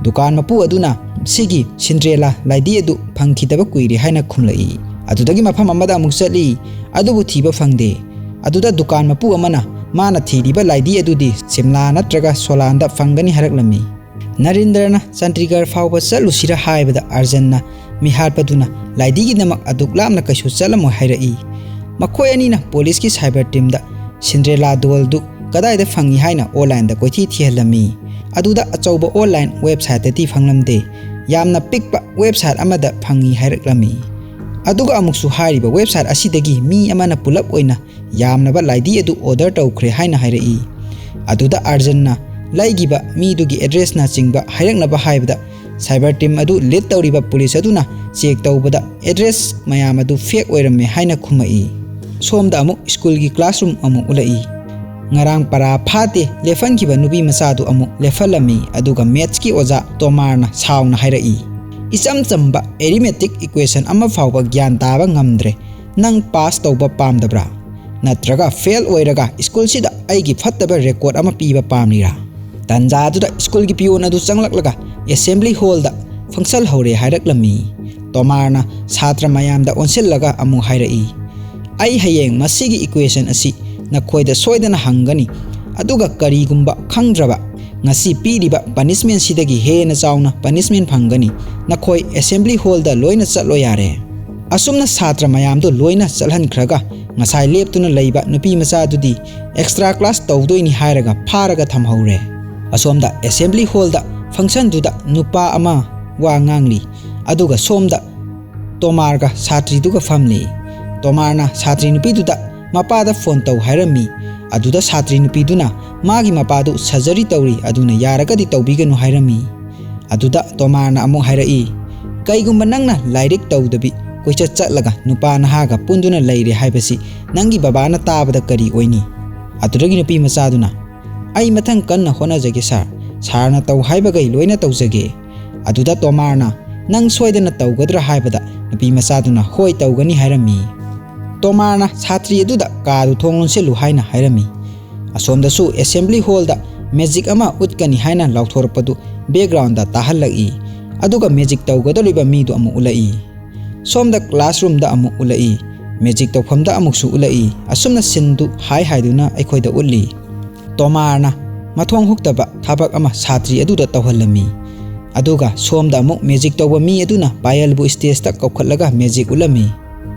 ꯗꯨꯀꯥꯟ ꯃꯄꯨ ꯑꯗꯨꯅ ꯁꯤꯒꯤ ꯁꯤꯟꯗ꯭ꯔꯦꯂꯥ ꯂꯥꯏꯗꯤ ꯑꯗꯨ ꯐꯪꯈꯤꯗꯕ ꯀꯨꯏꯔꯦ ꯍꯥꯏꯅ ꯈꯨꯝꯂꯛꯏ꯫ ꯑꯗꯨꯗꯒꯤ ꯃꯐꯝ ꯑꯃꯗ ꯑꯃꯨꯛ ꯆꯠꯂꯤ, ꯑꯗꯨꯕꯨ ꯊꯤꯕ ꯐꯪꯗꯦ꯫ ꯑꯗꯨꯗ ꯗꯨꯀꯥꯟ ꯃꯄꯨ ꯑꯃꯅ ꯃꯥꯅ ꯊꯤꯔꯤꯕ ꯂꯥꯏꯙꯤ ꯑꯗꯨꯗꯤ ꯁꯤꯝꯂꯥ ꯅꯠꯇ꯭ꯔꯒ ꯁꯣꯂꯥꯟꯗ ꯐꯪꯒꯅꯤ ꯍꯥꯏꯔꯛꯂꯝꯃꯤ꯫ ꯅꯔꯦꯟꯗ꯭ꯔꯅ ꯆꯟꯗꯤꯒꯔ ꯐꯥꯎꯕ ꯆꯠꯂꯨꯁꯤꯔ ꯍꯥꯏꯕꯗ ꯑꯥꯔꯖꯟꯅ ꯃꯤꯍꯥꯠꯄꯗꯨꯅ ꯂꯥꯏꯙꯤꯒꯤꯗꯃꯛ ꯑꯗꯨꯛ ꯂꯥꯞꯅ ꯀꯩꯁꯨ ꯆꯠꯂꯝꯃꯣꯏ ꯍꯥꯏꯔꯛꯏ꯫ ꯃꯈꯣꯏ ꯑꯅꯤꯅ ꯄꯨꯂꯤꯁꯀꯤ ꯁꯥꯏꯕꯔ ꯇꯤꯝꯗ ꯁꯤꯟꯗ꯭ꯔꯦꯂꯥ ꯗꯣꯜꯗꯨ ꯀꯗꯥꯏꯗ ꯐꯪꯏ ꯍꯥꯏꯅ ꯑꯣꯟꯂꯥꯏꯟꯗ ꯀꯣꯏꯊꯤ ꯊꯤꯍꯜꯂꯝꯃꯤ꯫ ꯑꯗꯨꯗ ꯑꯆꯧꯕ ꯑꯣꯟꯂꯥꯏꯟ ꯋꯦꯕꯁꯥꯏꯠꯇꯗꯤ ꯐꯪꯂꯝꯗꯦ, ꯌꯥꯝꯅ ꯄꯤꯛꯄ ꯋꯦꯕꯁꯥꯏꯠ ꯑꯃꯗ ꯐꯪꯏ ꯍꯥꯏꯔꯛꯂꯝꯃꯤ꯫ ꯑꯗꯨꯒ ꯑꯃꯨꯛꯁꯨ ꯍꯥꯏꯔꯤꯕ ꯋꯦꯕꯁꯥꯏꯠ ꯑꯁꯤꯗꯒꯤ ꯃꯤ ꯑꯃꯅ ꯄꯨꯂꯞ ꯑꯣꯏꯅ ꯌꯥꯝꯂꯕ ꯂꯥꯏꯙꯤ ꯑꯗꯨ ꯑꯣꯔꯗꯔ ꯇꯧꯈ꯭ꯔꯦ ꯍꯥꯏꯅ ꯍꯥꯏꯔꯛꯏ꯫ ꯑꯗꯨꯗ ꯑꯥꯔꯖꯟꯅ ꯂꯩꯈꯤꯕ ꯃꯤꯗꯨꯒꯤ ꯑꯦꯗ꯭ꯔꯦꯁꯅꯆꯤꯡꯕ ꯍꯥꯏꯔꯛꯅꯕ ꯍꯥꯏꯕꯗ ꯁꯥꯏꯕꯔ ꯇꯤꯝ ꯑꯗꯨ ꯂꯤꯗ ꯇꯧꯔꯤꯕ ꯄꯨꯂꯤꯁ ꯑꯗꯨꯅ ꯆꯦꯛ ꯇꯧꯕꯗ ꯑꯦꯗ꯭ꯔꯦꯁ ꯃꯌꯥꯝ ꯑꯗꯨ ꯐꯦꯛ ꯑꯣꯏꯔꯝꯃꯦ ꯍꯥꯏꯅ ꯈꯨꯝꯃꯛꯏ꯫ ꯁꯣꯝꯗ ꯑꯃꯨꯛ ꯁ꯭ꯀꯨꯜꯒꯤ ꯀ꯭ꯂꯥꯁꯔꯨꯝ ꯑꯃꯨꯛ ꯎꯠꯂꯛꯏ꯫ ꯉꯔꯥꯡ ꯄꯔꯥ ꯐꯥꯠꯇꯦ ꯂꯦꯞꯍꯟꯈꯤꯕ ꯅꯨꯄꯤ ꯃꯆꯥꯗꯨ ꯑꯃꯨꯛ ꯂꯦꯞꯍꯜꯂꯝꯃꯤ, ꯑꯗꯨꯒ ꯃꯦꯠꯁꯀꯤ ꯑꯣꯖꯥ ꯇꯣꯃꯥꯔꯅ ꯁꯥꯎꯅ ꯍꯥꯏꯔꯛꯏ, "ꯏꯆꯝ ꯆꯝꯕ ꯑꯦꯔꯤꯃꯦꯇꯤꯛ ꯏꯀ꯭ꯋꯦꯁꯟ ꯑꯃ ꯐꯥꯎꯕ ꯒ꯭ꯌꯥꯟ ꯇꯥꯕ ꯉꯝꯗ꯭ꯔꯦ꯫ ꯅꯪ ꯄꯥꯁ ꯇꯧꯕ ꯄꯥꯝꯗꯕ꯭ꯔꯥ? ꯅꯠꯇ꯭ꯔꯒ ꯐꯦꯜ ꯑꯣꯏꯔꯒ ꯁ꯭ꯀꯨꯜꯁꯤꯗ ꯑꯩꯒꯤ ꯐꯠꯇꯕ ꯔꯦꯀꯣꯔꯗ ꯑꯃ ꯄꯤꯕ ꯄꯥꯝꯂꯤꯔꯥ?" ꯇꯟꯖꯥꯗꯨꯗ ꯁ꯭ꯀꯨꯜꯒꯤ ꯄꯤꯌꯣꯟ ꯑꯗꯨ ꯆꯪꯂꯛꯂꯒ ꯑꯦꯁꯦꯝꯕ꯭ꯂꯤ ꯍꯣꯜꯗ ꯐꯪꯁꯜ ꯍꯧꯔꯦ ꯍꯥꯏꯔꯛꯂꯝꯃꯤ꯫ ꯇꯣꯃꯥꯔꯅ ꯁꯥꯇ꯭ꯔ ꯃꯌꯥꯝꯗ ꯑꯣꯟꯁꯤꯜꯂꯒ ꯑꯃꯨꯛ ꯍꯥꯏꯔꯛꯏ, "ꯑꯩ ꯍꯌꯦꯡ ꯃꯁꯤꯒꯤ ꯏꯀ꯭ꯋꯦꯁꯟ ꯑꯁꯤ ꯅꯈꯣꯏꯗ ꯁꯣꯏꯗꯅ ꯍꯪꯒꯅꯤ, ꯑꯗꯨꯒ ꯀꯔꯤꯒꯨꯝꯕ ꯈꯪꯗ꯭ꯔꯕ ꯉꯁꯤ ꯄꯤꯔꯤꯕ ꯄꯅꯤꯁꯃꯦꯟꯁꯤꯗꯒꯤ ꯍꯦꯟꯅ ꯆꯥꯎꯅ ꯄꯅꯤꯁꯃꯦꯟ ꯐꯪꯒꯅꯤ꯫ ꯅꯈꯣꯏ ꯑꯦꯁꯦꯝꯕ꯭ꯂꯤ ꯍꯣꯜꯗ ꯂꯣꯏꯅ ꯆꯠꯂꯣ ꯌꯥꯔꯦ꯫" ꯑꯁꯨꯝꯅ ꯁꯥꯇ꯭ꯔ ꯃꯌꯥꯝꯗꯨ ꯂꯣꯏꯅ ꯆꯠꯍꯟꯈ꯭ꯔꯒ ꯉꯁꯥꯏ ꯂꯦꯞꯇꯨꯅ ꯂꯩꯕ ꯅꯨꯄꯤ ꯃꯆꯥꯗꯨꯗꯤ ꯑꯦꯛꯁꯇ꯭ꯔꯥ ꯀ꯭ꯂꯥꯁ ꯇꯧꯗꯣꯏꯅꯤ ꯍꯥꯏꯔꯒ ꯐꯥꯔꯒ ꯊꯝꯍꯧꯔꯦ꯫ ꯑꯁꯣꯝꯗ ꯑꯦꯁꯦꯝꯕ꯭ꯂꯤ ꯍꯣꯜꯗ ꯐꯪꯁꯟꯗꯨꯗ ꯅꯨꯄꯥ ꯑꯃ ꯋꯥ ꯉꯥꯡꯂꯤ, ꯑꯗꯨꯒ ꯁꯣꯝꯗ ꯇꯣꯃꯥꯔꯒ ꯁꯥꯇ꯭ꯔꯤꯗꯨꯒ ꯐꯝꯂꯤ꯫ ꯇꯣꯃꯥꯔꯅ ꯁꯥꯇ꯭ꯔꯤ ꯅꯨꯄꯤꯗꯨꯗ ꯃꯄꯥꯗ ꯐꯣꯟ ꯇꯧ ꯍꯥꯏꯔꯝꯃꯤ꯫ ꯑꯗꯨꯗ ꯁꯥꯇ꯭ꯔꯤ ꯅꯨꯄꯤꯗꯨꯅ ꯃꯥꯒꯤ ꯃꯄꯥꯗꯨ ꯁꯔꯖꯔꯤ ꯇꯧꯔꯤ, ꯑꯗꯨꯅ ꯌꯥꯔꯒꯗꯤ ꯇꯧꯕꯤꯒꯅꯨ ꯍꯥꯏꯔꯝꯃꯤ꯫ ꯑꯗꯨꯗ ꯇꯣꯃꯥꯔꯅ ꯑꯃꯨꯛ ꯍꯥꯏꯔꯛꯏ, "ꯀꯩꯒꯨꯝꯕ ꯅꯪꯅ ꯂꯥꯏꯔꯤꯛ ꯇꯧꯗꯕꯤ ꯀꯣꯏꯆꯠ ꯆꯠꯂꯒ ꯅꯨꯄꯥ ꯅꯍꯥꯒ ꯄꯨꯟꯗꯨꯅ ꯂꯩꯔꯦ ꯍꯥꯏꯕꯁꯤ ꯅꯪꯒꯤ ꯕꯕꯥꯅ ꯇꯥꯕꯗ ꯀꯔꯤ ꯑꯣꯏꯅꯤ?" ꯑꯗꯨꯗꯒꯤ ꯅꯨꯄꯤ ꯃꯆꯥꯗꯨꯅ, "ꯑꯩ ꯃꯊꯪ ꯀꯟꯅ ꯍꯣꯠꯅꯖꯒꯦ ꯁꯥꯔ, ꯁꯥꯔꯅ ꯇꯧ ꯍꯥꯏꯕꯈꯩ ꯂꯣꯏꯅ ꯇꯧꯖꯒꯦ꯫" ꯑꯗꯨꯗ ꯇꯣꯃꯥꯔꯅ, "ꯅꯪ ꯁꯣꯏꯗꯅ ꯇꯧꯒꯗ꯭ꯔꯥ?" ꯍꯥꯏꯕꯗ ꯅꯨꯄꯤ ꯃꯆꯥꯗꯨꯅ, "ꯍꯣꯏ, ꯇꯧꯒꯅꯤ" ꯍꯥꯏꯔꯝꯃꯤ꯫ ꯇꯣꯃꯥꯔꯅ ꯁꯥꯇ꯭ꯔꯤ ꯑꯗꯨꯗ ꯀꯥꯗꯨ ꯊꯣꯡ ꯂꯣꯟꯁꯤꯜꯂꯨ ꯍꯥꯏꯅ ꯍꯥꯏꯔꯝꯃꯤ꯫ ꯑꯁꯣꯝꯗꯁꯨ ꯑꯦꯁꯦꯝꯕ꯭ꯂꯤ ꯍꯣꯜꯗ ꯃꯦꯖꯤꯛ ꯑꯃ ꯎꯠꯀꯅꯤ ꯍꯥꯏꯅ ꯂꯥꯎꯊꯣꯔꯛꯄꯗꯨ ꯕꯦꯛꯒ꯭ꯔꯥꯎꯟꯗ ꯇꯥꯍꯜꯂꯛꯏ꯫ ꯑꯗꯨꯒ ꯃꯦꯖꯤꯛ ꯇꯧꯒꯗꯧꯔꯤꯕ ꯃꯤꯗꯨ ꯑꯃꯨꯛ ꯎꯠꯂꯛꯏ꯫ ꯁꯣꯝꯗ classroomꯗ ꯑꯃꯨꯛ ꯎꯠꯂꯛꯏ꯫ Magic ꯇꯧꯐꯝꯗ ꯑꯃꯨꯛꯁꯨ ꯎꯠꯂꯛꯏ꯫ ꯑꯁꯨꯝꯅ sceneꯗꯨ ꯍꯥꯏ ꯍꯥꯏꯗꯨꯅ ꯑꯩꯈꯣꯏꯗ ꯎꯠꯂꯤ꯫ ꯇꯣꯃꯥꯔꯅ ꯃꯊꯣꯡ ꯍꯨꯛꯇꯕ ꯊꯕꯛ ꯑꯃ ꯁꯥꯇ꯭ꯔꯤ ꯑꯗꯨꯗ ꯇꯧꯍꯜꯂꯝꯃꯤ꯫ ꯑꯗꯨꯒ ꯁꯣꯝꯗ ꯑꯃꯨꯛ magic ꯇꯧꯕ ꯃꯤ ꯑꯗꯨꯅ ꯄꯥꯌꯜꯕꯨ stageꯇ ꯀꯧꯈꯠꯂꯒ magic ꯎꯠꯂꯝꯃꯤ꯫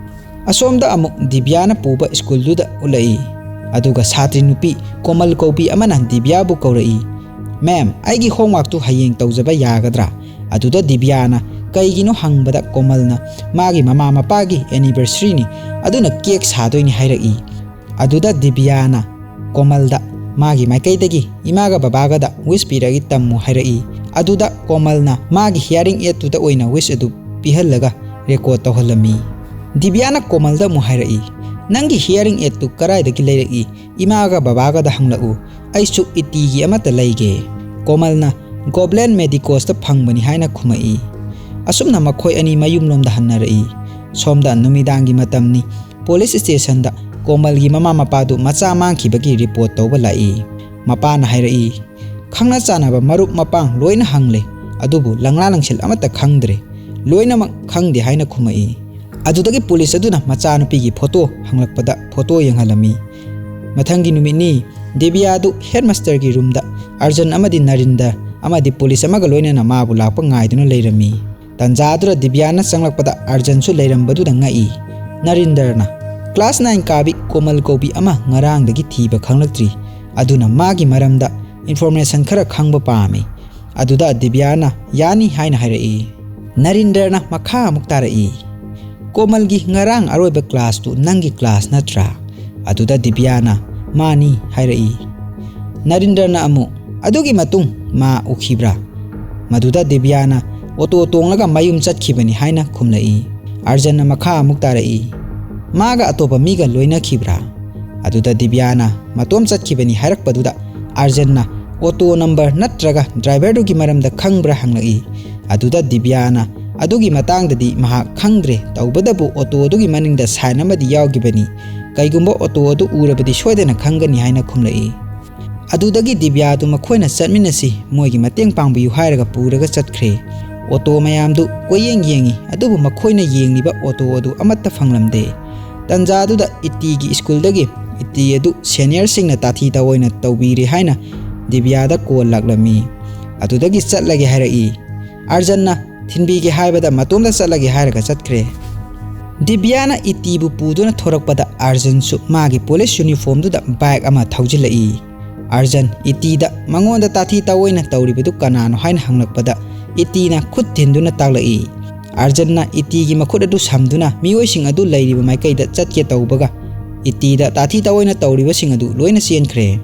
ꯑꯁꯣꯝꯗ ꯑꯃꯨꯛ ꯗꯤꯕ꯭ꯌꯥꯅ ꯄꯨꯕ ꯁ꯭ꯀꯨꯜꯗꯨꯗ ꯎꯠꯂꯛꯏ꯫ ꯑꯗꯨꯒ ꯁꯥꯇ꯭ꯔꯤ ꯅꯨꯄꯤ ꯀꯣꯃꯜ ꯀꯧꯕꯤ ꯑꯃꯅ ꯗꯤꯕ꯭ꯌꯥꯕꯨ ꯀꯧꯔꯛꯏ, "Ma'am, ꯑꯩꯒꯤ homeworkꯇꯨ ꯍꯌꯦꯡ ꯇꯧꯖꯕ ꯌꯥꯒꯗ꯭ꯔꯥ?" ꯑꯗꯨꯗ ꯗꯤꯕ꯭ꯌꯥꯅ ꯀꯩꯒꯤꯅꯣ ꯍꯪꯕꯗ ꯀꯣꯃꯜꯅ ꯃꯥꯒꯤ ꯃꯃꯥ ꯃꯄꯥꯒꯤ anniversaryꯅꯤ, ꯑꯗꯨꯅ cake ꯁꯥꯗꯣꯏꯅꯤ ꯍꯥꯏꯔꯛꯏ꯫ ꯑꯗꯨꯗ ꯗꯤꯕ꯭ꯌꯥꯅ ꯀꯣꯃꯜꯗ ꯃꯥꯒꯤ ꯃꯥꯏꯀꯩꯗꯒꯤ ꯏꯃꯥꯒ ꯕꯕꯥꯒꯗ wish ꯄꯤꯔꯒ ꯇꯝꯃꯨ ꯍꯥꯏꯔꯛꯏ꯫ ꯑꯗꯨꯗ ꯀꯣꯃꯜꯅ ꯃꯥꯒꯤ hearing aidꯇꯨꯗ ꯑꯣꯏꯅ wish ꯑꯗꯨ ꯄꯤꯍꯜꯂꯒ record ꯇꯧꯍꯜꯂꯝꯃꯤ꯫ ꯗꯤꯕ꯭ꯌꯥꯅ ꯀꯣꯃꯜꯗ ꯑꯃꯨꯛ ꯍꯥꯏꯔꯛꯏ, "ꯅꯪꯒꯤ hearing aidꯇꯨ ꯀꯗꯥꯏꯗꯒꯤ ꯂꯩꯔꯛꯏ? ꯏꯃꯥꯒ ꯕꯕꯥꯒꯗ ꯍꯪꯂꯛꯎ, ꯑꯩꯁꯨ ꯏꯇꯤꯒꯤ ꯑꯃꯠꯇ ꯂꯩꯒꯦ꯫" ꯀꯣꯃꯜꯅ Goblin Medicosꯇ ꯐꯪꯕꯅꯤ ꯍꯥꯏꯅ ꯈꯨꯝꯃꯛꯏ꯫ ꯑꯁꯨꯝꯅ ꯃꯈꯣꯏ ꯑꯅꯤ ꯃꯌꯨꯝꯂꯣꯝꯗ ꯍꯟꯅꯔꯛꯏ꯫ ꯁꯣꯝꯗ ꯅꯨꯃꯤꯗꯥꯡꯒꯤ ꯃꯇꯝꯅꯤ꯫ Police stationꯗ ꯀꯣꯃꯜꯒꯤ ꯃꯃꯥ ꯃꯄꯥꯗꯨ ꯃꯆꯥ ꯃꯥꯡꯈꯤꯕꯒꯤ report ꯇꯧꯕ ꯂꯥꯛꯏ꯫ ꯃꯄꯥꯅ ꯍꯥꯏꯔꯛꯏ, "ꯈꯪꯅ ꯆꯥꯟꯅꯕ ꯃꯔꯨꯞ ꯃꯄꯥꯡ ꯂꯣꯏꯅ ꯍꯪꯂꯦ, ꯑꯗꯨꯕꯨ ꯂꯪꯂꯥ ꯂꯪꯁꯤꯜ ꯑꯃꯠꯇ ꯈꯪꯗ꯭ꯔꯦ꯫ ꯂꯣꯏꯅꯃꯛ ꯈꯪꯗꯦ" ꯍꯥꯏꯅ ꯈꯨꯝꯃꯛꯏ꯫ ꯑꯗꯨꯗꯒꯤ police ꯑꯗꯨꯅ ꯃꯆꯥꯅꯨꯄꯤꯒꯤ photo ꯍꯪꯂꯛꯄꯗ photo ꯌꯦꯡꯍꯜꯂꯝꯃꯤ꯫ ꯃꯊꯪꯒꯤ ꯅꯨꯃꯤꯠꯅꯤ꯫ ꯗꯤꯕ꯭ꯌꯥꯗꯨ headmasterꯒꯤ roomꯗ ꯑꯔꯖꯟ ꯑꯃꯗꯤ ꯅꯔꯤꯟꯗꯔ ꯑꯃꯗꯤ police ꯑꯃꯒ ꯂꯣꯏꯅꯅ ꯃꯥꯕꯨ ꯂꯥꯛꯄ ꯉꯥꯏꯗꯨꯅ ꯂꯩꯔꯝꯃꯤ꯫ ꯇꯟꯖꯥ ꯑꯗꯨꯗ ꯗꯤꯕ꯭ꯌꯥꯅ ꯆꯪꯂꯛꯄꯗ ꯑꯔꯖꯟꯁꯨ ꯂꯩꯔꯝꯕꯗꯨꯗ ꯉꯛꯏ꯫ ꯅꯔꯤꯟꯗꯔꯅ, "Class nine ꯀꯥꯕꯤ ꯀꯣꯃꯜ ꯀꯧꯕꯤ ꯑꯃ ꯉꯔꯥꯡꯗꯒꯤ ꯊꯤꯕ ꯈꯪꯂꯛꯇ꯭ꯔꯤ, ꯑꯗꯨꯅ ꯃꯥꯒꯤ ꯃꯔꯝꯗ information ꯈꯔ ꯈꯪꯕ ꯄꯥꯝꯃꯤ꯫" ꯑꯗꯨꯗ ꯗꯤꯕ꯭ꯌꯥꯅ ꯌꯥꯅꯤ ꯍꯥꯏꯅ ꯍꯥꯏꯔꯛꯏ꯫ ꯅꯔꯤꯟꯗꯔꯅ ꯃꯈꯥ ꯑꯃꯨꯛ ꯇꯥꯔꯛꯏ, "ꯀꯣꯃꯜꯒꯤ ꯉꯔꯥꯡ ꯑꯔꯣꯏꯕ classꯇꯨ ꯅꯪꯒꯤ class ꯅꯠꯇ꯭ꯔꯥ?" ꯑꯗꯨꯗ ꯗꯤꯕ꯭ꯌꯥꯅ, "ꯃꯥꯅꯤ" ꯍꯥꯏꯔꯛꯏ꯫ ꯅꯔꯤꯟꯗꯔꯅ ꯑꯃꯨꯛ, "ꯑꯗꯨꯒꯤ ꯃꯇꯨꯡ ꯃꯥ ꯎꯈꯤꯕ꯭ꯔꯥ?" ꯃꯗꯨꯗ ꯗꯤꯕ꯭ꯌꯥꯅ, "ꯑꯣꯇꯣ ꯇꯣꯡꯂꯒ ꯃꯌꯨꯝ ꯆꯠꯈꯤꯕꯅꯤ" ꯍꯥꯏꯅ ꯈꯨꯝꯂꯛꯏ꯫ ꯑꯥꯔꯖꯟꯅ ꯃꯈꯥ ꯑꯃꯨꯛ ꯇꯥꯔꯛꯏ, "ꯃꯥꯒ ꯑꯇꯣꯞꯄ ꯃꯤꯒ ꯂꯣꯏꯅꯈꯤꯕ꯭ꯔꯥ?" ꯑꯗꯨꯗ ꯗꯤꯕ꯭ꯌꯥꯅ ꯃꯇꯣꯝ ꯆꯠꯈꯤꯕꯅꯤ ꯍꯥꯏꯔꯛꯄꯗꯨꯗ ꯑꯥꯔꯖꯟꯅ ꯑꯣꯇꯣ number ꯅꯠꯇ꯭ꯔꯒ driverꯗꯨꯒꯤ ꯃꯔꯝꯗ ꯈꯪꯕ꯭ꯔꯥ ꯍꯪꯂꯛꯏ꯫ ꯑꯗꯨꯗ ꯗꯤꯕ꯭ꯌꯥꯅ, "ꯑꯗꯨꯒꯤ ꯃꯇꯥꯡꯗꯗꯤ ꯃꯍꯥꯛ ꯈꯪꯗ꯭ꯔꯦ, ꯇꯧꯕꯇꯕꯨ ꯑꯣꯇꯣ ꯑꯗꯨꯒꯤ ꯃꯅꯤꯡꯗ sign ꯑꯃꯗꯤ ꯌꯥꯎꯈꯤꯕꯅꯤ꯫ ꯀꯩꯒꯨꯝꯕ ꯑꯣꯇꯣ ꯑꯗꯨ ꯎꯔꯕꯗꯤ ꯁꯣꯏꯗꯅ ꯈꯪꯒꯅꯤ" ꯍꯥꯏꯅ ꯈꯨꯝꯂꯛꯏ꯫ ꯑꯗꯨꯗꯒꯤ ꯗꯤꯕ꯭ꯌꯥꯗꯨ ꯃꯈꯣꯏꯅ ꯆꯠꯃꯤꯟꯅꯁꯤ, ꯃꯣꯏꯒꯤ ꯃꯇꯦꯡ ꯄꯥꯡꯕꯤꯌꯨ ꯍꯥꯏꯔꯒ ꯄꯨꯔꯒ ꯆꯠꯈ꯭ꯔꯦ꯫ ꯑꯣꯇꯣ ꯃꯌꯥꯝꯗꯨ ꯀꯣꯏꯌꯦꯡ ꯌꯦꯡꯉꯤ, ꯑꯗꯨꯕꯨ ꯃꯈꯣꯏꯅ ꯌꯦꯡꯂꯤꯕ ꯑꯣꯇꯣ ꯑꯗꯨ ꯑꯃꯠꯇ ꯐꯪꯂꯝꯗꯦ꯫ ꯇꯟꯖꯥ ꯑꯗꯨꯗ ꯏꯇꯤꯒꯤ ꯁ꯭ꯀꯨꯜꯗꯒꯤ ꯏꯇꯤ ꯑꯗꯨ ꯁꯦꯅꯤꯌꯔꯁꯤꯡꯅ ꯇꯥꯊꯤ ꯇꯥꯑꯣꯏꯅ ꯇꯧꯕꯤꯔꯦ ꯍꯥꯏꯅ ꯗꯤꯕ꯭ꯌꯥꯗ ꯀꯣꯜ ꯂꯥꯛꯂꯝꯃꯤ꯫ ꯑꯗꯨꯗꯒꯤ ꯆꯠꯂꯒꯦ ꯍꯥꯏꯔꯛꯏ꯫ ꯑꯥꯔꯖꯟꯅ ꯊꯤꯟꯕꯤꯒꯦ ꯍꯥꯏꯕꯗ ꯃꯇꯣꯝꯇ ꯆꯠꯂꯒꯦ ꯍꯥꯏꯔꯒ ꯆꯠꯈ꯭ꯔꯦ꯫ ꯗꯤꯕ꯭ꯌꯥꯅ ꯏꯇꯤꯕꯨ ꯄꯨꯗꯨꯅ ꯊꯣꯔꯛꯄꯗ ꯑꯥꯔꯖꯟꯁꯨ ꯃꯥꯒꯤ ꯄꯨꯂꯤꯁ ꯌꯨꯅꯤꯐꯣꯔꯝꯗꯨꯗ ꯕꯥꯏꯛ ꯑꯃ ꯊꯧꯖꯤꯜꯂꯛꯏ꯫ ꯑꯥꯔꯖꯟ ꯏꯇꯤꯗ ꯃꯉꯣꯟꯗ ꯇꯥꯊꯤ ꯇꯥꯑꯣꯏꯅ ꯇꯧꯔꯤꯕꯗꯨ ꯀꯅꯥꯅꯣ ꯍꯥꯏꯅ ꯍꯪꯂꯛꯄꯗ ꯏꯇꯤꯅ ꯈꯨꯠ ꯊꯤꯟꯗꯨꯅ ꯇꯥꯛꯂꯛꯏ꯫ ꯑꯥꯔꯖꯟꯅ ꯏꯇꯤꯒꯤ ꯃꯈꯨꯠ ꯑꯗꯨ ꯁꯝꯗꯨꯅ ꯃꯤꯑꯣꯏꯁꯤꯡ ꯑꯗꯨ ꯂꯩꯔꯤꯕ ꯃꯥꯏꯀꯩꯗ ꯆꯠꯀꯦ ꯇꯧꯕꯒ ꯏꯇꯤꯗ ꯇꯥꯊꯤ ꯇꯥꯑꯣꯏꯅ ꯇꯧꯔꯤꯕꯁꯤꯡ ꯑꯗꯨ ꯂꯣꯏꯅ ꯆꯦꯟꯈ꯭ꯔꯦ꯫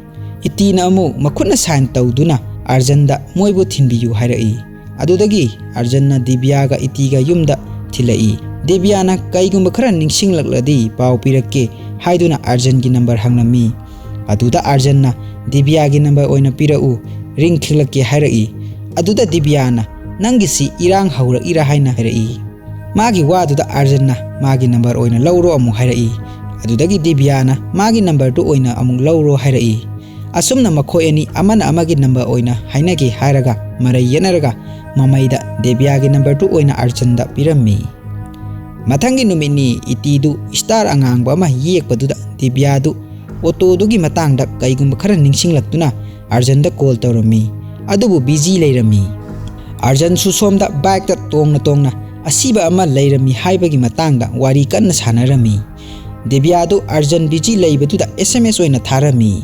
ꯏꯇꯤꯅ ꯑꯃꯨꯛ ꯃꯈꯨꯠꯅ ꯁꯥꯏꯟ ꯇꯧꯗꯨꯅ ꯑꯥꯔꯖꯟꯗ ꯃꯣꯏꯕꯨ ꯊꯤꯟꯕꯤꯌꯨ ꯍꯥꯏꯔꯛꯏ꯫ ꯑꯗꯨꯗꯒꯤ ꯑꯥꯔꯖꯟꯅ ꯗꯤꯕ꯭ꯌꯥꯒ ꯏꯇꯤꯒ ꯌꯨꯝꯗ ꯊꯤꯜꯂꯛꯏ꯫ ꯗꯤꯕ꯭ꯌꯥꯅ ꯀꯩꯒꯨꯝꯕ ꯈꯔ ꯅꯤꯡꯁꯤꯡꯂꯛꯂꯗꯤ ꯄꯥꯎ ꯄꯤꯔꯛꯀꯦ ꯍꯥꯏꯗꯨꯅ ꯑꯥꯔꯖꯟꯒꯤ ꯅꯝꯕꯔ ꯍꯪꯂꯝꯃꯤ꯫ ꯑꯗꯨꯗ ꯑꯥꯔꯖꯟꯅ ꯗꯤꯕ꯭ꯌꯥꯒꯤ ꯅꯝꯕꯔ ꯑꯣꯏꯅ ꯄꯤꯔꯛꯎ, ꯔꯤꯡ ꯈꯤꯛꯂꯛꯀꯦ ꯍꯥꯏꯔꯛꯏ꯫ ꯑꯗꯨꯗ ꯗꯤꯕ꯭ꯌꯥꯅ ꯅꯪꯒꯤꯁꯤ ꯏꯔꯥꯡ ꯍꯧꯔꯛꯏꯔꯥ ꯍꯥꯏꯅ ꯍꯥꯏꯔꯛꯏ꯫ ꯃꯥꯒꯤ ꯋꯥꯗꯨꯗ ꯑꯥꯔꯖꯟꯅ ꯃꯥꯒꯤ ꯅꯝꯕꯔ ꯑꯣꯏꯅ ꯂꯧꯔꯣ ꯑꯃꯨꯛ ꯍꯥꯏꯔꯛꯏ꯫ ꯑꯗꯨꯗꯒꯤ ꯗꯤꯕ꯭ꯌꯥꯅ ꯃꯥꯒꯤ ꯅꯝꯕꯔꯗꯨ ꯑꯣꯏꯅ ꯑꯃꯨꯛ ꯂꯧꯔꯣ ꯍꯥꯏꯔꯛꯏ꯫ ꯑꯁꯨꯝꯅ ꯃꯈꯣꯏ ꯑꯅꯤ ꯑꯃꯅ ꯑꯃꯒꯤ ꯅꯝꯕꯔ ꯑꯣꯏꯅ ꯍꯥꯏꯅꯒꯦ ꯍꯥꯏꯔꯒ ꯃꯔꯩ ꯌꯦꯠꯅꯔꯒ ꯃꯃꯩꯗ ꯗꯤꯕ꯭ꯌꯥꯒꯤ ꯅꯝꯕꯔꯗꯨ ꯑꯣꯏꯅ ꯑꯥꯔꯖꯟꯗ ꯄꯤꯔꯝꯃꯤ꯫ ꯃꯊꯪꯒꯤ ꯅꯨꯃꯤꯠꯅꯤ ꯏꯇꯤꯗꯨ ꯁ꯭ꯇꯥꯔ ꯑꯉꯥꯡꯕ ꯑꯃ ꯌꯦꯛꯄꯗꯨꯗ ꯗꯤꯕ꯭ꯌꯥꯗꯨ ꯑꯣꯇꯣꯗꯨꯒꯤ ꯃꯇꯥꯡꯗ ꯀꯩꯒꯨꯝꯕ ꯈꯔ ꯅꯤꯡꯁꯤꯡꯂꯛꯇꯨꯅ ꯑꯥꯔꯖꯟꯗ ꯀꯣꯜ ꯇꯧꯔꯝꯃꯤ꯫ ꯑꯗꯨꯕꯨ ꯕꯤꯖꯤ ꯂꯩꯔꯝꯃꯤ꯫ ꯑꯥꯔꯖꯟꯁꯨ ꯁꯣꯝꯗ ꯕꯥꯏꯛꯇ ꯇꯣꯡꯅ ꯇꯣꯡꯅ ꯑꯁꯤꯕ ꯑꯃ ꯂꯩꯔꯝꯃꯤ ꯍꯥꯏꯕꯒꯤ ꯃꯇꯥꯡꯗ ꯋꯥꯔꯤ ꯀꯟꯅ ꯁꯥꯟꯅꯔꯝꯃꯤ꯫ ꯗꯤꯕ꯭ꯌꯥꯗꯨ ꯑꯥꯔꯖꯟ ꯕꯤꯖꯤ ꯂꯩꯕꯗꯨꯗ ꯑꯦꯁ ꯑꯦꯝ ꯑꯦꯁ ꯑꯣꯏꯅ ꯊꯥꯔꯝꯃꯤ꯫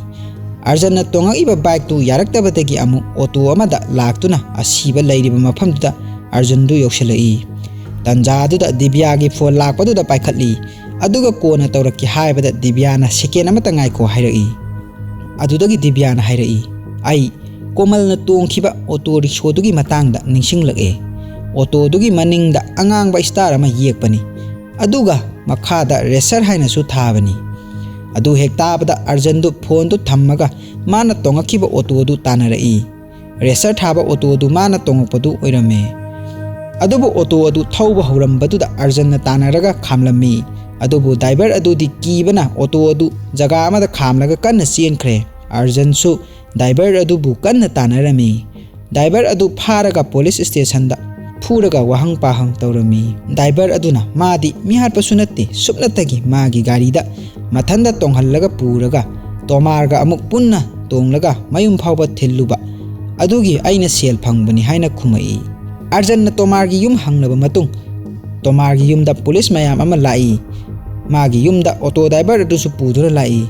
ꯑꯥꯔꯖꯟꯅ ꯇꯣꯡꯉꯛꯏꯕ ꯕꯥꯏꯛꯇꯨ ꯌꯥꯔꯛꯇꯕꯗꯒꯤ ꯑꯃꯨꯛ ꯑꯣꯇꯣ ꯑꯃꯗ ꯂꯥꯛꯇꯨꯅ ꯑꯁꯤꯕ ꯂꯩꯔꯤꯕ ꯃꯐꯝꯗꯨꯗ ꯑꯥꯔꯖꯟꯗꯨ ꯌꯧꯁꯤꯜꯂꯛꯏ꯫ ꯇꯟꯖꯥ ꯑꯗꯨꯗ ꯗꯤꯕ꯭ꯌꯥꯒꯤ ꯐꯣꯟ ꯂꯥꯛꯄꯗꯨꯗ ꯄꯥꯏꯈꯠꯂꯤ꯫ ꯑꯗꯨꯒ ꯀꯣꯟꯅ ꯇꯧꯔꯛꯀꯦ ꯍꯥꯏꯕꯗ ꯗꯤꯕ꯭ꯌꯥꯅ ꯁꯦꯀꯦꯟ ꯑꯃꯇ ꯉꯥꯏꯈꯣ ꯍꯥꯏꯔꯛꯏ꯫ ꯑꯗꯨꯗꯒꯤ ꯗꯤꯕ꯭ꯌꯥꯅ ꯍꯥꯏꯔꯛꯏ, ꯑꯩ ꯀꯣꯃꯜꯅ ꯇꯣꯡꯈꯤꯕ ꯑꯣꯇꯣ ꯔꯤꯛꯁꯣꯗꯨꯒꯤ ꯃꯇꯥꯡꯗ ꯅꯤꯡꯁꯤꯡꯂꯛꯑꯦ꯫ ꯑꯣꯇꯣꯗꯨꯒꯤ ꯃꯅꯤꯡꯗ ꯑꯉꯥꯡꯕ ꯁ꯭ꯇꯥꯔ ꯑꯃ ꯌꯦꯛꯄꯅꯤ, ꯑꯗꯨꯒ ꯃꯈꯥꯗ ꯔꯦꯁꯔ ꯍꯥꯏꯅꯁꯨ ꯊꯥꯕꯅꯤ꯫ ꯑꯗꯨ ꯍꯦꯛ ꯇꯥꯕꯗ ꯑꯥꯔꯖꯟꯗꯨ ꯐꯣꯟꯗꯨ ꯊꯝꯃꯒ ꯃꯥꯅ ꯇꯣꯡꯉꯛꯈꯤꯕ ꯑꯣꯇꯣꯗꯨ ꯇꯥꯟꯅꯔꯛꯏ꯫ ꯔꯦꯁꯔ ꯊꯥꯕ ꯑꯣꯇꯣꯗꯨ ꯃꯥꯅ ꯇꯣꯡꯉꯛꯄꯗꯨ ꯑꯣꯏꯔꯝꯃꯦ꯫ ꯑꯗꯨꯕꯨ ꯑꯣꯇꯣ ꯑꯗꯨ ꯊꯧꯕ ꯍꯧꯔꯝꯕꯗꯨꯗ ꯑꯥꯔꯖꯟꯅ ꯇꯥꯟꯅꯔꯒ ꯈꯥꯝꯂꯝꯃꯤ꯫ ꯑꯗꯨꯕꯨ ꯗ꯭ꯔꯥꯏꯚꯔ ꯑꯗꯨꯗꯤ ꯀꯤꯕꯅ ꯑꯣꯇꯣ ꯑꯗꯨ ꯖꯒꯥ ꯑꯃꯗ ꯈꯥꯝꯂꯒ ꯀꯟꯅ ꯆꯦꯟꯈ꯭ꯔꯦ꯫ ꯑꯥꯔꯖꯟꯁꯨ ꯗ꯭ꯔꯥꯏꯚꯔ ꯑꯗꯨꯕꯨ ꯀꯟꯅ ꯇꯥꯟꯅꯔꯝꯃꯤ꯫ ꯗ꯭ꯔꯥꯏꯚꯔ ꯑꯗꯨ ꯐꯥꯔꯒ ꯄꯨꯂꯤꯁ ꯁ꯭ꯇꯦꯁꯟꯗ ꯐꯨꯔꯒ ꯋꯥꯍꯪ ꯄꯥꯍꯪ ꯇꯧꯔꯝꯃꯤ꯫ ꯗ꯭ꯔꯥꯏꯚꯔ ꯑꯗꯨꯅ ꯃꯥꯗꯤ ꯃꯤꯍꯥꯠꯄꯁꯨ ꯅꯠꯇꯦ, ꯁꯨꯞꯅꯇꯒꯤ ꯃꯥꯒꯤ ꯒꯥꯔꯤꯗ ꯃꯊꯟꯗ ꯇꯣꯡꯍꯜꯂꯒ ꯄꯨꯔꯒ ꯇꯣꯃꯥꯔꯒ ꯑꯃꯨꯛ ꯄꯨꯟꯅ ꯇꯣꯡꯂꯒ ꯃꯌꯨꯝ ꯐꯥꯎꯕ ꯊꯤꯜꯂꯨꯕ ꯑꯗꯨꯒꯤ ꯑꯩꯅ ꯁꯦꯜ ꯐꯪꯕꯅꯤ ꯍꯥꯏꯅ ꯈꯨꯝꯃꯛꯏ꯫ ꯑꯥꯔꯖꯟꯅ ꯇꯣꯃꯥꯔꯒꯤ ꯌꯨꯝ ꯍꯪꯂꯕ ꯃꯇꯨꯡ ꯇꯣꯃꯥꯔꯒꯤ ꯌꯨꯝꯗ ꯄꯨꯂꯤꯁ ꯃꯌꯥꯝ ꯑꯃ ꯂꯥꯛꯏ꯫ ꯃꯥꯒꯤ ꯌꯨꯝꯗ ꯑꯣꯇꯣ ꯗ꯭ꯔꯥꯏꯚꯔ ꯑꯗꯨꯁꯨ ꯄꯨꯗꯨꯅ ꯂꯥꯛꯏ꯫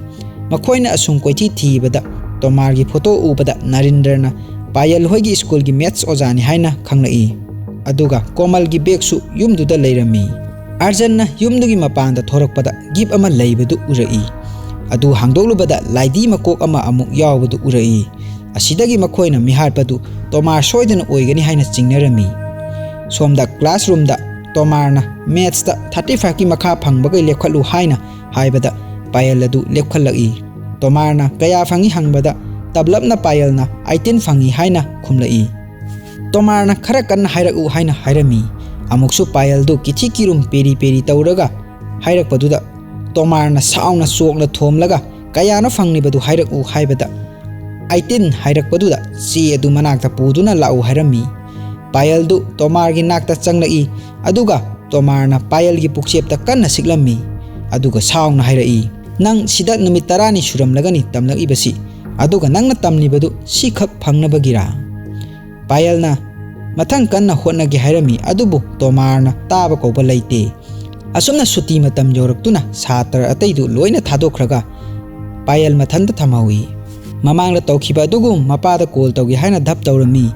ꯃꯈꯣꯏꯅ ꯑꯁꯨꯝ ꯀꯣꯏꯊꯤ ꯊꯤꯕꯗ ꯇꯣꯃꯥꯔꯒꯤ ꯐꯣꯇꯣ ꯎꯕꯗ ꯅꯔꯦꯟꯗ꯭ꯔꯅ ꯄꯥꯌꯜ ꯍꯣꯏꯒꯤ ꯁ꯭ꯀꯨꯜꯒꯤ ꯃꯦꯠꯁ ꯑꯣꯖꯥꯅꯤ ꯍꯥꯏꯅ ꯈꯪꯂꯛꯏ꯫ ꯑꯗꯨꯒ ꯀꯣꯃꯜꯒꯤ ꯕꯦꯒꯁꯨ ꯌꯨꯝꯗꯨꯗ ꯂꯩꯔꯝꯃꯤ꯫ ꯑꯥꯔꯖꯟꯅ ꯌꯨꯝꯗꯨꯒꯤ ꯃꯄꯥꯟꯗ ꯊꯣꯔꯛꯄꯗ ꯒꯤꯐ ꯑꯃ ꯂꯩꯕꯗꯨ ꯎꯔꯛꯏ꯫ ꯑꯗꯨ ꯍꯥꯡꯗꯣꯛꯂꯨꯕꯗ ꯂꯥꯏꯙꯤ ꯃꯀꯣꯛ ꯑꯃ ꯑꯃꯨꯛ ꯌꯥꯎꯕꯗꯨ ꯎꯔꯛꯏ꯫ ꯑꯁꯤꯗꯒꯤ ꯃꯈꯣꯏꯅ ꯃꯤꯍꯥꯠꯄꯗꯨ ꯇꯣꯃꯥꯔ ꯁꯣꯏꯗꯅ ꯑꯣꯏꯒꯅꯤ ꯍꯥꯏꯅ ꯆꯤꯡꯅꯔꯝꯃꯤ꯫ ꯁꯣꯝꯗ ꯀ꯭ꯂꯥꯁꯔꯨꯝꯗ ꯇꯣꯃꯥꯔꯅ ꯃꯦꯠꯁꯇ ꯊꯥꯔꯇꯤ ꯐꯥꯏꯚꯀꯤ ꯃꯈꯥ ꯐꯪꯕꯈꯩ ꯂꯦꯞꯈꯠꯂꯨ ꯍꯥꯏꯅ ꯍꯥꯏꯕꯗ ꯄꯥꯌꯜ ꯑꯗꯨ ꯂꯦꯞꯈꯠꯂꯛꯏ꯫ ꯇꯣꯃꯥꯔꯅ ꯀꯌꯥ ꯐꯪꯏ ꯍꯪꯕꯗ ꯇꯞꯂꯞꯅ ꯄꯥꯌꯜꯅ ꯑꯩꯇꯤꯟ ꯐꯪꯏ ꯍꯥꯏꯅ ꯈꯨꯝꯂꯛꯏ꯫ ꯇꯣꯃꯥꯔꯅ ꯈꯔ ꯀꯟꯅ ꯍꯥꯏꯔꯛꯎ ꯍꯥꯏꯅ ꯍꯥꯏꯔꯝꯃꯤ꯫ ꯑꯃꯨꯛꯁꯨ ꯄꯥꯌꯜꯗꯨ ꯀꯤꯊꯤ ꯀꯤꯔꯨꯝ ꯄꯦꯔꯤ ꯄꯦꯔꯤ ꯇꯧꯔꯒ ꯍꯥꯏꯔꯛꯄꯗꯨꯗ ꯇꯣꯃꯥꯔꯅ ꯁꯥꯎꯅ ꯆꯣꯛꯅ ꯊꯣꯝꯂꯒ ꯀꯌꯥꯅꯣ ꯐꯪꯂꯤꯕꯗꯨ ꯍꯥꯏꯔꯛꯎ ꯍꯥꯏꯕꯗ ꯑꯩꯇꯤꯟ ꯍꯥꯏꯔꯛꯄꯗꯨꯗ ꯆꯦ ꯑꯗꯨ ꯃꯅꯥꯛꯇ ꯄꯨꯗꯨꯅ ꯂꯥꯛꯎ ꯍꯥꯏꯔꯝꯃꯤ꯫ ꯄꯥꯌꯜꯗꯨ ꯇꯣꯃꯥꯔꯒꯤ ꯅꯥꯛꯇ ꯆꯪꯂꯛꯏ꯫ ꯑꯗꯨꯒ ꯇꯣꯃꯥꯔꯅ ꯄꯥꯌꯜꯒꯤ ꯄꯨꯛꯆꯦꯞꯇ ꯀꯟꯅ ꯁꯤꯛꯂꯝꯃꯤ꯫ ꯑꯗꯨꯒ ꯁꯥꯎꯅ ꯍꯥꯏꯔꯛꯏ, "ꯅꯪ ꯁꯤꯗ ꯅꯨꯃꯤꯠ ꯇꯔꯥꯅꯤ ꯁꯨꯔꯝꯂꯒꯅꯤ ꯇꯝꯂꯛꯏꯕꯁꯤ, ꯑꯗꯨꯒ ꯅꯪꯅ ꯇꯝꯂꯤꯕꯗꯨ ꯁꯤꯈꯛ ꯐꯪꯅꯕꯒꯤꯔꯥ?" ꯄꯥꯌꯜꯅ ꯃꯊꯪ ꯀꯟꯅ ꯍꯣꯠꯅꯒꯦ ꯍꯥꯏꯔꯝꯃꯤ, ꯑꯗꯨꯕꯨ ꯇꯣꯃꯥꯔꯅ ꯇꯥꯕ ꯀꯧꯕ ꯂꯩꯇꯦ꯫ ꯑꯁꯨꯝꯅ ꯁꯨꯇꯤ ꯃꯇꯝ ꯌꯧꯔꯛꯇꯨꯅ ꯁꯥꯇ꯭ꯔ ꯑꯇꯩꯗꯨ ꯂꯣꯏꯅ ꯊꯥꯗꯣꯛꯈ꯭ꯔꯒ ꯄꯥꯌꯜ ꯃꯊꯟꯇ ꯊꯝꯍꯧꯏ꯫ ꯃꯃꯥꯡꯗ ꯇꯧꯈꯤꯕ ꯑꯗꯨꯒꯨꯝ ꯃꯄꯥꯗ ꯀꯣꯜ ꯇꯧꯒꯦ ꯍꯥꯏꯅ ꯙꯞ ꯇꯧꯔꯝꯃꯤ꯫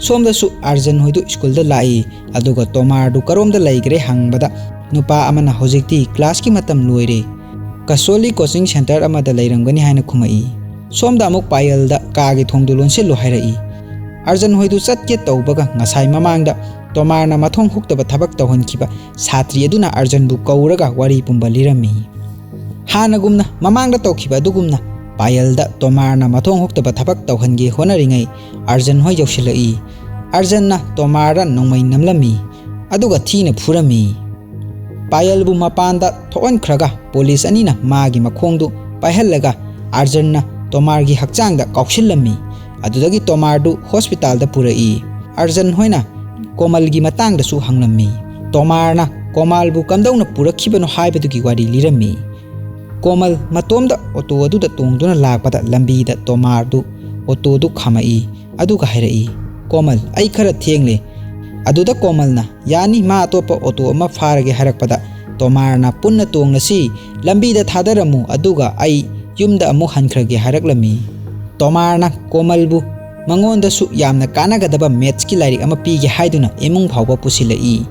ꯁꯣꯝꯗꯁꯨ ꯑꯥꯔꯖꯟ ꯍꯣꯏꯗꯨ ꯁ꯭ꯀꯨꯜꯗ ꯂꯥꯛꯏ꯫ ꯑꯗꯨꯒ ꯇꯣꯃꯥꯔꯗꯨ ꯀꯔꯣꯝꯗ ꯂꯩꯈ꯭ꯔꯦ ꯍꯪꯕꯗ ꯅꯨꯄꯥ ꯑꯃꯅ ꯍꯧꯖꯤꯛꯇꯤ ꯀ꯭ꯂꯥꯁꯀꯤ ꯃꯇꯝ ꯂꯣꯏꯔꯦ, ꯀꯁꯣꯂꯤ ꯀꯣꯆꯤꯡ ꯁꯦꯟꯇꯔ ꯑꯃꯗ ꯂꯩꯔꯝꯒꯅꯤ ꯍꯥꯏꯅ ꯈꯨꯝꯃꯛꯏ꯫ ꯁꯣꯝꯗ ꯑꯃꯨꯛ ꯄꯥꯌꯜꯗ ꯀꯥꯒꯤ ꯊꯣꯡꯗꯨ ꯂꯣꯟꯁꯤꯜꯂꯨ ꯍꯥꯏꯔꯛꯏ꯫ ꯑꯥꯔꯖꯟ ꯍꯣꯏꯗꯨ ꯆꯠꯀꯦ ꯇꯧꯕꯒ ꯉꯁꯥꯏ ꯃꯃꯥꯡꯗ ꯇꯣꯃꯥꯔꯅ ꯃꯊꯣꯡ ꯍꯨꯛꯇꯕ ꯊꯕꯛ ꯇꯧꯍꯟꯈꯤꯕ ꯁꯥꯇ꯭ꯔꯤ ꯑꯗꯨꯅ ꯑꯥꯔꯖꯟꯕꯨ ꯀꯧꯔꯒ ꯋꯥꯔꯤ ꯄꯨꯝꯕ ꯂꯤꯔꯝꯃꯤ꯫ ꯍꯥꯟꯅꯒꯨꯝꯅ ꯃꯃꯥꯡꯗ ꯇꯧꯈꯤꯕ ꯑꯗꯨꯒꯨꯝꯅ ꯄꯥꯌꯜꯗ ꯇꯣꯃꯥꯔꯅ ꯃꯊꯣꯡ ꯍꯨꯛꯇꯕ ꯊꯕꯛ ꯇꯧꯍꯟꯒꯦ ꯍꯣꯠꯅꯔꯤꯉꯩ ꯑꯥꯔꯖꯟ ꯍꯣꯏ ꯌꯧꯁꯤꯜꯂꯛꯏ꯫ ꯑꯥꯔꯖꯟꯅ ꯇꯣꯃꯥꯔꯗ ꯅꯣꯡꯃꯩ ꯅꯝꯂꯝꯃꯤ, ꯑꯗꯨꯒ ꯊꯤꯅ ꯐꯨꯔꯝꯃꯤ꯫ ꯄꯥꯌꯜꯕꯨ ꯃꯄꯥꯟꯗ ꯊꯣꯛꯍꯟꯈ꯭ꯔꯒ ꯄꯨꯂꯤꯁ ꯑꯅꯤꯅ ꯃꯥꯒꯤ ꯃꯈꯣꯡꯗꯨ ꯄꯥꯏꯍꯜꯂꯒ ꯑꯥꯔꯖꯟꯅ ꯇꯣꯃꯥꯔꯒꯤ ꯍꯛꯆꯥꯡꯗ ꯀꯥꯎꯁꯤꯜꯂꯝꯃꯤ꯫ ꯑꯗꯨꯗꯒꯤ ꯇꯣꯃꯥꯔꯗꯨ ꯍꯣꯁꯄꯤꯇꯥꯜꯗ ꯄꯨꯔꯛꯏ꯫ ꯑꯥꯔꯖꯟ ꯍꯣꯏꯅ ꯀꯣꯃꯜꯒꯤ ꯃꯇꯥꯡꯗꯁꯨ ꯍꯪꯂꯝꯃꯤ꯫ ꯇꯣꯃꯥꯔꯅ ꯀꯣꯃꯜꯕꯨ ꯀꯝꯗꯧꯅ ꯄꯨꯔꯛꯈꯤꯕꯅꯣ ꯍꯥꯏꯕꯗꯨꯒꯤ ꯋꯥꯔꯤ ꯂꯤꯔꯝꯃꯤ꯫ ꯀꯣꯃꯜ ꯃꯇꯣꯝꯗ ꯑꯣꯇꯣ ꯑꯗꯨꯗ ꯇꯣꯡꯗꯨꯅ ꯂꯥꯛꯄꯗ ꯂꯝꯕꯤꯗ ꯇꯣꯃꯥꯔꯗꯨ ꯑꯣꯇꯣꯗꯨ ꯈꯥꯝꯃꯛꯏ꯫ ꯑꯗꯨꯒ ꯍꯥꯏꯔꯛꯏ, "ꯀꯣꯃꯜ, ꯑꯩ ꯈꯔ ꯊꯦꯡꯂꯦ꯫" ꯑꯗꯨꯗ ꯀꯣꯃꯜꯅ, "ꯌꯥꯅꯤ, ꯃꯥ ꯑꯇꯣꯞꯄ ꯑꯣꯇꯣ ꯑꯃ ꯐꯥꯔꯒꯦ" ꯍꯥꯏꯔꯛꯄꯗ ꯇꯣꯃꯥꯔꯅ "ꯄꯨꯟꯅ ꯇꯣꯡꯂꯁꯤ, ꯂꯝꯕꯤꯗ ꯊꯥꯗꯔꯝꯃꯨ, ꯑꯗꯨꯒ ꯑꯩ ꯌꯨꯝꯗ ꯑꯃꯨꯛ ꯍꯟꯈ꯭ꯔꯒꯦ" ꯍꯥꯏꯔꯛꯂꯝꯃꯤ꯫ ꯇꯣꯃꯥꯔꯅ ꯀꯣꯃꯜꯕꯨ ꯃꯉꯣꯟꯗꯁꯨ ꯌꯥꯝꯅ ꯀꯥꯟꯅꯒꯗꯕ mathsꯀꯤ ꯂꯥꯏꯔꯤꯛ ꯑꯃ ꯄꯤꯒꯦ ꯍꯥꯏꯗꯨꯅ ꯏꯃꯨꯡ ꯐꯥꯎꯕ ꯄꯨꯁꯤꯜꯂꯛꯏ꯫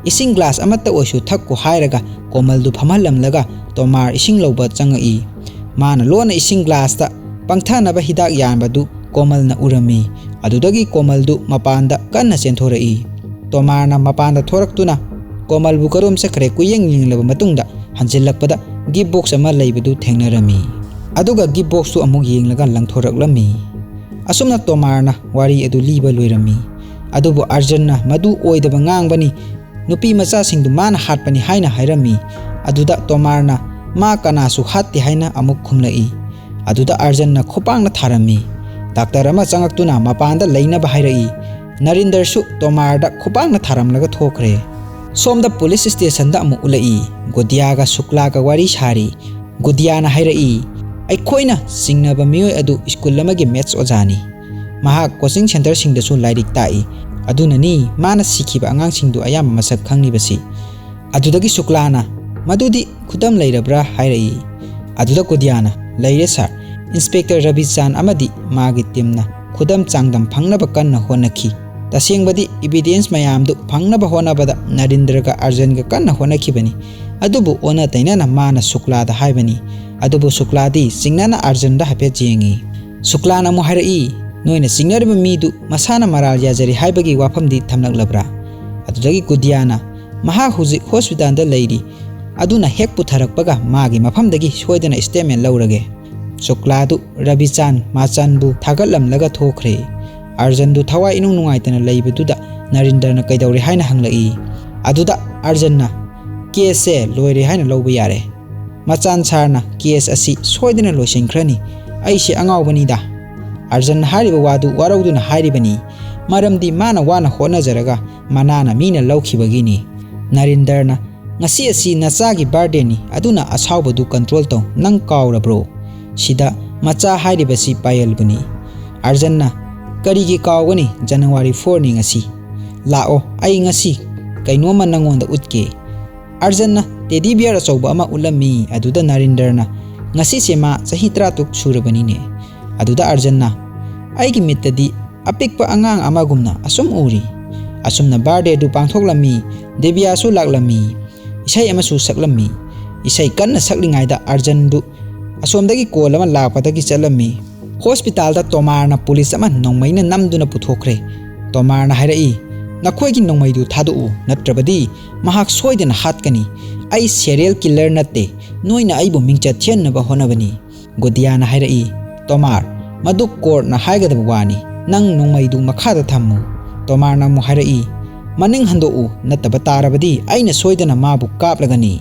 "ꯏꯁꯤꯡ glass ꯑꯃꯠꯇ ꯑꯣꯏꯁꯨ ꯊꯛꯀꯣ" ꯍꯥꯏꯔꯒ ꯀꯣꯃꯜꯗꯨ ꯐꯝꯍꯜꯂꯝꯂꯒ ꯇꯣꯃꯥꯔ ꯏꯁꯤꯡ ꯂꯧꯕ ꯆꯪꯉꯛꯏ꯫ ꯃꯥꯅ ꯂꯣꯟꯅ ꯏꯁꯤꯡ glassꯇ ꯄꯪꯊꯅꯕ ꯍꯤꯗꯥꯛ ꯌꯥꯟꯕꯗꯨ ꯀꯣꯃꯜꯅ ꯎꯔꯝꯃꯤ꯫ ꯑꯗꯨꯗꯒꯤ ꯀꯣꯃꯜꯗꯨ ꯃꯄꯥꯟꯗ ꯀꯟꯅ ꯆꯦꯟꯊꯣꯔꯛꯏ꯫ ꯇꯣꯃꯥꯔꯅ ꯃꯄꯥꯟꯗ ꯊꯣꯔꯛꯇꯨꯅ ꯀꯣꯃꯜꯕꯨ ꯀꯔꯣꯝ ꯆꯠꯈ꯭ꯔꯦ ꯀꯨꯌꯦꯡ ꯌꯦꯡꯂꯕ ꯃꯇꯨꯡꯗ ꯍꯟꯖꯤꯜꯂꯛꯄꯗ gift box ꯑꯃ ꯂꯩꯕꯗꯨ ꯊꯦꯡꯅꯔꯝꯃꯤ꯫ ꯑꯗꯨꯒ gift boxꯇꯨ ꯑꯃꯨꯛ ꯌꯦꯡꯂꯒ ꯂꯪꯊꯣꯔꯛꯂꯝꯃꯤ꯫ ꯑꯁꯨꯝꯅ ꯇꯣꯃꯥꯔꯅ ꯋꯥꯔꯤ ꯑꯗꯨ ꯂꯤꯕ ꯂꯣꯏꯔꯝꯃꯤ꯫ ꯑꯗꯨꯕꯨ ꯑꯥꯔꯖꯟꯅ ꯃꯗꯨ ꯑꯣꯏꯗꯕ ꯉꯥꯡꯕꯅꯤ, ꯅꯨꯄꯤ ꯃꯆꯥꯁꯤꯡꯗꯨ ꯃꯥꯅ ꯍꯥꯠꯄꯅꯤ ꯍꯥꯏꯅ ꯍꯥꯏꯔꯝꯃꯤ꯫ ꯑꯗꯨꯗ ꯇꯣꯃꯥꯔꯅ "ꯃꯥ ꯀꯅꯥꯁꯨ ꯍꯥꯠꯇꯦ" ꯍꯥꯏꯅ ꯑꯃꯨꯛ ꯈꯨꯝꯂꯛꯏ꯫ ꯑꯗꯨꯗ ꯑꯥꯔꯖꯟꯅ ꯈꯨꯄꯥꯛꯅ ꯊꯥꯔꯝꯃꯤ꯫ ꯗꯥꯛꯇꯔ ꯑꯃ ꯆꯪꯉꯛꯇꯨꯅ ꯃꯄꯥꯟꯗ ꯂꯩꯅꯕ ꯍꯥꯏꯔꯛꯏ꯫ ꯅꯔꯤꯟꯗꯔꯁꯨ ꯇꯣꯃꯥꯔꯗ ꯈꯨꯄꯥꯛꯅ ꯊꯥꯔꯝꯂꯒ ꯊꯣꯛꯈ꯭ꯔꯦ꯫ ꯁꯣꯝꯗ police stationꯗ ꯑꯃꯨꯛ ꯎꯠꯂꯛꯏ꯫ ꯒꯨꯗꯤꯌꯥꯒ ꯁꯨꯛꯂꯥꯒ ꯋꯥꯔꯤ ꯁꯥꯔꯤ꯫ ꯒꯨꯗꯤꯌꯥꯅ ꯍꯥꯏꯔꯛꯏ, "ꯑꯩꯈꯣꯏꯅ ꯆꯤꯡꯅꯕ ꯃꯤꯑꯣꯏ ꯑꯗꯨ ꯁ꯭ꯀꯨꯜ ꯑꯃꯒꯤ maths ꯑꯣꯖꯥꯅꯤ꯫ ꯃꯍꯥꯛ coaching centreꯁꯤꯡꯗꯁꯨ ꯂꯥꯏꯔꯤꯛ ꯇꯥꯛꯏ꯫ ꯑꯗꯨꯅꯅꯤ ꯃꯥꯅ ꯁꯤꯈꯤꯕ ꯑꯉꯥꯡꯁꯤꯡꯗꯨ ꯑꯌꯥꯝꯕ ꯃꯁꯛ ꯈꯪꯂꯤꯕꯁꯤ꯫" ꯑꯗꯨꯗꯒꯤ ꯁꯨꯛꯂꯥꯅ, "ꯃꯗꯨꯗꯤ ꯈꯨꯗꯝ ꯂꯩꯔꯕ꯭ꯔꯥ?" ꯍꯥꯏꯔꯛꯏ꯫ ꯑꯗꯨꯗ ꯒꯨꯗꯤꯌꯥꯅ, "ꯂꯩꯔꯦ ꯁꯥꯔ꯫ Inspector ꯔꯕꯤꯆꯥꯟ ꯑꯃꯗꯤ ꯃꯥꯒꯤ teamꯅ ꯈꯨꯗꯝ ꯆꯥꯡꯗꯝ ꯐꯪꯅꯕ ꯀꯟꯅ ꯍꯣꯠꯅꯈꯤ꯫ ꯇꯁꯦꯡꯕꯗꯤ evidence ꯃꯌꯥꯝꯗꯨ ꯐꯪꯅꯕ ꯍꯣꯠꯅꯕꯗ ꯅꯔꯤꯟꯗ꯭ꯔꯒ ꯑꯥꯔꯖꯟꯒ ꯀꯟꯅ ꯍꯣꯠꯅꯈꯤꯕꯅꯤ꯫ ꯑꯗꯨꯕꯨ ꯑꯣꯟꯅ ꯇꯩꯅꯅ ꯃꯥꯅ ꯁꯨꯛꯂꯥꯗ ꯍꯥꯏꯕꯅꯤ꯫ ꯑꯗꯨꯕꯨ ꯁꯨꯛꯂꯥꯗꯤ ꯆꯤꯡꯅꯅ ꯑꯥꯔꯖꯟꯗ ꯍꯥꯏꯐꯦꯠ ꯌꯦꯡꯉꯤ꯫" ꯁꯨꯛꯂꯥꯅ ꯑꯃꯨꯛ ꯍꯥꯏꯔꯛꯏ, "ꯅꯣꯏꯅ ꯆꯤꯡꯅꯔꯤꯕ ꯃꯤꯗꯨ ꯃꯁꯥꯅ ꯃꯔꯥꯜ ꯌꯥꯖꯔꯦ ꯍꯥꯏꯕꯒꯤ ꯋꯥꯐꯝꯗꯤ ꯊꯝꯂꯛꯂꯕ꯭ꯔꯥ?" ꯑꯗꯨꯗꯒꯤ ꯒꯨꯗꯤꯌꯥꯅ, "ꯃꯍꯥꯛ ꯍꯧꯖꯤꯛ hospitalꯗ ꯂꯩꯔꯤ꯫ ꯑꯗꯨꯅ ꯍꯦꯛ ꯄꯨꯊꯔꯛꯄꯒ ꯃꯥꯒꯤ ꯃꯐꯝꯗꯒꯤ ꯁꯣꯏꯗꯅ statement ꯂꯧꯔꯒꯦ꯫" ꯁꯨꯛꯂꯥꯗꯨ ꯔꯕꯤꯆꯥꯟ ꯃꯥꯆꯥꯟꯕꯨ ꯊꯥꯒꯠꯂꯝꯂꯒ ꯊꯣꯛꯈ꯭ꯔꯦ꯫ ꯑꯥꯔꯖꯟꯗꯨ ꯊꯋꯥꯏ ꯏꯅꯨꯡ ꯅꯨꯡꯉꯥꯏꯇꯅ ꯂꯩꯕꯗꯨꯗ ꯅꯔꯤꯟꯗ꯭ꯔꯅ ꯀꯩꯗꯧꯔꯦ ꯍꯥꯏꯅ ꯍꯪꯂꯛꯏ꯫ ꯑꯗꯨꯗ ꯑꯥꯔꯖꯟꯅ, "Caseꯁꯦ ꯂꯣꯏꯔꯦ ꯍꯥꯏꯅ ꯂꯧꯕ ꯌꯥꯔꯦ꯫ ꯃꯆꯥꯟ ꯁꯥꯔꯅ case ꯑꯁꯤ ꯁꯣꯏꯗꯅ ꯂꯣꯏꯁꯤꯟꯈ꯭ꯔꯅꯤ꯫ ꯑꯩꯁꯦ ꯑꯉꯥꯎꯕꯅꯤꯗ꯫" ꯑꯥꯔꯖꯟ ꯍꯥꯏꯔꯤꯕ ꯋꯥꯗꯨ ꯋꯥꯔꯧꯗꯨꯅ ꯍꯥꯏꯔꯤꯕꯅꯤ꯫ ꯃꯔꯝꯗꯤ ꯃꯥꯅ ꯋꯥꯅ ꯍꯣꯠꯅꯖꯔꯒ ꯃꯅꯥꯅ ꯃꯤꯅ ꯂꯧꯈꯤꯕꯒꯤꯅꯤ꯫ ꯅꯔꯦꯟꯗ꯭ꯔꯅ, "ꯉꯁꯤ ꯑꯁꯤ ꯅꯆꯥꯒꯤ birthdayꯅꯤ, ꯑꯗꯨꯅ ꯑꯁꯥꯎꯕꯗꯨ control ꯇꯧ, ꯅꯪ ꯀꯥꯎꯔꯕ꯭ꯔꯣ?" ꯁꯤꯗ ꯃꯆꯥ ꯍꯥꯏꯔꯤꯕꯁꯤ ꯄꯥꯌꯜꯕꯨꯅꯤ꯫ ꯑꯔꯖꯟꯅ, "ꯀꯔꯤꯒꯤ ꯀꯥꯎꯒꯅꯤ? January fourꯅꯤ ꯉꯁꯤ꯫ ꯂꯥꯛꯑꯣ, ꯑꯩ ꯉꯁꯤ ꯀꯩꯅꯣꯝꯃ ꯅꯪꯉꯣꯟꯗ ꯎꯠꯀꯦ꯫" ꯑꯔꯖꯟꯅ teddy bear ꯑꯆꯧꯕ ꯑꯃ ꯎꯠꯂꯝꯃꯤ꯫ ꯑꯗꯨꯗ ꯅꯔꯦꯟꯗ꯭ꯔꯅ, "ꯉꯁꯤꯁꯦ ꯃꯥ ꯆꯍꯤ ꯇꯔꯥꯇꯔꯨꯛ ꯁꯨꯔꯕꯅꯤꯅꯦ꯫" ꯑꯗꯨꯗ ꯑꯔꯖꯟꯅ, "ꯑꯩꯒꯤ ꯃꯤꯠꯇꯗꯤ ꯑꯄꯤꯛꯄ ꯑꯉꯥꯡ ꯑꯃꯒꯨꯝꯅ ꯑꯁꯨꯝ ꯎꯔꯤ꯫" ꯑꯁꯨꯝꯅ birthdayꯗꯨ ꯄꯥꯡꯊꯣꯛꯂꯝꯃꯤ꯫ ꯗꯦꯕꯤꯌꯥꯁꯨ ꯂꯥꯛꯂꯝꯃꯤ꯫ ꯏꯁꯩ ꯑꯃꯁꯨ ꯁꯛꯂꯝꯃꯤ꯫ ꯏꯁꯩ ꯀꯟꯅ ꯁꯛꯂꯤꯉꯩꯗ ꯑꯔꯖꯟꯗꯨ ꯑꯁꯣꯝꯗꯒꯤ call ꯑꯃ ꯂꯥꯛꯄꯗꯒꯤ ꯆꯠꯂꯝꯃꯤ꯫ Hospitalꯗ ꯇꯣꯃꯥꯔꯅ police ꯑꯃ ꯅꯣꯡꯃꯩꯅ ꯅꯝꯗꯨꯅ ꯄꯨꯊꯣꯛꯈ꯭ꯔꯦ꯫ ꯇꯣꯃꯥꯔꯅ ꯍꯥꯏꯔꯛꯏ, "ꯅꯈꯣꯏꯒꯤ ꯅꯣꯡꯃꯩꯗꯨ ꯊꯥꯗꯣꯛꯎ, ꯅꯠꯇ꯭ꯔꯕꯗꯤ ꯃꯍꯥꯛ ꯁꯣꯏꯗꯅ ꯍꯥꯠꯀꯅꯤ꯫ ꯑꯩ serial killer ꯅꯠꯇꯦ, ꯅꯣꯏꯅ ꯑꯩꯕꯨ ꯃꯤꯡꯆꯠ ꯊꯤꯍꯟꯅꯕ ꯍꯣꯠꯅꯕꯅꯤ꯫" ꯒꯣꯗꯤꯌꯥꯅ ꯍꯥꯏꯔꯛꯏ, "ꯇꯣꯃꯥꯔ, ꯃꯗꯨ courtꯅ ꯍꯥꯏꯒꯗꯕ ꯋꯥꯅꯤ꯫ ꯅꯪ ꯅꯣꯡꯃꯩꯗꯨ ꯃꯈꯥꯗ ꯊꯝꯃꯨ꯫" ꯇꯣꯃꯥꯔꯅ ꯑꯃꯨꯛ ꯍꯥꯏꯔꯛꯏ, "ꯃꯅꯤꯡ ꯍꯟꯗꯣꯛꯎ, ꯅꯠꯇꯕ ꯇꯥꯔꯕꯗꯤ ꯑꯩꯅ ꯁꯣꯏꯗꯅ ꯃꯥꯕꯨ ꯀꯥꯞꯂꯒꯅꯤ꯫"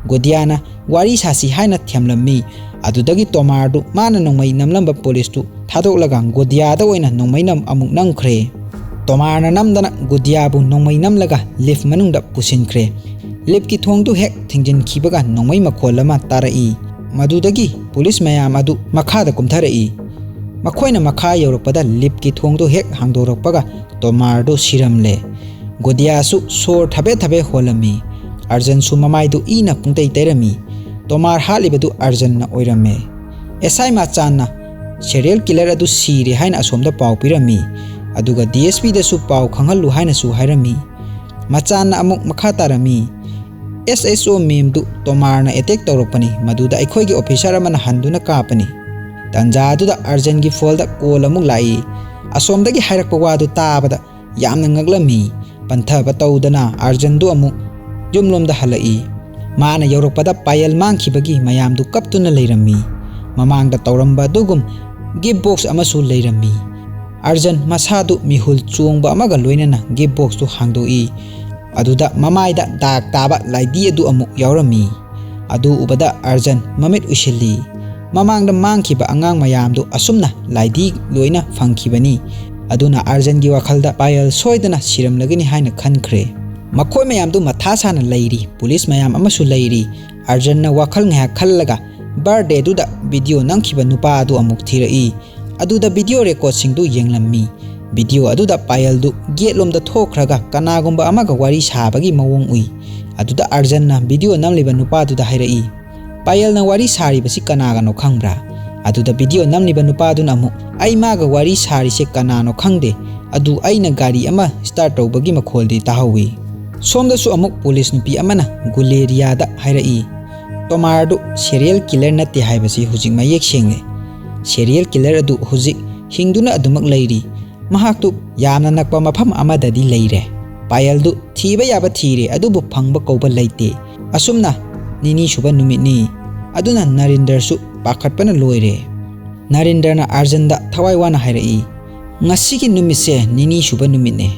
ꯒꯣꯗꯤꯌꯥꯅ ꯋꯥꯔꯤ ꯁꯥꯁꯤ ꯍꯥꯏꯅ ꯊꯦꯝꯂꯝꯃꯤ꯫ ꯑꯗꯨꯗꯒꯤ ꯇꯣꯃꯥꯔꯗꯨ ꯃꯥꯅ ꯅꯣꯡꯃꯩ ꯅꯝꯂꯝꯕ policeꯇꯨ ꯊꯥꯗꯣꯛꯂꯒ ꯒꯣꯗꯤꯌꯥꯗ ꯑꯣꯏꯅ ꯅꯣꯡꯃꯩꯅ ꯑꯃꯨꯛ ꯅꯝꯈ꯭ꯔꯦ꯫ ꯇꯣꯃꯥꯔꯅ ꯅꯝꯗꯅ ꯒꯣꯗꯤꯌꯥꯕꯨ ꯅꯣꯡꯃꯩ ꯅꯝꯂꯒ lift ꯃꯅꯨꯡꯗ ꯄꯨꯁꯤꯟꯈ꯭ꯔꯦ꯫ Liftꯀꯤ ꯊꯣꯡꯗꯨ ꯍꯦꯛ ꯊꯤꯡꯖꯤꯟꯈꯤꯕꯒ ꯅꯣꯡꯃꯩ ꯃꯈꯣꯜ ꯑꯃ ꯇꯥꯔꯛꯏ꯫ ꯃꯗꯨꯗꯒꯤ police ꯃꯌꯥꯝ ꯑꯗꯨ ꯃꯈꯥꯗ ꯀꯨꯝꯊꯔꯛꯏ꯫ ꯃꯈꯣꯏꯅ ꯃꯈꯥ ꯌꯧꯔꯛꯄꯗ liftꯀꯤ ꯊꯣꯡꯗꯨ ꯍꯦꯛ ꯍꯥꯡꯗꯣꯔꯛꯄꯒ ꯇꯣꯃꯥꯔꯗꯨ ꯁꯤꯔꯝꯂꯦ꯫ ꯒꯣꯗꯤꯌꯥꯁꯨ ꯁꯣꯔ ꯊꯕꯦ ꯊꯕꯦ ꯍꯣꯜꯂꯝꯃꯤ꯫ ꯑꯔꯖꯟꯁꯨ ꯃꯃꯥꯏꯗꯨ ꯏꯅ ꯄꯨꯡꯇꯩ ꯇꯩꯔꯝꯃꯤ꯫ ꯇꯣꯃꯥꯔ ꯍꯥꯠꯂꯤꯕꯗꯨ ꯑꯔꯖꯟꯅ ꯑꯣꯏꯔꯝꯃꯦ꯫ ꯑꯦꯁ ꯑꯥꯏ ꯃꯆꯥꯟꯅ serial killer ꯑꯗꯨ ꯁꯤꯔꯦ ꯍꯥꯏꯅ ꯑꯁꯣꯝꯗ ꯄꯥꯎ ꯄꯤꯔꯝꯃꯤ꯫ ꯑꯗꯨꯒ ꯗꯤ ꯑꯦꯁ ꯄꯤꯗꯁꯨ ꯄꯥꯎ ꯈꯪꯍꯜꯂꯨ ꯍꯥꯏꯅꯁꯨ ꯍꯥꯏꯔꯝꯃꯤ꯫ ꯃꯆꯥꯟꯅ ꯑꯃꯨꯛ ꯃꯈꯥ ꯇꯥꯔꯝꯃꯤ, "ꯑꯦꯁ ꯑꯩꯆ ꯑꯣ ꯃꯦꯝꯗꯨ ꯇꯣꯃꯥꯔꯅ attack ꯇꯧꯔꯛꯄꯅꯤ, ꯃꯗꯨꯗ ꯑꯩꯈꯣꯏꯒꯤ officer ꯑꯃꯅ ꯍꯟꯗꯨꯅ ꯀꯥꯞꯄꯅꯤ꯫" ꯇꯟꯖꯥ ꯑꯗꯨꯗ ꯑꯔꯖꯟꯒꯤ phoneꯗ call ꯑꯃꯨꯛ ꯂꯥꯛꯏ꯫ ꯑꯁꯣꯝꯗꯒꯤ ꯍꯥꯏꯔꯛꯄ ꯋꯥꯗꯨ ꯇꯥꯕꯗ ꯌꯥꯝꯅ ꯉꯛꯂꯝꯃꯤ꯫ ꯄꯟꯊꯕ ꯇꯧꯗꯅ ꯑꯔꯖꯟꯗꯨ ꯑꯃꯨꯛ ꯌꯨꯝꯂꯣꯝꯗ ꯍꯜꯂꯛꯏ꯫ ꯃꯥꯅ ꯌꯧꯔꯛꯄꯗ ꯄꯥꯌꯜ ꯃꯥꯡꯈꯤꯕꯒꯤ ꯃꯌꯥꯝꯗꯨ ꯀꯞꯇꯨꯅ ꯂꯩꯔꯝꯃꯤ꯫ ꯃꯃꯥꯡꯗ ꯇꯧꯔꯝꯕ ꯑꯗꯨꯒꯨꯝ gift box ꯑꯃꯁꯨ ꯂꯩꯔꯝꯃꯤ꯫ ꯑꯔꯖꯟ ꯃꯁꯥꯗꯨ ꯃꯤꯍꯨꯜ ꯆꯣꯡꯕ ꯑꯃꯒ ꯂꯣꯏꯅꯅ gift boxꯇꯨ ꯍꯥꯡꯗꯣꯛꯏ꯫ ꯑꯗꯨꯗ ꯃꯃꯥꯏꯗ ꯗꯥꯛ ꯇꯥꯕ ꯂꯥꯏꯗꯤ ꯑꯗꯨ ꯑꯃꯨꯛ ꯌꯥꯎꯔꯝꯃꯤ꯫ ꯑꯗꯨ ꯎꯕꯗ ꯑꯔꯖꯟ ꯃꯃꯤꯠ ꯎꯏꯁꯤꯜꯂꯤ꯫ ꯃꯃꯥꯡꯗ ꯃꯥꯡꯈꯤꯕ ꯑꯉꯥꯡ ꯃꯌꯥꯝꯗꯨ ꯑꯁꯨꯝꯅ ꯂꯥꯏꯗꯤ ꯂꯣꯏꯅ ꯐꯪꯈꯤꯕꯅꯤ꯫ ꯑꯗꯨꯅ ꯑꯥꯔꯖꯟꯒꯤ ꯋꯥꯈꯜꯗ ꯄꯥꯌꯜ ꯁꯣꯏꯗꯅ ꯁꯤꯔꯝꯂꯒꯅꯤ ꯍꯥꯏꯅ ꯈꯟꯈ꯭ꯔꯦ꯫ ꯃꯈꯣꯏ ꯃꯌꯥꯝꯗꯨ ꯃꯊꯥ ꯁꯥꯅ ꯂꯩꯔꯤ, ꯄꯨꯂꯤꯁ ꯃꯌꯥꯝ ꯑꯃꯁꯨ ꯂꯩꯔꯤ꯫ ꯑꯥꯔꯖꯟꯅ ꯋꯥꯈꯜ ꯉꯥꯏꯍꯥꯛ ꯈꯜꯂꯒ ꯕꯥꯔꯗꯦꯗꯨꯗ ꯚꯤꯗꯤꯑꯣ ꯅꯝꯈꯤꯕ ꯅꯨꯄꯥ ꯑꯗꯨ ꯑꯃꯨꯛ ꯊꯤꯔꯛꯏ꯫ ꯑꯗꯨꯗ ꯚꯤꯗꯤꯑꯣ ꯔꯦꯀꯣꯔꯗꯁꯤꯡꯗꯨ ꯌꯦꯡꯂꯝꯃꯤ꯫ ꯚꯤꯗꯤꯑꯣ ꯑꯗꯨꯗ ꯄꯥꯌꯜꯗꯨ ꯒꯦꯠꯂꯣꯝꯗ ꯊꯣꯛꯈ꯭ꯔꯒ ꯀꯅꯥꯒꯨꯝꯕ ꯑꯃꯒ ꯋꯥꯔꯤ ꯁꯥꯕꯒꯤ ꯃꯑꯣꯡ ꯎꯏ꯫ ꯑꯗꯨꯗ ꯑꯥꯔꯖꯟꯅ ꯚꯤꯗꯤꯑꯣ ꯅꯝꯂꯤꯕ ꯅꯨꯄꯥꯗꯨꯗ ꯍꯥꯏꯔꯛꯏ, "ꯄꯥꯌꯜꯅ ꯋꯥꯔꯤ ꯁꯥꯔꯤꯕꯁꯤ ꯀꯅꯥꯒꯅꯣ ꯈꯪꯕ꯭ꯔꯥ?" ꯑꯗꯨꯗ ꯚꯤꯗꯤꯑꯣ ꯅꯝꯂꯤꯕ ꯅꯨꯄꯥꯗꯨꯅ ꯑꯃꯨꯛ, "ꯑꯩ ꯃꯥꯒ ꯋꯥꯔꯤ ꯁꯥꯔꯤꯁꯦ ꯀꯅꯥꯅꯣ ꯈꯪꯗꯦ, ꯑꯗꯨ ꯑꯩꯅ ꯒꯥꯔꯤ ꯑꯃ ꯁ꯭ꯇꯥꯔꯠ ꯇꯧꯕꯒꯤ ꯃꯈꯣꯜꯗꯤ ꯇꯥꯍꯧꯏ꯫" ꯁꯣꯝꯗꯁꯨ ꯑꯃꯨꯛ ꯄꯨꯂꯤꯁ ꯅꯨꯄꯤ ꯑꯃꯅ ꯒꯨꯂꯦꯔꯤꯌꯥꯗ ꯍꯥꯏꯔꯛꯏ, "ꯇꯣꯃꯥꯔꯗꯨ ꯁꯦꯔꯤꯌꯦꯜ ꯀꯤꯂꯔ ꯅꯠꯇꯦ ꯍꯥꯏꯕꯁꯤ ꯍꯧꯖꯤꯛ ꯃꯌꯦꯛ ꯁꯦꯡꯂꯦ꯫ ꯁꯦꯔꯤꯌꯦꯜ ꯀꯤꯂꯔ ꯑꯗꯨ ꯍꯧꯖꯤꯛ ꯍꯤꯡꯗꯨꯅ ꯑꯗꯨꯃꯛ ꯂꯩꯔꯤ꯫ ꯃꯍꯥꯛꯇꯨ ꯌꯥꯝꯅ ꯅꯛꯄ ꯃꯐꯝ ꯑꯃꯗꯗꯤ ꯂꯩꯔꯦ꯫ ꯄꯥꯌꯜꯗꯨ ꯊꯤꯕ ꯌꯥꯕ ꯊꯤꯔꯦ, ꯑꯗꯨꯕꯨ ꯐꯪꯕ ꯀꯧꯕ ꯂꯩꯇꯦ꯫ ꯑꯁꯨꯝꯅ ꯅꯤꯅꯤ ꯁꯨꯕ ꯅꯨꯃꯤꯠꯅꯤ꯫" ꯑꯗꯨꯅ ꯅꯔꯦꯟꯗ꯭ꯔꯁꯨ ꯄꯥꯈꯠꯄꯅ ꯂꯣꯏꯔꯦ꯫ ꯅꯔꯦꯟꯗ꯭ꯔꯅ ꯑꯥꯔꯖꯟꯗ ꯊꯋꯥꯏ ꯋꯥꯅ ꯍꯥꯏꯔꯛꯏ, "ꯉꯁꯤꯒꯤ ꯅꯨꯃꯤꯠꯁꯦ ꯅꯤꯅꯤ ꯁꯨꯕ ꯅꯨꯃꯤꯠꯅꯦ꯫"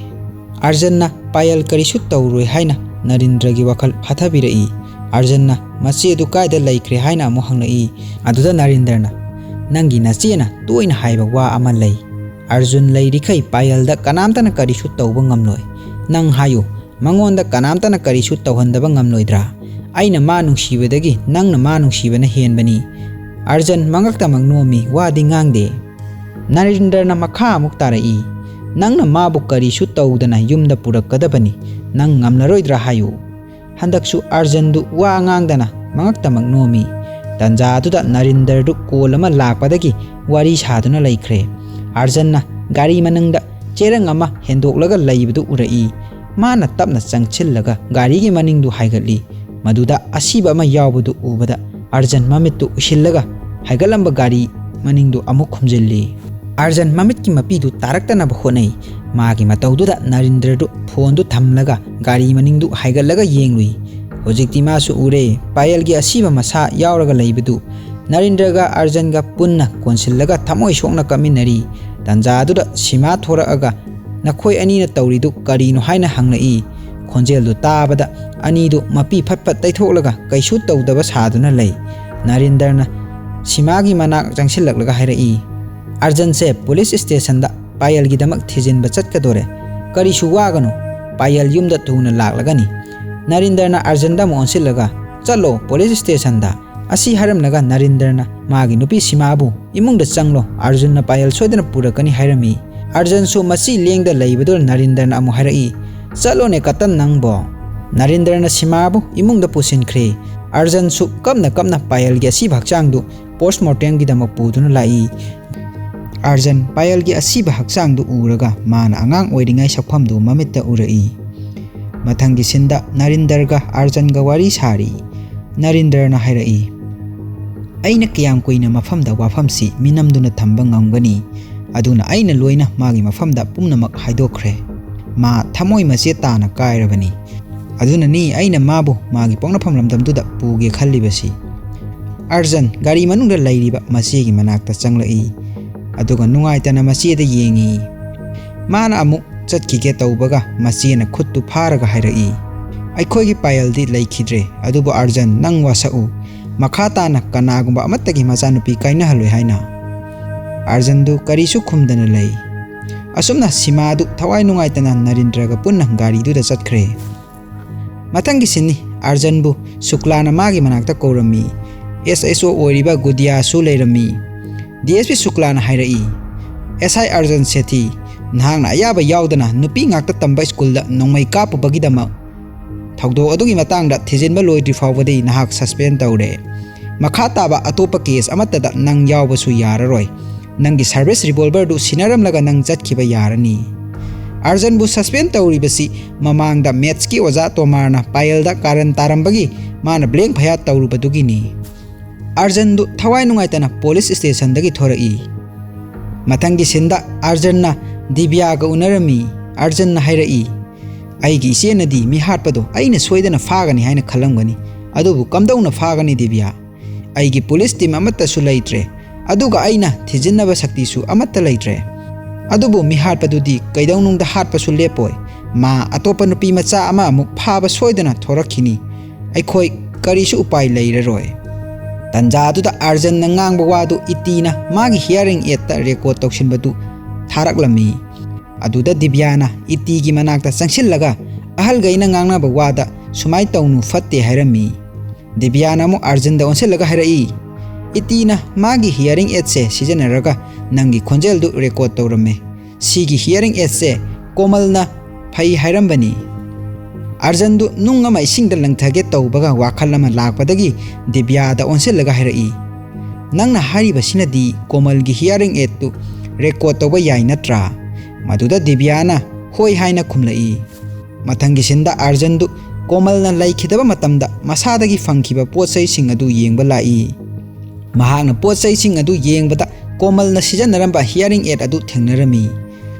ꯑꯥꯔꯖꯟꯅ ꯄꯥꯌꯜ ꯀꯔꯤꯁꯨ ꯇꯧꯔꯣꯏ ꯍꯥꯏꯅ ꯅꯔꯦꯟꯗ꯭ꯔꯒꯤ ꯋꯥꯈꯜ ꯐꯥꯊꯕꯤꯔꯛꯏ꯫ ꯑꯥꯔꯖꯟꯅ ꯃꯆꯦ ꯑꯗꯨ ꯀꯥꯏꯗ ꯂꯩꯈ꯭ꯔꯦ ꯍꯥꯏꯅ ꯑꯃꯨꯛ ꯍꯪꯂꯛꯏ꯫ ꯑꯗꯨꯗ ꯅꯔꯦꯟꯗ꯭ꯔꯅ, "ꯅꯪꯒꯤ ꯅꯆꯦꯅ ꯇꯣꯏꯅ ꯍꯥꯏꯕ ꯋꯥ ꯑꯃ ꯂꯩ, ꯑꯥꯔꯖꯨꯟ ꯂꯩꯔꯤꯈꯩ ꯄꯥꯌꯜꯗ ꯀꯅꯥꯝꯇꯅ ꯀꯔꯤꯁꯨ ꯇꯧꯕ ꯉꯝꯂꯣꯏ꯫ ꯅꯪ ꯍꯥꯏꯌꯨ, ꯃꯉꯣꯟꯗ ꯀꯅꯥꯝꯇꯅ ꯀꯔꯤꯁꯨ ꯇꯧꯍꯟꯗꯕ ꯉꯝꯂꯣꯏꯗ꯭ꯔꯥ? ꯑꯩꯅ ꯃꯥ ꯅꯨꯡꯁꯤꯕꯗꯒꯤ ꯅꯪꯅ ꯃꯥ ꯅꯨꯡꯁꯤꯕꯅ ꯍꯦꯟꯕꯅꯤ꯫" ꯑꯥꯔꯖꯟ ꯃꯉꯛꯇꯃꯛ ꯅꯣꯝꯃꯤ, ꯋꯥꯗꯤ ꯉꯥꯡꯗꯦ꯫ ꯅꯔꯦꯟꯗ꯭ꯔꯅ ꯃꯈꯥ ꯑꯃꯨꯛ ꯇꯥꯔꯛꯏ, "ꯅꯪꯅ ꯃꯥꯕꯨ ꯀꯔꯤꯁꯨ ꯇꯧꯗꯅ ꯌꯨꯝꯗ ꯄꯨꯔꯛꯀꯗꯕꯅꯤ꯫ ꯅꯪ ꯉꯝꯂꯔꯣꯏꯗ꯭ꯔꯥ ꯍꯥꯏꯌꯨ?" ꯍꯟꯗꯛꯁꯨ ꯑꯥꯔꯖꯟꯗꯨ ꯋꯥ ꯉꯥꯡꯗꯅ ꯃꯉꯛꯇꯃꯛ ꯅꯣꯝꯃꯤ꯫ ꯇꯟꯖꯥꯗꯨꯗ ꯅꯔꯦꯟꯗ꯭ꯔꯗꯨ ꯀꯣꯜ ꯑꯃ ꯂꯥꯛꯄꯗꯒꯤ ꯋꯥꯔꯤ ꯁꯥꯗꯨꯅ ꯂꯩꯈ꯭ꯔꯦ꯫ ꯑꯥꯔꯖꯟꯅ ꯒꯥꯔꯤ ꯃꯅꯨꯡꯗ ꯆꯦꯔꯪ ꯑꯃ ꯍꯦꯟꯗꯣꯛꯂꯒ ꯂꯩꯕꯗꯨ ꯎꯔꯛꯏ꯫ ꯃꯥꯅ ꯇꯞꯅ ꯆꯪꯁꯤꯜꯂꯒ ꯒꯥꯔꯤꯒꯤ ꯃꯅꯤꯡꯗꯨ ꯍꯥꯏꯒꯠꯂꯤ꯫ ꯃꯗꯨꯗ ꯑꯁꯤꯕ ꯑꯃ ꯌꯥꯎꯕꯗꯨ ꯎꯕꯗ ꯑꯥꯔꯖꯟ ꯃꯃꯤꯠꯇꯨ ꯎꯏꯁꯤꯜꯂꯒ ꯍꯥꯏꯒꯠꯂꯝꯕ ꯒꯥꯔꯤ ꯃꯅꯤꯡꯗꯨ ꯑꯃꯨꯛ ꯈꯨꯝꯖꯤꯜꯂꯤ꯫ ꯑꯥꯔꯖꯟ ꯃꯃꯤꯠꯀꯤ ꯃꯄꯤꯗꯨ ꯇꯥꯔꯛꯇꯅꯕ ꯍꯣꯠꯅꯩ꯫ ꯃꯥꯒꯤ ꯃꯇꯧꯗꯨꯗ ꯅꯔꯦꯟꯗ꯭ꯔꯗꯨ ꯐꯣꯟꯗꯨ ꯊꯝꯂꯒ ꯒꯥꯔꯤ ꯃꯅꯤꯡꯗꯨ ꯍꯥꯏꯒꯠꯂꯒ ꯌꯦꯡꯂꯨꯏ꯫ ꯍꯧꯖꯤꯛꯇꯤ ꯃꯥꯁꯨ ꯎꯔꯦ, ꯄꯥꯌꯜꯒꯤ ꯑꯁꯤꯕ ꯃꯁꯥ ꯌꯥꯎꯔꯒ ꯂꯩꯕꯗꯨ꯫ ꯅꯔꯦꯟꯗ꯭ꯔꯒ ꯑꯥꯔꯖꯟꯒ ꯄꯨꯟꯅ ꯀꯣꯟꯁꯤꯜꯂꯒ ꯊꯃꯣꯏ ꯁꯣꯛꯅ ꯀꯞꯃꯤꯟꯅꯔꯤ꯫ ꯇꯟꯖꯥꯗꯨꯗ ꯁꯤꯃꯥ ꯊꯣꯔꯛꯑꯒ, "ꯅꯈꯣꯏ ꯑꯅꯤꯅ ꯇꯧꯔꯤꯗꯨ ꯀꯔꯤꯅꯣ?" ꯍꯥꯏꯅ ꯍꯪꯂꯛꯏ꯫ ꯈꯣꯟꯖꯦꯜꯗꯨ ꯇꯥꯕꯗ ꯑꯅꯤꯗꯨ ꯃꯄꯤ ꯐꯠ ꯐꯠ ꯇꯩꯊꯣꯛꯂꯒ ꯀꯩꯁꯨ ꯇꯧꯗꯕ ꯁꯥꯗꯨꯅ ꯂꯩ꯫ ꯅꯔꯦꯟꯗ꯭ꯔꯅ ꯁꯤꯃꯥꯒꯤ ꯃꯅꯥꯛ ꯆꯪꯁꯤꯜꯂꯛꯂꯒ ꯍꯥꯏꯔꯛꯏ, "ꯑꯥꯔꯖꯟꯁꯦ ꯄꯨꯂꯤꯁ ꯁ꯭ꯇꯦꯁꯟꯗ ꯄꯥꯌꯜꯒꯤꯗꯃꯛ ꯊꯤꯖꯤꯟꯕ ꯆꯠꯀꯗꯣꯔꯦ꯫ ꯀꯔꯤꯁꯨ ꯋꯥꯒꯅꯨ, ꯄꯥꯌꯜ ꯌꯨꯝꯗ ꯊꯨꯅ ꯂꯥꯛꯂꯒꯅꯤ꯫ ꯅꯔꯤꯟꯗꯔꯅ ꯑꯥꯔꯖꯟꯗ ꯑꯃꯨꯛ ꯑꯣꯟꯁꯤꯜꯂꯒ, "ꯆꯠꯂꯣ ꯄꯨꯂꯤꯁ ꯁ꯭ꯇꯦꯁꯟꯗ"꯫ ꯑꯁꯤ ꯍꯥꯏꯔꯝꯂꯒ ꯅꯔꯤꯟꯗꯔꯅ ꯃꯥꯒꯤ ꯅꯨꯄꯤ ꯁꯤꯃꯥꯕꯨ, "ꯏꯃꯨꯡꯗ ꯆꯪꯂꯣ, ꯑꯥꯔꯖꯨꯟꯅ ꯄꯥꯌꯜ ꯁꯣꯏꯗꯅ ꯄꯨꯔꯛꯀꯅꯤ" ꯍꯥꯏꯔꯝꯃꯤ꯫ ꯑꯥꯔꯖꯟꯁꯨ ꯃꯁꯤ ꯂꯦꯡꯗ ꯂꯩꯕꯗꯨꯗ ꯅꯔꯤꯟꯗꯔꯅ ꯑꯃꯨꯛ ꯍꯥꯏꯔꯛꯏ, "ꯆꯠꯂꯣꯅꯦ ꯀꯇꯟ ꯅꯪꯕꯣ"꯫ ꯅꯔꯤꯟꯗꯔꯅ ꯁꯤꯃꯥꯕꯨ ꯏꯃꯨꯡꯗ ꯄꯨꯁꯤꯟꯈ꯭ꯔꯦ꯫ ꯑꯥꯔꯖꯟꯁꯨ ꯀꯞꯅ ꯀꯞꯅ ꯄꯥꯌꯜꯒꯤ ꯑꯁꯤꯕ ꯍꯛꯆꯥꯡꯗꯨ ꯄꯣꯁꯃꯣꯔꯇꯦꯝꯒꯤꯗꯃꯛ ꯄꯨꯗꯨꯅ ꯂꯥꯛꯏ꯫ ꯑꯥꯔꯖꯟ ꯄꯥꯌꯜꯒꯤ ꯑꯁꯤꯕ ꯍꯛꯆꯥꯡꯗꯨ ꯎꯔꯒ ꯃꯥꯅ ꯑꯉꯥꯡ ꯑꯣꯏꯔꯤꯉꯩ ꯁꯛꯐꯝꯗꯨ ꯃꯃꯤꯠꯇ ꯎꯔꯛꯏ꯫ ꯃꯊꯪꯒꯤ ꯁꯤꯟꯗ ꯅꯔꯤꯟꯗꯔꯒ ꯑꯥꯔꯖꯟꯒ ꯋꯥꯔꯤ ꯁꯥꯔꯤ꯫ ꯅꯔꯤꯟꯗꯔꯅ ꯍꯥꯏꯔꯛꯏ, "ꯑꯩꯅ ꯀꯌꯥꯝ ꯀꯨꯏꯅ ꯃꯐꯝꯗ ꯋꯥꯐꯝꯁꯤ ꯃꯤꯅꯝꯗꯨꯅ ꯊꯝꯕ ꯉꯝꯒꯅꯤ? ꯑꯗꯨꯅ ꯑꯩꯅ ꯂꯣꯏꯅ ꯃꯥꯒꯤ ꯃꯐꯝꯗ ꯄꯨꯝꯅꯃꯛ ꯍꯥꯏꯗꯣꯛꯈ꯭ꯔꯦ꯫ ꯃꯥ ꯊꯃꯣꯏ ꯃꯆꯦꯠ ꯇꯥꯅ ꯀꯥꯏꯔꯕꯅꯤ꯫ ꯑꯗꯨꯅꯅꯤ ꯑꯩꯅ ꯃꯥꯕꯨ ꯃꯥꯒꯤ ꯄꯣꯛꯅꯐꯝ ꯂꯝꯗꯝꯗꯨꯗ ꯄꯨꯒꯦ ꯈꯜꯂꯤꯕꯁꯤ"꯫ ꯑꯥꯔꯖꯟ ꯒꯥꯔꯤ ꯃꯅꯨꯡꯗ ꯂꯩꯔꯤꯕ ꯃꯆꯦꯒꯤ ꯃꯅꯥꯛꯇ ꯆꯪꯂꯛꯏ꯫ ꯑꯗꯨꯒ ꯅꯨꯡꯉꯥꯏꯇꯅ ꯃꯆꯦꯗ ꯌꯦꯡꯉꯤ꯫ ꯃꯥꯅ ꯑꯃꯨꯛ ꯆꯠꯈꯤꯒꯦ ꯇꯧꯕꯒ ꯃꯆꯦꯅ ꯈꯨꯠꯇꯨ ꯐꯥꯔꯒ ꯍꯥꯏꯔꯛꯏ, "ꯑꯩꯈꯣꯏꯒꯤ ꯄꯥꯌꯜꯗꯤ ꯂꯩꯈꯤꯗ꯭ꯔꯦ, ꯑꯗꯨꯕꯨ ꯑꯥꯔꯖꯟ, ꯅꯪ ꯋꯥꯁꯛꯎ꯫ ꯃꯈꯥ ꯇꯥꯅ ꯀꯅꯥꯒꯨꯝꯕ ꯑꯃꯠꯇꯒꯤ ꯃꯆꯥꯅꯨꯄꯤ ꯀꯥꯏꯅꯍꯜꯂꯣꯏ" ꯍꯥꯏꯅ꯫ ꯑꯥꯔꯖꯟꯗꯨ ꯀꯔꯤꯁꯨ ꯈꯨꯝꯗꯅ ꯂꯩ꯫ ꯑꯁꯨꯝꯅ ꯁꯤꯃꯥꯗꯨ ꯊꯋꯥꯏ ꯅꯨꯡꯉꯥꯏꯇꯅ ꯅꯔꯤꯟꯗ꯭ꯔꯒ ꯄꯨꯟꯅ ꯒꯥꯔꯤꯗꯨꯗ ꯆꯠꯈ꯭ꯔꯦ꯫ ꯃꯊꯪꯒꯤ ꯁꯤꯟꯅꯤ꯫ ꯑꯥꯔꯖꯟꯕꯨ ꯁꯨꯀ꯭ꯂꯥꯅ ꯃꯥꯒꯤ ꯃꯅꯥꯛꯇ ꯀꯧꯔꯝꯃꯤ꯫ ꯑꯦꯁ ꯑꯦꯁ ꯑꯣ ꯑꯣꯏꯔꯤꯕ ꯒꯨꯗꯤꯌꯥꯁꯨ ꯂꯩꯔꯝꯃꯤ꯫ ꯗꯤ ꯑꯦꯁ ꯄꯤ ꯁꯨꯀ꯭ꯂꯥꯅ ꯍꯥꯏꯔꯛꯏ, "ꯑꯦꯁ ꯑꯥꯏ ꯑꯥꯔꯖꯟ ꯁꯦꯊꯤ, ꯅꯍꯥꯛꯅ ꯑꯌꯥꯕ ꯌꯥꯎꯗꯅ ꯅꯨꯄꯤ ꯉꯥꯛꯇ ꯇꯝꯕ ꯁ꯭ꯀꯨꯜꯗ ꯅꯣꯡꯃꯩ ꯀꯥꯞꯄꯨꯕꯒꯤꯗꯃꯛ ꯊꯧꯗꯣꯛ ꯑꯗꯨꯒꯤ ꯃꯇꯥꯡꯗ ꯊꯤꯖꯤꯟꯕ ꯂꯣꯏꯗ꯭ꯔꯤ ꯐꯥꯎꯕꯗꯤ ꯅꯍꯥꯛ ꯁꯁꯄꯦꯟ ꯇꯧꯔꯦ꯫ ꯃꯈꯥ ꯇꯥꯕ ꯑꯇꯣꯞꯄ ꯀꯦꯁ ꯑꯃꯠꯇꯗ ꯅꯪ ꯌꯥꯎꯕꯁꯨ ꯌꯥꯔꯔꯣꯏ꯫ ꯅꯪꯒꯤ ꯁꯥꯔꯚꯤꯁ ꯔꯤꯚꯣꯜꯚꯔꯗꯨ ꯁꯤꯟꯅꯔꯝꯂꯒ ꯅꯪ ꯆꯠꯈꯤꯕ ꯌꯥꯔꯅꯤ"꯫ ꯑꯥꯔꯖꯟꯕꯨ ꯁꯁꯄꯦꯟ ꯇꯧꯔꯤꯕꯁꯤ ꯃꯃꯥꯡꯗ ꯃꯦꯠꯁꯀꯤ ꯑꯣꯖꯥ ꯇꯣꯃꯥꯔꯅ ꯄꯥꯌꯜꯗ ꯀꯥꯔꯟ ꯇꯥꯔꯝꯕꯒꯤ ꯃꯥꯅ ꯕ꯭ꯂꯦꯡ ꯐꯌꯥꯠ ꯇꯧꯔꯨꯕꯗꯨꯒꯤꯅꯤ꯫ ꯑꯥꯔꯖꯟꯗꯨ ꯊꯋꯥꯏ ꯅꯨꯡꯉꯥꯏꯇꯅ ꯄꯨꯂꯤꯁ ꯁ꯭ꯇꯦꯁꯟꯗꯒꯤ ꯊꯣꯔꯛꯏ꯫ ꯃꯊꯪꯒꯤ ꯁꯤꯟꯗ ꯑꯥꯔꯖꯟꯅ ꯗꯤꯕ꯭ꯌꯥꯒ ꯎꯅꯔꯝꯃꯤ꯫ ꯑꯥꯔꯖꯟꯅ ꯍꯥꯏꯔꯛꯏ, "ꯑꯩꯒꯤ ꯏꯆꯦꯅꯗꯤ ꯃꯤꯍꯥꯠꯄꯗꯣ ꯑꯩꯅ ꯁꯣꯏꯗꯅ ꯐꯥꯒꯅꯤ ꯍꯥꯏꯅ ꯈꯜꯂꯝꯒꯅꯤ, ꯑꯗꯨꯕꯨ ꯀꯝꯗꯧꯅ ꯐꯥꯒꯅꯤ ꯗꯤꯕ꯭ꯌꯥ? ꯑꯩꯒꯤ ꯄꯨꯂꯤꯁ ꯇꯤꯝ ꯑꯃꯠꯇꯁꯨ ꯂꯩꯇ꯭ꯔꯦ, ꯑꯗꯨꯒ ꯑꯩꯅ ꯊꯤꯖꯤꯟꯅꯕ ꯁꯛꯇꯤꯁꯨ ꯑꯃꯠꯇ ꯂꯩꯇ꯭ꯔꯦ꯫ ꯑꯗꯨꯕꯨ ꯃꯤꯍꯥꯠꯄꯗꯨꯗꯤ ꯀꯩꯗꯧꯅꯨꯡꯗ ꯍꯥꯠꯄꯁꯨ ꯂꯦꯞꯄꯣꯏ꯫ ꯃꯥ ꯑꯇꯣꯞꯄ ꯅꯨꯄꯤ ꯃꯆꯥ ꯑꯃ ꯑꯃꯨꯛ ꯐꯥꯕ ꯁꯣꯏꯗꯅ ꯊꯣꯔꯛꯈꯤꯅꯤ꯫ ꯑꯩꯈꯣꯏ ꯀꯔꯤꯁꯨ ꯎꯄꯥꯏ ꯂꯩꯔꯔꯣꯏ"꯫ ꯇꯟꯖꯥꯗꯨꯗ ꯑꯥꯔꯖꯟꯅ ꯉꯥꯡꯕ ꯋꯥꯗꯨ ꯏꯇꯤꯅ ꯃꯥꯒꯤ ꯍꯤꯌꯥꯔꯤꯡ ꯑꯦꯗꯇ ꯔꯦꯀꯣꯔꯗ ꯇꯧꯁꯤꯟꯕꯗꯨ ꯊꯥꯔꯛꯂꯝꯃꯤ꯫ ꯑꯗꯨꯗ ꯗꯤꯕ꯭ꯌꯥꯅ ꯏꯇꯤꯒꯤ ꯃꯅꯥꯛꯇ ꯆꯪꯁꯤꯜꯂꯒ ꯑꯍꯜꯒꯩꯅ ꯉꯥꯡꯅꯕ ꯋꯥꯗ "ꯁꯨꯃꯥꯏ ꯇꯧꯅꯨ, ꯐꯠꯇꯦ" ꯍꯥꯏꯔꯝꯃꯤ꯫ ꯗꯤꯕ꯭ꯌꯥꯅ ꯑꯃꯨꯛ ꯑꯥꯔꯖꯟꯗ ꯑꯣꯟꯁꯤꯜꯂꯒ ꯍꯥꯏꯔꯛꯏ, "ꯏꯇꯤꯅ ꯃꯥꯒꯤ hearing aidꯁꯦ ꯁꯤꯖꯤꯟꯅꯔꯒ ꯅꯪꯒꯤ ꯈꯣꯟꯖꯦꯜꯗꯨ record ꯇꯧꯔꯝꯃꯦ꯫ ꯁꯤꯒꯤ hearing aidꯁꯦ ꯀꯣꯃꯜꯅ ꯐꯩ ꯍꯥꯏꯔꯝꯕꯅꯤ꯫" ꯑꯥꯔꯖꯟꯗꯨ ꯅꯨꯡ ꯑꯃ ꯏꯁꯤꯡꯗ ꯂꯪꯊꯒꯦ ꯇꯧꯕꯒ ꯋꯥꯈꯜ ꯑꯃ ꯂꯥꯛꯄꯗꯒꯤ ꯗꯤꯕ꯭ꯌꯥꯗ ꯑꯣꯟꯁꯤꯜꯂꯒ ꯍꯥꯏꯔꯛꯏ, "ꯅꯪꯅ ꯍꯥꯏꯔꯤꯕꯁꯤꯅꯗꯤ ꯀꯣꯃꯜꯒꯤ hearing aidꯇꯨ record ꯇꯧꯕ ꯌꯥꯏ ꯅꯠꯇ꯭ꯔꯥ?" ꯃꯗꯨꯗ ꯗꯤꯕ꯭ꯌꯥꯅ "ꯍꯣꯏ" ꯍꯥꯏꯅ ꯈꯨꯝꯂꯛꯏ꯫ ꯃꯊꯪꯒꯤ ꯁꯤꯟꯗ ꯑꯥꯔꯖꯟꯗꯨ ꯀꯣꯃꯜꯅ ꯂꯩꯈꯤꯗꯕ ꯃꯇꯝꯗ ꯃꯁꯥꯗꯒꯤ ꯐꯪꯈꯤꯕ ꯄꯣꯠ ꯆꯩꯁꯤꯡ ꯑꯗꯨ ꯌꯦꯡꯕ ꯂꯥꯛꯏ꯫ ꯃꯍꯥꯛꯅ ꯄꯣꯠ ꯆꯩꯁꯤꯡ ꯑꯗꯨ ꯌꯦꯡꯕꯗ ꯀꯣꯃꯜꯅ ꯁꯤꯖꯤꯟꯅꯔꯝꯕ hearing aid ꯑꯗꯨ ꯊꯦꯡꯅꯔꯝꯃꯤ꯫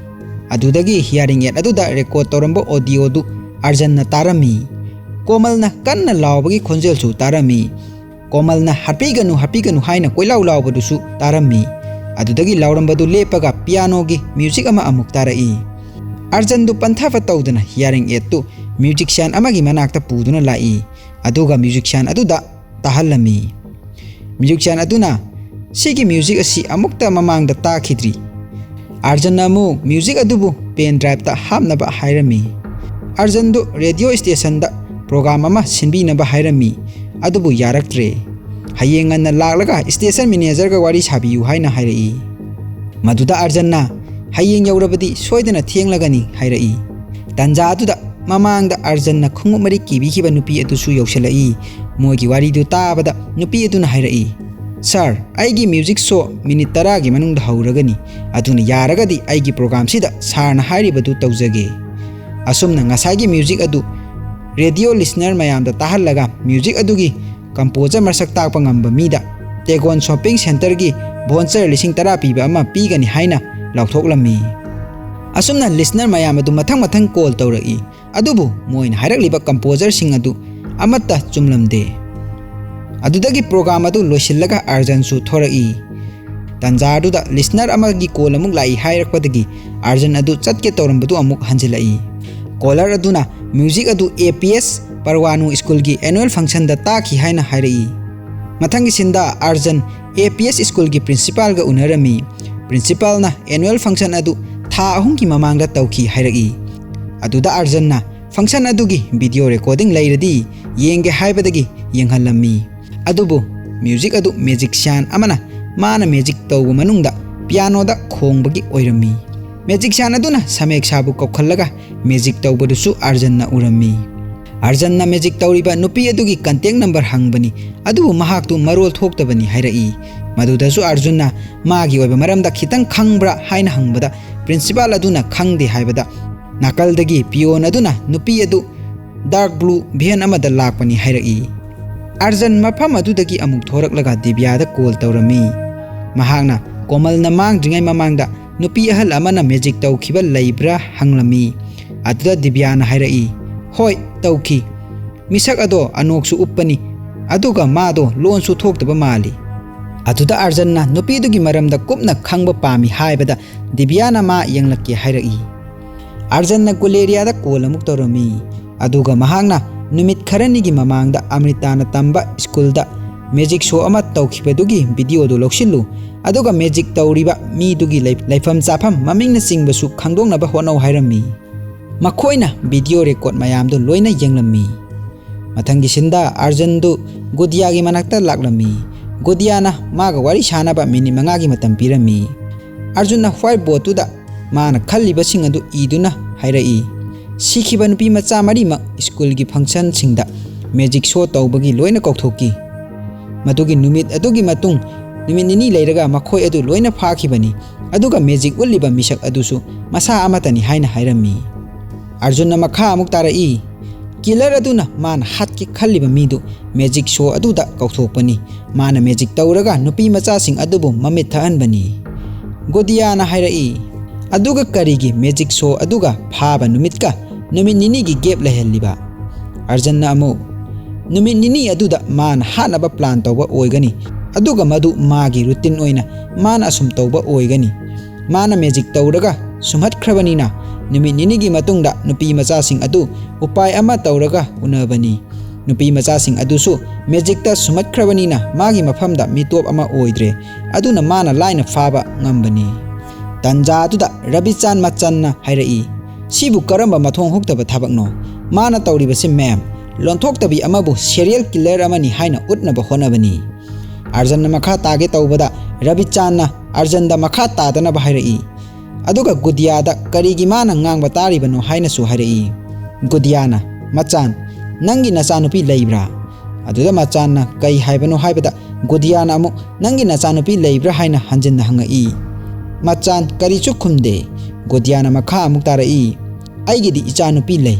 ꯑꯗꯨꯗꯒꯤ hearing aid ꯑꯗꯨꯗ record ꯇꯧꯔꯝꯕ audioꯗꯨ ꯑꯥꯔꯖꯟꯅ ꯇꯥꯔꯝꯃꯤ꯫ ꯀꯣꯃꯜꯅ ꯀꯟꯅ ꯂꯥꯎꯕꯒꯤ ꯈꯣꯟꯖꯦꯜꯁꯨ ꯇꯥꯔꯝꯃꯤ꯫ ꯀꯣꯃꯜꯅ "ꯍꯥꯠꯄꯤꯒꯅꯨ, ꯍꯥꯠꯄꯤꯒꯅꯨ" ꯍꯥꯏꯅ ꯀꯣꯏꯂꯥꯎ ꯂꯥꯎꯕꯗꯨꯁꯨ ꯇꯥꯔꯝꯃꯤ꯫ ꯑꯗꯨꯗꯒꯤ ꯂꯥꯎꯔꯝꯕꯗꯨ ꯂꯦꯞꯄꯒ pianoꯒꯤ music ꯑꯃ ꯑꯃꯨꯛ ꯇꯥꯔꯛꯏ꯫ ꯑꯥꯔꯖꯟꯗꯨ ꯄꯟꯊꯕ ꯇꯧꯗꯅ hearing aidꯇꯨ musician ꯑꯃꯒꯤ ꯃꯅꯥꯛꯇ ꯄꯨꯗꯨꯅ ꯂꯥꯛꯏ, ꯑꯗꯨꯒ musician ꯑꯗꯨꯗ ꯇꯥꯍꯜꯂꯝꯃꯤ꯫ Musician ꯑꯗꯨꯅ "ꯁꯤꯒꯤ music ꯑꯁꯤ ꯑꯃꯨꯛꯇ ꯃꯃꯥꯡꯗ ꯇꯥꯈꯤꯗ꯭ꯔꯤ꯫" ꯑꯥꯔꯖꯟꯅ ꯑꯃꯨꯛ music ꯑꯗꯨꯕꯨ pen driveꯇ ꯍꯥꯞꯅꯕ ꯍꯥꯏꯔꯝꯃꯤ꯫ ꯑꯥꯔꯖꯟꯗꯨ radio stationꯗ program ꯑꯃ ꯁꯤꯟꯕꯤꯅꯕ ꯍꯥꯏꯔꯝꯃꯤ, ꯑꯗꯨꯕꯨ ꯌꯥꯔꯛꯇ꯭ꯔꯦ꯫ "ꯍꯌꯦꯡ ꯉꯟꯅ ꯂꯥꯛꯂꯒ station managerꯒ ꯋꯥꯔꯤ ꯁꯥꯕꯤꯌꯨ" ꯍꯥꯏꯅ ꯍꯥꯏꯔꯛꯏ꯫ ꯃꯗꯨꯗ ꯑꯥꯔꯖꯟꯅ "ꯍꯌꯦꯡ ꯌꯧꯔꯕꯗꯤ ꯁꯣꯏꯗꯅ ꯊꯦꯡꯂꯒꯅꯤ" ꯍꯥꯏꯔꯛꯏ꯫ ꯇꯟꯖꯥ ꯑꯗꯨꯗ ꯃꯃꯥꯡꯗ ꯑꯥꯔꯖꯟꯅ ꯈꯣꯡꯎꯞ ꯃꯔꯤ ꯀꯤꯕꯤꯈꯤꯕ ꯅꯨꯄꯤ ꯑꯗꯨꯁꯨ ꯌꯧꯁꯤꯜꯂꯛꯏ꯫ ꯃꯣꯏꯒꯤ ꯋꯥꯔꯤꯗꯨ ꯇꯥꯕꯗ ꯅꯨꯄꯤ ꯑꯗꯨꯅ ꯍꯥꯏꯔꯛꯏ, "Sir, ꯑꯩꯒꯤ music show minute ꯇꯔꯥꯒꯤ ꯃꯅꯨꯡꯗ ꯍꯧꯔꯒꯅꯤ, ꯑꯗꯨꯅ ꯌꯥꯔꯒꯗꯤ ꯑꯩꯒꯤ programꯁꯤꯗ sirꯅ ꯍꯥꯏꯔꯤꯕꯗꯨ ꯇꯧꯖꯒꯦ꯫" ꯑꯁꯨꯝꯅ ꯉꯁꯥꯏꯒꯤ music ꯑꯗꯨ radio listener ꯃꯌꯥꯝꯗ ꯇꯥꯍꯜꯂꯒ music ꯑꯗꯨꯒꯤ composer ꯃꯁꯛ ꯇꯥꯛꯄ ꯉꯝꯕ ꯃꯤꯗ Tegon shopping centreꯒꯤ voucher ꯂꯤꯁꯤꯡ ꯇꯔꯥ ꯄꯤꯕ ꯑꯃ ꯄꯤꯒꯅꯤ ꯍꯥꯏꯅ ꯂꯥꯎꯊꯣꯛꯂꯝꯃꯤ꯫ ꯑꯁꯨꯝꯅ listener ꯃꯌꯥꯝ ꯑꯗꯨ ꯃꯊꯪ ꯃꯊꯪ call ꯇꯧꯔꯛꯏ, ꯑꯗꯨꯕꯨ ꯃꯣꯏꯅ ꯍꯥꯏꯔꯛꯂꯤꯕ composerꯁꯤꯡ ꯑꯗꯨ ꯑꯃꯠꯇ ꯆꯨꯝꯂꯝꯗꯦ꯫ ꯑꯗꯨꯗꯒꯤ program ꯑꯗꯨ ꯂꯣꯏꯁꯤꯜꯂꯒ ꯑꯥꯔꯖꯟꯁꯨ ꯊꯣꯔꯛꯏ꯫ ꯇꯟꯖꯥ ꯑꯗꯨꯗ listener ꯑꯃꯒꯤ call ꯑꯃꯨꯛ ꯂꯥꯛꯏ ꯍꯥꯏꯔꯛꯄꯗꯒꯤ ꯑꯥꯔꯖꯟ ꯑꯗꯨ ꯆꯠꯀꯦ ꯇꯧꯔꯝꯕꯗꯨ ꯑꯃꯨꯛ ꯍꯟꯖꯤꯜꯂꯛꯏ꯫ Caller ꯑꯗꯨꯅ music ꯑꯗꯨ APS Parwanu schoolꯒꯤ annual functionꯗ ꯇꯥꯈꯤ ꯍꯥꯏꯅ ꯍꯥꯏꯔꯛꯏ꯫ ꯃꯊꯪꯒꯤ ꯁꯤꯟꯗ ꯑꯥꯔꯖꯟ APS schoolꯒꯤ principalꯒ ꯎꯅꯔꯝꯃꯤ꯫ ꯄ꯭ꯔꯤꯟꯁꯤꯄꯥꯜꯅ annual function ꯑꯗꯨ ꯊꯥ ꯑꯍꯨꯝꯒꯤ ꯃꯃꯥꯡꯗ ꯇꯧꯈꯤ ꯍꯥꯏꯔꯛꯏ꯫ ꯑꯗꯨꯗ ꯑꯥꯔꯖꯟꯅ function ꯑꯗꯨꯒꯤ video recording ꯂꯩꯔꯗꯤ ꯌꯦꯡꯒꯦ ꯍꯥꯏꯕꯗꯒꯤ ꯌꯦꯡꯍꯜꯂꯝꯃꯤ꯫ ꯑꯗꯨꯕꯨ music ꯑꯗꯨ magician ꯑꯃꯅ ꯃꯥꯅ magic ꯇꯧꯕ ꯃꯅꯨꯡꯗ pianoꯗ ꯈꯣꯡꯕꯒꯤ ꯑꯣꯏꯔꯝꯃꯤ꯫ Magician ꯑꯗꯨꯅ ꯁꯃꯦꯛꯁꯥꯕꯨ ꯀꯧꯈꯠꯂꯒ magic ꯇꯧꯕꯗꯨꯁꯨ ꯑꯥꯔꯖꯟꯅ ꯎꯔꯝꯃꯤ꯫ ꯑꯥꯔꯖꯟꯅ magic ꯇꯧꯔꯤꯕ ꯅꯨꯄꯤ ꯑꯗꯨꯒꯤ contact number ꯍꯪꯕꯅꯤ, ꯑꯗꯨꯕꯨ ꯃꯍꯥꯛꯇꯨ ꯃꯔꯣꯜ ꯊꯣꯛꯇꯕꯅꯤ ꯍꯥꯏꯔꯛꯏ꯫ ꯃꯗꯨꯗꯁꯨ ꯑꯥꯔꯖꯨꯟꯅ ꯃꯥꯒꯤ ꯑꯣꯏꯕ ꯃꯔꯝꯗ ꯈꯤꯇꯪ ꯈꯪꯕ꯭ꯔꯥ ꯍꯥꯏꯅ ꯍꯪꯕꯗ ꯄ꯭ꯔꯤꯟꯁꯤꯄꯥꯜ ꯑꯗꯨꯅ ꯈꯪꯗꯦ ꯍꯥꯏꯕꯗ ꯅꯥꯀꯜꯗꯒꯤ peon ꯑꯗꯨꯅ ꯅꯨꯄꯤ ꯑꯗꯨ dark blue van ꯑꯃꯗ ꯂꯥꯛꯄꯅꯤ ꯍꯥꯏꯔꯛꯏ꯫ ꯑꯥꯔꯖꯟ ꯃꯐꯝ ꯑꯗꯨꯗꯒꯤ ꯑꯃꯨꯛ ꯊꯣꯔꯛꯂꯒ ꯗꯤꯕ꯭ꯌꯥꯗ call ꯇꯧꯔꯝꯃꯤ꯫ ꯃꯍꯥꯛꯅ ꯀꯣꯃꯜꯅ ꯃꯥꯡꯗ꯭ꯔꯤꯉꯩ ꯃꯃꯥꯡꯗ ꯅꯨꯄꯤ ꯑꯍꯜ ꯑꯃꯅ magic ꯇꯧꯈꯤꯕ ꯂꯩꯕ꯭ꯔꯥ ꯍꯪꯂꯝꯃꯤ꯫ ꯑꯗꯨꯗ ꯗꯤꯕ꯭ꯌꯥꯅ ꯍꯥꯏꯔꯛꯏ, "ꯍꯣꯏ, ꯇꯧꯈꯤ꯫ ꯃꯤꯁꯛ ꯑꯗꯣ ꯑꯅꯣꯛꯁꯨ ꯎꯞꯄꯅꯤ, ꯑꯗꯨꯒ ꯃꯥꯗꯣ ꯂꯣꯟꯁꯨ ꯊꯣꯛꯇꯕ ꯃꯥꯜꯂꯤ꯫" ꯑꯗꯨꯗ ꯑꯥꯔꯖꯟꯅ ꯅꯨꯄꯤꯗꯨꯒꯤ ꯃꯔꯝꯗ ꯀꯨꯞꯅ ꯈꯪꯕ ꯄꯥꯝꯃꯤ ꯍꯥꯏꯕꯗ ꯗꯤꯕ꯭ꯌꯥꯅ ꯃꯥ ꯌꯦꯡꯂꯛꯀꯦ ꯍꯥꯏꯔꯛꯏ꯫ ꯑꯥꯔꯖꯟꯅ ꯒꯨꯂꯦꯔꯤꯌꯥꯗ call ꯑꯃꯨꯛ ꯇꯧꯔꯝꯃꯤ꯫ ꯑꯗꯨꯒ ꯃꯍꯥꯛꯅ ꯅꯨꯃꯤꯠ ꯈꯔꯅꯤꯒꯤ ꯃꯃꯥꯡꯗ ꯑꯃ꯭ꯔꯤꯇꯥꯅ ꯇꯝꯕ ꯁ꯭ꯀꯨꯜꯗ magic show ꯑꯃ ꯇꯧꯈꯤꯕꯗꯨꯒꯤ videoꯗꯨ ꯂꯧꯁꯤꯜꯂꯨ, ꯑꯗꯨꯒ magic ꯇꯧꯔꯤꯕ ꯃꯤꯗꯨꯒꯤ ꯂꯩ-, ꯂꯩꯐꯝ ꯆꯥꯐꯝ ꯃꯃꯤꯡꯅꯆꯤꯡꯕꯁꯨ ꯈꯪꯗꯣꯛꯅꯕ ꯍꯣꯠꯅꯧ ꯍꯥꯏꯔꯝꯃꯤ꯫ ꯃꯈꯣꯏꯅ video record ꯃꯌꯥꯝꯗꯨ ꯂꯣꯏꯅ ꯌꯦꯡꯂꯝꯃꯤ꯫ ꯃꯊꯪꯒꯤ ꯁꯤꯟꯗ ꯑꯥꯔꯖꯟꯗꯨ ꯒꯨꯗꯤꯌꯥꯒꯤ ꯃꯅꯥꯛꯇ ꯂꯥꯛꯂꯝꯃꯤ꯫ ꯒꯨꯗꯤꯌꯥꯅ ꯃꯥꯒ ꯋꯥꯔꯤ ꯁꯥꯅꯕ ꯃꯤꯅꯤꯠ ꯃꯉꯥꯒꯤ ꯃꯇꯝ ꯄꯤꯔꯝꯃꯤ꯫ ꯑꯥꯔꯖꯨꯟꯅ white boardꯇꯨꯗ ꯃꯥꯅ ꯈꯜꯂꯤꯕꯁꯤꯡ ꯑꯗꯨ ꯏꯗꯨꯅ ꯍꯥꯏꯔꯛꯏ, "ꯁꯤꯈꯤꯕ ꯅꯨꯄꯤ ꯃꯆꯥ ꯃꯔꯤꯃꯛ ꯁ꯭ꯀꯨꯜꯒꯤ functionꯁꯤꯡꯗ magic show ꯇꯧꯕꯒꯤ ꯂꯣꯏꯅ ꯀꯥꯎꯊꯣꯛꯈꯤ꯫ ꯃꯗꯨꯒꯤ ꯅꯨꯃꯤꯠ ꯑꯗꯨꯒꯤ ꯃꯇꯨꯡ ꯅꯨꯃꯤꯠ ꯅꯤꯅꯤ ꯂꯩꯔꯒ ꯃꯈꯣꯏ ꯑꯗꯨ ꯂꯣꯏꯅ ꯐꯥꯈꯤꯕꯅꯤ, ꯑꯗꯨꯒ magic ꯎꯠꯂꯤꯕ ꯃꯤꯁꯛ ꯑꯗꯨꯁꯨ ꯃꯁꯥ ꯑꯃꯠꯇꯅꯤ" ꯍꯥꯏꯅ ꯍꯥꯏꯔꯝꯃꯤ꯫ ꯑꯥꯔꯖꯨꯟꯅ ꯃꯈꯥ ꯑꯃꯨꯛ ꯇꯥꯔꯛꯏ, "Killer ꯑꯗꯨꯅ ꯃꯥꯅ ꯍꯥꯠꯀꯦ ꯈꯜꯂꯤꯕ ꯃꯤꯗꯨ magic show ꯑꯗꯨꯗ ꯀꯧꯊꯣꯛꯄꯅꯤ꯫ ꯃꯥꯅ magic ꯇꯧꯔꯒ ꯅꯨꯄꯤ ꯃꯆꯥꯁꯤꯡ ꯑꯗꯨꯕꯨ ꯃꯃꯤꯠ ꯊꯛꯍꯟꯕꯅꯤ꯫" ꯒꯣꯗꯤꯌꯥꯅ ꯍꯥꯏꯔꯛꯏ, "ꯑꯗꯨꯒ ꯀꯔꯤꯒꯤ magic show ꯑꯗꯨꯒ ꯐꯥꯕ ꯅꯨꯃꯤꯠꯀ ꯅꯨꯃꯤꯠ ꯅꯤꯅꯤꯒꯤ gap ꯂꯩꯍꯜꯂꯤꯕ?" ꯑꯥꯔꯖꯟꯅ ꯑꯃꯨꯛ, "ꯅꯨꯃꯤꯠ ꯅꯤꯅꯤ ꯑꯗꯨꯗ ꯃꯥꯅ ꯍꯥꯠꯅꯕ plan ꯇꯧꯕ ꯑꯣꯏꯒꯅꯤ, ꯑꯗꯨꯒ ꯃꯗꯨ ꯃꯥꯒꯤ routine ꯑꯣꯏꯅ ꯃꯥꯅ ꯑꯁꯨꯝ ꯇꯧꯕ ꯑꯣꯏꯒꯅꯤ꯫ ꯃꯥꯅ magic ꯇꯧꯔꯒ ꯁꯨꯝꯍꯠꯈ꯭ꯔꯕꯅꯤꯅ, ꯅꯨꯃꯤꯠ ꯅꯤꯅꯤꯒꯤ ꯃꯇꯨꯡꯗ ꯅꯨꯄꯤ ꯃꯆꯥꯁꯤꯡ ꯑꯗꯨ ꯎꯄꯥꯏ ꯑꯃ ꯇꯧꯔꯒ ꯎꯅꯕꯅꯤ꯫ ꯅꯨꯄꯤ ꯃꯆꯥꯁꯤꯡ ꯑꯗꯨꯁꯨ magicꯇ ꯁꯨꯝꯍꯠꯈ꯭ꯔꯕꯅꯤꯅ ꯃꯥꯒꯤ ꯃꯐꯝꯗ ꯃꯤꯇꯣꯞ ꯑꯃ ꯑꯣꯏꯗ꯭ꯔꯦ꯫ ꯑꯗꯨꯅ ꯃꯥꯅ ꯂꯥꯏꯅ ꯐꯥꯕ ꯉꯝꯕꯅꯤ꯫ ꯇꯟꯖꯥ ꯑꯗꯨꯗ ꯔꯕꯤꯆꯥꯟ ꯃꯆꯟꯅ ꯍꯥꯏꯔꯛꯏ, "ꯁꯤꯕꯨ ꯀꯔꯝꯕ ꯃꯊꯣꯡ ꯍꯨꯛꯇꯕ ꯊꯕꯛꯅꯣ? ꯃꯥꯅ ꯇꯧꯔꯤꯕꯁꯤ ꯃꯦꯝ, ꯂꯣꯟꯊꯣꯛꯇꯕꯤ ꯑꯃꯕꯨ ꯁꯦꯔꯤꯌꯦꯜ ꯀꯤꯂꯔ ꯑꯃꯅꯤ ꯍꯥꯏꯅ ꯎꯠꯅꯕ ꯍꯣꯠꯅꯕꯅꯤ"꯫ ꯑꯥꯔꯖꯟꯅ ꯃꯈꯥ ꯇꯥꯒꯦ ꯇꯧꯕꯗ ꯔꯕꯤꯆꯥꯟꯅ ꯑꯥꯔꯖꯟꯗ ꯃꯈꯥ ꯇꯥꯗꯅꯕ ꯍꯥꯏꯔꯛꯏ꯫ ꯑꯗꯨꯒ ꯒꯨꯗꯤꯌꯥꯗ ꯀꯔꯤꯒꯤ ꯃꯥꯅ ꯉꯥꯡꯕ ꯇꯥꯔꯤꯕꯅꯣ ꯍꯥꯏꯅꯁꯨ ꯍꯥꯏꯔꯛꯏ꯫ ꯒꯨꯗꯤꯌꯥꯅ, "ꯃꯆꯥꯟ, ꯅꯪꯒꯤ ꯅꯆꯥꯅꯨꯄꯤ ꯂꯩꯕ꯭ꯔꯥ?" ꯑꯗꯨꯗ ꯃꯆꯥꯟꯅ ꯀꯩ ꯍꯥꯏꯕꯅꯣ ꯍꯥꯏꯕꯗ ꯒꯨꯗꯤꯌꯥꯅ ꯑꯃꯨꯛ, "ꯅꯪꯒꯤ ꯅꯆꯥꯅꯨꯄꯤ ꯂꯩꯕ꯭ꯔꯥ?" ꯍꯥꯏꯅ ꯍꯟꯖꯤꯟꯅ ꯍꯪꯉꯛꯏ꯫ ꯃꯆꯥꯟ ꯀꯔꯤꯁꯨ ꯈꯨꯝꯗꯦ꯫ ꯒꯨꯗꯤꯌꯥꯅ ꯃꯈꯥ ꯑꯃꯨꯛ ꯇꯥꯔꯛꯏ, "ꯑꯩꯒꯤꯗꯤ ꯏꯆꯥꯅꯨꯄꯤ ꯂꯩ꯫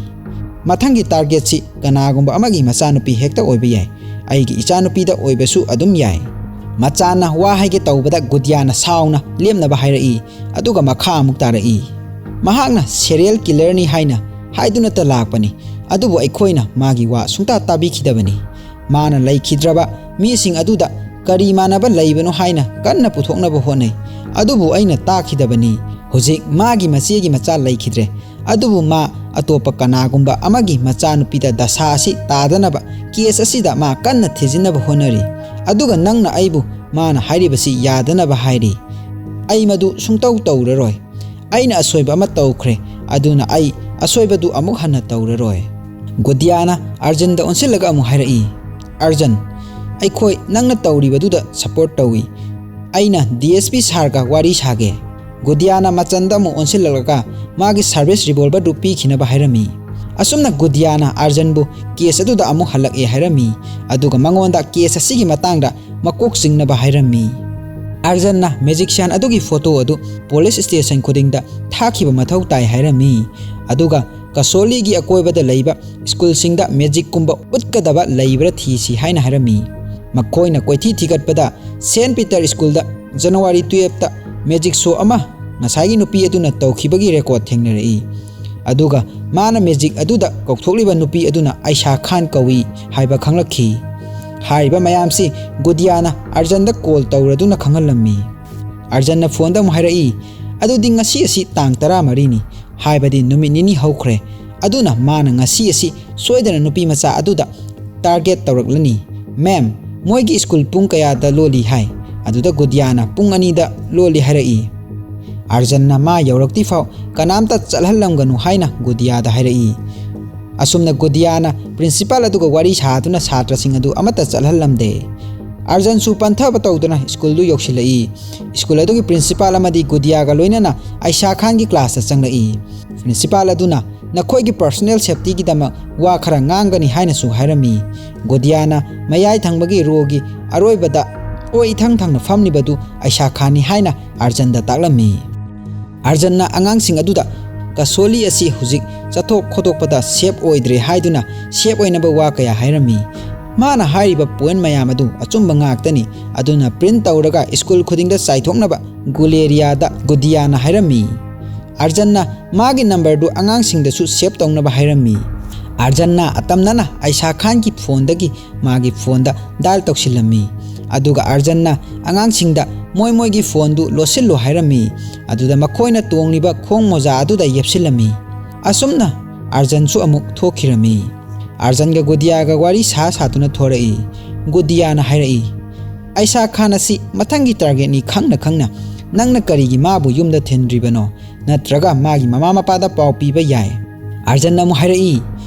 ꯃꯊꯪꯒꯤ ꯇꯥꯔꯒꯦꯠꯁꯤ ꯀꯅꯥꯒꯨꯝꯕ ꯑꯃꯒꯤ ꯃꯆꯥꯅꯨꯄꯤ ꯍꯦꯛꯇ ꯑꯣꯏꯕ ꯌꯥꯏ꯫ ꯑꯩꯒꯤ ꯏꯆꯥꯅꯨꯄꯤꯗ ꯑꯣꯏꯕꯁꯨ ꯑꯗꯨꯝ ꯌꯥꯏ"꯫ ꯃꯆꯥꯟꯅ ꯋꯥ ꯍꯥꯏꯒꯦ ꯇꯧꯕꯗ ꯒꯨꯗꯤꯌꯥꯅ ꯁꯥꯎꯅ ꯂꯦꯞꯅꯕ ꯍꯥꯏꯔꯛꯏ꯫ ꯑꯗꯨꯒ ꯃꯈꯥ ꯑꯃꯨꯛ ꯇꯥꯔꯛꯏ, "ꯃꯍꯥꯛꯅ ꯁꯦꯔꯤꯌꯦꯜ ꯀꯤꯂꯔꯅꯤ ꯍꯥꯏꯅ ꯍꯥꯏꯗꯨꯅꯇ ꯂꯥꯛꯄꯅꯤ, ꯑꯗꯨꯕꯨ ꯑꯩꯈꯣꯏꯅ ꯃꯥꯒꯤ ꯋꯥ ꯁꯨꯡꯇꯥ ꯇꯥꯕꯤꯈꯤꯗꯕꯅꯤ꯫ ꯃꯥꯅ ꯂꯩꯈꯤꯗ꯭ꯔꯕ ꯃꯤꯁꯤꯡ ꯑꯗꯨꯗ ꯀꯔꯤ ꯃꯥꯟꯅꯕ ꯂꯩꯕꯅꯣ ꯍꯥꯏꯅ ꯀꯟꯅ ꯄꯨꯊꯣꯛꯅꯕ ꯍꯣꯠꯅꯩ, ꯑꯗꯨꯕꯨ ꯑꯩꯅ ꯇꯥꯈꯤꯗꯕꯅꯤ꯫ ꯍꯧꯖꯤꯛ ꯃꯥꯒꯤ ꯃꯆꯦꯒꯤ ꯃꯆꯥ ꯂꯩꯈꯤꯗ꯭ꯔꯦ, ꯑꯗꯨꯕꯨ ꯃꯥ ꯑꯇꯣꯞꯄ ꯀꯅꯥꯒꯨꯝꯕ ꯑꯃꯒꯤ ꯃꯆꯥꯅꯨꯄꯤꯗ ꯗꯁꯥ ꯑꯁꯤ ꯇꯥꯗꯅꯕ ꯀꯦꯁ ꯑꯁꯤꯗ ꯃꯥ ꯀꯟꯅ ꯊꯤꯖꯤꯟꯅꯕ ꯍꯣꯠꯅꯔꯤ꯫ ꯑꯗꯨꯒ ꯅꯪꯅ ꯑꯩꯕꯨ ꯃꯥꯅ ꯍꯥꯏꯔꯤꯕꯁꯤ ꯌꯥꯗꯅꯕ ꯍꯥꯏꯔꯤ꯫ ꯑꯩ ꯃꯗꯨ ꯁꯨꯡꯇꯧ ꯇꯧꯔꯔꯣꯏ꯫ ꯑꯩꯅ ꯑꯁꯣꯏꯕ ꯑꯃ ꯇꯧꯈ꯭ꯔꯦ, ꯑꯗꯨꯅ ꯑꯩ ꯑꯁꯣꯏꯕꯗꯨ ꯑꯃꯨꯛ ꯍꯟꯅ ꯇꯧꯔꯔꯣꯏ"꯫ ꯒꯨꯗꯤꯌꯥꯅ ꯑꯥꯔꯖꯟꯗ ꯑꯣꯟꯁꯤꯜꯂꯒ ꯑꯃꯨꯛ ꯍꯥꯏꯔꯛꯏ, "ꯑꯥꯔꯖꯟ, ꯑꯩꯈꯣꯏ ꯅꯪꯅ ꯇꯧꯔꯤꯕꯗꯨꯗ ꯁꯄꯣꯔꯠ ꯇꯧꯏ꯫ ꯑꯩꯅ ꯗꯤ ꯑꯦꯁ ꯄꯤ ꯁꯥꯔꯒ ꯋꯥꯔꯤ ꯁꯥꯒꯦ"꯫ ꯒꯨꯗꯤꯌꯥꯅ ꯃꯆꯟꯗ ꯑꯃꯨꯛ ꯑꯣꯟꯁꯤꯜꯂꯛꯂꯒ ꯃꯥꯒꯤ ꯁꯥꯔꯚꯤꯁ ꯔꯤꯚꯣꯜꯚꯔꯗꯨ ꯄꯤꯈꯤꯅꯕ ꯍꯥꯏꯔꯝꯃꯤ꯫ ꯑꯁꯨꯝꯅ ꯒꯨꯗꯤꯌꯥꯅ ꯑꯥꯔꯖꯟꯕꯨ ꯀꯦꯁ ꯑꯗꯨꯗ ꯑꯃꯨꯛ ꯍꯜꯂꯛꯑꯦ ꯍꯥꯏꯔꯝꯃꯤ, ꯑꯗꯨꯒ ꯃꯉꯣꯟꯗ ꯀꯦꯁ ꯑꯁꯤꯒꯤ ꯃꯇꯥꯡꯗ ꯃꯀꯣꯛ ꯆꯤꯡꯅꯕ ꯍꯥꯏꯔꯝꯃꯤ꯫ ꯑꯥꯔꯖꯟꯅ ꯃꯦꯖꯤꯛꯁꯤꯌꯥꯟ ꯑꯗꯨꯒꯤ ꯐꯣꯇꯣ ꯑꯗꯨ ꯄꯨꯂꯤꯁ ꯁ꯭ꯇꯦꯁꯟ ꯈꯨꯗꯤꯡꯗ ꯊꯥꯈꯤꯕ ꯃꯊꯧ ꯇꯥꯏ ꯍꯥꯏꯔꯝꯃꯤ, ꯑꯗꯨꯒ ꯀꯁꯣꯂꯤꯒꯤ ꯑꯀꯣꯏꯕꯗ ꯂꯩꯕ ꯁ꯭ꯀꯨꯜꯁꯤꯡꯗ ꯃꯦꯖꯤꯛꯀꯨꯝꯕ ꯎꯠꯀꯗꯕ ꯂꯩꯕ꯭ꯔꯥ ꯊꯤꯁꯤ ꯍꯥꯏꯅ ꯍꯥꯏꯔꯝꯃꯤ꯫ ꯃꯈꯣꯏꯅ ꯀꯣꯏꯊꯤ ꯊꯤꯒꯠꯄꯗ ꯁꯦꯟꯠ ꯄꯤꯇꯔ ꯁ꯭ꯀꯨꯜꯗ ꯖꯅꯋꯥꯔꯤ ꯇꯨꯌꯦꯜꯐꯇ ꯃꯦꯖꯤꯛ ꯁꯣ ꯑꯃ ꯉꯁꯥꯏꯒꯤ ꯅꯨꯄꯤ ꯑꯗꯨꯅ ꯇꯧꯈꯤꯕꯒꯤ ꯔꯦꯀꯣꯔꯗ ꯊꯦꯡꯅꯔꯛꯏ꯫ ꯑꯗꯨꯒ ꯃꯥꯅ ꯃꯦꯖꯤꯛ ꯑꯗꯨꯗ ꯀꯧꯊꯣꯛꯂꯤꯕ ꯅꯨꯄꯤ ꯑꯗꯨꯅ ꯑꯥꯏꯁꯥ ꯈꯥꯟ ꯀꯧꯏ ꯍꯥꯏꯕ ꯈꯪꯂꯛꯈꯤ꯫ ꯍꯥꯏꯔꯤꯕ ꯃꯌꯥꯝꯁꯤ ꯒꯨꯗꯤꯌꯥꯅ ꯑꯥꯔꯖꯟꯗ ꯀꯣꯜ ꯇꯧꯔꯗꯨꯅ ꯈꯪꯍꯜꯂꯝꯃꯤ꯫ ꯑꯥꯔꯖꯟꯅ ꯐꯣꯟꯗ ꯑꯃꯨꯛ ꯍꯥꯏꯔꯛꯏ, "ꯑꯗꯨꯗꯤ ꯉꯁꯤ ꯑꯁꯤ ꯇꯥꯡ ꯇꯔꯥꯃꯔꯤꯅꯤ, ꯍꯥꯏꯕꯗꯤ ꯅꯨꯃꯤꯠ ꯅꯤꯅꯤ ꯍꯧꯈ꯭ꯔꯦ꯫ ꯑꯗꯨꯅ ꯃꯥꯅ ꯉꯁꯤ ꯑꯁꯤ ꯁꯣꯏꯗꯅ ꯅꯨꯄꯤ ꯃꯆꯥ ꯑꯗꯨꯗ ꯇꯥꯔꯒꯦꯠ ꯇꯧꯔꯛꯂꯅꯤ꯫ ꯃꯦꯝ, ꯃꯣꯏꯒꯤ ꯁ꯭ꯀꯨꯜ ꯄꯨꯡ ꯀꯌꯥꯗ ꯂꯣꯜꯂꯤ ꯍꯥꯏ?" ꯑꯗꯨꯗ ꯒꯨꯗꯤꯌꯥꯅ ꯄꯨꯡ ꯑꯅꯤꯗ ꯂꯣꯜꯂꯤ ꯍꯥꯏꯔꯛꯏ꯫ ꯑꯥꯔꯖꯟꯅ ꯃꯥ ꯌꯧꯔꯛꯇ꯭ꯔꯤ ꯐꯥꯎ ꯀꯅꯥꯝꯇ ꯆꯠꯍꯜꯂꯝꯒꯅꯨ ꯍꯥꯏꯅ ꯒꯨꯗꯤꯌꯥꯗ ꯍꯥꯏꯔꯛꯏ꯫ ꯑꯁꯨꯝꯅ ꯒꯨꯗꯤꯌꯥꯅ ꯄ꯭ꯔꯤꯟꯁꯤꯄꯥꯜ ꯑꯗꯨꯒ ꯋꯥꯔꯤ ꯁꯥꯗꯨꯅ ꯁꯥꯇ꯭ꯔꯁꯤꯡ ꯑꯗꯨ ꯑꯃꯠꯇ ꯆꯠꯍꯜꯂꯝꯗꯦ꯫ ꯑꯥꯔꯖꯟꯁꯨ ꯄꯟꯊꯕ ꯇꯧꯗꯨꯅ ꯁ꯭ꯀꯨꯜꯗꯨ ꯌꯧꯁꯤꯜꯂꯛꯏ꯫ ꯁ꯭ꯀꯨꯜ ꯑꯗꯨꯒꯤ ꯄ꯭ꯔꯤꯟꯁꯤꯄꯥꯜ ꯑꯃꯗꯤ ꯒꯨꯗꯤꯌꯥꯒ ꯂꯣꯏꯅꯅ ꯑꯩꯁꯥ ꯈꯥꯟꯒꯤ ꯀ꯭ꯂꯥꯁꯇ ꯆꯪꯂꯛꯏ꯫ ꯄ꯭ꯔꯤꯟꯁꯤꯄꯥꯜ ꯑꯗꯨꯅ ꯅꯈꯣꯏꯒꯤ ꯄꯔꯁꯣꯅꯦꯜ ꯁꯦꯐꯇꯤꯒꯤꯗꯃꯛ ꯋꯥ ꯈꯔ ꯉꯥꯡꯒꯅꯤ ꯍꯥꯏꯅꯁꯨ ꯍꯥꯏꯔꯝꯃꯤ꯫ ꯒꯨꯗꯤꯌꯥꯅ ꯃꯌꯥꯏ ꯊꯪꯕꯒꯤ ꯔꯣꯒꯤ ꯑꯔꯣꯏꯕꯗ ꯑꯣꯏ ꯏꯊꯪ ꯊꯪꯅ ꯐꯝꯂꯤꯕꯗꯨ ꯑꯩꯁꯥ ꯈꯥꯟꯅꯤ ꯍꯥꯏꯅ ꯑꯥꯔꯖꯟꯗ ꯇꯥꯛꯂꯝꯃꯤ꯫ ꯑꯥꯔꯖꯟꯅ ꯑꯉꯥꯡꯁꯤꯡ ꯑꯗꯨꯗ ꯀꯁꯣꯂꯤ ꯑꯁꯤ ꯍꯧꯖꯤꯛ ꯆꯠꯊꯣꯛ ꯈꯣꯠꯇꯣꯛꯄꯗ ꯁꯦꯐ ꯑꯣꯏꯗ꯭ꯔꯦ ꯍꯥꯏꯗꯨꯅ ꯁꯦꯐ ꯑꯣꯏꯅꯕ ꯋꯥ ꯀꯌꯥ ꯍꯥꯏꯔꯝꯃꯤ꯫ ꯃꯥꯅ ꯍꯥꯏꯔꯤꯕ ꯄꯣꯏꯟ ꯃꯌꯥꯝ ꯑꯗꯨ ꯑꯆꯨꯝꯕ ꯉꯥꯛꯇꯅꯤ, ꯑꯗꯨꯅ ꯄ꯭ꯔꯤꯟ ꯇꯧꯔꯒ ꯁ꯭ꯀꯨꯜ ꯈꯨꯗꯤꯡꯗ ꯆꯥꯏꯊꯣꯛꯅꯕ ꯒꯨꯂꯦꯔꯤꯌꯥꯗ ꯒꯨꯗꯤꯌꯥꯅ ꯍꯥꯏꯔꯝꯃꯤ꯫ ꯑꯥꯔꯖꯟꯅ ꯃꯥꯒꯤ ꯅꯝꯕꯔꯗꯨ ꯑꯉꯥꯡꯁꯤꯡꯗꯁꯨ ꯁꯦꯞ ꯇꯧꯅꯕ ꯍꯥꯏꯔꯝꯃꯤ꯫ ꯑꯥꯔꯖꯟꯅ ꯑꯇꯝꯅꯅ ꯑꯩꯁꯥ ꯈꯥꯟꯒꯤ ꯐꯣꯟꯗꯒꯤ ꯃꯥꯒꯤ ꯐꯣꯟꯗ ꯗꯥꯏꯜ ꯇꯧꯁꯤꯜꯂꯝꯃꯤ꯫ ꯑꯗꯨꯒ ꯑꯥꯔꯖꯟꯅ ꯑꯉꯥꯡꯁꯤꯡꯗ ꯃꯣꯏ ꯃꯣꯏꯒꯤ ꯐꯣꯟꯗꯨ ꯂꯣꯠꯁꯤꯜꯂꯨ ꯍꯥꯏꯔꯝꯃꯤ꯫ ꯑꯗꯨꯗ ꯃꯈꯣꯏꯅ ꯇꯣꯡꯂꯤꯕ ꯈꯣꯡ ꯃꯣꯖꯥ ꯑꯗꯨꯗ ꯌꯦꯞꯁꯤꯜꯂꯝꯃꯤ꯫ ꯑꯁꯨꯝꯅ ꯑꯥꯔꯖꯟꯁꯨ ꯑꯃꯨꯛ ꯊꯣꯛꯈꯤꯔꯝꯃꯤ꯫ ꯑꯥꯔꯖꯟꯒ ꯒꯨꯗꯤꯌꯥꯒ ꯋꯥꯔꯤ ꯁꯥ ꯁꯥꯗꯨꯅ ꯊꯣꯔꯛꯏ꯫ ꯒꯨꯗꯤꯌꯥꯅ ꯍꯥꯏꯔꯛꯏ, "ꯑꯩꯁꯥ ꯈꯥꯟ ꯑꯁꯤ ꯃꯊꯪꯒꯤ ꯇꯥꯔꯒꯦꯠꯅꯤ ꯈꯪꯅ ꯈꯪꯅ ꯅꯪꯅ ꯀꯔꯤꯒꯤ ꯃꯥꯕꯨ ꯌꯨꯝꯗ ꯊꯤꯟꯗ꯭ꯔꯤꯕꯅꯣ? ꯅꯠꯇ꯭ꯔꯒ ꯃꯥꯒꯤ ꯃꯃꯥ ꯃꯄꯥꯗ ꯄꯥꯎ ꯄꯤꯕ ꯌꯥꯏ꯫" ꯑꯥꯔꯖꯟꯅ ꯑꯃꯨꯛ ꯍꯥꯏꯔꯛꯏ,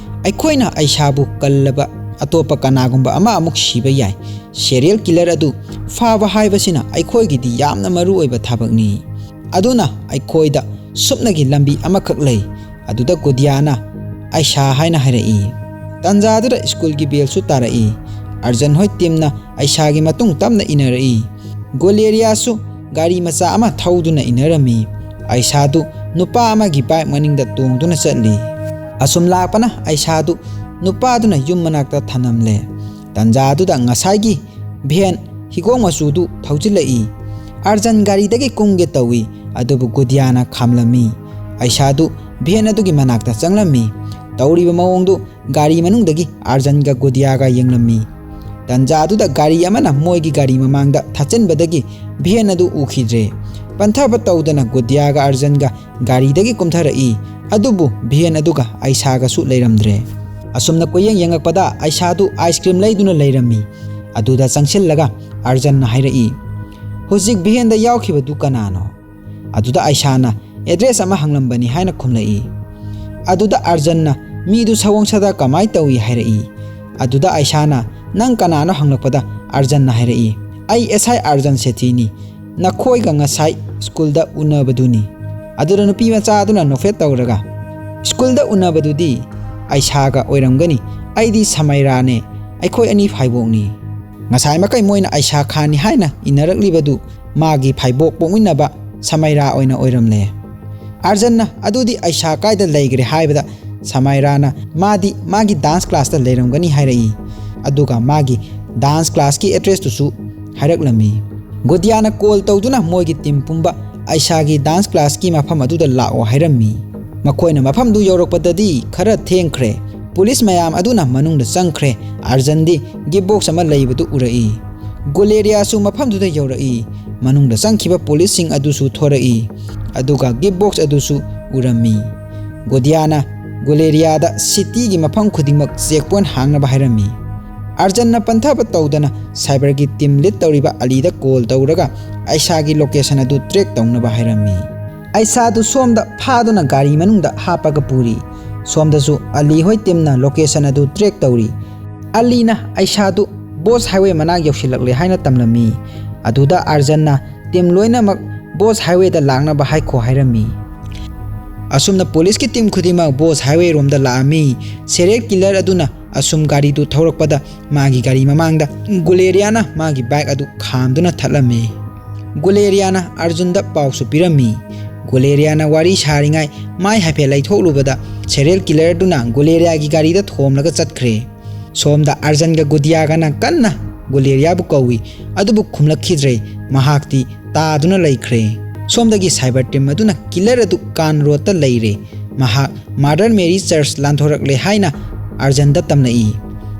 "ꯑꯩꯈꯣꯏꯅ ꯑꯩꯁꯥꯕꯨ ꯀꯜꯂꯕ ꯑꯇꯣꯞꯄ ꯀꯅꯥꯒꯨꯝꯕ ꯑꯃ ꯑꯃꯨꯛ ꯁꯤꯕ ꯌꯥꯏ꯫ ꯁꯦꯔꯤꯌꯦꯜ ꯀꯤꯂꯔ ꯑꯗꯨ ꯐꯥꯕ ꯍꯥꯏꯕꯁꯤꯅ ꯑꯩꯈꯣꯏꯒꯤꯗꯤ ꯌꯥꯝꯅ ꯃꯔꯨ ꯑꯣꯏꯕ ꯊꯕꯛꯅꯤ꯫ ꯑꯗꯨꯅ ꯑꯩꯈꯣꯏꯗ ꯁꯨꯞꯅꯒꯤ ꯂꯝꯕꯤ ꯑꯃꯈꯛ ꯂꯩ꯫" ꯑꯗꯨꯗ ꯒꯨꯗꯤꯌꯥꯅ ꯑꯩꯁꯥ ꯍꯥꯏꯅ ꯍꯥꯏꯔꯛꯏ꯫ ꯇꯟꯖꯥꯗꯨꯗ ꯁ꯭ꯀꯨꯜꯒꯤ ꯕꯦꯜꯁꯨ ꯇꯥꯔꯛꯏ꯫ ꯑꯥꯔꯖꯟ ꯍꯣꯏ ꯇꯤꯝꯅ ꯑꯩꯁꯥꯒꯤ ꯃꯇꯨꯡ ꯇꯞꯅ ꯏꯟꯅꯔꯛꯏ꯫ ꯒꯣꯂꯦꯔꯤꯌꯥꯁꯨ ꯒꯥꯔꯤ ꯃꯆꯥ ꯑꯃ ꯊꯧꯗꯨꯅ ꯏꯟꯅꯔꯝꯃꯤ꯫ ꯑꯩꯁꯥꯗꯨ ꯅꯨꯄꯥ ꯑꯃꯒꯤ ꯕꯥꯏꯛ ꯃꯅꯤꯡꯗ ꯇꯣꯡꯗꯨꯅ ꯆꯠꯂꯤ꯫ ꯑꯁꯨꯝ ꯂꯥꯛꯄꯅ ꯑꯩꯁꯥꯗꯨ ꯅꯨꯄꯥꯗꯨꯅ ꯌꯨꯝ ꯃꯅꯥꯛꯇ ꯊꯅꯝꯂꯦ꯫ ꯇꯟꯖꯥꯗꯨꯗ ꯉꯁꯥꯏꯒꯤ ꯚꯦꯟ ꯍꯤꯒꯣꯛ ꯃꯆꯨꯗꯨ ꯊꯧꯖꯤꯜꯂꯛꯏ꯫ ꯑꯥꯔꯖꯟ ꯒꯥꯔꯤꯗꯒꯤ ꯀꯨꯝꯒꯦ ꯇꯧꯏ, ꯑꯗꯨꯕꯨ ꯒꯨꯗꯤꯌꯥꯅ ꯈꯥꯝꯂꯝꯃꯤ꯫ ꯑꯩꯁꯥꯗꯨ ꯚꯦꯟ ꯑꯗꯨꯒꯤ ꯃꯅꯥꯛꯇ ꯆꯪꯂꯝꯃꯤ꯫ ꯇꯧꯔꯤꯕ ꯃꯑꯣꯡꯗꯨ ꯒꯥꯔꯤ ꯃꯅꯨꯡꯗꯒꯤ ꯑꯥꯔꯖꯟꯒ ꯒꯨꯗꯤꯌꯥꯒ ꯌꯦꯡꯂꯝꯃꯤ꯫ ꯇꯟꯖꯥꯗꯨꯗ ꯒꯥꯔꯤ ꯑꯃꯅ ꯃꯣꯏꯒꯤ ꯒꯥꯔꯤ ꯃꯃꯥꯡꯗ ꯊꯥꯆꯤꯟꯕꯗꯒꯤ ꯚꯦꯟ ꯑꯗꯨ ꯎꯈꯤꯗ꯭ꯔꯦ꯫ ꯄꯟꯊꯕ ꯇꯧꯗꯅ ꯒꯨꯗꯤꯌꯥꯒ ꯑꯥꯔꯖꯟꯒ ꯒꯥꯔꯤꯗꯒꯤ ꯀꯨꯝꯊꯔꯛꯏ꯫ ꯑꯗꯨꯕꯨ ꯚꯦꯟ ꯑꯗꯨꯒ ꯑꯩꯁꯥꯒꯁꯨ ꯂꯩꯔꯝꯗ꯭ꯔꯦ꯫ ꯑꯁꯨꯝꯅ ꯀꯣꯏꯌꯦꯡ ꯌꯦꯡꯉꯛꯄꯗ ꯑꯩꯁꯥꯗꯨ ꯑꯥꯏꯁ ꯀ꯭ꯔꯤꯝ ꯂꯩꯗꯨꯅ ꯂꯩꯔꯝꯃꯤ꯫ ꯑꯗꯨꯗ ꯆꯪꯁꯤꯜꯂꯒ ꯑꯥꯔꯖꯟꯅ ꯍꯥꯏꯔꯛꯏ, "ꯍꯧꯖꯤꯛ ꯚꯦꯟꯗ ꯌꯥꯎꯈꯤꯕꯗꯨ ꯀꯅꯥꯅꯣ?" ꯑꯗꯨꯗ ꯑꯥꯏꯁꯥꯅ, "ꯑꯦꯗ꯭ꯔꯦꯁ ꯑꯃ ꯍꯪꯂꯝꯕꯅꯤ" ꯍꯥꯏꯅ ꯈꯨꯝꯂꯛꯏ꯫ ꯑꯗꯨꯗ ꯑꯥꯔꯖꯟꯅ, "ꯃꯤꯗꯨ ꯁꯑꯣꯡ ꯁꯥꯗꯥ ꯀꯃꯥꯏ ꯇꯧꯏ?" ꯍꯥꯏꯔꯛꯏ꯫ ꯑꯗꯨꯗ ꯑꯥꯏꯁꯥꯅ, "ꯅꯪ ꯀꯅꯥꯅꯣ?" ꯍꯪꯂꯛꯄꯗ ꯑꯥꯔꯖꯟꯅ ꯍꯥꯏꯔꯛꯏ, "ꯑꯩ ꯑꯦꯁ ꯑꯥꯏ ꯑꯥꯔꯖꯟ ꯁꯦꯊꯤꯅꯤ, ꯅꯈꯣꯏꯒ ꯉꯁꯥꯏ ꯁ꯭ꯀꯨꯜꯗ ꯎꯅꯕꯗꯨꯅꯤ"꯫ ꯑꯗꯨꯗ ꯅꯨꯄꯤ ꯃꯆꯥ ꯑꯗꯨꯅ ꯅꯣꯛꯐꯦꯠ ꯇꯧꯔꯒ, "ꯁ꯭ꯀꯨꯜꯗ ꯎꯅꯕꯗꯨꯗꯤ ꯑꯥꯏꯁꯥꯒ ꯑꯣꯏꯔꯝꯒꯅꯤ, ꯑꯩꯗꯤ ꯁꯃꯥꯏꯔꯥꯅꯦ, ꯑꯩꯈꯣꯏ ꯑꯅꯤ ꯐꯥꯏꯕꯣꯛꯅꯤ"꯫ ꯉꯁꯥꯏ ꯃꯈꯩ ꯃꯣꯏꯅ ꯑꯥꯏꯁꯥ ꯈꯥꯟꯅꯤ ꯍꯥꯏꯅ ꯏꯟꯅꯔꯛꯂꯤꯕꯗꯨ ꯃꯥꯒꯤ ꯐꯥꯏꯕꯣꯛ ꯄꯣꯛꯃꯤꯟꯅꯕ ꯁꯃꯥꯏꯔꯥ ꯑꯣꯏꯅ ꯑꯣꯏꯔꯝꯂꯦ꯫ ꯑꯥꯔꯖꯟꯅ, "ꯑꯗꯨꯗꯤ ꯑꯥꯏꯁꯥ ꯀꯥꯏꯗ ꯂꯩꯈ꯭ꯔꯦ?" ꯍꯥꯏꯕꯗ ꯁꯃꯥꯏꯔꯥꯅ, "ꯃꯥꯗꯤ ꯃꯥꯒꯤ ꯗꯥꯟꯁ ꯀ꯭ꯂꯥꯁꯇ ꯂꯩꯔꯝꯒꯅꯤ" ꯍꯥꯏꯔꯛꯏ꯫ ꯑꯗꯨꯒ ꯃꯥꯒꯤ ꯗꯥꯟꯁ ꯀ꯭ꯂꯥꯁꯀꯤ ꯑꯦꯗ꯭ꯔꯦꯁꯇꯨꯁꯨ ꯍꯥꯏꯔꯛꯂꯝꯃꯤ꯫ ꯒꯨꯗꯤꯌꯥꯅ ꯀꯣꯜ ꯇꯧꯗꯨꯅ ꯃꯣꯏꯒꯤ ꯇꯤꯝ ꯄꯨꯝꯕ ꯑꯥꯏꯁꯥꯒꯤ ꯗꯥꯟꯁ ꯀ꯭ꯂꯥꯁꯀꯤ ꯃꯐꯝ ꯑꯗꯨꯗ ꯂꯥꯛꯑꯣ ꯍꯥꯏꯔꯝꯃꯤ꯫ ꯃꯈꯣꯏꯅ ꯃꯐꯝꯗꯨ ꯌꯧꯔꯛꯄꯗꯗꯤ ꯈꯔ ꯊꯦꯡꯈ꯭ꯔꯦ꯫ ꯄꯨꯂꯤꯁ ꯃꯌꯥꯝ ꯑꯗꯨꯅ ꯃꯅꯨꯡꯗ ꯆꯪꯈ꯭ꯔꯦ꯫ ꯑꯥꯔꯖꯟꯗꯤ ꯒꯤꯐ ꯕꯣꯛꯁ ꯑꯃ ꯂꯩꯕꯗꯨ ꯎꯔꯛꯏ꯫ ꯒꯨꯂꯦꯔꯤꯌꯥꯁꯨ ꯃꯐꯝꯗꯨꯗ ꯌꯧꯔꯛꯏ꯫ ꯃꯅꯨꯡꯗ ꯆꯪꯈꯤꯕ ꯄꯨꯂꯤꯁꯁꯤꯡ ꯑꯗꯨꯁꯨ ꯊꯣꯔꯛꯏ, ꯑꯗꯨꯒ ꯒꯤꯐ ꯕꯣꯛꯁ ꯑꯗꯨꯁꯨ ꯎꯔꯝꯃꯤ꯫ ꯒꯨꯗꯤꯌꯥꯅ ꯒꯨꯂꯦꯔꯤꯌꯥꯗ ꯁꯤꯇꯤꯒꯤ ꯃꯐꯝ ꯈꯨꯗꯤꯡꯃꯛ ꯆꯦꯛ ꯄꯣꯏꯟꯠ ꯍꯥꯡꯅꯕ ꯍꯥꯏꯔꯝꯃꯤ꯫ ꯑꯥꯔꯖꯟꯅ ꯄꯟꯊꯕ ꯇꯧꯗꯅ ꯁꯥꯏꯕꯔꯒꯤ ꯇꯤꯝ ꯂꯤꯗ ꯇꯧꯔꯤꯕ ꯑꯂꯤꯗ ꯀꯣꯜ ꯇꯧꯔꯒ ꯑꯥꯏꯁꯥꯒꯤ ꯂꯣꯀꯦꯁꯟ ꯑꯗꯨ ꯇ꯭ꯔꯦꯛ ꯇꯧꯅꯕ ꯍꯥꯏꯔꯝꯃꯤ꯫ ꯑꯥꯏꯁꯥꯗꯨ ꯁꯣꯝꯗ ꯐꯥꯗꯨꯅ ꯒꯥꯔꯤ ꯃꯅꯨꯡꯗ ꯍꯥꯞꯄꯒ ꯄꯨꯔꯤ꯫ ꯁꯣꯝꯗꯁꯨ ꯑꯂꯤ ꯍꯣꯏ ꯇꯤꯝꯅ ꯂꯣꯀꯦꯁꯟ ꯑꯗꯨ ꯇ꯭ꯔꯦꯛ ꯇꯧꯔꯤ꯫ ꯑꯂꯤꯅ ꯑꯥꯏꯁꯥꯗꯨ ꯕꯣꯁ ꯍꯥꯏꯋꯦ ꯃꯅꯥꯛ ꯌꯧꯁꯤꯜꯂꯛꯂꯦ ꯍꯥꯏꯅ ꯇꯝꯂꯝꯃꯤ꯫ ꯑꯗꯨꯗ ꯑꯥꯔꯖꯟꯅ ꯇꯤꯝ ꯂꯣꯏꯅꯃꯛ ꯕꯣꯁ ꯍꯥꯏꯋꯦꯗ ꯂꯥꯛꯅꯕ ꯍꯥꯏꯈꯣ ꯍꯥꯏꯔꯝꯃꯤ꯫ ꯑꯁꯨꯝꯅ ꯄꯨꯂꯤꯁꯀꯤ ꯇꯤꯝ ꯈꯨꯗꯤꯡꯃꯛ ꯕꯣꯁ ꯍꯥꯏꯋꯦ ꯔꯣꯝꯗ ꯂꯥꯛꯑꯝꯃꯤ꯫ ꯁꯦꯔꯤꯌꯦꯜ ꯀꯤꯂꯔ ꯑꯗꯨꯅ ꯑꯁꯨꯝ ꯒꯥꯔꯤꯗꯨ ꯊꯧꯔꯛꯄꯗ ꯃꯥꯒꯤ ꯒꯥꯔꯤ ꯃꯃꯥꯡꯗ ꯒꯨꯂꯦꯔꯤꯌꯥꯅ ꯃꯥꯒꯤ ꯕꯥꯏꯛ ꯑꯗꯨ ꯈꯥꯝꯗꯨꯅ ꯊꯠꯂꯝꯃꯤ꯫ ꯒꯨꯂꯦꯔꯤꯌꯥꯅ ꯑꯥꯔꯖꯨꯟꯗ ꯄꯥꯎꯁꯨ ꯄꯤꯔꯝꯃꯤ꯫ ꯒꯨꯂꯦꯔꯤꯌꯥꯅ ꯋꯥꯔꯤ ꯁꯥꯔꯤꯉꯥꯏ ꯃꯥꯏ ꯍꯥꯏꯐꯦꯠ ꯂꯩꯊꯣꯛꯂꯨꯕꯗ ꯁꯦꯔꯤꯌꯦꯜ ꯀꯤꯂꯔꯗꯨꯅ ꯒꯨꯂꯦꯔꯤꯌꯥꯒꯤ ꯒꯥꯔꯤꯗ ꯊꯣꯝꯂꯒ ꯆꯠꯈ꯭ꯔꯦ꯫ ꯁꯣꯝꯗ ꯑꯥꯔꯖꯟꯒ ꯒꯨꯗꯤꯌꯥꯒꯅ ꯀꯟꯅ ꯒꯨꯂꯦꯔꯤꯌꯥꯕꯨ ꯀꯧꯏ, ꯑꯗꯨꯕꯨ ꯈꯨꯝꯂꯛꯈꯤꯗ꯭ꯔꯦ꯫ ꯃꯍꯥꯛꯇꯤ ꯇꯥꯗꯨꯅ ꯂꯩꯈ꯭ꯔꯦ꯫ ꯁꯣꯝꯗꯒꯤ ꯁꯥꯏꯕꯔ ꯇꯤꯝ ꯑꯗꯨꯅ ꯀꯤꯂꯔ ꯑꯗꯨ ꯀꯥꯟ ꯔꯣꯗꯇ ꯂꯩꯔꯦ꯫ ꯃꯍꯥꯛ ꯃꯥꯗꯔ ꯃꯦꯔꯤ ꯆꯔꯆ ꯂꯥꯟꯊꯣꯔꯛꯂꯦ ꯍꯥꯏꯅ ꯑꯥꯔꯖꯟꯗ ꯇꯝꯂꯛꯏ꯫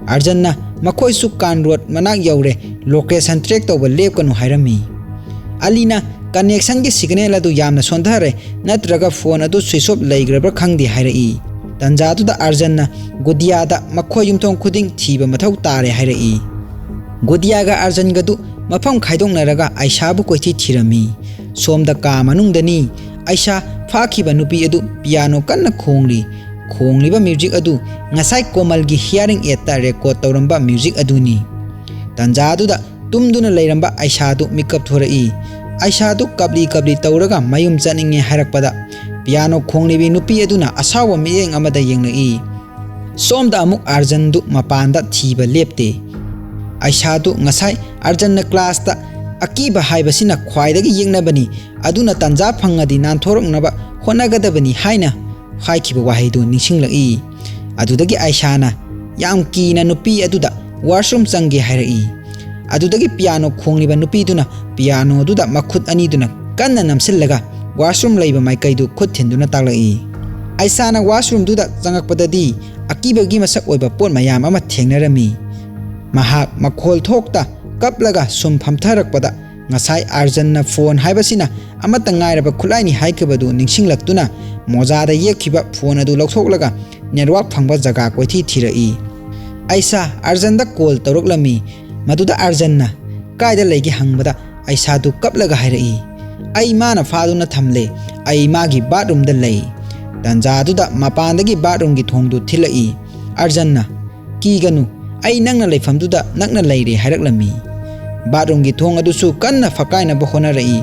ꯑꯥꯔꯖꯟꯅ ꯃꯈꯣꯏꯁꯨ ꯀꯥꯟ ꯔꯣꯗ ꯃꯅꯥꯛ ꯌꯧꯔꯦ, ꯂꯣꯀꯦꯁꯟ ꯇ꯭ꯔꯦꯛ ꯇꯧꯕ ꯂꯦꯞꯀꯅꯨ ꯍꯥꯏꯔꯝꯃꯤ꯫ ꯑꯂꯤꯅ ꯀꯅꯦꯛꯁꯟꯒꯤ ꯁꯤꯒꯅꯦꯜ ꯑꯗꯨ ꯌꯥꯝꯅ ꯁꯣꯟꯊꯔꯦ, ꯅꯠꯇ꯭ꯔꯒ ꯐꯣꯟ ꯑꯗꯨ ꯁ꯭ꯋꯤꯆ ꯑꯣꯐ ꯂꯩꯈ꯭ꯔꯕ꯭ꯔꯥ ꯈꯪꯗꯦ ꯍꯥꯏꯔꯛꯏ꯫ ꯇꯟꯖꯥꯗꯨꯗ ꯑꯥꯔꯖꯟꯅ ꯒꯨꯗꯤꯌꯥꯗ ꯃꯈꯣꯏ ꯌꯨꯝꯊꯣꯡ ꯈꯨꯗꯤꯡ ꯊꯤꯕ ꯃꯊꯧ ꯇꯥꯔꯦ ꯍꯥꯏꯔꯛꯏ꯫ ꯒꯨꯗꯤꯌꯥꯒ ꯑꯥꯔꯖꯟꯒꯗꯨ ꯃꯐꯝ ꯈꯥꯏꯗꯣꯛꯅꯔꯒ ꯑꯥꯏꯁꯥꯕꯨ ꯀꯣꯏꯊꯤ ꯊꯤꯔꯝꯃꯤ꯫ ꯁꯣꯝꯗ ꯀꯥ ꯃꯅꯨꯡꯗꯅꯤ ꯑꯥꯏꯁꯥ ꯐꯥꯈꯤꯕ ꯅꯨꯄꯤ ꯑꯗꯨ ꯄꯤꯌꯥꯅꯣ ꯀꯟꯅ ꯈꯣꯡꯂꯤ꯫ ꯈꯣꯡꯂꯤꯕ ꯃ꯭ꯌꯨꯖꯤꯛ ꯑꯗꯨ ꯉꯁꯥꯏ ꯀꯣꯃꯜꯒꯤ ꯍꯤꯌꯥꯔꯤꯡ ꯑꯦꯗꯇ ꯔꯦꯀꯣꯔꯗ ꯇꯧꯔꯝꯕ ꯃ꯭ꯌꯨꯖꯤꯛ ꯑꯗꯨꯅꯤ꯫ ꯇꯟꯖꯥ ꯑꯗꯨꯗ ꯇꯨꯝꯗꯨꯅ ꯂꯩꯔꯝꯕ ꯑꯥꯏꯁꯥꯗꯨ ꯃꯤꯀꯞ ꯊꯣꯔꯛꯏ꯫ ꯑꯥꯏꯁꯥꯗꯨ ꯀꯞꯂꯤ ꯀꯞꯂꯤ ꯇꯧꯔꯒ ꯃꯌꯨꯝ ꯆꯠꯅꯤꯡꯉꯦ ꯍꯥꯏꯔꯛꯄꯗ ꯄꯤꯌꯥꯅꯣ ꯈꯣꯡꯂꯤꯕꯤ ꯅꯨꯄꯤ ꯑꯗꯨꯅ ꯑꯁꯥꯎꯕ ꯃꯤꯠꯌꯦꯡ ꯑꯃꯗ ꯌꯦꯡꯂꯛꯏ꯫ ꯁꯣꯝꯗ ꯑꯃꯨꯛ ꯑꯥꯔꯖꯟꯗꯨ ꯃꯄꯥꯟꯗ ꯊꯤꯕ ꯂꯦꯞꯇꯦ꯫ ꯑꯥꯏꯁꯥꯗꯨ ꯉꯁꯥꯏ ꯑꯥꯔꯖꯟꯅ ꯀ꯭ꯂꯥꯁꯇ "ꯑꯀꯤꯕ ꯍꯥꯏꯕꯁꯤꯅ ꯈ꯭ꯋꯥꯏꯗꯒꯤ ꯌꯦꯛꯅꯕꯅꯤ, ꯑꯗꯨꯅ ꯇꯥꯟꯖꯥ ꯐꯪꯉꯗꯤ ꯅꯥꯟꯊꯣꯔꯛꯅꯕ ꯍꯣꯠꯅꯒꯗꯕꯅꯤ" ꯍꯥꯏꯅ ꯍꯥꯏꯈꯤꯕ ꯋꯥꯍꯩꯗꯨ ꯅꯤꯡꯁꯤꯡꯂꯛꯏ꯫ ꯑꯗꯨꯗꯒꯤ ꯑꯥꯏꯁꯥꯅ ꯌꯥꯝ ꯀꯤꯅ ꯅꯨꯄꯤ ꯑꯗꯨꯗ ꯋꯥꯁꯔꯨꯝ ꯆꯪꯒꯦ ꯍꯥꯏꯔꯛꯏ꯫ ꯑꯗꯨꯗꯒꯤ ꯄꯤꯌꯥꯅꯣ ꯈꯣꯡꯂꯤꯕ ꯅꯨꯄꯤꯗꯨꯅ ꯄꯤꯌꯥꯅꯣꯗꯨꯗ ꯃꯈꯨꯠ ꯑꯅꯤꯗꯨꯅ ꯀꯟꯅ ꯅꯝꯁꯤꯜꯂꯒ ꯋꯥꯁꯔꯨꯝ ꯂꯩꯕ ꯃꯥꯏꯀꯩꯗꯨ ꯈꯨꯠ ꯊꯤꯟꯗꯨꯅ ꯇꯥꯛꯂꯛꯏ꯫ ꯑꯥꯏꯁꯥꯅ ꯋꯥꯁꯔꯨꯝꯗꯨꯗ ꯆꯪꯉꯛꯄꯗꯗꯤ ꯑꯀꯤꯕꯒꯤ ꯃꯁꯛ ꯑꯣꯏꯕ ꯄꯣꯠ ꯃꯌꯥꯝ ꯑꯃ ꯊꯦꯡꯅꯔꯝꯃꯤ꯫ ꯃꯍꯥꯛ ꯃꯈꯣꯜ ꯊꯣꯛꯇ ꯀꯞꯂꯒ ꯁꯨꯝ ꯐꯝꯊꯔꯛꯄꯗ ꯉꯁꯥꯏ ꯑꯥꯔꯖꯟꯅ ꯐꯣꯟ ꯍꯥꯏꯕꯁꯤꯅ ꯑꯃꯠꯇ ꯉꯥꯏꯔꯕ ꯈꯨꯠꯂꯥꯏꯅꯤ ꯍꯥꯏꯈꯤꯕꯗꯨ ꯅꯤꯡꯁꯤꯡꯂꯛꯇꯨꯅ ꯃꯣꯖꯥꯗ ꯌꯦꯛꯈꯤꯕ ꯐꯣꯟ ꯑꯗꯨ ꯂꯧꯊꯣꯛꯂꯒ ꯅꯦꯠꯋꯥꯛ ꯐꯪꯕ ꯖꯒꯥ ꯀꯣꯏꯊꯤ ꯊꯤꯔꯛꯏ꯫ ꯑꯥꯏꯁꯥ ꯑꯥꯔꯖꯟꯗ ꯀꯣꯜ ꯇꯧꯔꯛꯂꯝꯃꯤ꯫ ꯃꯗꯨꯗ ꯑꯥꯔꯖꯟꯅ "ꯀꯥꯏꯗ ꯂꯩꯒꯦ?" ꯍꯪꯕꯗ ꯑꯥꯏꯁꯥꯗꯨ ꯀꯞꯂꯒ ꯍꯥꯏꯔꯛꯏ, "ꯑꯩ ꯃꯥꯅ ꯐꯥꯗꯨꯅ ꯊꯝꯂꯦ꯫ ꯑꯩ ꯃꯥꯒꯤ ꯕꯥꯠꯔꯨꯝꯗ ꯂꯩ"꯫ ꯇꯥꯟꯖꯥꯗꯨꯗ ꯃꯄꯥꯟꯗꯒꯤ ꯕꯥꯠꯔꯨꯝꯒꯤ ꯊꯣꯡꯗꯨ ꯊꯤꯜꯂꯛꯏ꯫ ꯑꯥꯔꯖꯟꯅ "ꯀꯤꯒꯅꯨ, ꯑꯩ ꯅꯪꯅ ꯂꯩꯐꯝꯗꯨꯗ ꯅꯛꯅ ꯂꯩꯔꯦ" ꯍꯥꯏꯔꯛꯂꯝꯃꯤ꯫ ꯕꯥꯠꯔꯨꯝꯒꯤ ꯊꯣꯡ ꯑꯗꯨꯁꯨ ꯀꯟꯅ ꯐꯛꯀꯥꯏꯅꯕ ꯍꯣꯠꯅꯔꯛꯏ꯫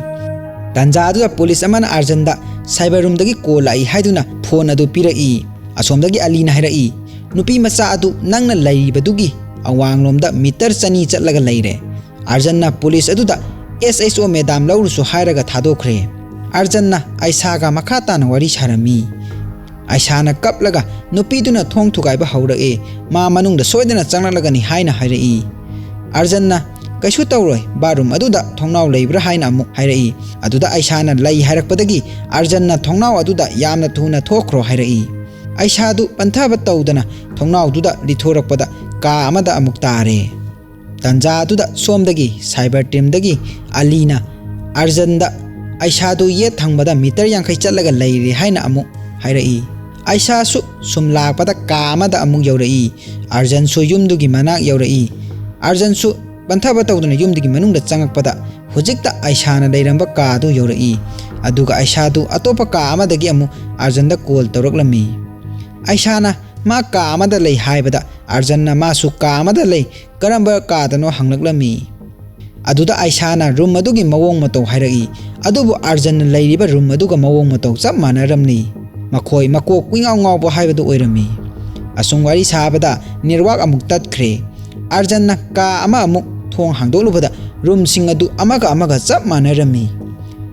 ꯇꯥꯟꯖꯥꯗꯨꯗ ꯄꯨꯂꯤꯁ ꯑꯃꯅ ꯑꯥꯔꯖꯟꯗ ꯁꯥꯏꯕꯔ ꯔꯨꯝꯗꯒꯤ ꯀꯣꯜ ꯂꯥꯛꯏ ꯍꯥꯏꯗꯨꯅ ꯐꯣꯟ ꯑꯗꯨ ꯄꯤꯔꯛꯏ꯫ ꯑꯁꯣꯝꯗꯒꯤ ꯑꯂꯤꯅ ꯍꯥꯏꯔꯛꯏ, "ꯅꯨꯄꯤ ꯃꯆꯥ ꯑꯗꯨ ꯅꯪꯅ ꯂꯩꯔꯤꯕꯗꯨꯒꯤ ꯑꯋꯥꯡꯂꯣꯝꯗ ꯃꯤꯇꯔ ꯆꯅꯤ ꯆꯠꯂꯒ ꯂꯩꯔꯦ"꯫ ꯑꯥꯔꯖꯟꯅ ꯄꯨꯂꯤꯁ ꯑꯗꯨꯗ "ꯑꯦꯁ ꯑꯩꯆ ꯑꯣ ꯃꯦꯗꯥꯝ ꯂꯧꯔꯨꯁꯨ" ꯍꯥꯏꯔꯒ ꯊꯥꯗꯣꯛꯈ꯭ꯔꯦ꯫ ꯑꯥꯔꯖꯟꯅ ꯑꯥꯏꯁꯥꯒ ꯃꯈꯥ ꯇꯥꯅ ꯋꯥꯔꯤ ꯁꯥꯔꯝꯃꯤ꯫ ꯑꯥꯏꯁꯥꯅ ꯀꯞꯂꯒ ꯅꯨꯄꯤꯗꯨꯅ ꯊꯣꯡ ꯊꯨꯒꯥꯏꯕ ꯍꯧꯔꯛꯑꯦ, ꯃꯥ ꯃꯅꯨꯡꯗ ꯁꯣꯏꯗꯅ ꯆꯪꯂꯛꯂꯒꯅꯤ ꯍꯥꯏꯅ ꯍꯥꯏꯔꯛꯏ꯫ ꯑꯥꯔꯖꯟꯅ "ꯀꯩꯁꯨ ꯇꯧꯔꯣꯏ, ꯕꯥꯠꯔꯨꯝ ꯑꯗꯨꯗ ꯊꯣꯡꯅꯥꯎ ꯂꯩꯕ꯭ꯔꯥ?" ꯍꯥꯏꯅ ꯑꯃꯨꯛ ꯍꯥꯏꯔꯛꯏ꯫ ꯑꯗꯨꯗ ꯑꯥꯏꯁꯥꯅ "ꯂꯩ" ꯍꯥꯏꯔꯛꯄꯗꯒꯤ ꯑꯥꯔꯖꯟꯅ "ꯊꯣꯡꯅꯥꯎ ꯑꯗꯨꯗ ꯌꯥꯝꯅ ꯊꯨꯅ ꯊꯣꯛꯈ꯭ꯔꯣ" ꯍꯥꯏꯔꯛꯏ꯫ ꯑꯥꯏꯁꯥꯗꯨ ꯄꯟꯊꯕ ꯇꯧꯗꯅ ꯊꯣꯡꯅꯥꯎꯗꯨꯗ ꯂꯤꯊꯣꯔꯛꯄꯗ ꯀꯥ ꯑꯃꯗ ꯑꯃꯨꯛ ꯇꯥꯔꯦ꯫ ꯇꯥꯟꯖꯥ ꯑꯗꯨꯗ ꯁꯣꯝꯗꯒꯤ ꯁꯥꯏꯕꯔ ꯇꯤꯝꯗꯒꯤ ꯑꯂꯤꯅ ꯑꯥꯔꯖꯟꯗ "ꯑꯥꯏꯁꯥꯗꯨ ꯌꯦꯠ ꯊꯪꯕꯗ ꯃꯤꯇꯔ ꯌꯥꯡꯈꯩ ꯆꯠꯂꯒ ꯂꯩꯔꯦ" ꯍꯥꯏꯅ ꯑꯃꯨꯛ ꯍꯥꯏꯔꯛꯏ꯫ ꯑꯥꯏꯁꯥꯁꯨ ꯁꯨꯝ ꯂꯥꯛꯄꯗ ꯀꯥ ꯑꯃꯗ ꯑꯃꯨꯛ ꯌꯧꯔꯛꯏ꯫ ꯑꯥꯔꯖꯟꯁꯨ ꯌꯨꯝꯗꯨꯒꯤ ꯃꯅꯥꯛ ꯌꯧꯔꯛꯏ꯫ ꯑꯥꯔꯖꯟꯁꯨ ꯄꯟꯊꯕ ꯇꯧꯗꯅ ꯌꯨꯝꯗꯒꯤ ꯃꯅꯨꯡꯗ ꯆꯪꯉꯛꯄꯗ ꯍꯧꯖꯤꯛꯇ ꯑꯥꯏꯁꯥꯅ ꯂꯩꯔꯝꯕ ꯀꯥ ꯑꯗꯨ ꯌꯧꯔꯛꯏ꯫ ꯑꯗꯨꯒ ꯑꯥꯏꯁꯥꯗꯨ ꯑꯇꯣꯞꯄ ꯀꯥ ꯑꯃꯗꯒꯤ ꯑꯃꯨꯛ ꯑꯥꯔꯖꯟꯗ ꯀꯣꯜ ꯇꯧꯔꯛꯂꯝꯃꯤ꯫ ꯑꯥꯏꯁꯥꯅ ꯃꯥ ꯀꯥ ꯑꯃꯗ ꯂꯩ ꯍꯥꯏꯕꯗ ꯑꯥꯔꯖꯟꯅ ꯃꯥꯁꯨ ꯀꯥ ꯑꯃꯗ ꯂꯩ, ꯀꯔꯝꯕ ꯀꯥꯗꯅꯣ ꯍꯪꯂꯛꯂꯝꯃꯤ꯫ ꯑꯗꯨꯗ ꯑꯥꯏꯁꯥꯅ ꯔꯨꯝ ꯑꯗꯨꯒꯤ ꯃꯑꯣꯡ ꯃꯇꯧ ꯍꯥꯏꯔꯛꯏ꯫ ꯑꯗꯨꯕꯨ ꯑꯥꯔꯖꯟꯅ ꯂꯩꯔꯤꯕ ꯔꯨꯝ ꯑꯗꯨꯒ ꯃꯑꯣꯡ ꯃꯇꯧ ꯆꯞ ꯃꯥꯟꯅꯔꯝꯂꯤ꯫ ꯃꯈꯣꯏ ꯃꯀꯣꯛ ꯀꯨꯏꯉꯥꯎ ꯉꯥꯎꯕ ꯍꯥꯏꯕꯗꯨ ꯑꯣꯏꯔꯝꯃꯤ꯫ ꯑꯁꯨꯝ ꯋꯥꯔꯤ ꯁꯥꯕꯗ ꯅꯦꯠꯋꯥꯛ ꯑꯃꯨꯛ ꯇꯠꯈ꯭ꯔꯦ꯫ ꯑꯥꯔꯖꯟꯅ ꯀꯥ ꯑꯃ ꯑꯃꯨꯛ ꯊꯣꯡ ꯍꯥꯡꯗꯣꯛꯂꯨꯕꯗ ꯔꯨꯝꯁꯤꯡ ꯑꯗꯨ ꯑꯃꯒ ꯑꯃꯒ ꯆꯞ ꯃꯥꯟꯅꯔꯝꯃꯤ꯫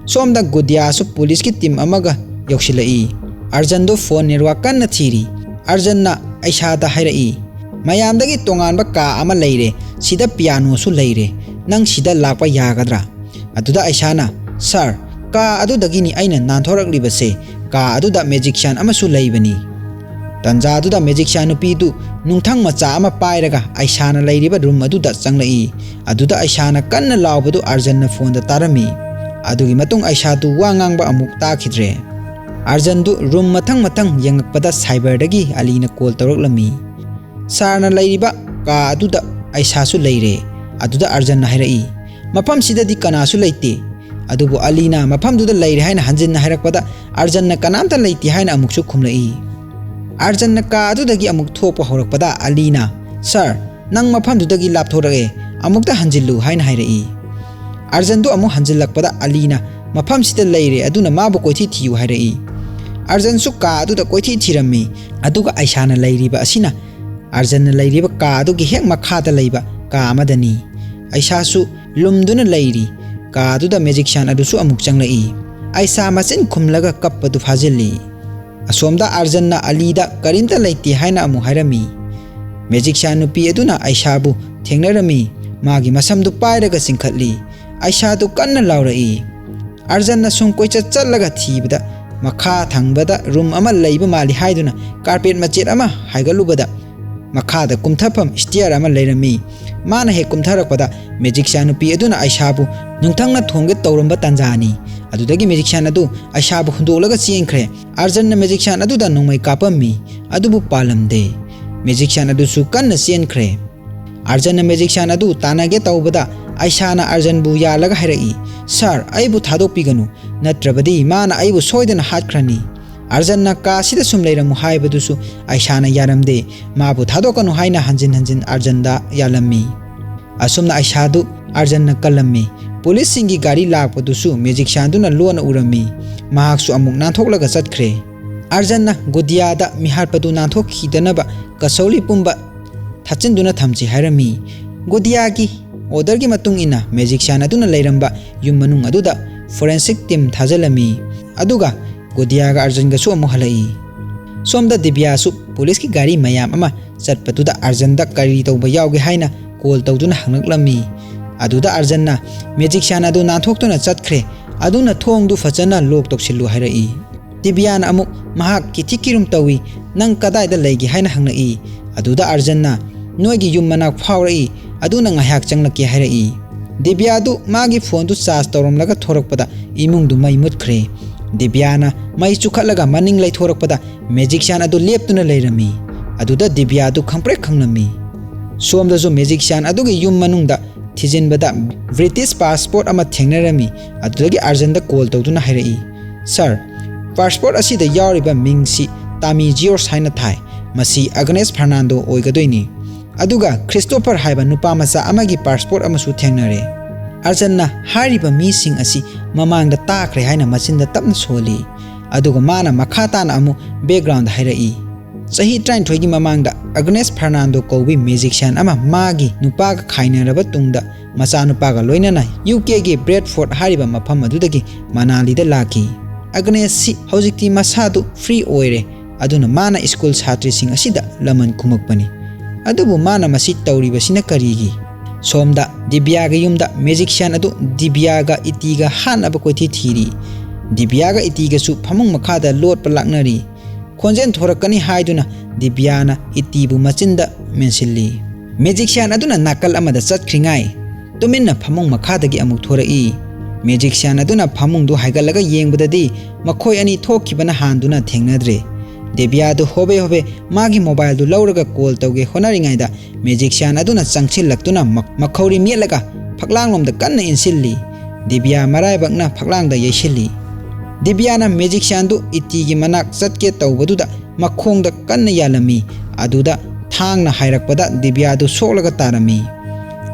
ꯁꯣꯝꯗ ꯒꯨꯗꯤꯌꯥꯁꯨ ꯄꯨꯂꯤꯁꯀꯤ ꯇꯤꯝ ꯑꯃꯒ ꯌꯧꯁꯤꯜꯂꯛꯏ꯫ ꯑꯥꯔꯖꯟꯗꯣ ꯐꯣꯟ ꯅꯦꯠꯋꯥꯛ ꯀꯟꯅ ꯊꯤꯔꯤ꯫ ꯑꯥꯔꯖꯟꯅ ꯑꯥꯏꯁꯥꯗ ꯍꯥꯏꯔꯛꯏ, "ꯃꯌꯥꯝꯗꯒꯤ ꯇꯣꯉꯥꯟꯕ ꯀꯥ ꯑꯃ ꯂꯩꯔꯦ, ꯁꯤꯗ ꯄꯤꯌꯥꯅꯣꯁꯨ ꯂꯩꯔꯦ, ꯅꯪ ꯁꯤꯗ ꯂꯥꯛꯄ ꯌꯥꯒꯗ꯭ꯔꯥ?" ꯑꯗꯨꯗ ꯑꯥꯏꯁꯥꯅ, "ꯁꯥꯔ, ꯀꯥ ꯑꯗꯨꯗꯒꯤꯅꯤ ꯑꯩꯅ ꯅꯥꯟꯊꯣꯔꯛꯂꯤꯕꯁꯦ, ꯀꯥ ꯑꯗꯨꯗ ꯃꯦꯖꯤꯛꯁꯤꯌꯥꯟ ꯑꯃꯁꯨ ꯂꯩꯕꯅꯤ꯫" ꯇꯟꯖꯥꯗꯨꯗ ꯃꯦꯖꯤꯛꯁꯤꯌꯥꯟ ꯅꯨꯄꯤꯗꯨ ꯅꯨꯡꯊꯪ ꯃꯆꯥ ꯑꯃ ꯄꯥꯏꯔꯒ ꯑꯥꯏꯁꯥꯅ ꯂꯩꯔꯤꯕ ꯔꯨꯝ ꯑꯗꯨꯗ ꯆꯪꯂꯛꯏ꯫ ꯑꯗꯨꯗ ꯑꯥꯏꯁꯥꯅ ꯀꯟꯅ ꯂꯥꯎꯕꯗꯨ ꯑꯥꯔꯖꯟꯅ ꯐꯣꯟꯗ ꯇꯥꯔꯝꯃꯤ꯫ ꯑꯗꯨꯒꯤ ꯃꯇꯨꯡ ꯑꯥꯏꯁꯥꯗꯨ ꯋꯥ ꯉꯥꯡꯕ ꯑꯃꯨꯛ ꯇꯥꯈꯤꯗ꯭ꯔꯦ꯫ ꯑꯥꯔꯖꯟꯗꯨ ꯔꯨꯝ ꯃꯊꯪ ꯃꯊꯪ ꯌꯦꯡꯉꯛꯄꯗ ꯁꯥꯏꯕꯔꯗꯒꯤ ꯑꯂꯤꯅ ꯀꯣꯜ ꯇꯧꯔꯛꯂꯝꯃꯤ꯫ "ꯁꯥꯔꯅ ꯂꯩꯔꯤꯕ ꯀꯥ ꯑꯗꯨꯗ ꯑꯥꯏꯁꯥꯁꯨ ꯂꯩꯔꯦ꯫" ꯑꯗꯨꯗ ꯑꯥꯔꯖꯟꯅ ꯍꯥꯏꯔꯛꯏ, "ꯃꯐꯝꯁꯤꯗꯗꯤ ꯀꯅꯥꯁꯨ ꯂꯩꯇꯦ꯫" ꯑꯗꯨꯕꯨ ꯑꯂꯤꯅ ꯃꯐꯝꯗꯨꯗ ꯂꯩꯔꯦ ꯍꯥꯏꯅ ꯍꯟꯖꯤꯟꯅ ꯍꯥꯏꯔꯛꯄꯗ ꯑꯥꯔꯖꯟꯅ ꯀꯅꯥꯝꯇ ꯂꯩꯇꯦ ꯍꯥꯏꯅ ꯑꯃꯨꯛꯁꯨ ꯈꯨꯝꯂꯛꯏ꯫ ꯑꯥꯔꯖꯟꯅ ꯀꯥ ꯑꯗꯨꯗꯒꯤ ꯑꯃꯨꯛ ꯊꯣꯛꯄ ꯍꯧꯔꯛꯄꯗ ꯑꯂꯤꯅ, "ꯁꯥꯔ, ꯅꯪ ꯃꯐꯝꯗꯨꯗꯒꯤ ꯂꯥꯞꯊꯣꯔꯛꯑꯦ, ꯑꯃꯨꯛꯇ ꯍꯟꯖꯤꯜꯂꯨ" ꯍꯥꯏꯅ ꯍꯥꯏꯔꯛꯏ꯫ ꯑꯥꯔꯖꯟꯗꯨ ꯑꯃꯨꯛ ꯍꯟꯖꯤꯜꯂꯛꯄꯗ ꯑꯂꯤꯅ, "ꯃꯐꯝꯁꯤꯗ ꯂꯩꯔꯦ, ꯑꯗꯨꯅ ꯃꯥꯕꯨ ꯀꯣꯏꯊꯤ ꯊꯤꯌꯨ" ꯍꯥꯏꯔꯛꯏ꯫ ꯑꯥꯔꯖꯟꯁꯨ ꯀꯥ ꯑꯗꯨꯗ ꯀꯣꯏꯊꯤ ꯊꯤꯔꯝꯃꯤ꯫ ꯑꯗꯨꯒ ꯑꯥꯏꯁꯥꯅ ꯂꯩꯔꯤꯕ ꯑꯁꯤꯅ ꯑꯥꯔꯖꯟꯅ ꯂꯩꯔꯤꯕ ꯀꯥ ꯑꯗꯨꯒꯤ ꯍꯦꯛ ꯃꯈꯥꯗ ꯂꯩꯕ ꯀꯥ ꯑꯃꯗꯅꯤ꯫ ꯑꯥꯏꯁꯥꯁꯨ ꯂꯨꯝꯗꯨꯅ ꯂꯩꯔꯤ꯫ ꯀꯥ ꯑꯗꯨꯗ ꯃꯦꯖꯤꯛꯁꯤꯌꯥꯟ ꯑꯗꯨꯁꯨ ꯑꯃꯨꯛ ꯆꯪꯂꯛꯏ꯫ ꯑꯥꯏꯁꯥ ꯃꯆꯤꯟ ꯈꯨꯝꯂꯒ ꯀꯞꯄꯗꯨ ꯐꯥꯖꯤꯜꯂꯤ꯫ ꯑꯁꯣꯝꯗ ꯑꯥꯔꯖꯟꯅ ꯑꯂꯤꯗ ꯀꯔꯤꯝꯇ ꯂꯩꯇꯦ ꯍꯥꯏꯅ ꯑꯃꯨꯛ ꯍꯥꯏꯔꯝꯃꯤ꯫ ꯃꯦꯖꯤꯛꯁꯤꯌꯥꯟ ꯅꯨꯄꯤ ꯑꯗꯨꯅ ꯑꯥꯏꯁꯥꯕꯨ ꯊꯦꯡꯅꯔꯝꯃꯤ꯫ ꯃꯥꯒꯤ ꯃꯁꯝꯗꯨ ꯄꯥꯏꯔꯒ ꯆꯤꯡꯈꯠꯂꯤ꯫ ꯑꯥꯏꯁꯥꯗꯨ ꯀꯟꯅ ꯂꯥꯎꯔꯛꯏ꯫ ꯑꯥꯔꯖꯟꯅ ꯁꯨꯝ ꯀꯣꯏꯆꯠ ꯆꯠꯂꯒ ꯊꯤꯕꯗ ꯃꯈꯥ ꯊꯪꯕꯗ ꯔꯨꯝ ꯑꯃ ꯂꯩꯕ ꯃꯥꯜꯂꯤ ꯍꯥꯏꯗꯨꯅ ꯀꯥꯔꯄꯦꯠ ꯃꯆꯦꯠ ꯑꯃ ꯍꯥꯏꯒꯠꯂꯨꯕꯗ ꯃꯈꯥꯗ ꯀꯨꯝꯊꯐꯝ ꯁ꯭ꯇꯤꯌꯔ ꯑꯃ ꯂꯩꯔꯝꯃꯤ꯫ ꯃꯥꯅ ꯍꯦꯛ ꯀꯨꯝꯊꯔꯛꯄꯗ ꯃꯦꯖꯤꯛꯁꯤꯌꯥꯟ ꯅꯨꯄꯤ ꯑꯗꯨꯅ ꯑꯥꯏꯁꯥꯕꯨ ꯅꯨꯡꯊꯪꯅ ꯊꯣꯝꯒꯦ ꯇꯧꯔꯝꯕ ꯇꯥꯟꯖꯥꯅꯤ꯫ ꯑꯗꯨꯗꯒꯤ ꯃꯦꯖꯤꯛꯁꯤꯌꯥꯟ ꯑꯗꯨ ꯑꯥꯏꯁꯥꯕꯨ ꯍꯨꯟꯗꯣꯛꯂꯒ ꯆꯦꯟꯈ꯭ꯔꯦ꯫ ꯑꯥꯔꯖꯟꯅ ꯃꯦꯖꯤꯛꯁꯤꯌꯥꯟ ꯑꯗꯨꯗ ꯅꯣꯡꯃꯩ ꯀꯥꯞꯄꯝꯃꯤ, ꯑꯗꯨꯕꯨ ꯄꯥꯜꯂꯝꯗꯦ꯫ ꯃꯦꯖꯤꯛꯁꯤꯌꯥꯟ ꯑꯗꯨꯁꯨ ꯀꯟꯅ ꯆꯦꯟꯈ꯭ꯔꯦ꯫ ꯑꯥꯔꯖꯟꯅ ꯃꯦꯖꯤꯛꯁꯤꯌꯥꯟ ꯑꯗꯨ ꯇꯥꯟꯅꯒꯦ ꯇꯧꯕꯗ ꯑꯥꯏꯁꯥꯅ ꯑꯥꯔꯖꯟꯕꯨ ꯌꯥꯜꯂꯒ ꯍꯥꯏꯔꯛꯏ, "ꯁꯥꯔ, ꯑꯩꯕꯨ ꯊꯥꯗꯣꯛꯄꯤꯒꯅꯨ, ꯅꯠꯇ꯭ꯔꯕꯗꯤ ꯃꯥꯅ ꯑꯩꯕꯨ ꯁꯣꯏꯗꯅ ꯍꯥꯠꯈ꯭ꯔꯅꯤ"꯫ ꯑꯥꯔꯖꯟꯅ ꯀꯥꯁꯤꯗ ꯁꯨꯝ ꯂꯩꯔꯝꯃꯨ ꯍꯥꯏꯕꯗꯨꯁꯨ ꯑꯥꯏꯁꯥꯅ ꯌꯥꯔꯝꯗꯦ꯫ ꯃꯥꯕꯨ ꯊꯥꯗꯣꯛꯀꯅꯨ ꯍꯥꯏꯅ ꯍꯟꯖꯤꯟ ꯍꯟꯖꯤꯟ ꯑꯥꯔꯖꯟꯗ ꯌꯥꯜꯂꯝꯃꯤ꯫ ꯑꯁꯨꯝꯅ ꯑꯥꯏꯁꯥꯗꯨ ꯑꯥꯔꯖꯟꯅ ꯀꯜꯂꯝꯃꯤ꯫ ꯄꯨꯂꯤꯁꯁꯤꯡꯒꯤ ꯒꯥꯔꯤ ꯂꯥꯛꯄꯗꯨꯁꯨ ꯃꯦꯖꯤꯛꯁꯤꯌꯥꯟꯗꯨꯅ ꯂꯣꯟꯅ ꯎꯔꯝꯃꯤ꯫ ꯃꯍꯥꯛꯁꯨ ꯑꯃꯨꯛ ꯅꯥꯟꯊꯣꯛꯂꯒ ꯆꯠꯈ꯭ꯔꯦ꯫ ꯑꯥꯔꯖꯟꯅ ꯒꯨꯗꯤꯌꯥꯗ ꯃꯤꯍꯥꯠꯄꯗꯨ ꯅꯥꯟꯊꯣꯛꯈꯤꯗꯅꯕ ꯀꯁꯧꯂꯤ ꯄꯨꯝꯕ ꯊꯥꯠꯆꯤꯟꯗꯨꯅ ꯊꯝꯁꯤ ꯍꯥꯏꯔꯝꯃꯤ꯫ ꯒꯨꯗꯤꯌꯥꯒꯤ ꯑꯣꯔꯗꯔꯒꯤ ꯃꯇꯨꯡ ꯏꯟꯅ ꯃꯦꯖꯤꯛꯁꯤꯌꯥꯟ ꯑꯗꯨꯅ ꯂꯩꯔꯝꯕ ꯌꯨꯝ ꯃꯅꯨꯡ ꯑꯗꯨꯗ ꯐꯣꯔꯦꯟꯁꯤꯛ ꯇꯤꯝ ꯊꯥꯖꯤꯜꯂꯝꯃꯤ꯫ ꯑꯗꯨꯒ ꯒꯨꯗꯤꯌꯥꯒ ꯑꯥꯔꯖꯟꯒꯁꯨ ꯑꯃꯨꯛ ꯍꯜꯂꯛꯏ꯫ ꯁꯣꯝꯗ ꯗꯤꯕ꯭ꯌꯥꯁꯨ ꯄꯨꯂꯤꯁꯀꯤ ꯒꯥꯔꯤ ꯃꯌꯥꯝ ꯑꯃ ꯆꯠꯄꯗꯨꯗ ꯑꯥꯔꯖꯟꯗ ꯀꯔꯤ ꯇꯧꯕ ꯌꯥꯎꯒꯦ ꯍꯥꯏꯅ ꯀꯣꯜ ꯇꯧꯗꯨꯅ ꯍꯪꯂꯛꯂꯝꯃꯤ꯫ ꯑꯗꯨꯗ ꯑꯥꯔꯖꯟꯅ ꯃꯦꯖꯤꯛꯁꯤꯌꯥꯟ ꯑꯗꯨ ꯅꯥꯟꯊꯣꯛꯇꯨꯅ ꯆꯠꯈ꯭ꯔꯦ, ꯑꯗꯨꯅ ꯊꯣꯡꯗꯨ ꯐꯖꯅ ꯂꯣꯛ ꯇꯧꯁꯤꯜꯂꯨ ꯍꯥꯏꯔꯛꯏ꯫ ꯗꯤꯕ꯭ꯌꯥꯅ ꯑꯃꯨꯛ ꯃꯍꯥꯛ ꯀꯤꯊꯤ ꯀꯤꯔꯨꯝ ꯇꯧꯏ, "ꯅꯪ ꯀꯗꯥꯏꯗ ꯂꯩꯒꯦ?" ꯍꯥꯏꯅ ꯍꯪꯂꯛꯏ꯫ ꯑꯗꯨꯗ ꯑꯥꯔꯖꯟꯅ, "ꯅꯣꯏꯒꯤ ꯌꯨꯝ ꯃꯅꯥꯛ ꯐꯥꯎꯔꯛꯏ, ꯑꯗꯨꯅ ꯉꯥꯏꯍꯥꯛ ꯆꯪꯂꯛꯀꯦ" ꯍꯥꯏꯔꯛꯏ꯫ ꯗꯤꯕ꯭ꯌꯥꯗꯨ ꯃꯥꯒꯤ ꯐꯣꯟꯗꯨ ꯆꯥꯔꯖ ꯇꯧꯔꯝꯂꯒ ꯊꯣꯔꯛꯄꯗ ꯏꯃꯨꯡꯗꯨ ꯃꯩ ꯃꯨꯠꯈ꯭ꯔꯦ꯫ ꯗꯤꯕ꯭ꯌꯥꯅ ꯃꯩ ꯆꯨꯈꯠꯂꯒ ꯃꯅꯤꯡ ꯂꯩꯊꯣꯔꯛꯄꯗ ꯃꯦꯖꯤꯛꯁꯤꯌꯥꯟ ꯑꯗꯨ ꯂꯦꯞꯇꯨꯅ ꯂꯩꯔꯝꯃꯤ꯫ ꯑꯗꯨꯗ ꯗꯤꯕ꯭ꯌꯥꯗꯨ ꯈꯪꯄ꯭ꯔꯦꯛ ꯈꯪꯂꯝꯃꯤ꯫ ꯁꯣꯝꯗꯁꯨ ꯃꯦꯖꯤꯛꯁꯤꯌꯥꯟ ꯑꯗꯨꯒꯤ ꯌꯨꯝ ꯃꯅꯨꯡꯗ ꯊꯤꯖꯤꯟꯕꯗ ꯕ꯭ꯔꯤꯇꯤꯁ ꯄꯥꯁꯄꯣꯔꯠ ꯑꯃ ꯊꯦꯡꯅꯔꯝꯃꯤ꯫ ꯑꯗꯨꯗꯒꯤ ꯑꯥꯔꯖꯟꯗ ꯀꯣꯜ ꯇꯧꯗꯨꯅ ꯍꯥꯏꯔꯛꯏ, "ꯁꯥꯔ, ꯄꯥꯁꯄꯣꯔꯠ ꯑꯁꯤꯗ ꯌꯥꯎꯔꯤꯕ ꯃꯤꯡꯁꯤ ꯇꯥꯃꯤ ꯖꯤꯌꯣꯔꯁ ꯍꯥꯏꯅ ꯊꯥꯏ꯫ ꯃꯁꯤ ꯑꯒꯅꯦꯁ ꯐꯔꯅꯥꯟꯗꯣ ꯑꯣꯏꯒꯗꯣꯏꯅꯤ꯫ ꯑꯗꯨꯒ ꯈ꯭ꯔꯤꯁꯇꯣꯐꯔ ꯍꯥꯏꯕ ꯅꯨꯄꯥ ꯃꯆꯥ ꯑꯃꯒꯤ ꯄꯥꯁꯄꯣꯔꯠ ꯑꯃꯁꯨ ꯊꯦꯡꯅꯔꯦ"꯫ ꯑꯥꯔꯖꯟꯅ ꯍꯥꯏꯔꯤꯕ ꯃꯤꯁꯤꯡ ꯑꯁꯤ ꯃꯃꯥꯡꯗ ꯇꯥꯈ꯭ꯔꯦ ꯍꯥꯏꯅ ꯃꯆꯤꯟꯗ ꯇꯞꯅ ꯁꯣꯜꯂꯤ꯫ ꯑꯗꯨꯒ ꯃꯥꯅ ꯃꯈꯥ ꯇꯥꯅ ꯑꯃꯨꯛ ꯕꯦꯛꯒ꯭ꯔꯥꯎꯟꯗ ꯍꯥꯏꯔꯛꯏ, ꯆꯍꯤ ꯇꯔꯥꯅꯤꯊꯣꯏꯒꯤ ꯃꯃꯥꯡꯗ ꯑꯒꯅꯦꯁ ꯐꯔꯅꯥꯟꯗꯣ ꯀꯧꯕꯤ ꯃꯦꯖꯤꯛꯁꯤꯌꯥꯟ ꯑꯃ ꯃꯥꯒꯤ ꯅꯨꯄꯥꯒ ꯈꯥꯏꯅꯔꯕ ꯇꯨꯡꯗ ꯃꯆꯥꯅꯨꯄꯥꯒ ꯂꯣꯏꯅꯅ ꯌꯨ ꯀꯦꯒꯤ ꯕ꯭ꯔꯦꯗꯐꯣꯔꯗ ꯍꯥꯏꯔꯤꯕ ꯃꯐꯝ ꯑꯗꯨꯗꯒꯤ ꯃꯅꯥꯂꯤꯗ ꯂꯥꯛꯈꯤ꯫ ꯑꯒꯅꯦꯁꯁꯤ ꯍꯧꯖꯤꯛꯇꯤ ꯃꯁꯥꯗꯨ ꯐ꯭ꯔꯤ ꯑꯣꯏꯔꯦ, ꯑꯗꯨꯅ ꯃꯥꯅ ꯁ꯭ꯀꯨꯜ ꯁꯥꯇ꯭ꯔꯤꯁꯤꯡ ꯑꯁꯤꯗ ꯂꯃꯟ ꯈꯨꯝꯃꯛꯄꯅꯤ꯫ ꯑꯗꯨꯕꯨ ꯃꯥꯅ ꯃꯁꯤ ꯇꯧꯔꯤꯕꯁꯤꯅ ꯀꯔꯤꯒꯤ? ꯁꯣꯝꯗ ꯗꯤꯕ꯭ꯌꯥꯒꯤ ꯌꯨꯝꯗ ꯃꯦꯖꯤꯛꯁꯤꯌꯥꯟ ꯑꯗꯨ ꯗꯤꯕ꯭ꯌꯥꯒ ꯏꯇꯤꯒ ꯍꯥꯠꯅꯕ ꯀꯣꯏꯊꯤ ꯊꯤꯔꯤ꯫ ꯗꯤꯕ꯭ꯌꯥꯒ ꯏꯇꯤꯒꯁꯨ ꯐꯃꯨꯡ ꯃꯈꯥꯗ ꯂꯣꯠꯄ ꯂꯥꯛꯅꯔꯤ꯫ ꯈꯣꯟꯖꯦꯜ ꯊꯣꯔꯛꯀꯅꯤ ꯍꯥꯏꯗꯨꯅ ꯗꯤꯕ꯭ꯌꯥꯅ ꯏꯇꯤꯕꯨ ꯃꯆꯤꯟꯗ ꯃꯦꯟꯁꯤꯜꯂꯤ꯫ ꯃꯦꯖꯤꯛꯁꯤꯌꯥꯟ ꯑꯗꯨꯅ ꯅꯥꯀꯜ ꯑꯃꯗ ꯆꯠꯈ꯭ꯔꯤꯉꯥꯏ ꯇꯨꯃꯤꯟꯅ ꯐꯃꯨꯡ ꯃꯈꯥꯗꯒꯤ ꯑꯃꯨꯛ ꯊꯣꯔꯛꯏ꯫ ꯃꯦꯖꯤꯛꯁꯤꯌꯥꯟ ꯑꯗꯨꯅ ꯐꯃꯨꯡꯗꯨ ꯍꯥꯏꯒꯠꯂꯒ ꯌꯦꯡꯕꯗꯗꯤ ꯃꯈꯣꯏ ꯑꯅꯤ ꯊꯣꯛꯈꯤꯕꯅ ꯍꯥꯟꯗꯨꯅ ꯊꯦꯡꯅꯗ꯭ꯔꯦ꯫ ꯗꯤꯕ꯭ꯌꯥꯗꯨ ꯍꯣꯕꯦ ꯍꯣꯕꯦ ꯃꯥꯒꯤ mobileꯗꯨ ꯂꯧꯔꯒ call ꯇꯧꯒꯦ ꯍꯣꯠꯅꯔꯤꯉꯩꯗ magician ꯑꯗꯨꯅ ꯆꯪꯁꯤꯜꯂꯛꯇꯨꯅ ꯃ-, ꯃꯈꯧꯔꯤ ꯃꯦꯠꯂꯒ ꯐꯛꯂꯥꯡꯂꯣꯝꯗ ꯀꯟꯅ ꯏꯟꯁꯤꯜꯂꯤ꯫ ꯗꯤꯕ꯭ꯌꯥ ꯃꯔꯥꯏꯕꯛꯅ ꯐꯛꯂꯥꯡꯗ ꯌꯩꯁꯤꯜꯂꯤ꯫ ꯗꯤꯕ꯭ꯌꯥꯅ magicianꯗꯨ ꯏꯇꯤꯒꯤ ꯃꯅꯥꯛ ꯆꯠꯀꯦ ꯇꯧꯕꯗꯨꯗ ꯃꯈꯣꯡꯗ ꯀꯟꯅ ꯌꯥꯜꯂꯝꯃꯤ꯫ ꯑꯗꯨꯗ ꯊꯥꯡꯅ ꯍꯥꯏꯔꯛꯄꯗ ꯗꯤꯕ꯭ꯌꯥꯗꯨ ꯁꯣꯛꯂꯒ ꯇꯥꯔꯝꯃꯤ꯫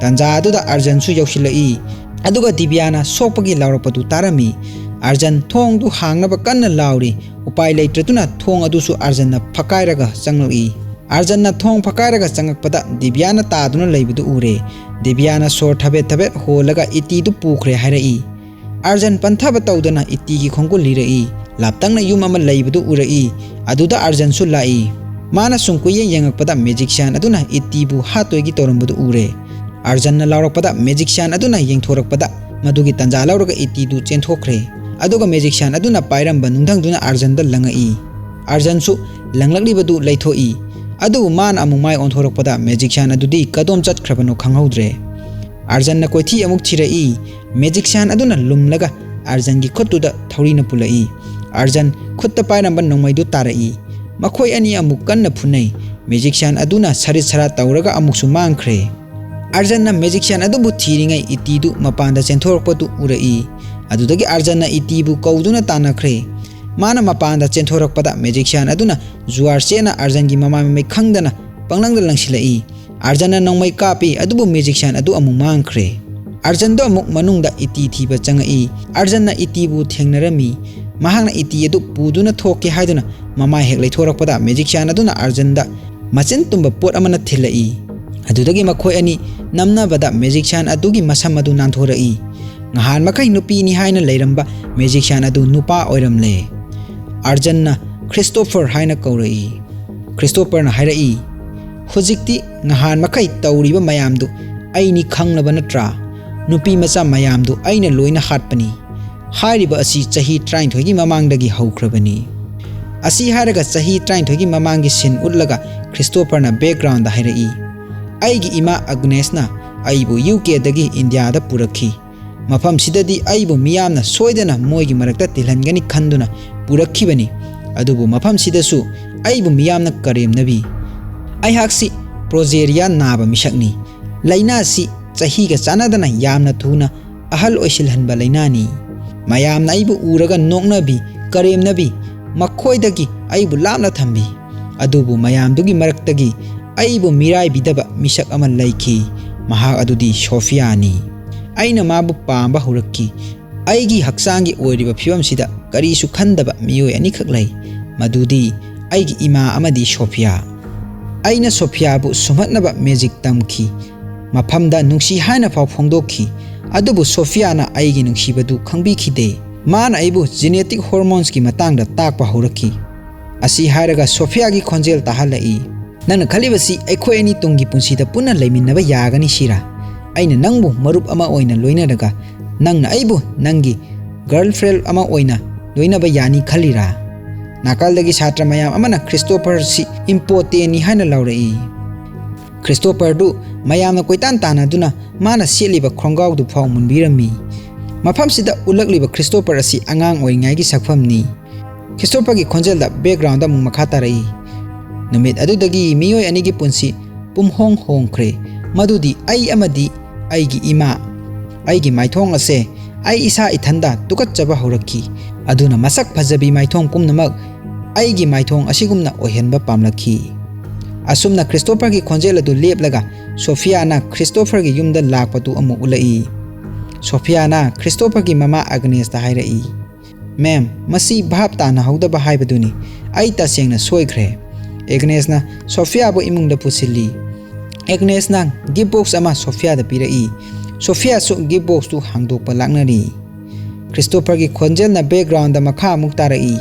ꯇꯥꯟꯖꯥ ꯑꯗꯨꯗ ꯑꯥꯔꯖꯟꯁꯨ ꯌꯧꯁꯤꯜꯂꯛꯏ꯫ ꯑꯗꯨꯒ ꯗꯤꯕ꯭ꯌꯥꯅ ꯁꯣꯛꯄꯒꯤ ꯂꯥꯎꯔꯛꯄꯗꯨ ꯇꯥꯔꯝꯃꯤ꯫ ꯑꯥꯔꯖꯟ ꯊꯣꯡꯗꯨ ꯍꯥꯡꯅꯕ ꯀꯟꯅ ꯂꯥꯎꯔꯤ꯫ ꯎꯄꯥꯏ ꯂꯩꯇ꯭ꯔꯗꯨꯅ ꯊꯣꯡ ꯑꯗꯨꯁꯨ ꯑꯥꯔꯖꯟꯅ ꯐꯛꯀꯥꯏꯔꯒ ꯆꯪꯂꯛꯏ꯫ ꯑꯥꯔꯖꯟꯅ ꯊꯣꯡ ꯐꯛꯀꯥꯏꯔꯒ ꯆꯪꯂꯛꯄꯗ ꯗꯤꯕ꯭ꯌꯥꯅ ꯇꯥꯗꯨꯅ ꯂꯩꯕꯗꯨ ꯎꯔꯦ꯫ ꯗꯤꯕ꯭ꯌꯥꯅ ꯁꯣꯔ ꯊꯕꯦꯠ ꯊꯕꯦꯠ ꯍꯣꯜꯂꯒ ꯏꯇꯤꯗꯨ ꯄꯨꯈ꯭ꯔꯦ ꯍꯥꯏꯔꯛꯏ꯫ ꯑꯥꯔꯖꯟ ꯄꯟꯊꯕ ꯇꯧꯗꯅ ꯏꯇꯤꯒꯤ ꯈꯣꯡꯒꯨꯜ ꯂꯤꯔꯛꯏ꯫ ꯂꯥꯞꯇꯛꯅ ꯌꯨꯝ ꯑꯃ ꯂꯩꯕꯗꯨ ꯎꯔꯛꯏ꯫ ꯑꯗꯨꯗ ꯑꯥꯔꯖꯟꯁꯨ ꯂꯥꯛꯏ꯫ ꯃꯥꯅ ꯁꯨꯝ ꯀꯣꯏꯌꯦꯡ ꯌꯦꯡꯉꯛꯄꯗ magician ꯑꯗꯨꯅ ꯏꯇꯤꯕꯨ ꯍꯥꯠꯇꯣꯏꯒꯤ ꯇꯧꯔꯝꯕꯗꯨ ꯎꯔꯦ꯫ ꯑꯥꯔꯖꯟꯅ ꯂꯥꯎꯔꯛꯄꯗ magician ꯑꯗꯨꯅ ꯌꯦꯡꯊꯣꯔꯛꯄꯗ ꯃꯗꯨꯒꯤ ꯇꯥꯟꯖꯥ ꯂꯧꯔꯒ ꯏꯇꯤꯗꯨ ꯆꯦꯟꯊꯣꯛꯈ꯭ꯔꯦ꯫ ꯑꯗꯨꯒ magician ꯑꯗꯨꯅ ꯄꯥꯏꯔꯝꯕ ꯅꯨꯡꯙꯪꯗꯨꯅ ꯑꯥꯔꯖꯟꯗ ꯂꯪꯉꯛꯏ꯫ ꯑꯥꯔꯖꯟꯁꯨ ꯂꯪꯂꯛꯂꯤꯕꯗꯨ ꯂꯩꯊꯣꯛꯏ꯫ ꯑꯗꯨꯕꯨ ꯃꯥꯅ ꯑꯃꯨꯛ ꯃꯥꯏ ꯑꯣꯟꯊꯣꯔꯛꯄꯗ magician ꯑꯗꯨꯗꯤ ꯀꯗꯣꯝ ꯆꯠꯈ꯭ꯔꯕꯅꯣ ꯈꯪꯍꯧꯗ꯭ꯔꯦ꯫ ꯑꯥꯔꯖꯟꯅ ꯀꯣꯏꯊꯤ ꯑꯃꯨꯛ ꯊꯤꯔꯛꯏ꯫ Magician ꯑꯗꯨꯅ ꯂꯨꯝꯂꯒ ꯑꯥꯔꯖꯟꯒꯤ ꯈꯨꯠꯇꯨꯗ ꯊꯧꯔꯤꯅ ꯄꯨꯜꯂꯛꯏ꯫ ꯑꯥꯔꯖꯟ ꯈꯨꯠꯇ ꯄꯥꯏꯔꯝꯕ ꯅꯣꯡꯃꯩꯗꯨ ꯇꯥꯔꯛꯏ꯫ ꯃꯈꯣꯏ ꯑꯅꯤ ꯑꯃꯨꯛ ꯀꯟꯅ ꯐꯨꯅꯩ꯫ Magician ꯑꯗꯨꯅ ꯁꯔꯤꯠ ꯁꯔꯥꯠ ꯇꯧꯔꯒ ꯑꯃꯨꯛꯁꯨ ꯃꯥꯡꯈ꯭ꯔꯦ꯫ ꯑꯥꯔꯖꯟꯅ magician ꯑꯗꯨꯕꯨ ꯊꯤꯔꯤꯉꯩ ꯏꯇꯤꯗꯨ ꯃꯄꯥꯟꯗ ꯆꯦꯟꯊꯣꯔꯛꯄꯗꯨ ꯎꯔꯛꯏ꯫ ꯑꯗꯨꯗꯒꯤ ꯑꯥꯔꯖꯟꯅ ꯏꯇꯤꯕꯨ ꯀꯧꯗꯨꯅ ꯇꯥꯟꯅꯈ꯭ꯔꯦ꯫ ꯃꯥꯅ ꯃꯄꯥꯟꯗ ꯆꯦꯟꯊꯣꯔꯛꯄꯗ magician ꯑꯗꯨꯅ ꯖꯨꯋꯥꯔ ꯆꯦꯠꯅ ꯑꯥꯔꯖꯟꯒꯤ ꯃꯃꯥꯏ ꯃꯃꯤꯠ ꯈꯪꯗꯅ ꯄꯪꯂꯪꯗ ꯂꯪꯁꯤꯜꯂꯛꯏ꯫ ꯑꯥꯔꯖꯟꯅ ꯅꯣꯡꯃꯩ ꯀꯥꯞꯄꯤ, ꯑꯗꯨꯕꯨ magician ꯑꯗꯨ ꯑꯃꯨꯛ ꯃꯥꯡꯈ꯭ꯔꯦ꯫ ꯑꯥꯔꯖꯟꯗꯣ ꯑꯃꯨꯛ ꯃꯅꯨꯡꯗ ꯏꯇꯤ ꯊꯤꯕ ꯆꯪꯉꯛꯏ꯫ ꯑꯥꯔꯖꯟꯅ ꯏꯇꯤꯕꯨ ꯊꯦꯡꯅꯔꯝꯃꯤ꯫ ꯃꯍꯥꯛꯅ ꯏꯇꯤ ꯑꯗꯨ ꯄꯨꯗꯨꯅ ꯊꯣꯛꯀꯦ ꯍꯥꯏꯗꯨꯅ ꯃꯃꯥꯏ ꯍꯦꯛ ꯂꯩꯊꯣꯔꯛꯄꯗ magician ꯑꯗꯨꯅ ꯑꯥꯔꯖꯟꯗ ꯃꯆꯤꯟ ꯇꯨꯝꯕ ꯄꯣꯠ ꯑꯃꯅ ꯊꯤꯜꯂꯛꯏ꯫ ꯑꯗꯨꯗꯒꯤ ꯃꯈꯣꯏ ꯑꯅꯤ ꯅꯝꯅꯕꯗ magician ꯑꯗꯨꯒꯤ ꯃꯁꯝ ꯑꯗꯨ ꯅꯥꯟꯊꯣꯔꯛꯏ꯫ ꯉꯍꯥꯟ ꯃꯈꯩ ꯅꯨꯄꯤꯅꯤ ꯍꯥꯏꯅ ꯂꯩꯔꯝꯕ magician ꯑꯗꯨ ꯅꯨꯄꯥ ꯑꯣꯏꯔꯝꯂꯦ꯫ ꯑꯥꯔꯖꯟꯅ Christopher ꯍꯥꯏꯅ ꯀꯧꯔꯛꯏ꯫ Christopherꯅ ꯍꯥꯏꯔꯛꯏ, "ꯍꯧꯖꯤꯛꯇꯤ ꯉꯍꯥꯟ ꯃꯈꯩ ꯇꯧꯔꯤꯕ ꯃꯌꯥꯝꯗꯨ ꯑꯩꯅꯤ ꯈꯪꯂꯕ ꯅꯠꯇ꯭ꯔꯥ? ꯅꯨꯄꯤ ꯃꯆꯥ ꯃꯌꯥꯝꯗꯨ ꯑꯩꯅ ꯂꯣꯏꯅ ꯍꯥꯠꯄꯅꯤ꯫ ꯍꯥꯏꯔꯤꯕ ꯑꯁꯤ ꯆꯍꯤ ꯇꯔꯥꯅꯤꯊꯣꯏꯒꯤ ꯃꯃꯥꯡꯗꯒꯤ ꯍꯧꯈ꯭ꯔꯕꯅꯤ꯫" ꯑꯁꯤ ꯍꯥꯏꯔꯒ ꯆꯍꯤ ꯇꯔꯥꯅꯤꯊꯣꯏꯒꯤ ꯃꯃꯥꯡꯒꯤ scene ꯎꯠꯂꯒ Christopherꯅ backgroundꯗ ꯍꯥꯏꯔꯛꯏ, "ꯑꯩꯒꯤ ꯏꯃꯥ Agnesꯅ ꯑꯩꯕꯨ UKꯗꯒꯤ ꯏꯟꯗꯤꯌꯥꯗ ꯄꯨꯔꯛꯈꯤ꯫ ꯃꯐꯝꯁꯤꯗꯗꯤ ꯑꯩꯕꯨ ꯃꯤꯌꯥꯝꯅ ꯁꯣꯏꯗꯅ ꯃꯣꯏꯒꯤ ꯃꯔꯛꯇ ꯇꯤꯜꯍꯟꯒꯅꯤ ꯈꯟꯗꯨꯅ ꯄꯨꯔꯛꯈꯤꯕꯅꯤ꯫ ꯑꯗꯨꯕꯨ ꯃꯐꯝꯁꯤꯗꯁꯨ ꯑꯩꯕꯨ ꯃꯤꯌꯥꯝꯅ ꯀꯔꯦꯝꯅꯕꯤ꯫ ꯑꯩꯍꯥꯛꯁꯤ ꯄ꯭ꯔꯣꯖꯦꯔꯤꯌꯥ ꯅꯥꯕ ꯃꯤꯁꯛꯅꯤ꯫ ꯂꯥꯏꯅꯥꯁꯤ ꯆꯍꯤꯒ ꯆꯥꯟꯅꯗꯅ ꯌꯥꯝꯅ ꯊꯨꯅ ꯑꯍꯜ ꯑꯣꯏꯁꯤꯜꯍꯟꯕ ꯂꯥꯏꯅꯥꯅꯤ꯫ ꯃꯌꯥꯝꯅ ꯑꯩꯕꯨ ꯎꯔꯒ ꯅꯣꯛꯅꯕꯤ, ꯀꯔꯦꯝꯅꯕꯤ, ꯃꯈꯣꯏꯗꯒꯤ ꯑꯩꯕꯨ ꯂꯥꯞꯅ ꯊꯝꯕꯤ꯫ ꯑꯗꯨꯕꯨ ꯃꯌꯥꯝꯗꯨꯒꯤ ꯃꯔꯛꯇꯒꯤ ꯑꯩꯕꯨ ꯃꯤꯔꯥꯏꯕꯤꯗꯕ ꯃꯤꯁꯛ ꯑꯃ ꯂꯩꯈꯤ꯫ ꯃꯍꯥꯛ ꯑꯗꯨꯗꯤ ꯁꯣꯐꯤꯌꯥꯅꯤ꯫ ꯑꯩꯅ ꯃꯥꯕꯨ ꯄꯥꯝꯕ ꯍꯧꯔꯛꯈꯤ꯫ ꯑꯩꯒꯤ ꯍꯛꯆꯥꯡꯒꯤ ꯑꯣꯏꯔꯤꯕ ꯐꯤꯕꯝꯁꯤꯗ ꯀꯔꯤꯁꯨ ꯈꯟꯗꯕ ꯃꯤꯑꯣꯏ ꯑꯅꯤꯈꯛ ꯂꯩ, ꯃꯗꯨꯗꯤ ꯑꯩꯒꯤ ꯏꯃꯥ ꯑꯃꯗꯤ ꯁꯣꯐꯤꯌꯥ꯫ ꯑꯩꯅ ꯁꯣꯐꯤꯌꯥꯕꯨ ꯁꯨꯝꯍꯠꯅꯕ ꯃꯦꯖꯤꯛ ꯇꯝꯈꯤ꯫ ꯃꯐꯝꯗ ꯅꯨꯡꯁꯤ ꯍꯥꯏꯅ ꯐꯥꯎ ꯐꯣꯡꯗꯣꯛꯈꯤ꯫ ꯑꯗꯨꯕꯨ ꯁꯣꯐꯤꯌꯥꯅ ꯑꯩꯒꯤ ꯅꯨꯡꯁꯤꯕꯗꯨ ꯈꯪꯕꯤꯈꯤꯗꯦ꯫ ꯃꯥꯅ ꯑꯩꯕꯨ ꯖꯦꯅꯦꯇꯤꯛ ꯍꯣꯔꯃꯣꯟꯁꯀꯤ ꯃꯇꯥꯡꯗ ꯇꯥꯛꯄ ꯍꯧꯔꯛꯈꯤ꯫ ꯑꯁꯤ ꯍꯥꯏꯔꯒ ꯁꯣꯐꯤꯌꯥꯒꯤ ꯈꯣꯟꯖꯦꯜ ꯇꯥꯍꯜꯂꯛꯏ꯫ "ꯅꯪꯅ ꯈꯜꯂꯤꯕꯁꯤ ꯑꯩꯈꯣꯏ ꯑꯅꯤ ꯇꯨꯡꯒꯤ ꯄꯨꯟꯁꯤꯗ ꯄꯨꯟꯅ ꯂꯩꯃꯤꯟꯅꯕ ꯌꯥꯒꯅꯤ ꯁꯤꯔꯥ? ꯑꯩꯅ ꯅꯪꯕꯨ ꯃꯔꯨꯞ ꯑꯃ ꯑꯣꯏꯅ ꯂꯣꯏꯅꯔꯒ ꯅꯪꯅ ꯑꯩꯕꯨ ꯅꯪꯒꯤ ꯒꯔꯜꯐ꯭ꯔꯦꯟ ꯑꯃ ꯑꯣꯏꯅ ꯂꯣꯏꯅꯕ ꯌꯥꯅꯤ ꯈꯜꯂꯤꯔꯥ?" ꯅꯥꯀꯜꯗꯒꯤ ꯁꯥꯇ꯭ꯔ ꯃꯌꯥꯝ ꯑꯃꯅ ꯈ꯭ꯔꯤꯁꯇꯣꯐꯔꯁꯤ ꯏꯝꯄꯣꯇꯦꯟꯅꯤ ꯍꯥꯏꯅ ꯂꯥꯎꯔꯛꯏ꯫ ꯈ꯭ꯔꯤꯁꯇꯣꯐꯔꯗꯨ ꯃꯌꯥꯝꯅ ꯀꯣꯏꯇꯥꯟ ꯇꯥꯟꯅꯗꯨꯅ ꯃꯥꯅ ꯁꯦꯠꯂꯤꯕ ꯈꯣꯡꯒ꯭ꯔꯥꯎꯗꯨ ꯐꯥꯎ ꯃꯨꯟꯕꯤꯔꯝꯃꯤ꯫ ꯃꯐꯝꯁꯤꯗ ꯎꯠꯂꯛꯂꯤꯕ ꯈ꯭ꯔꯤꯁꯇꯣꯐꯔ ꯑꯁꯤ ꯑꯉꯥꯡ ꯑꯣꯏꯔꯤꯉꯩꯒꯤ ꯁꯛꯐꯝꯅꯤ꯫ ꯈ꯭ꯔꯤꯁꯇꯣꯐꯔꯒꯤ ꯈꯣꯟꯖꯦꯜꯗ ꯕꯦꯛꯒ꯭ꯔꯥꯎꯟꯗ ꯑꯃꯨꯛ ꯃꯈꯥ ꯇꯥꯔꯛꯏ꯫ ꯅꯨꯃꯤꯠ ꯑꯗꯨꯗꯒꯤ ꯃꯤꯑꯣꯏ ꯑꯅꯤꯒꯤ ꯄꯨꯟꯁꯤ ꯄꯨꯝꯍꯣꯡ ꯍꯣꯡꯈ꯭ꯔꯦ꯫ ꯃꯗꯨꯗꯤ ꯑꯩ ꯑꯃꯗꯤ ꯑꯩꯒꯤ ꯏꯃꯥ, ꯑꯩꯒꯤ ꯃꯥꯏꯊꯣꯡ ꯑꯁꯦ ꯑꯩ ꯏꯁꯥ ꯏꯊꯟꯗ ꯇꯨꯀꯠꯆꯕ ꯍꯧꯔꯛꯈꯤ꯫ ꯑꯗꯨꯅ ꯃꯁꯛ ꯐꯖꯕꯤ ꯃꯥꯏꯊꯣꯡ ꯄꯨꯝꯅꯃꯛ ꯑꯩꯒꯤ ꯃꯥꯏꯊꯣꯡ ꯑꯁꯤꯒꯨꯝꯅ ꯑꯣꯏꯍꯟꯕ ꯄꯥꯝꯂꯛꯈꯤ꯫ ꯑꯁꯨꯝꯅ ꯈ꯭ꯔꯤꯁꯇꯣꯐꯔꯒꯤ ꯈꯣꯟꯖꯦꯜ ꯑꯗꯨ ꯂꯦꯞꯂꯒ ꯁꯣꯐꯤꯌꯥꯅ ꯈ꯭ꯔꯤꯁꯇꯣꯐꯔꯒꯤ ꯌꯨꯝꯗ ꯂꯥꯛꯄꯗꯨ ꯑꯃꯨꯛ ꯎꯠꯂꯛꯏ꯫ ꯁꯣꯐꯤꯌꯥꯅ ꯈ꯭ꯔꯤꯁꯇꯣꯐꯔꯒꯤ ꯃꯃꯥ ꯑꯦꯒꯅꯦꯁꯇ ꯍꯥꯏꯔꯛꯏ, "ꯃꯦꯝ, ꯃꯁꯤ ꯚꯥꯞ ꯇꯥꯅꯍꯧꯗꯕ ꯍꯥꯏꯕꯗꯨꯅꯤ꯫ ꯑꯩ ꯇꯁꯦꯡꯅ ꯁꯣꯏꯈ꯭ꯔꯦ꯫" ꯑꯦꯒꯅꯦꯁꯅ ꯁꯣꯐꯤꯌꯥꯕꯨ ꯏꯃꯨꯡꯗ ꯄꯨꯁꯤꯜꯂꯤ꯫ ꯑꯦꯒꯅꯦꯁꯅ ꯒꯤꯐ ꯕꯣꯛꯁ ꯑꯃ ꯁꯣꯐꯤꯌꯥꯗ ꯄꯤꯔꯛꯏ꯫ ꯁꯣꯐꯤꯌꯥꯁꯨ ꯒꯤꯐ ꯕꯣꯛꯁꯇꯨ ꯍꯥꯡꯗꯣꯛꯄ ꯂꯥꯛꯅꯔꯤ꯫ ꯈ꯭ꯔꯤꯁꯇꯣꯐꯔꯒꯤ ꯈꯣꯟꯖꯦꯜꯅ ꯕꯦꯛꯒ꯭ꯔꯥꯎꯟꯗ ꯃꯈꯥ ꯑꯃꯨꯛ ꯇꯥꯔꯛꯏ,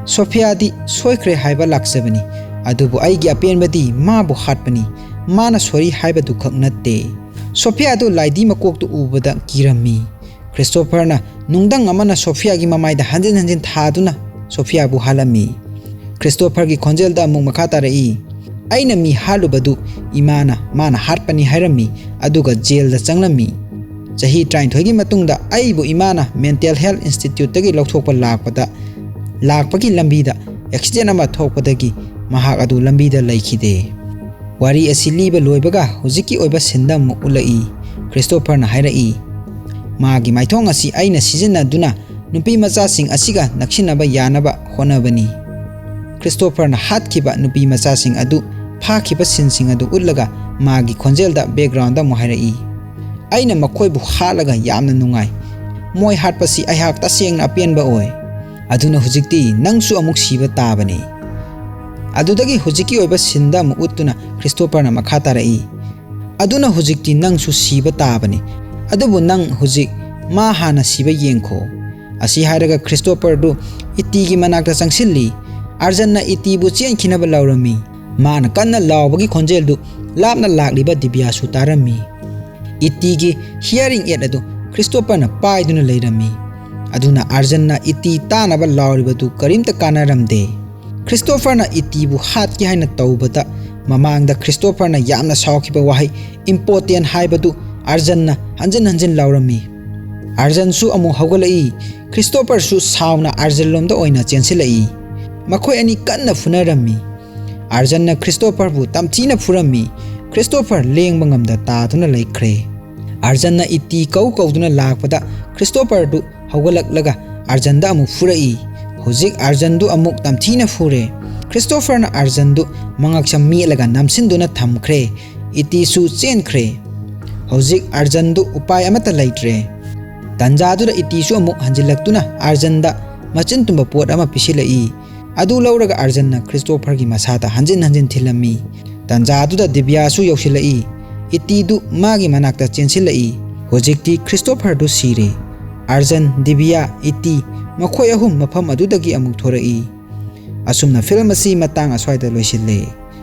"ꯁꯣꯐꯤꯌꯥꯗꯤ ꯁꯣꯏꯈ꯭ꯔꯦ ꯍꯥꯏꯕ ꯂꯥꯛꯆꯕꯅꯤ, ꯑꯗꯨꯕꯨ ꯑꯩꯒꯤ ꯑꯄꯦꯟꯕꯗꯤ ꯃꯥꯕꯨ ꯍꯥꯠꯄꯅꯤ꯫ ꯃꯥꯅ ꯁꯣꯔꯤ ꯍꯥꯏꯕꯗꯨꯈꯛ ꯅꯠꯇꯦ꯫" ꯁꯣꯐꯤꯌꯥꯗꯨ ꯂꯥꯏꯙꯤ ꯃꯀꯣꯛꯇꯨ ꯎꯕꯗ ꯀꯤꯔꯝꯃꯤ꯫ ꯈ꯭ꯔꯤꯁꯇꯣꯐꯔꯅ ꯅꯨꯡꯗꯪ ꯑꯃꯅ ꯁꯣꯐꯤꯌꯥꯒꯤ ꯃꯃꯥꯏꯗ ꯍꯟꯖꯤꯟ ꯍꯟꯖꯤꯟ ꯊꯥꯗꯨꯅ ꯁꯣꯐꯤꯌꯥꯕꯨ ꯍꯥꯠꯂꯝꯃꯤ꯫ ꯈ꯭ꯔꯤꯁꯇꯣꯐꯔꯒꯤ ꯈꯣꯟꯖꯦꯜꯗ ꯑꯃꯨꯛ ꯃꯈꯥ ꯇꯥꯔꯛꯏ, "ꯑꯩꯅ ꯃꯤ ꯍꯥꯠꯂꯨꯕꯗꯨ ꯏꯃꯥꯅ ꯃꯥꯅ ꯍꯥꯠꯄꯅꯤ ꯍꯥꯏꯔꯝꯃꯤ, ꯑꯗꯨꯒ ꯖꯦꯜꯗ ꯆꯪꯂꯝꯃꯤ꯫ ꯆꯍꯤ ꯇꯔꯥꯅꯤꯊꯣꯏꯒꯤ ꯃꯇꯨꯡꯗ ꯑꯩꯕꯨ ꯏꯃꯥꯅ ꯃꯦꯟꯇꯦꯜ ꯍꯦꯜꯊ ꯏꯟꯁꯇꯤꯇ꯭ꯌꯨꯠꯇꯒꯤ ꯂꯧꯊꯣꯛꯄ ꯂꯥꯛꯄꯗ ꯂꯥꯛꯄꯒꯤ ꯂꯝꯕꯤꯗ ꯑꯦꯛꯁꯤꯗꯦꯟ ꯑꯃ ꯊꯣꯛꯄꯗꯒꯤ ꯃꯍꯥꯛ ꯑꯗꯨ ꯂꯝꯕꯤꯗ ꯂꯩꯈꯤꯗꯦ꯫ ꯋꯥꯔꯤ ꯑꯁꯤ ꯂꯤꯕ ꯂꯣꯏꯕꯒ ꯍꯧꯖꯤꯛꯀꯤ ꯑꯣꯏꯕ ꯁꯤꯟꯗ ꯑꯃꯨꯛ ꯎꯠꯂꯛꯏ꯫ ꯈ꯭ꯔꯤꯁꯇꯣꯐꯔꯅ ꯍꯥꯏꯔꯛꯏ, "ꯃꯥꯒꯤ ꯃꯥꯏꯊꯣꯡ ꯑꯁꯤ ꯑꯩꯅ ꯁꯤꯖꯤꯟꯅꯗꯨꯅ ꯅꯨꯄꯤ ꯃꯆꯥꯁꯤꯡ ꯑꯁꯤꯒ ꯅꯛꯁꯤꯟꯅꯕ ꯌꯥꯅꯕ ꯍꯣꯠꯅꯕꯅꯤ꯫" ꯈ꯭ꯔꯤꯁꯇꯣꯐꯔꯅ ꯍꯥꯠꯈꯤꯕ ꯅꯨꯄꯤ ꯃꯆꯥꯁꯤꯡ ꯑꯗꯨ ꯐꯥꯈꯤꯕ ꯁꯤꯟꯁꯤꯡ ꯑꯗꯨ ꯎꯠꯂꯒ ꯃꯥꯒꯤ ꯈꯣꯟꯖꯦꯜꯗ ꯕꯦꯛꯒ꯭ꯔꯥꯎꯟꯗ ꯑꯃꯨꯛ ꯍꯥꯏꯔꯛꯏ, "ꯑꯩꯅ ꯃꯈꯣꯏꯕꯨ ꯍꯥꯠꯂꯒ ꯌꯥꯝꯅ ꯅꯨꯡꯉꯥꯏ꯫ ꯃꯣꯏ ꯍꯥꯠꯄꯁꯤ ꯑꯩꯍꯥꯛ ꯇꯁꯦꯡꯅ ꯑꯄꯦꯟꯕ ꯑꯣꯏ꯫ ꯑꯗꯨꯅ ꯍꯧꯖꯤꯛꯇꯤ ꯅꯪꯁꯨ ꯑꯃꯨꯛ ꯁꯤꯕ ꯇꯥꯕꯅꯤ꯫" ꯑꯗꯨꯗꯒꯤ ꯍꯧꯖꯤꯛꯀꯤ ꯑꯣꯏꯕ ꯁꯤꯟꯗ ꯑꯃꯨꯛ ꯎꯠꯇꯨꯅ ꯈ꯭ꯔꯤꯁꯇꯣꯐꯔꯅ ꯃꯈꯥ ꯇꯥꯔꯛꯏ, "ꯑꯗꯨꯅ ꯍꯧꯖꯤꯛꯇꯤ ꯅꯪꯁꯨ ꯁꯤꯕ ꯇꯥꯕꯅꯤ꯫ ꯑꯗꯨꯕꯨ ꯅꯪ ꯍꯧꯖꯤꯛ ꯃꯥ ꯍꯥꯟꯅ ꯁꯤꯕ ꯌꯦꯡꯈꯣ꯫" ꯑꯁꯤ ꯍꯥꯏꯔꯒ ꯈ꯭ꯔꯤꯁꯇꯣꯐꯔꯗꯨ ꯏꯇꯤꯒꯤ ꯃꯅꯥꯛꯇ ꯆꯪꯁꯤꯜꯂꯤ꯫ ꯑꯥꯔꯖꯟꯅ ꯏꯇꯤꯕꯨ ꯆꯦꯟꯈꯤꯅꯕ ꯂꯥꯎꯔꯝꯃꯤ꯫ ꯃꯥꯅ ꯀꯟꯅ ꯂꯥꯎꯕꯒꯤ ꯈꯣꯟꯖꯦꯜꯗꯨ ꯂꯥꯞꯅ ꯂꯥꯛꯂꯤꯕ ꯗꯤꯕꯤꯌꯥꯁꯨ ꯇꯥꯔꯝꯃꯤ꯫ ꯏꯇꯤꯒꯤ ꯍꯤꯌꯥꯔꯤꯡ ꯑꯦꯗ ꯑꯗꯨ ꯈ꯭ꯔꯤꯁꯇꯣꯐꯔꯅ ꯄꯥꯏꯗꯨꯅ ꯂꯩꯔꯝꯃꯤ꯫ ꯑꯗꯨꯅ ꯑꯥꯔꯖꯟꯅ ꯏꯇꯤ ꯇꯥꯅꯕ ꯂꯥꯎꯔꯤꯕꯗꯨ ꯀꯔꯤꯝꯇ ꯀꯥꯟꯅꯔꯝꯗꯦ꯫ ꯈ꯭ꯔꯤꯁꯇꯣꯐꯔꯅ ꯏꯇꯤꯕꯨ ꯍꯥꯠꯀꯦ ꯍꯥꯏꯅ ꯇꯧꯕꯗ ꯃꯃꯥꯡꯗ ꯈ꯭ꯔꯤꯁꯇꯣꯐꯔꯅ ꯌꯥꯝꯅ ꯁꯥꯎꯈꯤꯕ ꯋꯥꯍꯩ "ꯏꯝꯄꯣꯇꯦꯟ" ꯍꯥꯏꯕꯗꯨ ꯑꯥꯔꯖꯟꯅ ꯍꯟꯖꯤꯟ ꯍꯟꯖꯤꯟ ꯂꯥꯎꯔꯝꯃꯤ꯫ ꯑꯥꯔꯖꯟꯁꯨ ꯑꯃꯨꯛ ꯍꯧꯒꯠꯂꯛꯏ꯫ ꯈ꯭ꯔꯤꯁꯇꯣꯐꯔꯁꯨ ꯁꯥꯎꯅ ꯑꯥꯔꯖꯟꯂꯣꯝꯗ ꯑꯣꯏꯅ ꯆꯦꯟꯁꯤꯜꯂꯛꯏ꯫ ꯃꯈꯣꯏ ꯑꯅꯤ ꯀꯟꯅ ꯐꯨꯅꯔꯝꯃꯤ꯫ ꯑꯥꯔꯖꯟꯅ ꯈ꯭ꯔꯤꯁꯇꯣꯐꯔꯕꯨ ꯇꯝꯊꯤꯅ ꯐꯨꯔꯝꯃꯤ꯫ ꯈ꯭ꯔꯤꯁꯇꯣꯐꯔ ꯂꯦꯡꯕ ꯉꯝꯗ ꯇꯥꯗꯨꯅ ꯂꯩꯈ꯭ꯔꯦ꯫ ꯑꯥꯔꯖꯟꯅ ꯏꯇꯤ ꯀꯧ ꯀꯧꯗꯨꯅ ꯂꯥꯛꯄꯗ ꯈ꯭ꯔꯤꯁꯇꯣꯐꯔꯗꯨ ꯍꯧꯒꯠꯂꯛꯂꯒ ꯑꯥꯔꯖꯟꯗ ꯑꯃꯨꯛ ꯐꯨꯔꯛꯏ꯫ ꯍꯧꯖꯤꯛ ꯑꯥꯔꯖꯟꯗꯨ ꯑꯃꯨꯛ ꯇꯝꯊꯤꯅ ꯐꯨꯔꯦ꯫ ꯈ꯭ꯔꯤꯁꯇꯣꯐꯔꯅ ꯑꯥꯔꯖꯟꯗꯨ ꯃꯉꯛꯁꯝ ꯃꯦꯠꯂꯒ ꯅꯝꯁꯤꯟꯗꯨꯅ ꯊꯝꯈ꯭ꯔꯦ꯫ ꯏꯇꯤꯁꯨ ꯆꯦꯟꯈ꯭ꯔꯦ꯫ ꯍꯧꯖꯤꯛ ꯑꯥꯔꯖꯟꯗꯨ ꯎꯄꯥꯏ ꯑꯃꯠꯇ ꯂꯩꯇ꯭ꯔꯦ꯫ ꯇꯟꯖꯥꯗꯨꯗ ꯏꯇꯤꯁꯨ ꯑꯃꯨꯛ ꯍꯟꯖꯤꯜꯂꯛꯇꯨꯅ ꯑꯥꯔꯖꯟꯗ ꯃꯆꯤꯟ ꯇꯨꯝꯕ ꯄꯣꯠ ꯑꯃ ꯄꯤꯁꯤꯜꯂꯛꯏ꯫ ꯑꯗꯨ ꯂꯧꯔꯒ ꯑꯥꯔꯖꯟꯅ ꯈ꯭ꯔꯤꯁꯇꯣꯐꯔꯒꯤ ꯃꯁꯥꯗ ꯍꯟꯖꯤꯟ ꯍꯟꯖꯤꯟ ꯊꯤꯜꯂꯝꯃꯤ꯫ ꯇꯟꯖꯥꯗꯨꯗ ꯗꯤꯕꯤꯌꯥꯁꯨ ꯌꯧꯁꯤꯜꯂꯛꯏ꯫ ꯏꯇꯤꯗꯨ ꯃꯥꯒꯤ ꯃꯅꯥꯛꯇ ꯆꯦꯟꯁꯤꯜꯂꯛꯏ꯫ ꯍꯧꯖꯤꯛꯇꯤ ꯈ꯭ꯔꯤꯁꯇꯣꯐꯔꯗꯨ ꯁꯤꯔꯦ꯫ ꯑꯥꯔꯖꯟ, ꯗꯤꯕꯤꯌꯥ, ꯏꯇꯤ, ꯃꯈꯣꯏ ꯑꯍꯨꯝ ꯃꯐꯝ ꯑꯗꯨꯗꯒꯤ ꯑꯃꯨꯛ ꯊꯣꯔꯛꯏ꯫ ꯑꯁꯨꯝꯅ ꯐꯤꯂꯝ ꯑꯁꯤ ꯃꯇꯥꯡ ꯑꯁ꯭ꯋꯥꯏꯗ ꯂꯣꯏꯁꯤꯜꯂꯦ꯫